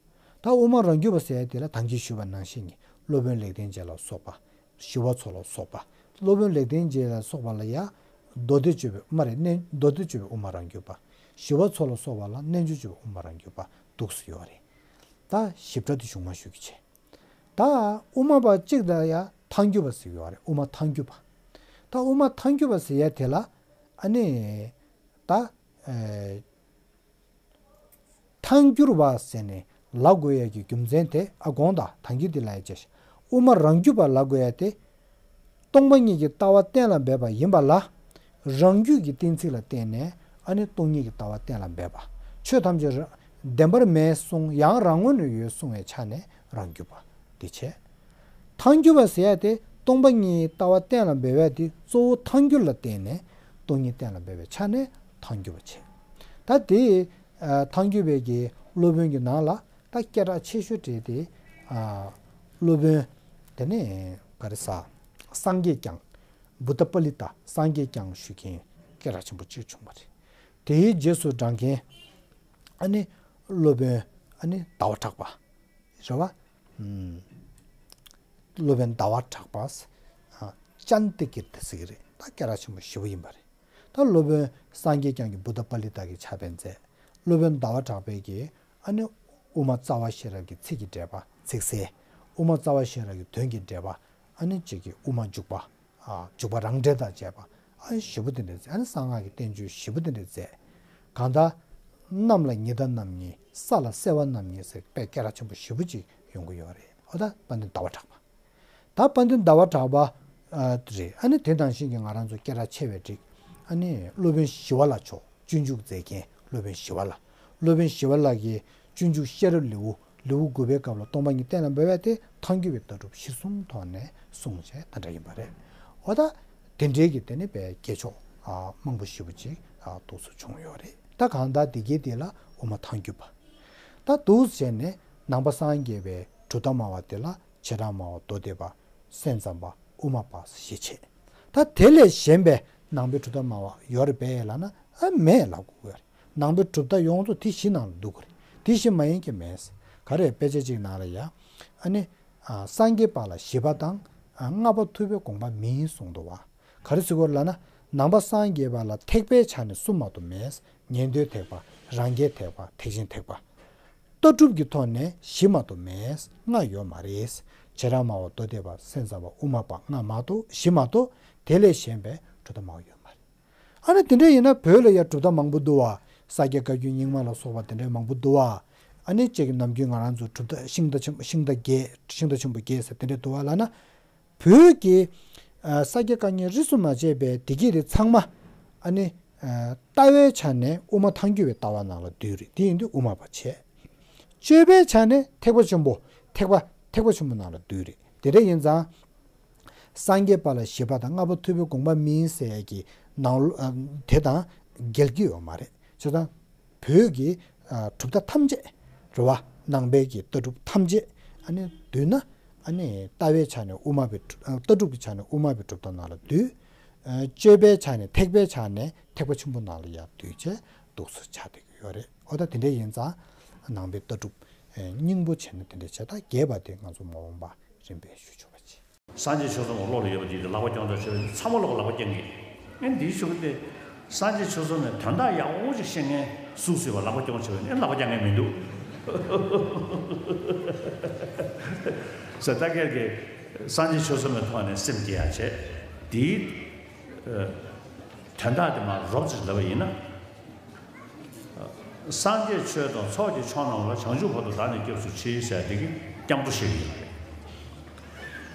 ད་དབུ་མ་རང་རྒྱུད་པ་ཟེར་ཡ་དེ་ལ་ད་གིན་ཞུས་པ་ནང་བཞིན་གྱི་སློབ་དཔོན་ལེགས་ལྡན་འབྱེད་ལ་སོགས་པ། ཞི་བ་འཚོ་ལ་སོགས་པ། སློབ་དཔོན་ལེགས་ལྡན་འབྱེད་ལ་སོགས་པ་ལ་ཡ། མདོ་སྡེ་སྤྱོད་པའི་དབུ་མ་རེད། རྣལ་མདོ་སྡེ་སྤྱོད་པའི་དབུ་མ་རང་རྒྱུད་པ། ཞི་བ་འཚོ་ལ་སོགས་པ་ལ་རྣལ་འབྱོར་སྤྱོད་པའི་དབུ་མ་རང་རྒྱུད་པ་འདུག་སེ་ཡོད་རེད། ད་ཞིབ་ཕྲ་དེ་གཞུང་མ་ཞུ་གི་བྱས། ད་དབུ་མ་པ་གཅིག་ལ་ཡ་ཐལ་འགྱུར་བ་ཟེར་གྱི་ཡོད་རེད། དབུ་མ་ཐལ་འགྱུར་བ། ད་དབུ་མ་ཐལ་འགྱུར་བ་ཟེར་ཡ་དེ་ལ་ཨ་ནི་ད་ཨེ་ཐལ་འགྱུར་བ་ཟེར་ནས་ལབ་དགོས་ཡ་གི་རྒྱུ་མཚན་དེ། ཨ་དགོངས་དག། ད་གིན་དེ་ལབ་ཡ་བྱས། དབུ་མ་རང་རྒྱུད་པ་ལབ་དགོས་ཡ་དེ། སྟོང་པ་ཉིད་ཀྱི་ལྟ་བ་གཏན་ལ་འབེབས་པ་ཡིན་པ་ལ། རང་རྒྱུད་ཀྱི་གཏན་ཚིགས་ལ་བརྟེན་ནས་ཨ་ནི་སྟོང་ཉིད་ཀྱི་ལྟ་བ་གཏན་ལ་འབེབས་པ། ཆོས་ཐམས་ཅད་ར་བདེན་པར་མེད་གསུང་ཡང་རང་ངོས་ནས་ཡོད་གསུང་བའི་ཆ་ནས་རང་རྒྱུད་པ་དེ་བྱས། ཐལ་འགྱུར་བ་ཟེར་ཡ་དེ་སྟོང་པ་ཉིད་ལྟ་བ་གཏན་ལ་འབེབས་པ་དེ་གཙོ་བོ་ཐལ་འགྱུར་ལ་བརྟེན་ནས་སྟོང་ཉིད་གཏན་ལ་འབེབས་པའི་ཆ་ནས་ཐལ་འགྱུར་བ་བྱས། ད་དེ་ཨ་ཐལ་འགྱུར་བའི་གི་སློབ་དཔོན་གྱི་ནང་ལ་ད་སྐད་གྲགས་ཆེ་ཤོས་གྲས་དེ་ཨ་སློབ་དཔོན་དེ་ནས་ག་རེ་ཟ། སངས་རྒྱས་བསྐྱངས། བུདྡྷ་པཱ་ལི་ཏ། སངས་རྒྱས་བསྐྱངས་ཞུ་མཁན་སྐད་གྲགས་ཆེན་པོ་གཅིག་བྱུང་བ་རེད། དེའི་རྗེས་སུ་འབྲང་མཁན་ཨ་ནི་སློབ་དཔོན་ཨ་ནི་ཟླ་བ་གྲགས་པ་རེད་བ། ཨུམ། སློབ་དཔོན་ཟླ་བ་གྲགས་པ། ཨ་ཅན་ཏི་ཀིརྟི་ཟེར་གྱི་རེད། ད་སྐད་གྲགས་ཆེན་པོ་ཞེ་པོ་ཡིན་པ་རེད། ད་སློབ་དཔོན་སངས་རྒྱས་བསྐྱངས་ཀྱིས་བུདྡྷ་པཱ་ལི་ཏ་གི་ཕྱག་དཔེ་མཛད། སློབ་དཔོན་ཟླ་བ་གྲགས་པས་ཀྱིས་ཨ་ནི་དབུ་མ་རྩ་བ་ཤེས་རབ་ཀྱི་ཚིག་གི་འགྲེལ་པ་ཚིག་གསལ། དབུ་མ་རྩ་བ་ཤེས་རབ་ཀྱི་དོན་གྱི་འགྲེལ་པ། ཨ་ནི་གཅིག་གིས་དབུ་མ་འཇུག་པ། ཨ་འཇུག་པ་རང་འགྲེལ་དང་བཅས་པ། ཨ་ནི་ཞེ་པོ་དེ་འདྲ་མཛད། ཨ་ནི་གསང་སྔགས་ཀྱི་བསྟན་བཅོས་ཞེ་པོ་དེ་འདྲ་མཛད། གང་ལྟར་གནམ་ལ་ཉི་ཟླ་རྣམ་གཉིས། ས་ལ་སེར་བ་རྣམ་གཉིས་ཟེར་དཔེ་སྐད་གྲགས་ཆེན་པོ་ཞེ་པོ་ཅིག་ཡོང་གི་ཡོད་རེད། འོ་ད་དཔལ་ལྡན་ཟླ་བ་གྲགས་པ། ད་དཔལ་ལྡན་ཟླ་བ་གྲགས་པ་ཨ་རེད། ཨ་ནི་དེ་ནང་བཞིན་གྱི་ང་རང་ཚོ་སྐད་གྲགས་ཆེ་བའི་རིགས། ཨ་ནི་སློབ་དཔོན་ཞི་བ་ལྷ་མཆོག། སྤྱོད་འཇུག་མཛད་མཁན་སློབ་དཔོན་ཞི་བ་ལྷ། སློབ་དཔོན་ཞི་བ་ལྷ་གིས་སྤྱོད་འཇུག་ཤེས་རབ་ལེའུ། ལེའུ་དགུ་པའི་སྐབས་ལ་སྟོང་པ་ཉིད་གཏན་ལ་འབེབས་པ་དེ་ཐལ་འགྱུར་བའི་ལྟ་གྲུབ་གཞིར་བཟུང་ཐོག་ནས་གསུངས་བྱས་དེ་འདྲ་ཡིན་པ་རེད། འོ་ད་དེ་འདྲའི་གི་དེ་ནི་པའི་སྐྱེས་མཆོག་ཨ་མང་པོ་ཞེ་པོ་ཅིག་ཨ་འདུག་སེ་བྱུང་ཡོད་རེད། ད་གང་ལྟར་དེ་གའི་དེ་ལ་དབུ་མ་ཐལ་འགྱུར་བ། ད་འདུག་སེ་བྱས་ནས་ནང་པ་སངས་རྒྱས་པའི་གྲུབ་མཐའ་སྨྲ་བ་དེ་ལ་བྱེ་བྲག་སྨྲ་བ་མདོ་སྡེ་པ། སེམས་ཙམ་པ། དབུ་མ་པ་ཞེས་བྱས། ད་དེ་ལས་གཞན་པའི་ནང་པའི་གྲུབ་མཐའ་སྨྲ་བ་ཡོད་རེད་པས་ལབ་ན་ཨ་མེད་ལབ་དགོས་ཀྱི་རེད། ནང་པའི་གྲུབ་མཐའ་ཡོངས་རྫོགས་དེ་བཞི་ནང་ལ་འདུ་དགོས་རེད། དེ་བཞི་མ་ཡིན་གྱི་མེད། ག་རེ་དཔེ་ཆ་གཅིག་ནང་ལ་ཡ། ཨ་ནི། ཨ་སངས་རྒྱས་པ་ལ་བཞི་པ་དང་། ཨ་ལྔ་པ་ཐུབ་པའི་དགོངས་པ་མིན་གསུངས་འདུག་བ། ག་རེ་ཟེར་དགོས་ལབ་ན། ནང་པ་སངས་རྒྱས་པ་ལ་ཐེག་པའི་ཆ་ནས་གསུམ་མ་གཏོགས་མེད། ཉན་ཐོས་ཐེག་པ། རང་རྒྱལ་ཐེག་པ། ཐེག་ཆེན་ཐེག་པ། ལྟ་གྲུབ་ཀྱི་ཐོག་ནས་བཞི་མ་གཏོགས་མེད། ལྔ་ཡོད་མ་རེད། བྱེ་བྲག་སྨྲ་བ་མདོ་སྡེ་པ། སེམས་ཙམ་པ། དབུ་མ་པ། ལྔ་མ་གཏོགས་བཞི་མ་གཏོགས་དེ་ལས་གཞན་པའི་གྲུབ་མཐའ་སྨྲ་བ་ཡོད་མ་རེད། ཨ་ནི་དེ་འདྲ་ཡིན་ན་བོད་ལ་ཡ་གྲུབ་མཐའ་མང་པོ་འདུག་བ། ས་སྐྱ་བཀའ་བརྒྱུད་རྙིང་མ་ལ་སོགས་པ་དེ་འདྲ་མང་པོ་འདུག་བ། ཨ་ནི་གཅིག་གི་ནམ་རྒྱུན་ང་རང་ཚོ་གྲུབ་མཐའ་ཤིང་རྟ་ཆེན་ཤིང་རྟ་བརྒྱད་ཤིང་རྟ་ཆེན་པོ་བརྒྱད་ཟེར་དེ་འདྲ་འདུག་བ་ལབ་ན། བོད་ཀྱི་ཨ་ས་སྐྱ་བཀའ་རྙིང་རིས་སུ་མ་ཆད་པའི་བདེ་སྐྱིད་དེ་ཚང་མ་ཨ་ནི་ཨ་ལྟ་བའི་ཆ་ནས་དབུ་མ་ཐལ་འགྱུར་བའི་ལྟ་བ་ནང་ལ་འདུས་རེད། དེ་ཡིན་དུས་དབུ་མ་པ་བྱས། སྤྱོད་པའི་ཆ་ནས་ཐེག་པ་ཆེན་པོ་ཐེག་པ་ཐེག་པ་ཆེན་པོ་ནང་ལ་འདུས་རེད། དེ་འདྲ་ཡིན་ཙང་། སངས་རྒྱས་པ་ལ་བཞི་པ་དང་ལྔ་པ་ཐུབ་པའི་དགོངས་པ་མིན་ཟེར་ཡས་ཀྱི་ནང་ལོ་ཨ་དེ་དང་འགལ་གྱི་ཡོད་མ་རེད། བྱས་ཙང་། བོད་ཀྱི་ཨ་གྲུབ་མཐའ་ཐམས་ཅད་རེད་བ། ནང་པའི་གི་ལྟ་གྲུབ་ཐམས་ཅད་ཨ་ནི་བསྡུས་ན། ཨ་ནི་ལྟ་བའི་ཆ་ནས་དབུ་མ་པའི་གྲུབ་ཨ་ལྟ་གྲུབ་ཀྱི་ཆ་ནས་དབུ་མ་པའི་གྲུབ་མཐའ་ནང་ལ་འདུས། ཨ་སྤྱོད་པའི་ཆ་ནས་ཐེག་པའི་ཆ་ནས་ཐེག་པ་ཆེན་པོ་ནང་ལ་ཡར་འདུས་བྱས་འདུག་སེ་ཆགས་བསྡད་ཀྱི་ཡོད་རེད། འོ་ད་དེ་འདྲ་ཡིན་ཙང་། ནང་པའི་ལྟ་གྲུབ་ཨ་སྙིང་པོ་བྱས་ན་དེ་འདྲ་བྱས། ད་རྒྱས་པ་དེ་ང་ཚོ་མ་འོངས་པ་རིམ་པས་ཞུ་ཆོག་པ་བྱེད། སངས་རྒྱས་ཆོས་གསུམ་གྱི་བློ་ལ་ཡོད་པ་དེ་ལག་པ་རྐྱོང་ཐབས་བྱེད་པ་ཚང་མ་ལོག་ལག་པ་རྐྱོང་གི། ཨེ་འདིའི་ཞུ་གི་དེ། སངས་རྒྱས་ཆོས་གསུམ་ནས་དོན་དག་ཡག་པོ་ཅིག་ཤེས་མཁན་སུ་སུ་བ་ལག་པ་རྐྱོང་བྱེད་པ་ནི་ལག་པ་རྐྱང་མཁན་མི་འདུག་ཟེར། ད་སྐད་ཀྱི་སངས་རྒྱས་ཆོས་གསུམ་གྱི་ཐོག་ནས་སེམས་སྐྱེ་ཡག་བྱས། དེའི་དོན་དག་དེ་མར་རོབ་ཙམ་ལབ་པ་ཡིན་ན། སངས་རྒྱས་ཆོས་དང་ཚོགས་ཀྱི་མཆོག་རྣམས་ལ། བྱང་ཆུབ་བར་དུ་བདག་ནི་སྐྱབས་སུ་མཆི་ཟེར་དེ་གི་སྐྱབས་འགྲོ་བཤད་ཀྱི་ཡོད་རེད།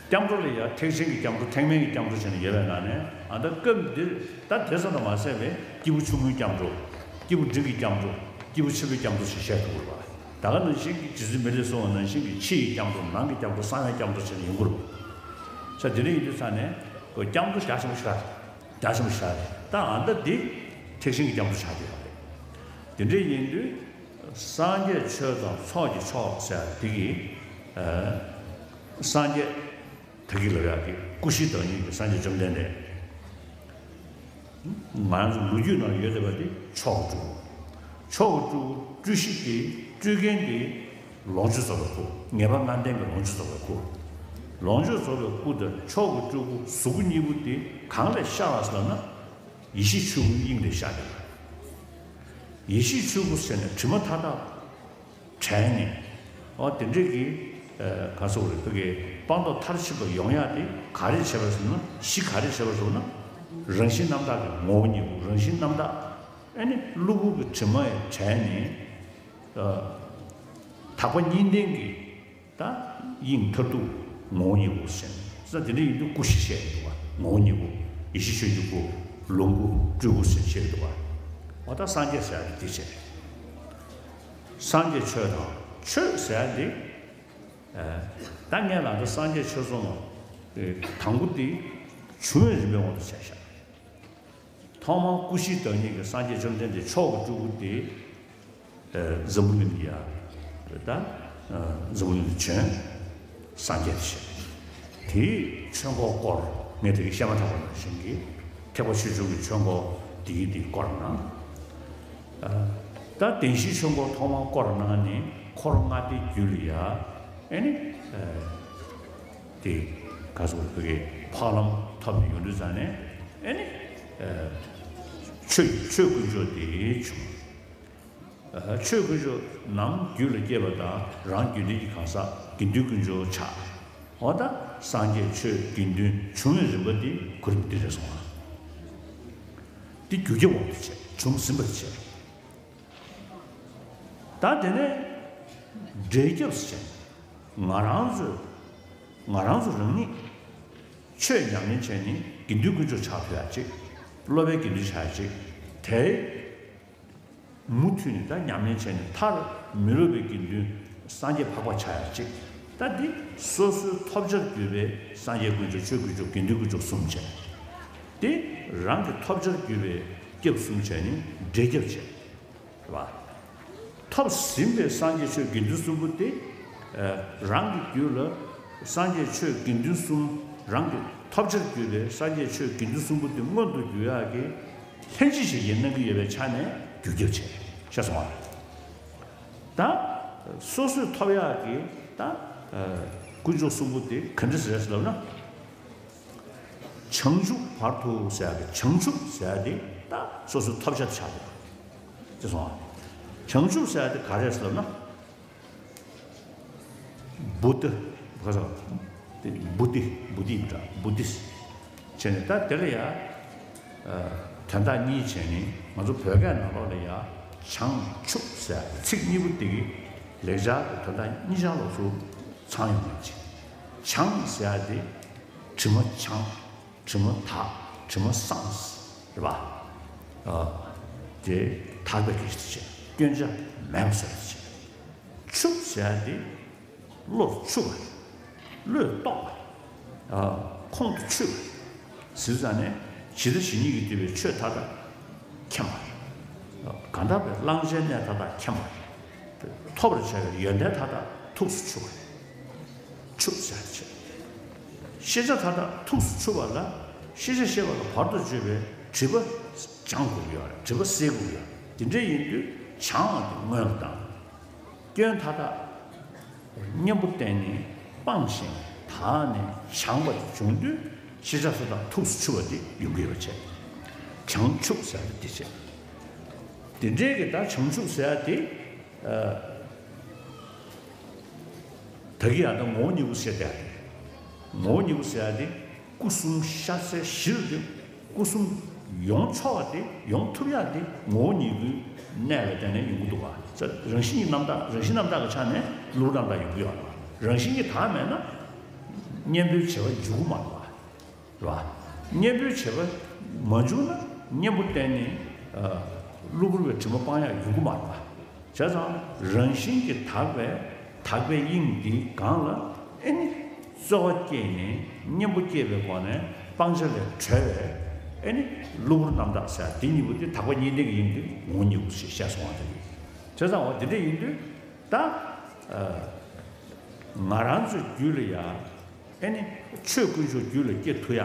སྐྱབས་འགྲོ་ལ་ཡང་ཐེག་ཆེན་གྱི་སྐྱབས་འགྲོ་ཐེག་དམན་གྱི་སྐྱབས་འགྲོ་བྱས་ནས་ཡོད་པའི་ནང་ནས། ཨ་ད་སྐབས་འདིར་ད་དེ་ཙམ་དུ་མ་ཟད་པའི་སྐྱེས་བུ་ཆུང་ངུའི་སྐྱབས་འགྲོ། སྐྱེས་བུ་འབྲིང་གི་སྐྱབས་འགྲོ། སྐྱེས་བུ་ཆེན་པོའི་སྐྱབས་འགྲོ་ཞེས་བཤད་ཐུབ་དགོས་པ། ད་ག་ནང་བཞིན་གྱི་རྗེ་བཙུན་མི་ལས་གསུངས་པ་ནང་བཞིན་གྱི་ཕྱི་ཡི་སྐྱབས་འགྲོ། ནང་གི་སྐྱབས་འགྲོ། གསང་བའི་སྐྱབས་འགྲོ་བྱས་ནས་ཡོང་དགོས་རེད། ས་དེ་འདྲ་ཡིན་དུས་ས་ནས་ཁོ་སྐྱབས་འགྲོ་རྒྱ་ཆེན་པོ་ཞིག་རེད། རྒྱ་ཆེན་པོ་ཞིག་རེད། ད་ཨ་ད་འདི་ཐེག་ཆེན་གྱི་སྐྱབས་འགྲོ་ཆགས་ཀྱི་ཡོད་རེད། དེ་འདྲ་ཡིན་དུས། སངས་རྒྱས་ཆོས་དང་ཚོགས་ཀྱི་མཆོག་ཟེར་དེ་གི་ཨ་སངས་རྒྱས་ད་གི་ལབ་ཡག་གི་སྐུ་བཞི་བདག་ཉིད་ཀྱི་སངས་རྒྱས་བཅོམ་ལྡན་འདས། ང་རང་ཚོ་ལོ་རྒྱུས་ནང་ཡོད་བསྡད་པ་དེ་མཆོག་གི་སྤྲུལ་སྐུ། མཆོག་གི་སྤྲུལ་སྐུ་སྤྲུལ་གཞི་དེ་སྤྲུལ་མཁན་དེ་ལོངས་སྤྱོད་རྫོགས་པའི་སྐུ། ངེས་པ་ལྔ་ལྡན་གྱི་ལོངས་སྤྱོད་རྫོགས་པའི་སྐུ། ལོངས་སྤྱོད་རྫོགས་པའི་སྐུ་དང་མཆོག་གི་སྤྲུལ་སྐུ་གཟུགས་སྐུ་གཉིས་པོ་དེ་གང་ལས་ཤར་བ་ཟེར་ན། ཡེ་ཤེས་ཆོས་སྐུ་དབྱིངས་ལས་ཤར་བསྡད་པ། ཡེ་ཤེས་ཆོས་སྐུ་ཟེར་ནས་དྲི་མ་མཐའ་དག་བྲལ་ནས། འོ་དེ་འདྲས་ཀྱི་ཨ་ག་ཟེར་དགོས་རེད། བོད་ཀྱི་སྤངས་རྟོགས་མཐར་ཕྱིན་པ་ཡོང་ཡག་དེ་ག་རེ་བྱས་པ་ཟེར་ན། གཞི་ག་རེ་བྱས་པ་ཟེར་ན། རང་བཞིན་རྣམ་དག་གི་ངོ་བོ་ཉིད་པོ། རང་བཞིན་རྣམ་དག་ཨ་ནི་གློ་བུར་གྱི་དྲི་མ་ཡང་བྲལ་ནས། ཨ་དག་པ་གཉིས་ལྡན་གྱི་ད་དབྱིངས་མཐར་ཐུག་ངོ་བོ་ཉིད་པོ་ཟེར། ས་དེ་འདྲ་ཡིན་དུས་སྐུ་བཞི་བཤད་འདུག་པ། ངོ་བོ་ཉིད་པོ། ཡེ་ཤེས་ཆོས་ཀྱི་སྐུ། ལོངས་སྐུ། སྤྲུལ་སྐུ་ཟེར་བཤད་འདུག་པ། འོ་ད་སངས་རྒྱས་ཟེར་ཡག་དེ་བྱས། སངས་རྒྱས་ཆོས་དང་ཆོས་ཟེར་ཡག་དེ། ཨ་ད་ངས་ལབ་ད་སངས་རྒྱས་ཆོས་གསུམ་དང་པོ་དེ་བྱུང་བའི་རིམ་པའི་དབང་དུ་བྱས་ཤག་ཐོག་མར་སྐུ་བཞི་བདག་ཉིད་ཀྱི་སངས་རྒྱས་བཅོམ་ལྡན་འདས་མཆོག་གི་སྤྲུལ་སྐུ་དེ། ཨ་འཛམ་བུ་གླིང་འདི་ཡ། ད་ཨ་འཛམ་བུ་གླིང་འདི་བྱོན། སངས་རྒྱས་དེ་བྱོན། དེའི་ཆོས་འཁོར་བསྐོར། ངས་དེ་གི་བཤད་མ་ཐག་པ་ནང་བཞིན་གྱི་ཐེག་པ་ཆེ་ཆུང་གི་ཆོས་འཁོར་དེ་གི་དེ་བསྐོར་གནང་། ཨ་ད་བདེན་བཞིའི་ཆོས་འཁོར་ཐོག་མར་བསྐོར་གནང་ནས་འཁོར་ལྔ་སྡེའི་རྒྱུད་ལ་ཡ། ཨེ་ནི་ཨ་དེ་ག་ཟེར་བོད་ཀྱི་འཕགས་ལམ་ཐོབ་ནས་ཡོང་དུས་ཙང་ནས། ཨེ་ནི་ཨ་ཆོས་ཆོས་དཀོན་མཆོག་དེ་བྱུང་། ཨ་ཆོས་དཀོན་མཆོག་ནམ་རྒྱུད་ལ་སྐྱེས་པ་དང་རང་དགེ་འདུན་གྱི་གང་ཟག་དགེ་འདུན་དཀོན་མཆོག་ཆགས། འོ་ད་སངས་རྒྱས་ཆོས་དགེ་འདུན་བྱུང་བའི་རིམ་པ་འདི་གོ་རིམ་འདི་རེད་སོང་ང་ རྒྱུ་རྐྱེན་དབང་དུ་བྱས། བྱུང་ཟིན་པར་བྱས། ད་དེ་ནས་འབྲས་ཁྱབ་ཟེར་བྱས། ང་རང་ཚོས་ང་རང་ཚོ་རང་ཉིད་ཆོས་ཉམས་ལེན་བྱས་ནས་དགེ་འདུན་དཀོན་མཆོག་ཆགས་ཐུབ་ཡ་གཅིག་སློབ་པའི་དགེ་འདུན་ཆགས་ཡ་གཅིག་དེ་མུ་མཐུད་ནས་ད་ཉམས་ལེན་བྱས་ནས་མཐར་མི་སློབ་པའི་དགེ་འདུན་སངས་རྒྱས་འཕགས་པ་ཆགས་ཡ་གཅིག་ད་འདི་སོ་སོའི་ཐོབ་བྱར་གྱུར་པའི་སངས་རྒྱས་དཀོན་མཆོག་ཆོས་དཀོན་མཆོག་དགེ་འདུན་དཀོན་མཆོག་གསུམ་བྱས། དེ་རང་གི་ཐོབ་བྱར་གྱུར་པའི་སྐྱབས་གསུམ་བྱས་ནས་འབྲས་ཁྱབ་བྱས། རེད་པ། ཐོབ་ཟིན་པའི་སངས་རྒྱས་ཆོས་དགེ་འདུན་གསུམ་པོ་དེ། ཨ། རང་གི་རྒྱུད་ལ་སངས་རྒྱས་ཆོས་དགེ་འདུན་གསུམ། རང་གི་ཐོབ་བྱར་གྱུར་པའི་སངས་རྒྱས་ཆོས་དགེ་འདུན་གསུམ་པོ་དེ་མངོན་དུ་འགྱུར་ཡག་གི་ལྷན་ཅིག་བྱེད་ཀྱི་གནང་གི་ཡོད་པའི་ཆ་ནས་རྒྱུ་རྐྱེན་བྱས། ཤེས་སོང་ང་། ད་སོ་སོས་ཐོབ་ཡག་གི་ད་ཨ་དཀོན་མཆོག་གསུམ་པོ་དེ་ག་འདྲ་ཟེར་ཟེར་ལབ་ན། བྱང་ཆུབ་བར་དུ་ཟེར་ཡག་གི་བྱང་ཆུབ་ཟེར་ཡག་དེ་ད་སོ་སོའི་ཐོབ་བྱ་དེ་ཆགས་འདུག་ཅེས་གསུངས་པ། བྱང་ཆུབ་ཟེར་ཡག་དེ་ག་རེ་ཟེར་ལབ་ན། བུ་དི། ག་ཟེར། དེ་བུ་དི་བུ་དི་ཡིན་འདྲ་བུ་དི། བྱས་ནས་ད་དེ་ལ་ཡ། ཨ། དོན་དག་གཉིས་བྱས་ནས་ང་ཚོ་བོད་སྐད་ནང་ལོགས་ལ་ཡ། བྱང་ཆུབ་ཟེར་ཡག་གི་ཚིག་གཉིས་པོ་དེ་གི་ལེགས་སྦྱར་གྱི་དོན་དག་གཉིས་ཆར་ལོགས་སུ་ཚང་ཡོང་ངེས་ཀྱི། བྱང་ཟེར་ཡག་དེ་དྲི་མ་བྱང་། དྲི་མ་དག་དྲི་མ་སངས། རེད་པ། ཨ། དེ་དག་པའི་སྐད་ཆ་དེ་བྱས། སྐྱོན་ཆ་མེད་པ་ཟེར་བ་དེ་བྱས། ཆུབ་ཟེར་ཡག་དེ་བློ་ཆུབ་པ། བློས་རྟོགས་པ། ཨ། ཁོང་དུ་ཆུད་པ། ཟེར་ཙང་ནས་ཇི་ལྟ་ཇི་སྙེད་ཀྱིས་བསྡུས་པའི་ཆོས་མཐའ་དག་མཁྱེན་པ། གང་དག་པའི་བླང་བྱའི་གནས་མཐའ་དག་མཁྱེན་པ། ཐོབ་པར་བྱ་བའི་ཡོན་ཏན་མཐའ་དག་ཐུགས་སུ་ཆུད་པ། ཆུབ་ཟེར་བ་དེ་བྱས། ཤེས་བྱ་མཐའ་དག་ཐུགས་སུ་ཆུད་པ་ལ། ཤེས་བྱ་ཤེས་པ་ལ་བར་དུ་གཅོད་པའི་སྒྲིབ་པ་སྦྱང་དགོས་ཀྱི་ཡོད་རེད། སྒྲིབ་པ་སེལ་དགོས་ཀྱི་ཡོད་རེད། དེ་འདྲ་ཡིན་དུས་བྱང་བ་དེ་སྔོན་ལ་བཏང་། སྐྱོན་མཐའ་དག་གཉེན་པོ་བསྟེན་ནས་སྤངས་ཤིང་དག་ནས་བྱང་བ་དེ་བྱུང་དུས་ཤེས་བྱ་མཐའ་དག་ཐུགས་སུ་ཆུད་པ་དེ་ཡོང་གི་ཡོད་པ་བྱས། བྱང་ཆུབ་ཟེར་བ་དེ་བྱས། དེ་འདྲའི་གི་ད་བྱང་ཆུབ་ཟེར་བ་དེ། ཨ། ད་གིན་ཡང་ད་ངོ་བོ་ཉིད་སྐུ་ཟེར་བསྡད་ཡ་དེ། ངོ་བོ་ཉིད་སྐུ་ཟེར་ཡ་དེ་སྐུ་གསུམ་ཤར་ཚད་གཞིར་དེ། སྐུ་གསུམ་ཡོངས་ཕྱོགས་པ་དེ་ཡོང་ཐུབ་ཡ་དེ་ངོ་བོ་ཉིད་སྐུའི་གནས་ལ་བརྟེན་ནས་ཡོང་གི་འདུག་ག་རང་བཞིན་གྱི་རྣམ་དག་རང་བཞིན་རྣམ་དག་གི་ཆ་ནས་གློ་བུར་རྣམ་དག་ཡོང་གི་ཡོད་རེད་པ། རང་བཞིན་གྱིས་དག་མེད་ན་གཉེན་པོའི་བྱེད་པ་འཇུག་གི་མ་རེད་པ། རེད་པ། གཉེན་པོའི་བྱེད་པ་མ་འཇུག་ན་གཉེན་པོ་བསྟེན་ནས། ཨ། གློ་བུར་བའི་དྲི་མ་སྤང་ཡག་ཡོང་གི་མ་རེད་པ། བྱས་ཙང་རང་བཞིན་གྱིས་དག་པའི་དག་པའི་དབྱིངས་འདིའི་སྒང་ལ་ཨེ་ནི་རྩོལ་བ་སྐྱེས་ནས་གཉེན་པོ་སྐྱེས་པའི་སྒོ་ནས་སྤང་བྱ་ལས་གྲོལ་བའི་ཨེ་ནི་གློ་བུར་རྣམ་དག་ཟེར་དེ་གཉིས་པོ་དེ་དག་པ་གཉིས་ལྡན་གྱི་དབྱིངས་དེ་ངོ་བོ་ཉིད་སྐུ་ཞེས་བཤད་སོང་བ་དེ་རེད། བྱས་ཙང་འོ་དེ་འདྲ་ཡིན་དུས་ད། ཨ། ང་རང་ཚོའི་རྒྱུད་ལ་ཡ། ཨེ་ནི། ཆོས་དཀོན་མཆོག་རྒྱུད་ལ་སྐྱེ་ཐུབ་ཡ།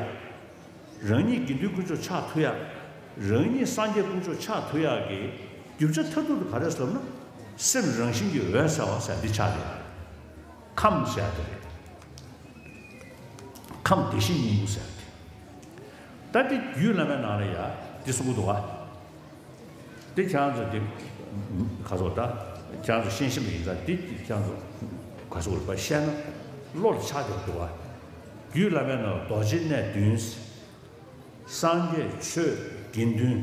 རང་ཉིད་དགེ་འདུན་དཀོན་མཆོག་ཆགས་ཐུབ་ཡ། རང་ཉིད་སངས་རྒྱས་དཀོན་མཆོག་ཆགས་ཐུབ་ཡ་གི་རྒྱུ་ཆ་མཐར་ཐུག་ཏུ་ག་རེ་ཟེར་ན། སེམས་རང་བཞིན་གྱིས་འོད་གསལ་བ་ཟེར་འདི་ཆགས་རེད། ཁམས་ཟེར་དེ་རེད། ཁམས་བདེ་གཤེགས་སྙིང་པོ་ཟེར་དེ། ད་འདི་རྒྱུད་བླ་མའི་ནང་ལ་ཡ་འདི་གསུང་གི་འདུག་ག་འདི་ཁྱེད་རང་ཚོ་འདི་ག་ཚོད་ད་ཁྱེད་རང་ཚོ་ཤེས་ཤེས་མ་ཡིན་ཙང་འདི་ཁྱེད་རང་ཚོ་ག་ཚོད་རེད་པ་བཤད་ན་བློ་ལ་ཆགས་བསྡད་འདུག་བ། རྒྱུད་བླ་མའི་ནང་རྡོ་རྗེ་གནས་བདུན། སངས་རྒྱས་ཆོས་དགེ་འདུན།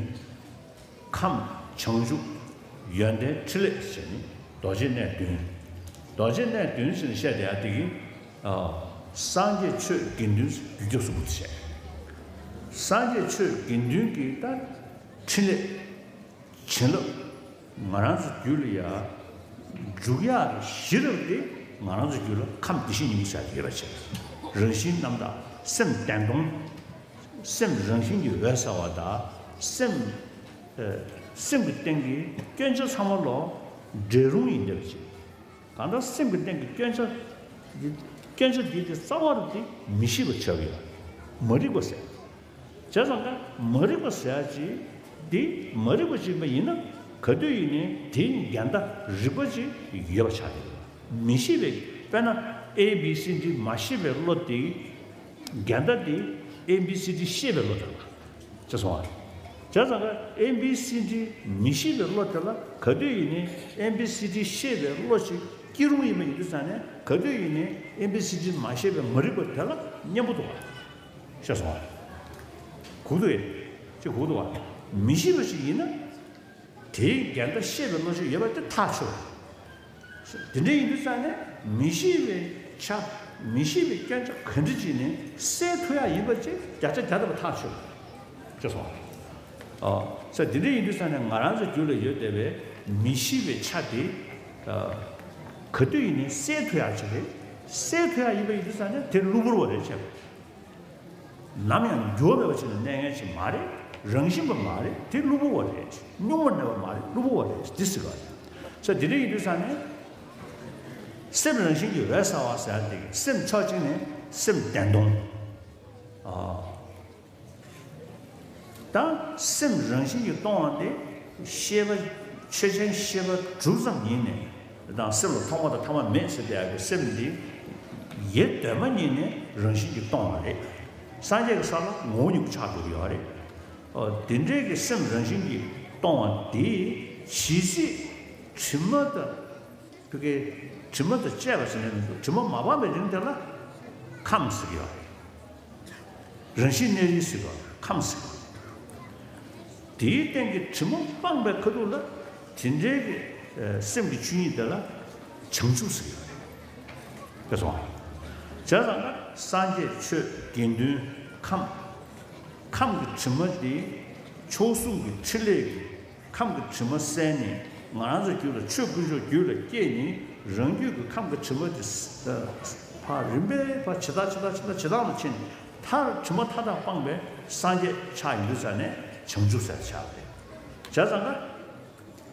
ཁམས་བྱང་ཆུབ། ཡོན་ཏན་ཕྲིན་ལས་ཟེར་ནི་རྡོ་རྗེ་གནས་བདུན། རྡོ་རྗེ་གནས་བདུན་ཟེར་ནས་བཤད་བསྡད་ཡ་དེ་གི་ཨ། སངས་རྒྱས་ཆོས་དགེ་འདུན་རྒྱུད་སྐྱབས་སུ་བུ་དེ་བཤད། སངས་རྒྱས་ཆོས་དགེ་འདུན་གྱི་ད། ཕྲིན་ལས། བྱིན་རླབས། ང་རང་ཚོ་རྒྱུད་ལ་ཡ། འཇུག་ཡག་གི་གཞི་རུ་དེ་ང་རང་ཚོ་རྒྱུད་ལ་ཁམས་བདེ་གཤེགས་སྙིང་པོ་ཟེར་ཡ་ཡོད་པ་བྱས། རང་བཞིན་རྣམ་དག་སེམས་བདེན་སྟོང་། སེམས་རང་བཞིན་གྱིས་འོད་གསལ་བ་དང་སེམས། ཨ། སེམས་ཀྱི་སྟེང་གི་སྐྱོན་ཆ་ཚང་མ་ལོ། འབྲས་རུང་ཡིན་བསྡད་པ་བྱས། གང་ལྟར་སེམས་ཀྱི་སྟེང་གི་སྐྱོན་ཆ་འདི། སྐྱོན་ཆ་འདི་དེ་རྩ་བ་རུ་དེ་མི་ཤེས་པ་ཆགས་ཀྱི་ཡོད། མ་རིག་པ་ཟེར། བྱས་ཙང་ཀ་མ་རིག་པ་ཟེར་ཡ་ཅིག་འདི་མ་རིག་པ་ཅིག་ཡིན་པ་ཡིན་ན་ག་དུས་ཡིན་ནའི་དེའི་འགལ་ཟླ་རིག་པ་ཅིག་ཡོད་པ་ཆགས་ཀྱི་ཡོད། མི་ཤེས་པའི་དཔེར་ན་ཨེ་བི་སི་ཌི་མ་ཤེས་པའི་བློ་དེ་འགལ་ཟླ་དེ་ཨེ་བི་སི་ཌི་ཤེས་པའི་བློ་དེ་ལ། ཅེས་གསུངས་པ། བྱས་ཙང་ཀ་ཨེ་བི་སི་ཌི་མི་ཤེས་པའི་བློ་དེ་ལ་ག་དུས་ཡིན་ནའི་ཨེ་བི་སི་ཌི་ཤེས་པའི་བློ་ཞིག་སྐྱེ་རུང་ཡིན་པ་ཡིན་དུས་ཙང་ནས་ག་དུས་ཡིན་ནའི་ཨེ་བི་སི་ཌི་མ་ཤེས་པའི་མ་རིག་པ་དེ་ལ་མཉམ་པོ་འདུག་པ། ཤེས་སོང་བ། གུག་འདུག་ཨེ། ཅིག་གུག་འདུག་པ། མི་ཤེས་པ་ཞིག་ཡིན་ན། དེའི་འགལ་ཟླ་ཤེས་པའི་བློ་ཤེས་ཡོད་པ་དེ་ཐག་ཆོད། དེ་འདྲ་ཡིན་དུས་ཙང་ནས་མི་ཤེས་པའི་ཆ། མི་ཤེས་པའི་སྐྱོན་ཆ་ག་འདྲ་ཅིག་ནས་སེལ་ཐུབ་ཡག་ཡིན་པ་ཅིག་བརྒྱ་ཆ་བརྒྱ་ཐམ་པ་ཐག་ཆོད། ཅེས་སོ། ཨ། ས་དེ་འདྲ་ཡིན་དུས་ཙང་ནས་ང་རང་ཚོའི་རྒྱུད་ལ་ཡོད་བསྡད་པའི་མི་ཤེས་པའི་ཆ་དེ། ཨ། ག་དུས་ཡིན་ནའི་སེལ་ཐུབ་ཡག་ཅིག་རེད། སེལ་ཐུབ་ཡག་ཡིན་པ་ཡིན་དུས་ཙང་ནས་དེ་གློ་བུར་བ་རེད་བྱས། ནམ་ཡང་འགྱུར་བ་མེད་པ་ཅིག་ལ་གནས་མཁན་ཞིག་མ་རེད། རང་བཞིན་པ་མ་རེད། དེ་གློ་བུར་བ་རེད། སྙོམས་པར་གནས་པ་མ་རེད། གློ་བུར་བ་རེད། འདི་ཟེར་བ་རེད། ས་དེ་འདྲ་ཡིན་དུས་ཙང་ནས། སེམས་རང་བཞིན་གྱིས་འོད་གསལ་བ་ཟེར་ཡག་དེ་སེམས་ཕྱོགས་གཅིག་ནས་སེམས་བདེན་སྟོང་། ཨ། ད་སེམས་རང་བཞིན་གྱིས་སྟོང་བ་དེ་ཤེས་པ། ཆོས་ཅན་ཤེས་པ་གྲུབ་ཙམ་ཉིད་ནས་དང་། སེམས་ལ་ཐོག་མ་དང་ཐ་མ་མེད་ཟེར་བསྡད་ཡག་གི་སེམས་འདི་ཡེ་གདོད་མ་ཉིད་ནས་རང་བཞིན་གྱིས་སྟོང་བ་རེད། སངས་རྒྱས་ཀྱི་ས་ལ་ངོ་བོ་ཉིད་ཀྱིས་ཆགས་འགྲོ་གི་ཡོད་རེད། ཨོ། དེ་འདྲའི་གི་སེམས་རང་བཞིན་གྱིས་སྟོང་བ་དེ་ཇི་སྲིད་དྲི་མ་དང་། ཕ་གིའི་དྲི་མ་དང་བཅས་པ་ཟེར་ནས་མི་འདུག་དྲི་མ་མ་སྤངས་པའི་རིང་དེ་ལ་ཁམས་ཟེར་གྱི་ཡོད་རེད། རང་བཞིན་གནས་རིགས་ཟེར་གྱི་ཡོད་རེད། ཁམས་ཟེར་གྱི་ཡོད་རེད། དེའི་སྟེང་གི་དྲི་མ་སྤངས་པའི་ཁ་ཐུག་ལ་དེ་འདྲའི་གི་ཨ་སེམས་ཀྱི་ཆོས་ཉིད་དེ་ལ་བྱང་ཆུབ་ཟེར་གྱི་ཡོད་རེད། དེ་སོང་བ། བྱས་ཙང་ན་སངས་རྒྱས་ཆོས་དགེ་འདུན་ཁམས། ཁམས་ཀྱི་དྲི་མ་དེ་མཆོག་ཟུང་གི་ཕྲིན་ལས་ཀྱིས། ཁམས་ཀྱི་དྲི་མ་བསལ་ནས་ང་རང་ཚོའི་རྒྱུད་ལ་ཆོས་དཀོན་མཆོག་རྒྱུད་ལ་སྐྱེས་ནས། རང་རྒྱུད་ཀྱི་ཁམས་ཀྱི་དྲི་མ་དེ་ཕར་རིམ་པས་ཕར་ཇེ་ཐག་ཇེ་ཐག་ཇེ་ཐག་ཇེ་ཐག་ལ་ཕྱིན་ནས། མཐར་དྲི་མ་མཐའ་དག་སྤངས་པའི་སངས་རྒྱས་ཆགས་ཡོང་དུས་ཙ་ནས་བྱང་ཆུབ་ཟེར་ཆགས་པ་རེད། བྱས་ཙང་ཀ།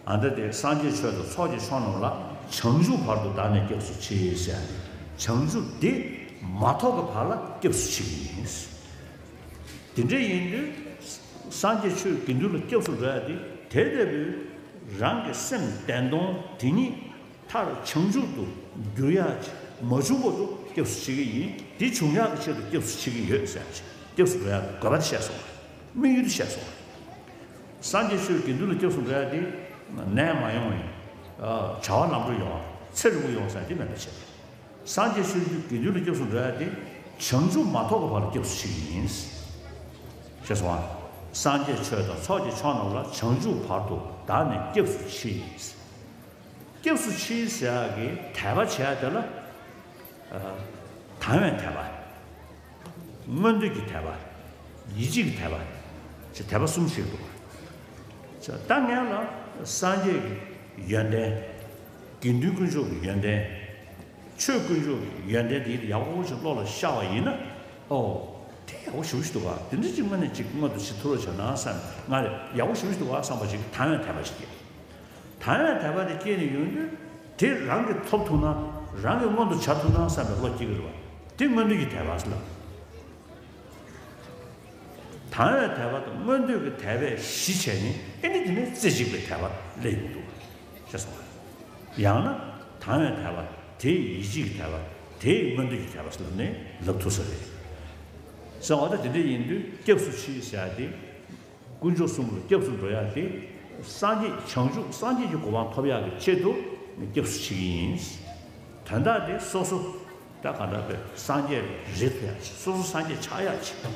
ཨ་ད་དེ་སངས་རྒྱས་ཆོས་དང་ཚོགས་ཀྱི་མཆོག་རྣམས་ལ། བྱང་ཆུབ་བར་དུ་བདག་ནི་སྐྱབས་སུ་མཆི་ཟེར་ཡ་རེད། བྱང་ཆུབ་དེ་མ་ཐོབ་ཀྱི་བར་ལ་སྐྱབས་སུ་མཆི་གི་ཡིན། དེ་འདྲ་ཡིན་དུས། སངས་རྒྱས་ཆོས་དགེ་འདུན་ལ་སྐྱབས་སུ་འགྲོ་ཡ་དེ་དེ་ལྟ་བུའི་རང་གི་སེམས་བདེན་སྟོང་དེ་ཉིད་མཐར་བྱང་ཆུབ་ཏུ་འགྱུར་ཡ་ཅིག་མ་བྱུང་བར་དུ་སྐྱབས་སུ་མཆི་གི་ཡིན། དེ་བྱུང་ཡག་གི་ཆེད་དུ་སྐྱབས་སུ་མཆི་གི་ཡོད་ཟེར་ཡ་ཅིག་སྐྱབས་སུ་འགྲོ་ཡག་གི་དགོས་པ་དེ་བཤད་སོང་བ། དམིགས་ཡུལ་དེ་བཤད་སོང་བ། སངས་རྒྱས་ཆོས་དགེ་འདུན་ལ་སྐྱབས་སུ་འགྲོ་ཡ་དེ་ནད་མ་ཡོང་བའི་བྱ་བ་ལམ་འགྲོ་ཡོང་བ། ཚེ་རིང་པོ་ཡོང་ཟེར་ཡ་དེ་མེད་པ་བྱས། སངས་རྒྱས་ཆོས་དགེ་འདུན་ལ་སྐྱབས་སུ་འགྲོ་ཡ་དེ་བྱང་ཆུབ་མ་ཐོབ་ཀྱི་བར་སྐྱབས་སུ་མཆི་གི་ཡིན། ཞེས་གསུངས་པ། སངས་རྒྱས་ཆོས་དང་ཚོགས་ཀྱི་མཆོག་རྣམས་ལ། བྱང་ཆུབ་བར་དུ་བདག་ནི་སྐྱབས་སུ་མཆི། སྐྱབས་སུ་མཆི་ཟེར་ཡ་གི་དད་པ་བྱེད་ཡ་དེ་ལ། ཨ། དང་བའི་དད་པ། མངོན་འདོད་ཀྱི་དད་པ། ཡིད་ཆེས་ཀྱི་དད་པ། ཅེས་དད་པ་གསུམ་ཞིག་འདུག་ད་ངས་ལ་སངས་རྒྱས་ཀྱི་ཡོན་ཏན། དགེ་འདུན་དཀོན་མཆོག་གི་ཡོན་ཏན། ཆོས་དཀོན་མཆོག་གི་ཡོན་ཏན་དེ་ཡག་པོ་ཞིག་བློ་ལ་ཤར་བ་ཡིན་ན། ཨོ། དེ་ཡག་པོ་ཞེ་པོ་ཞིག་འདུག་ག་དེ་འདྲ་ཅིག་དངོས་གནས་ཅིག་མངོན་དུ་བྱེད་ཐུབ་རོགས་བྱས་ན་བསམ། ང་ལ་ཡག་པོ་ཞེ་པོ་ཞིག་འདུག་ག་བསམ་པ་ཞིག་དང་བའི་དད་པ་ཞིག་སྐྱེ། དང་བའི་དད་པ་དེ་སྐྱེས་ནས་ཡོང་དུས། དེ་རང་གིས་ཐོབ་ཐུབ་ན། རང་གིས་མངོན་དུ་བྱ་ཐུབ་ན་བསམ་པའི་བློ་སྐྱེ་གི་རེད་བ། དེ་མངོན་འདོད་ཀྱི་དད་པ་ཟེར་ལབ། དང་བའི་དད་པ་དང་མངོན་འདོད་ཀྱི་དད་པས་གཞི་བྱས་ནས། ཨེ་ནི་དེ་ནས་རྩེ་གཅིག་པའི་དད་པ་སླེབས་ཡོང་འདུག་ཅེས་གསུངས་པ། ཡང་ན་དང་བའི་དད་པ། དེའི་ཡིད་ཆེས་ཀྱི་དད་པ། དེའི་མངོན་འདོད་ཀྱི་དད་པ་ཟེར་ལབ་ནས་ལབ་ཐུབ་ས་རེད། ཟེར་བ་ད་དེ་འདྲ་ཡིན་དུས་སྐྱབས་སུ་མཆི་ཟེར་ཡ་དེ། དཀོན་མཆོག་གསུམ་ལ་སྐྱབས་སུ་འགྲོ་ཡ་དེ། སངས་རྒྱས་བྱང་ཆུབ་སངས་རྒྱས་ཀྱི་གོ་འཕང་ཐོབ་ཡག་གི་ཆེད་དུ་སྐྱབས་སུ་མཆི་གི་ཡིན། དོན་དག་དེ་སོ་སོ་ད་ག་འདྲ་བའི་སངས་རྒྱས་རེད་ཐུབ་ཡག་ཆེད། སོ་སོ་སངས་རྒྱས་ཆགས་ཡག་ཆེད།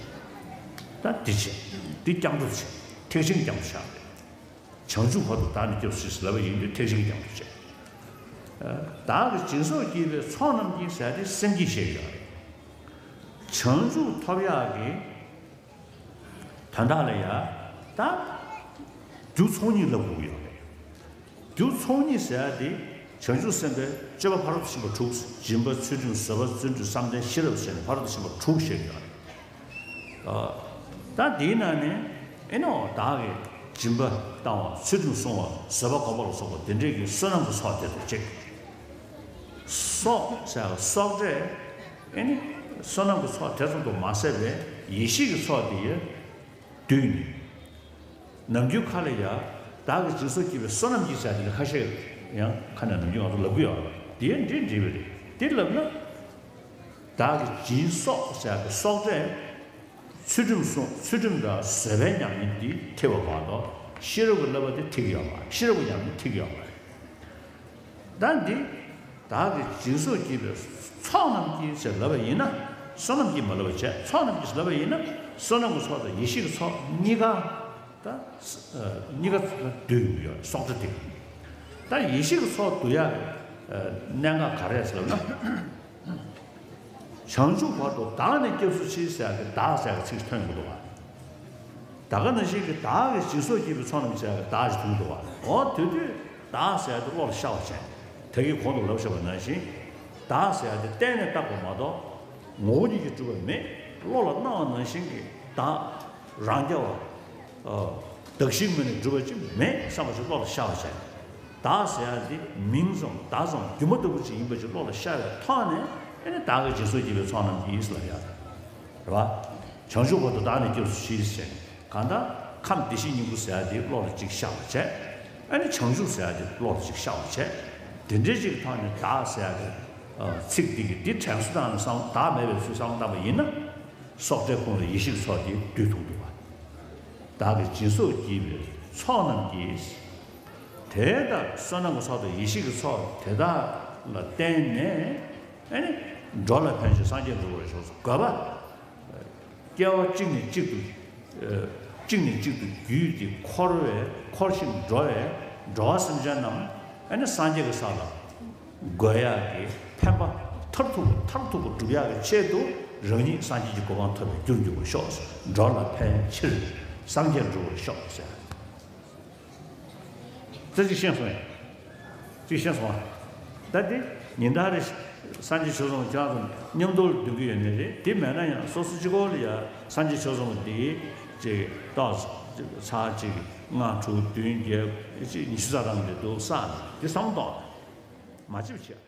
ད་འདི་བྱས། འདི་སྐྱབས་འགྲོ་བྱས། ཐེག་ཆེན་སྐྱབས་འགྲོ་ཆགས་རེད། བྱང་ཆུབ་བར་དུ་བདག་ནི་སྐྱབས་སུ་མཆི་ལབ་པ་ཡིན་དུས་ཐེག་ཆེན་སྐྱབས་འགྲོ་བྱས། བདག་གིས་སྦྱིན་སོགས་བགྱིས་པའི་ཚོགས་རྣམས་ཀྱིས་ཟེར་ཏེ་སེམས་བསྐྱེད་བཤད་ཀྱི་ཡོད་རེད། བྱང་ཆུབ་ཐོབ་ཡག་གི་དོན་དག་ལ་ཡ། ད། རྒྱུ་ཚོགས་གཉིས་ལབ་དགོས་ཀྱི་ཡོད་རེད། རྒྱུ་ཚོགས་གཉིས་ཟེར་ཡ་དེ། བྱང་ཆུབ་སེམས་དཔའི་སྤྱོད་པ་ཕ་རོལ་ཏུ་ཕྱིན་པ་དྲུག་སྦྱིན་པ། ཚུལ་ཁྲིམས། བཟོད་པ། བརྩོན་འགྲུས། བསམ་གཏན། ཤེས་རབ་ཟེར་ནས་ཕ་རོལ་ཏུ་ཕྱིན་པ་དྲུག་བཤད་ཀྱི་ཡོད་རེད། ཨ། ད་དེའི་ནང་ནས་ཨེ་ནོ་བདག་གིས་སྦྱིན་པ་བཏང་བ། ཚུལ་ཁྲིམས་བསྲུང་བ། བཟོད་པ་སྒོམ་པ་ལ་སོགས་པ་དེ་འདྲའི་གི་བསོད་ནམས་ཀྱི་ཚོགས་དེ་དང་གཅིག་སོགས་ཟེར་བ་སོགས་རེད། ཨེ་ནི། བསོད་ནམས་ཀྱི་ཚོགས་དེ་ཙམ་དུ་མ་ཟད་པའི་ཡེ་ཤེས་ཀྱི་ཚོགས་དེ་ཡི་བསྡུས་ནས། ནམ་རྒྱུན་ཁ་ལ་ཡ། བདག་གིས་སྦྱིན་སོགས་བགྱིས་པའི་བསོད་ནམས་ཀྱིས་ཟེར་དེ་འདྲ་ཁ་ཤས་ཡང་ཁ་ནས་ནམ་རྒྱུན་ང་ཚོ་ལབ་ཀྱི་ཡོད་རེད། དེ་འདྲའི་འབྲེལ་བ་རེད། དེ་ལབ་ན། བདག་གིས་སྦྱིན་སོགས་ཟེར་བའི་སོགས་རེད། ཚུལ་ཁྲིམས་སྲུང་། ཚུལ་ཁྲིམས་དང་བཟོད་པའི་ཉམས་ལེན་འདི་ཐེབས་པ་མ་གཏོགས་ཤེས་རབ་ཀྱི་བསླབ་པ་དེ་ཐེབས་ཀྱི་ཡོད་མ་རེད། ཤེས་རབ་ཀྱི་ཉམས་ལེན་ཐེབས་ཀྱི་ཡོད་མ་རེད། ད་འདི། བདག་གིས་སྦྱིན་སོགས་བགྱིས་པའི་ཚོགས་རྣམས་ཀྱིས་ཟེར་ལབ་པ་ཡིན་ན། བསོད་ནམས་ཀྱིས་མ་ལབ་པ་བྱས། ཚོགས་རྣམས་ཀྱིས་ལབ་པ་ཡིན་ན། བསོད་ནམས་ཀྱི་ཚོགས་དང་ཡེ་ཤེས་ཀྱི་ཚོགས་གཉིས་ཀ་ ད་གཉིས་ཀ་བསྡུས་ཡོད་སོགས་ཁྲ་དེ། ད་ཡེ་ཤེས་ཀྱི་ཚོགས་བསྡུ་ཡ་གནད་འགག་ག་རེ་ཟེར་ན། བྱང་ཆུབ་བར་དུ་བདག་ནི་སྐྱབས་སུ་མཆི་ཟེར་ཡ་གི་བདག་ཟེར་ཡ་གི་ཚིག་ཐོན་གྱི་འདུག་བ། ད་ག་ནང་བཞིན་གྱི་བདག་གིས་སྦྱིན་སོགས་བགྱིས་པའི་ཚོགས་རྣམས་ཟེར་ཡ་གི་བདག་ཅིག་ཐོན་གྱི་འདུག་བ། འོ་དེ་དུས་བདག་ཟེར་ཡ་དེ་བློ་ལ་ཤར་བ་བྱས། ད་གིན་གོང་དུ་ལབ་བཞག་པ་ནང་བཞིན། བདག་ཟེར་ཡ་དེ་གཏན་ནས་བཏགས་པ་མ་གཏོགས་ངོ་བོ་ཉིད་ཀྱིས་གྲུབ་པ་མེད། བློ་ལ་སྣང་བ་ནང་བཞིན་གྱི་བདག་རང་རྐྱ་བ། བདག་གཞན་མེད་ནས་གྲུབ་པ་ཅིག་མེད་བསམ་པ་ཞིག་བློ་ལ་ཤར་བ་བྱས། བདག་ཟེར་ཡ་འདི་མིང་ཙམ་བརྡ་ཙམ་སྒྱུ་མ་ལྟ་བུ་ཅིག་ཡིན་པ་ཅིག་བློ་ལ་ཤར་བའི་ཐོག་ནས། ཨེ་ནི་བདག་གིས་སྦྱིན་སོགས་བགྱིས་པའི་ཚོགས་རྣམས་ཀྱིས་ལབ་ཡ་དང་། རེད་བ། བྱང་ཆུབ་བར་དུ་བདག་ནི་སྐྱབས་སུ་མཆི་ཟེར། གང་ལྟར་ཁམས་བདེ་གཤེགས་སྙིང་པོ་ཟེར་ཡ་འདི་བློ་ལ་ཅིག་ཤར་བ་བྱས། ཨེ་ནི་བྱང་ཆུབ་ཟེར་ཡ་འདི་བློ་ལ་ཅིག་ཤར་བ་བྱས། དེ་འདྲའི་ཅིག་ཐོག་ནས་བདག་ཟེར་ཡ་གི་ཚིག་འདི་གི་འདི་དྲན་གསོ་བཏང་ནས་བསམ་བློ་བདག་མེད་པའི་ཚུལ་བསམ་བློ་བཏང་པ་ཡིན་ན། སོགས་ཁྲའི་ཁོངས་ལ་ཡེ་ཤེས་ཀྱི་ཚོགས་དེ་འདུས་ཐུབ་འདུག་བ། བདག་གིས་སྦྱིན་སོགས་བགྱིས་པའི་ཚོགས་རྣམས་ཀྱིས། དེ་ལྟར་བསོད་ནམས་ཀྱི་ཚོགས་དང་ཡེ་ཤེས་ཀྱི་ཚོགས་དེ་དག་ལ་བརྟེན་ནས། ཨེ་ནི་འགྲོ་ལ་ཕན་ཕྱིར་སངས་རྒྱས་འགྲུབ་པར་ཤོག་ཟེར། དགོས་པ། སྐྱེ་བ་གཅིག་ནས་གཅིག་ཏུ། ཨ། གཅིག་ནས་གཅིག་ཏུ་བརྒྱུད་དེ་འཁོར་བའི་འཁོར་ཞིང་འགྲོ་བའི་འགྲོ་བ་སེམས་ཅན་རྣམས་ཨེ་ནི་སངས་རྒྱས་ཀྱི་ས་ལ་འགོད་ཡག་གི་ཕན་པ་མཐར་ཐུག་པ་མཐར་ཐུག་པ་སྒྲུབ་ཡག་གི་ཆེད་དུ་རང་ཉིད་སངས་རྒྱས་ཀྱི་གོ་འཕང་ཐོབ་པའི་རྒྱུར་འགྱུར་བར་ཤོག། འགྲོ་ལ་ཕན་ཕྱིར་སངས་རྒྱས་འགྲུབ་པར་ཤོག་ཟེར། རྩེ་གཅིག་ཤེས་སོང་ཡ། གཅིག་ཤེས་སོང་ཨ། ད་དེ་ཉིན་ལྟར་རེ་སངས་རྒྱས་ཆོས་ཚོགས་ཁྱེད་རང་ཚོ་མཉམ་དུ་འདོན་གྱི་ཡོད་ནི་རེད། དེ་མེད་ན་ཡང་སོ་སོ་གཅིག་པོ་ལ་ཡ་སངས་རྒྱས་ཆོས་ཚོགས་འདི་ཅིག་ཏོག་ཙམ་ཚར་གཅིག་ལྔ་དྲུག་བདུན་བརྒྱད་ཅིག་ཉི་ཤུ་རྩ་གྲངས་དེ་འདུག་ས་དེ་བསམ་གཏོང་མ་བྱེད་པ་བྱེད།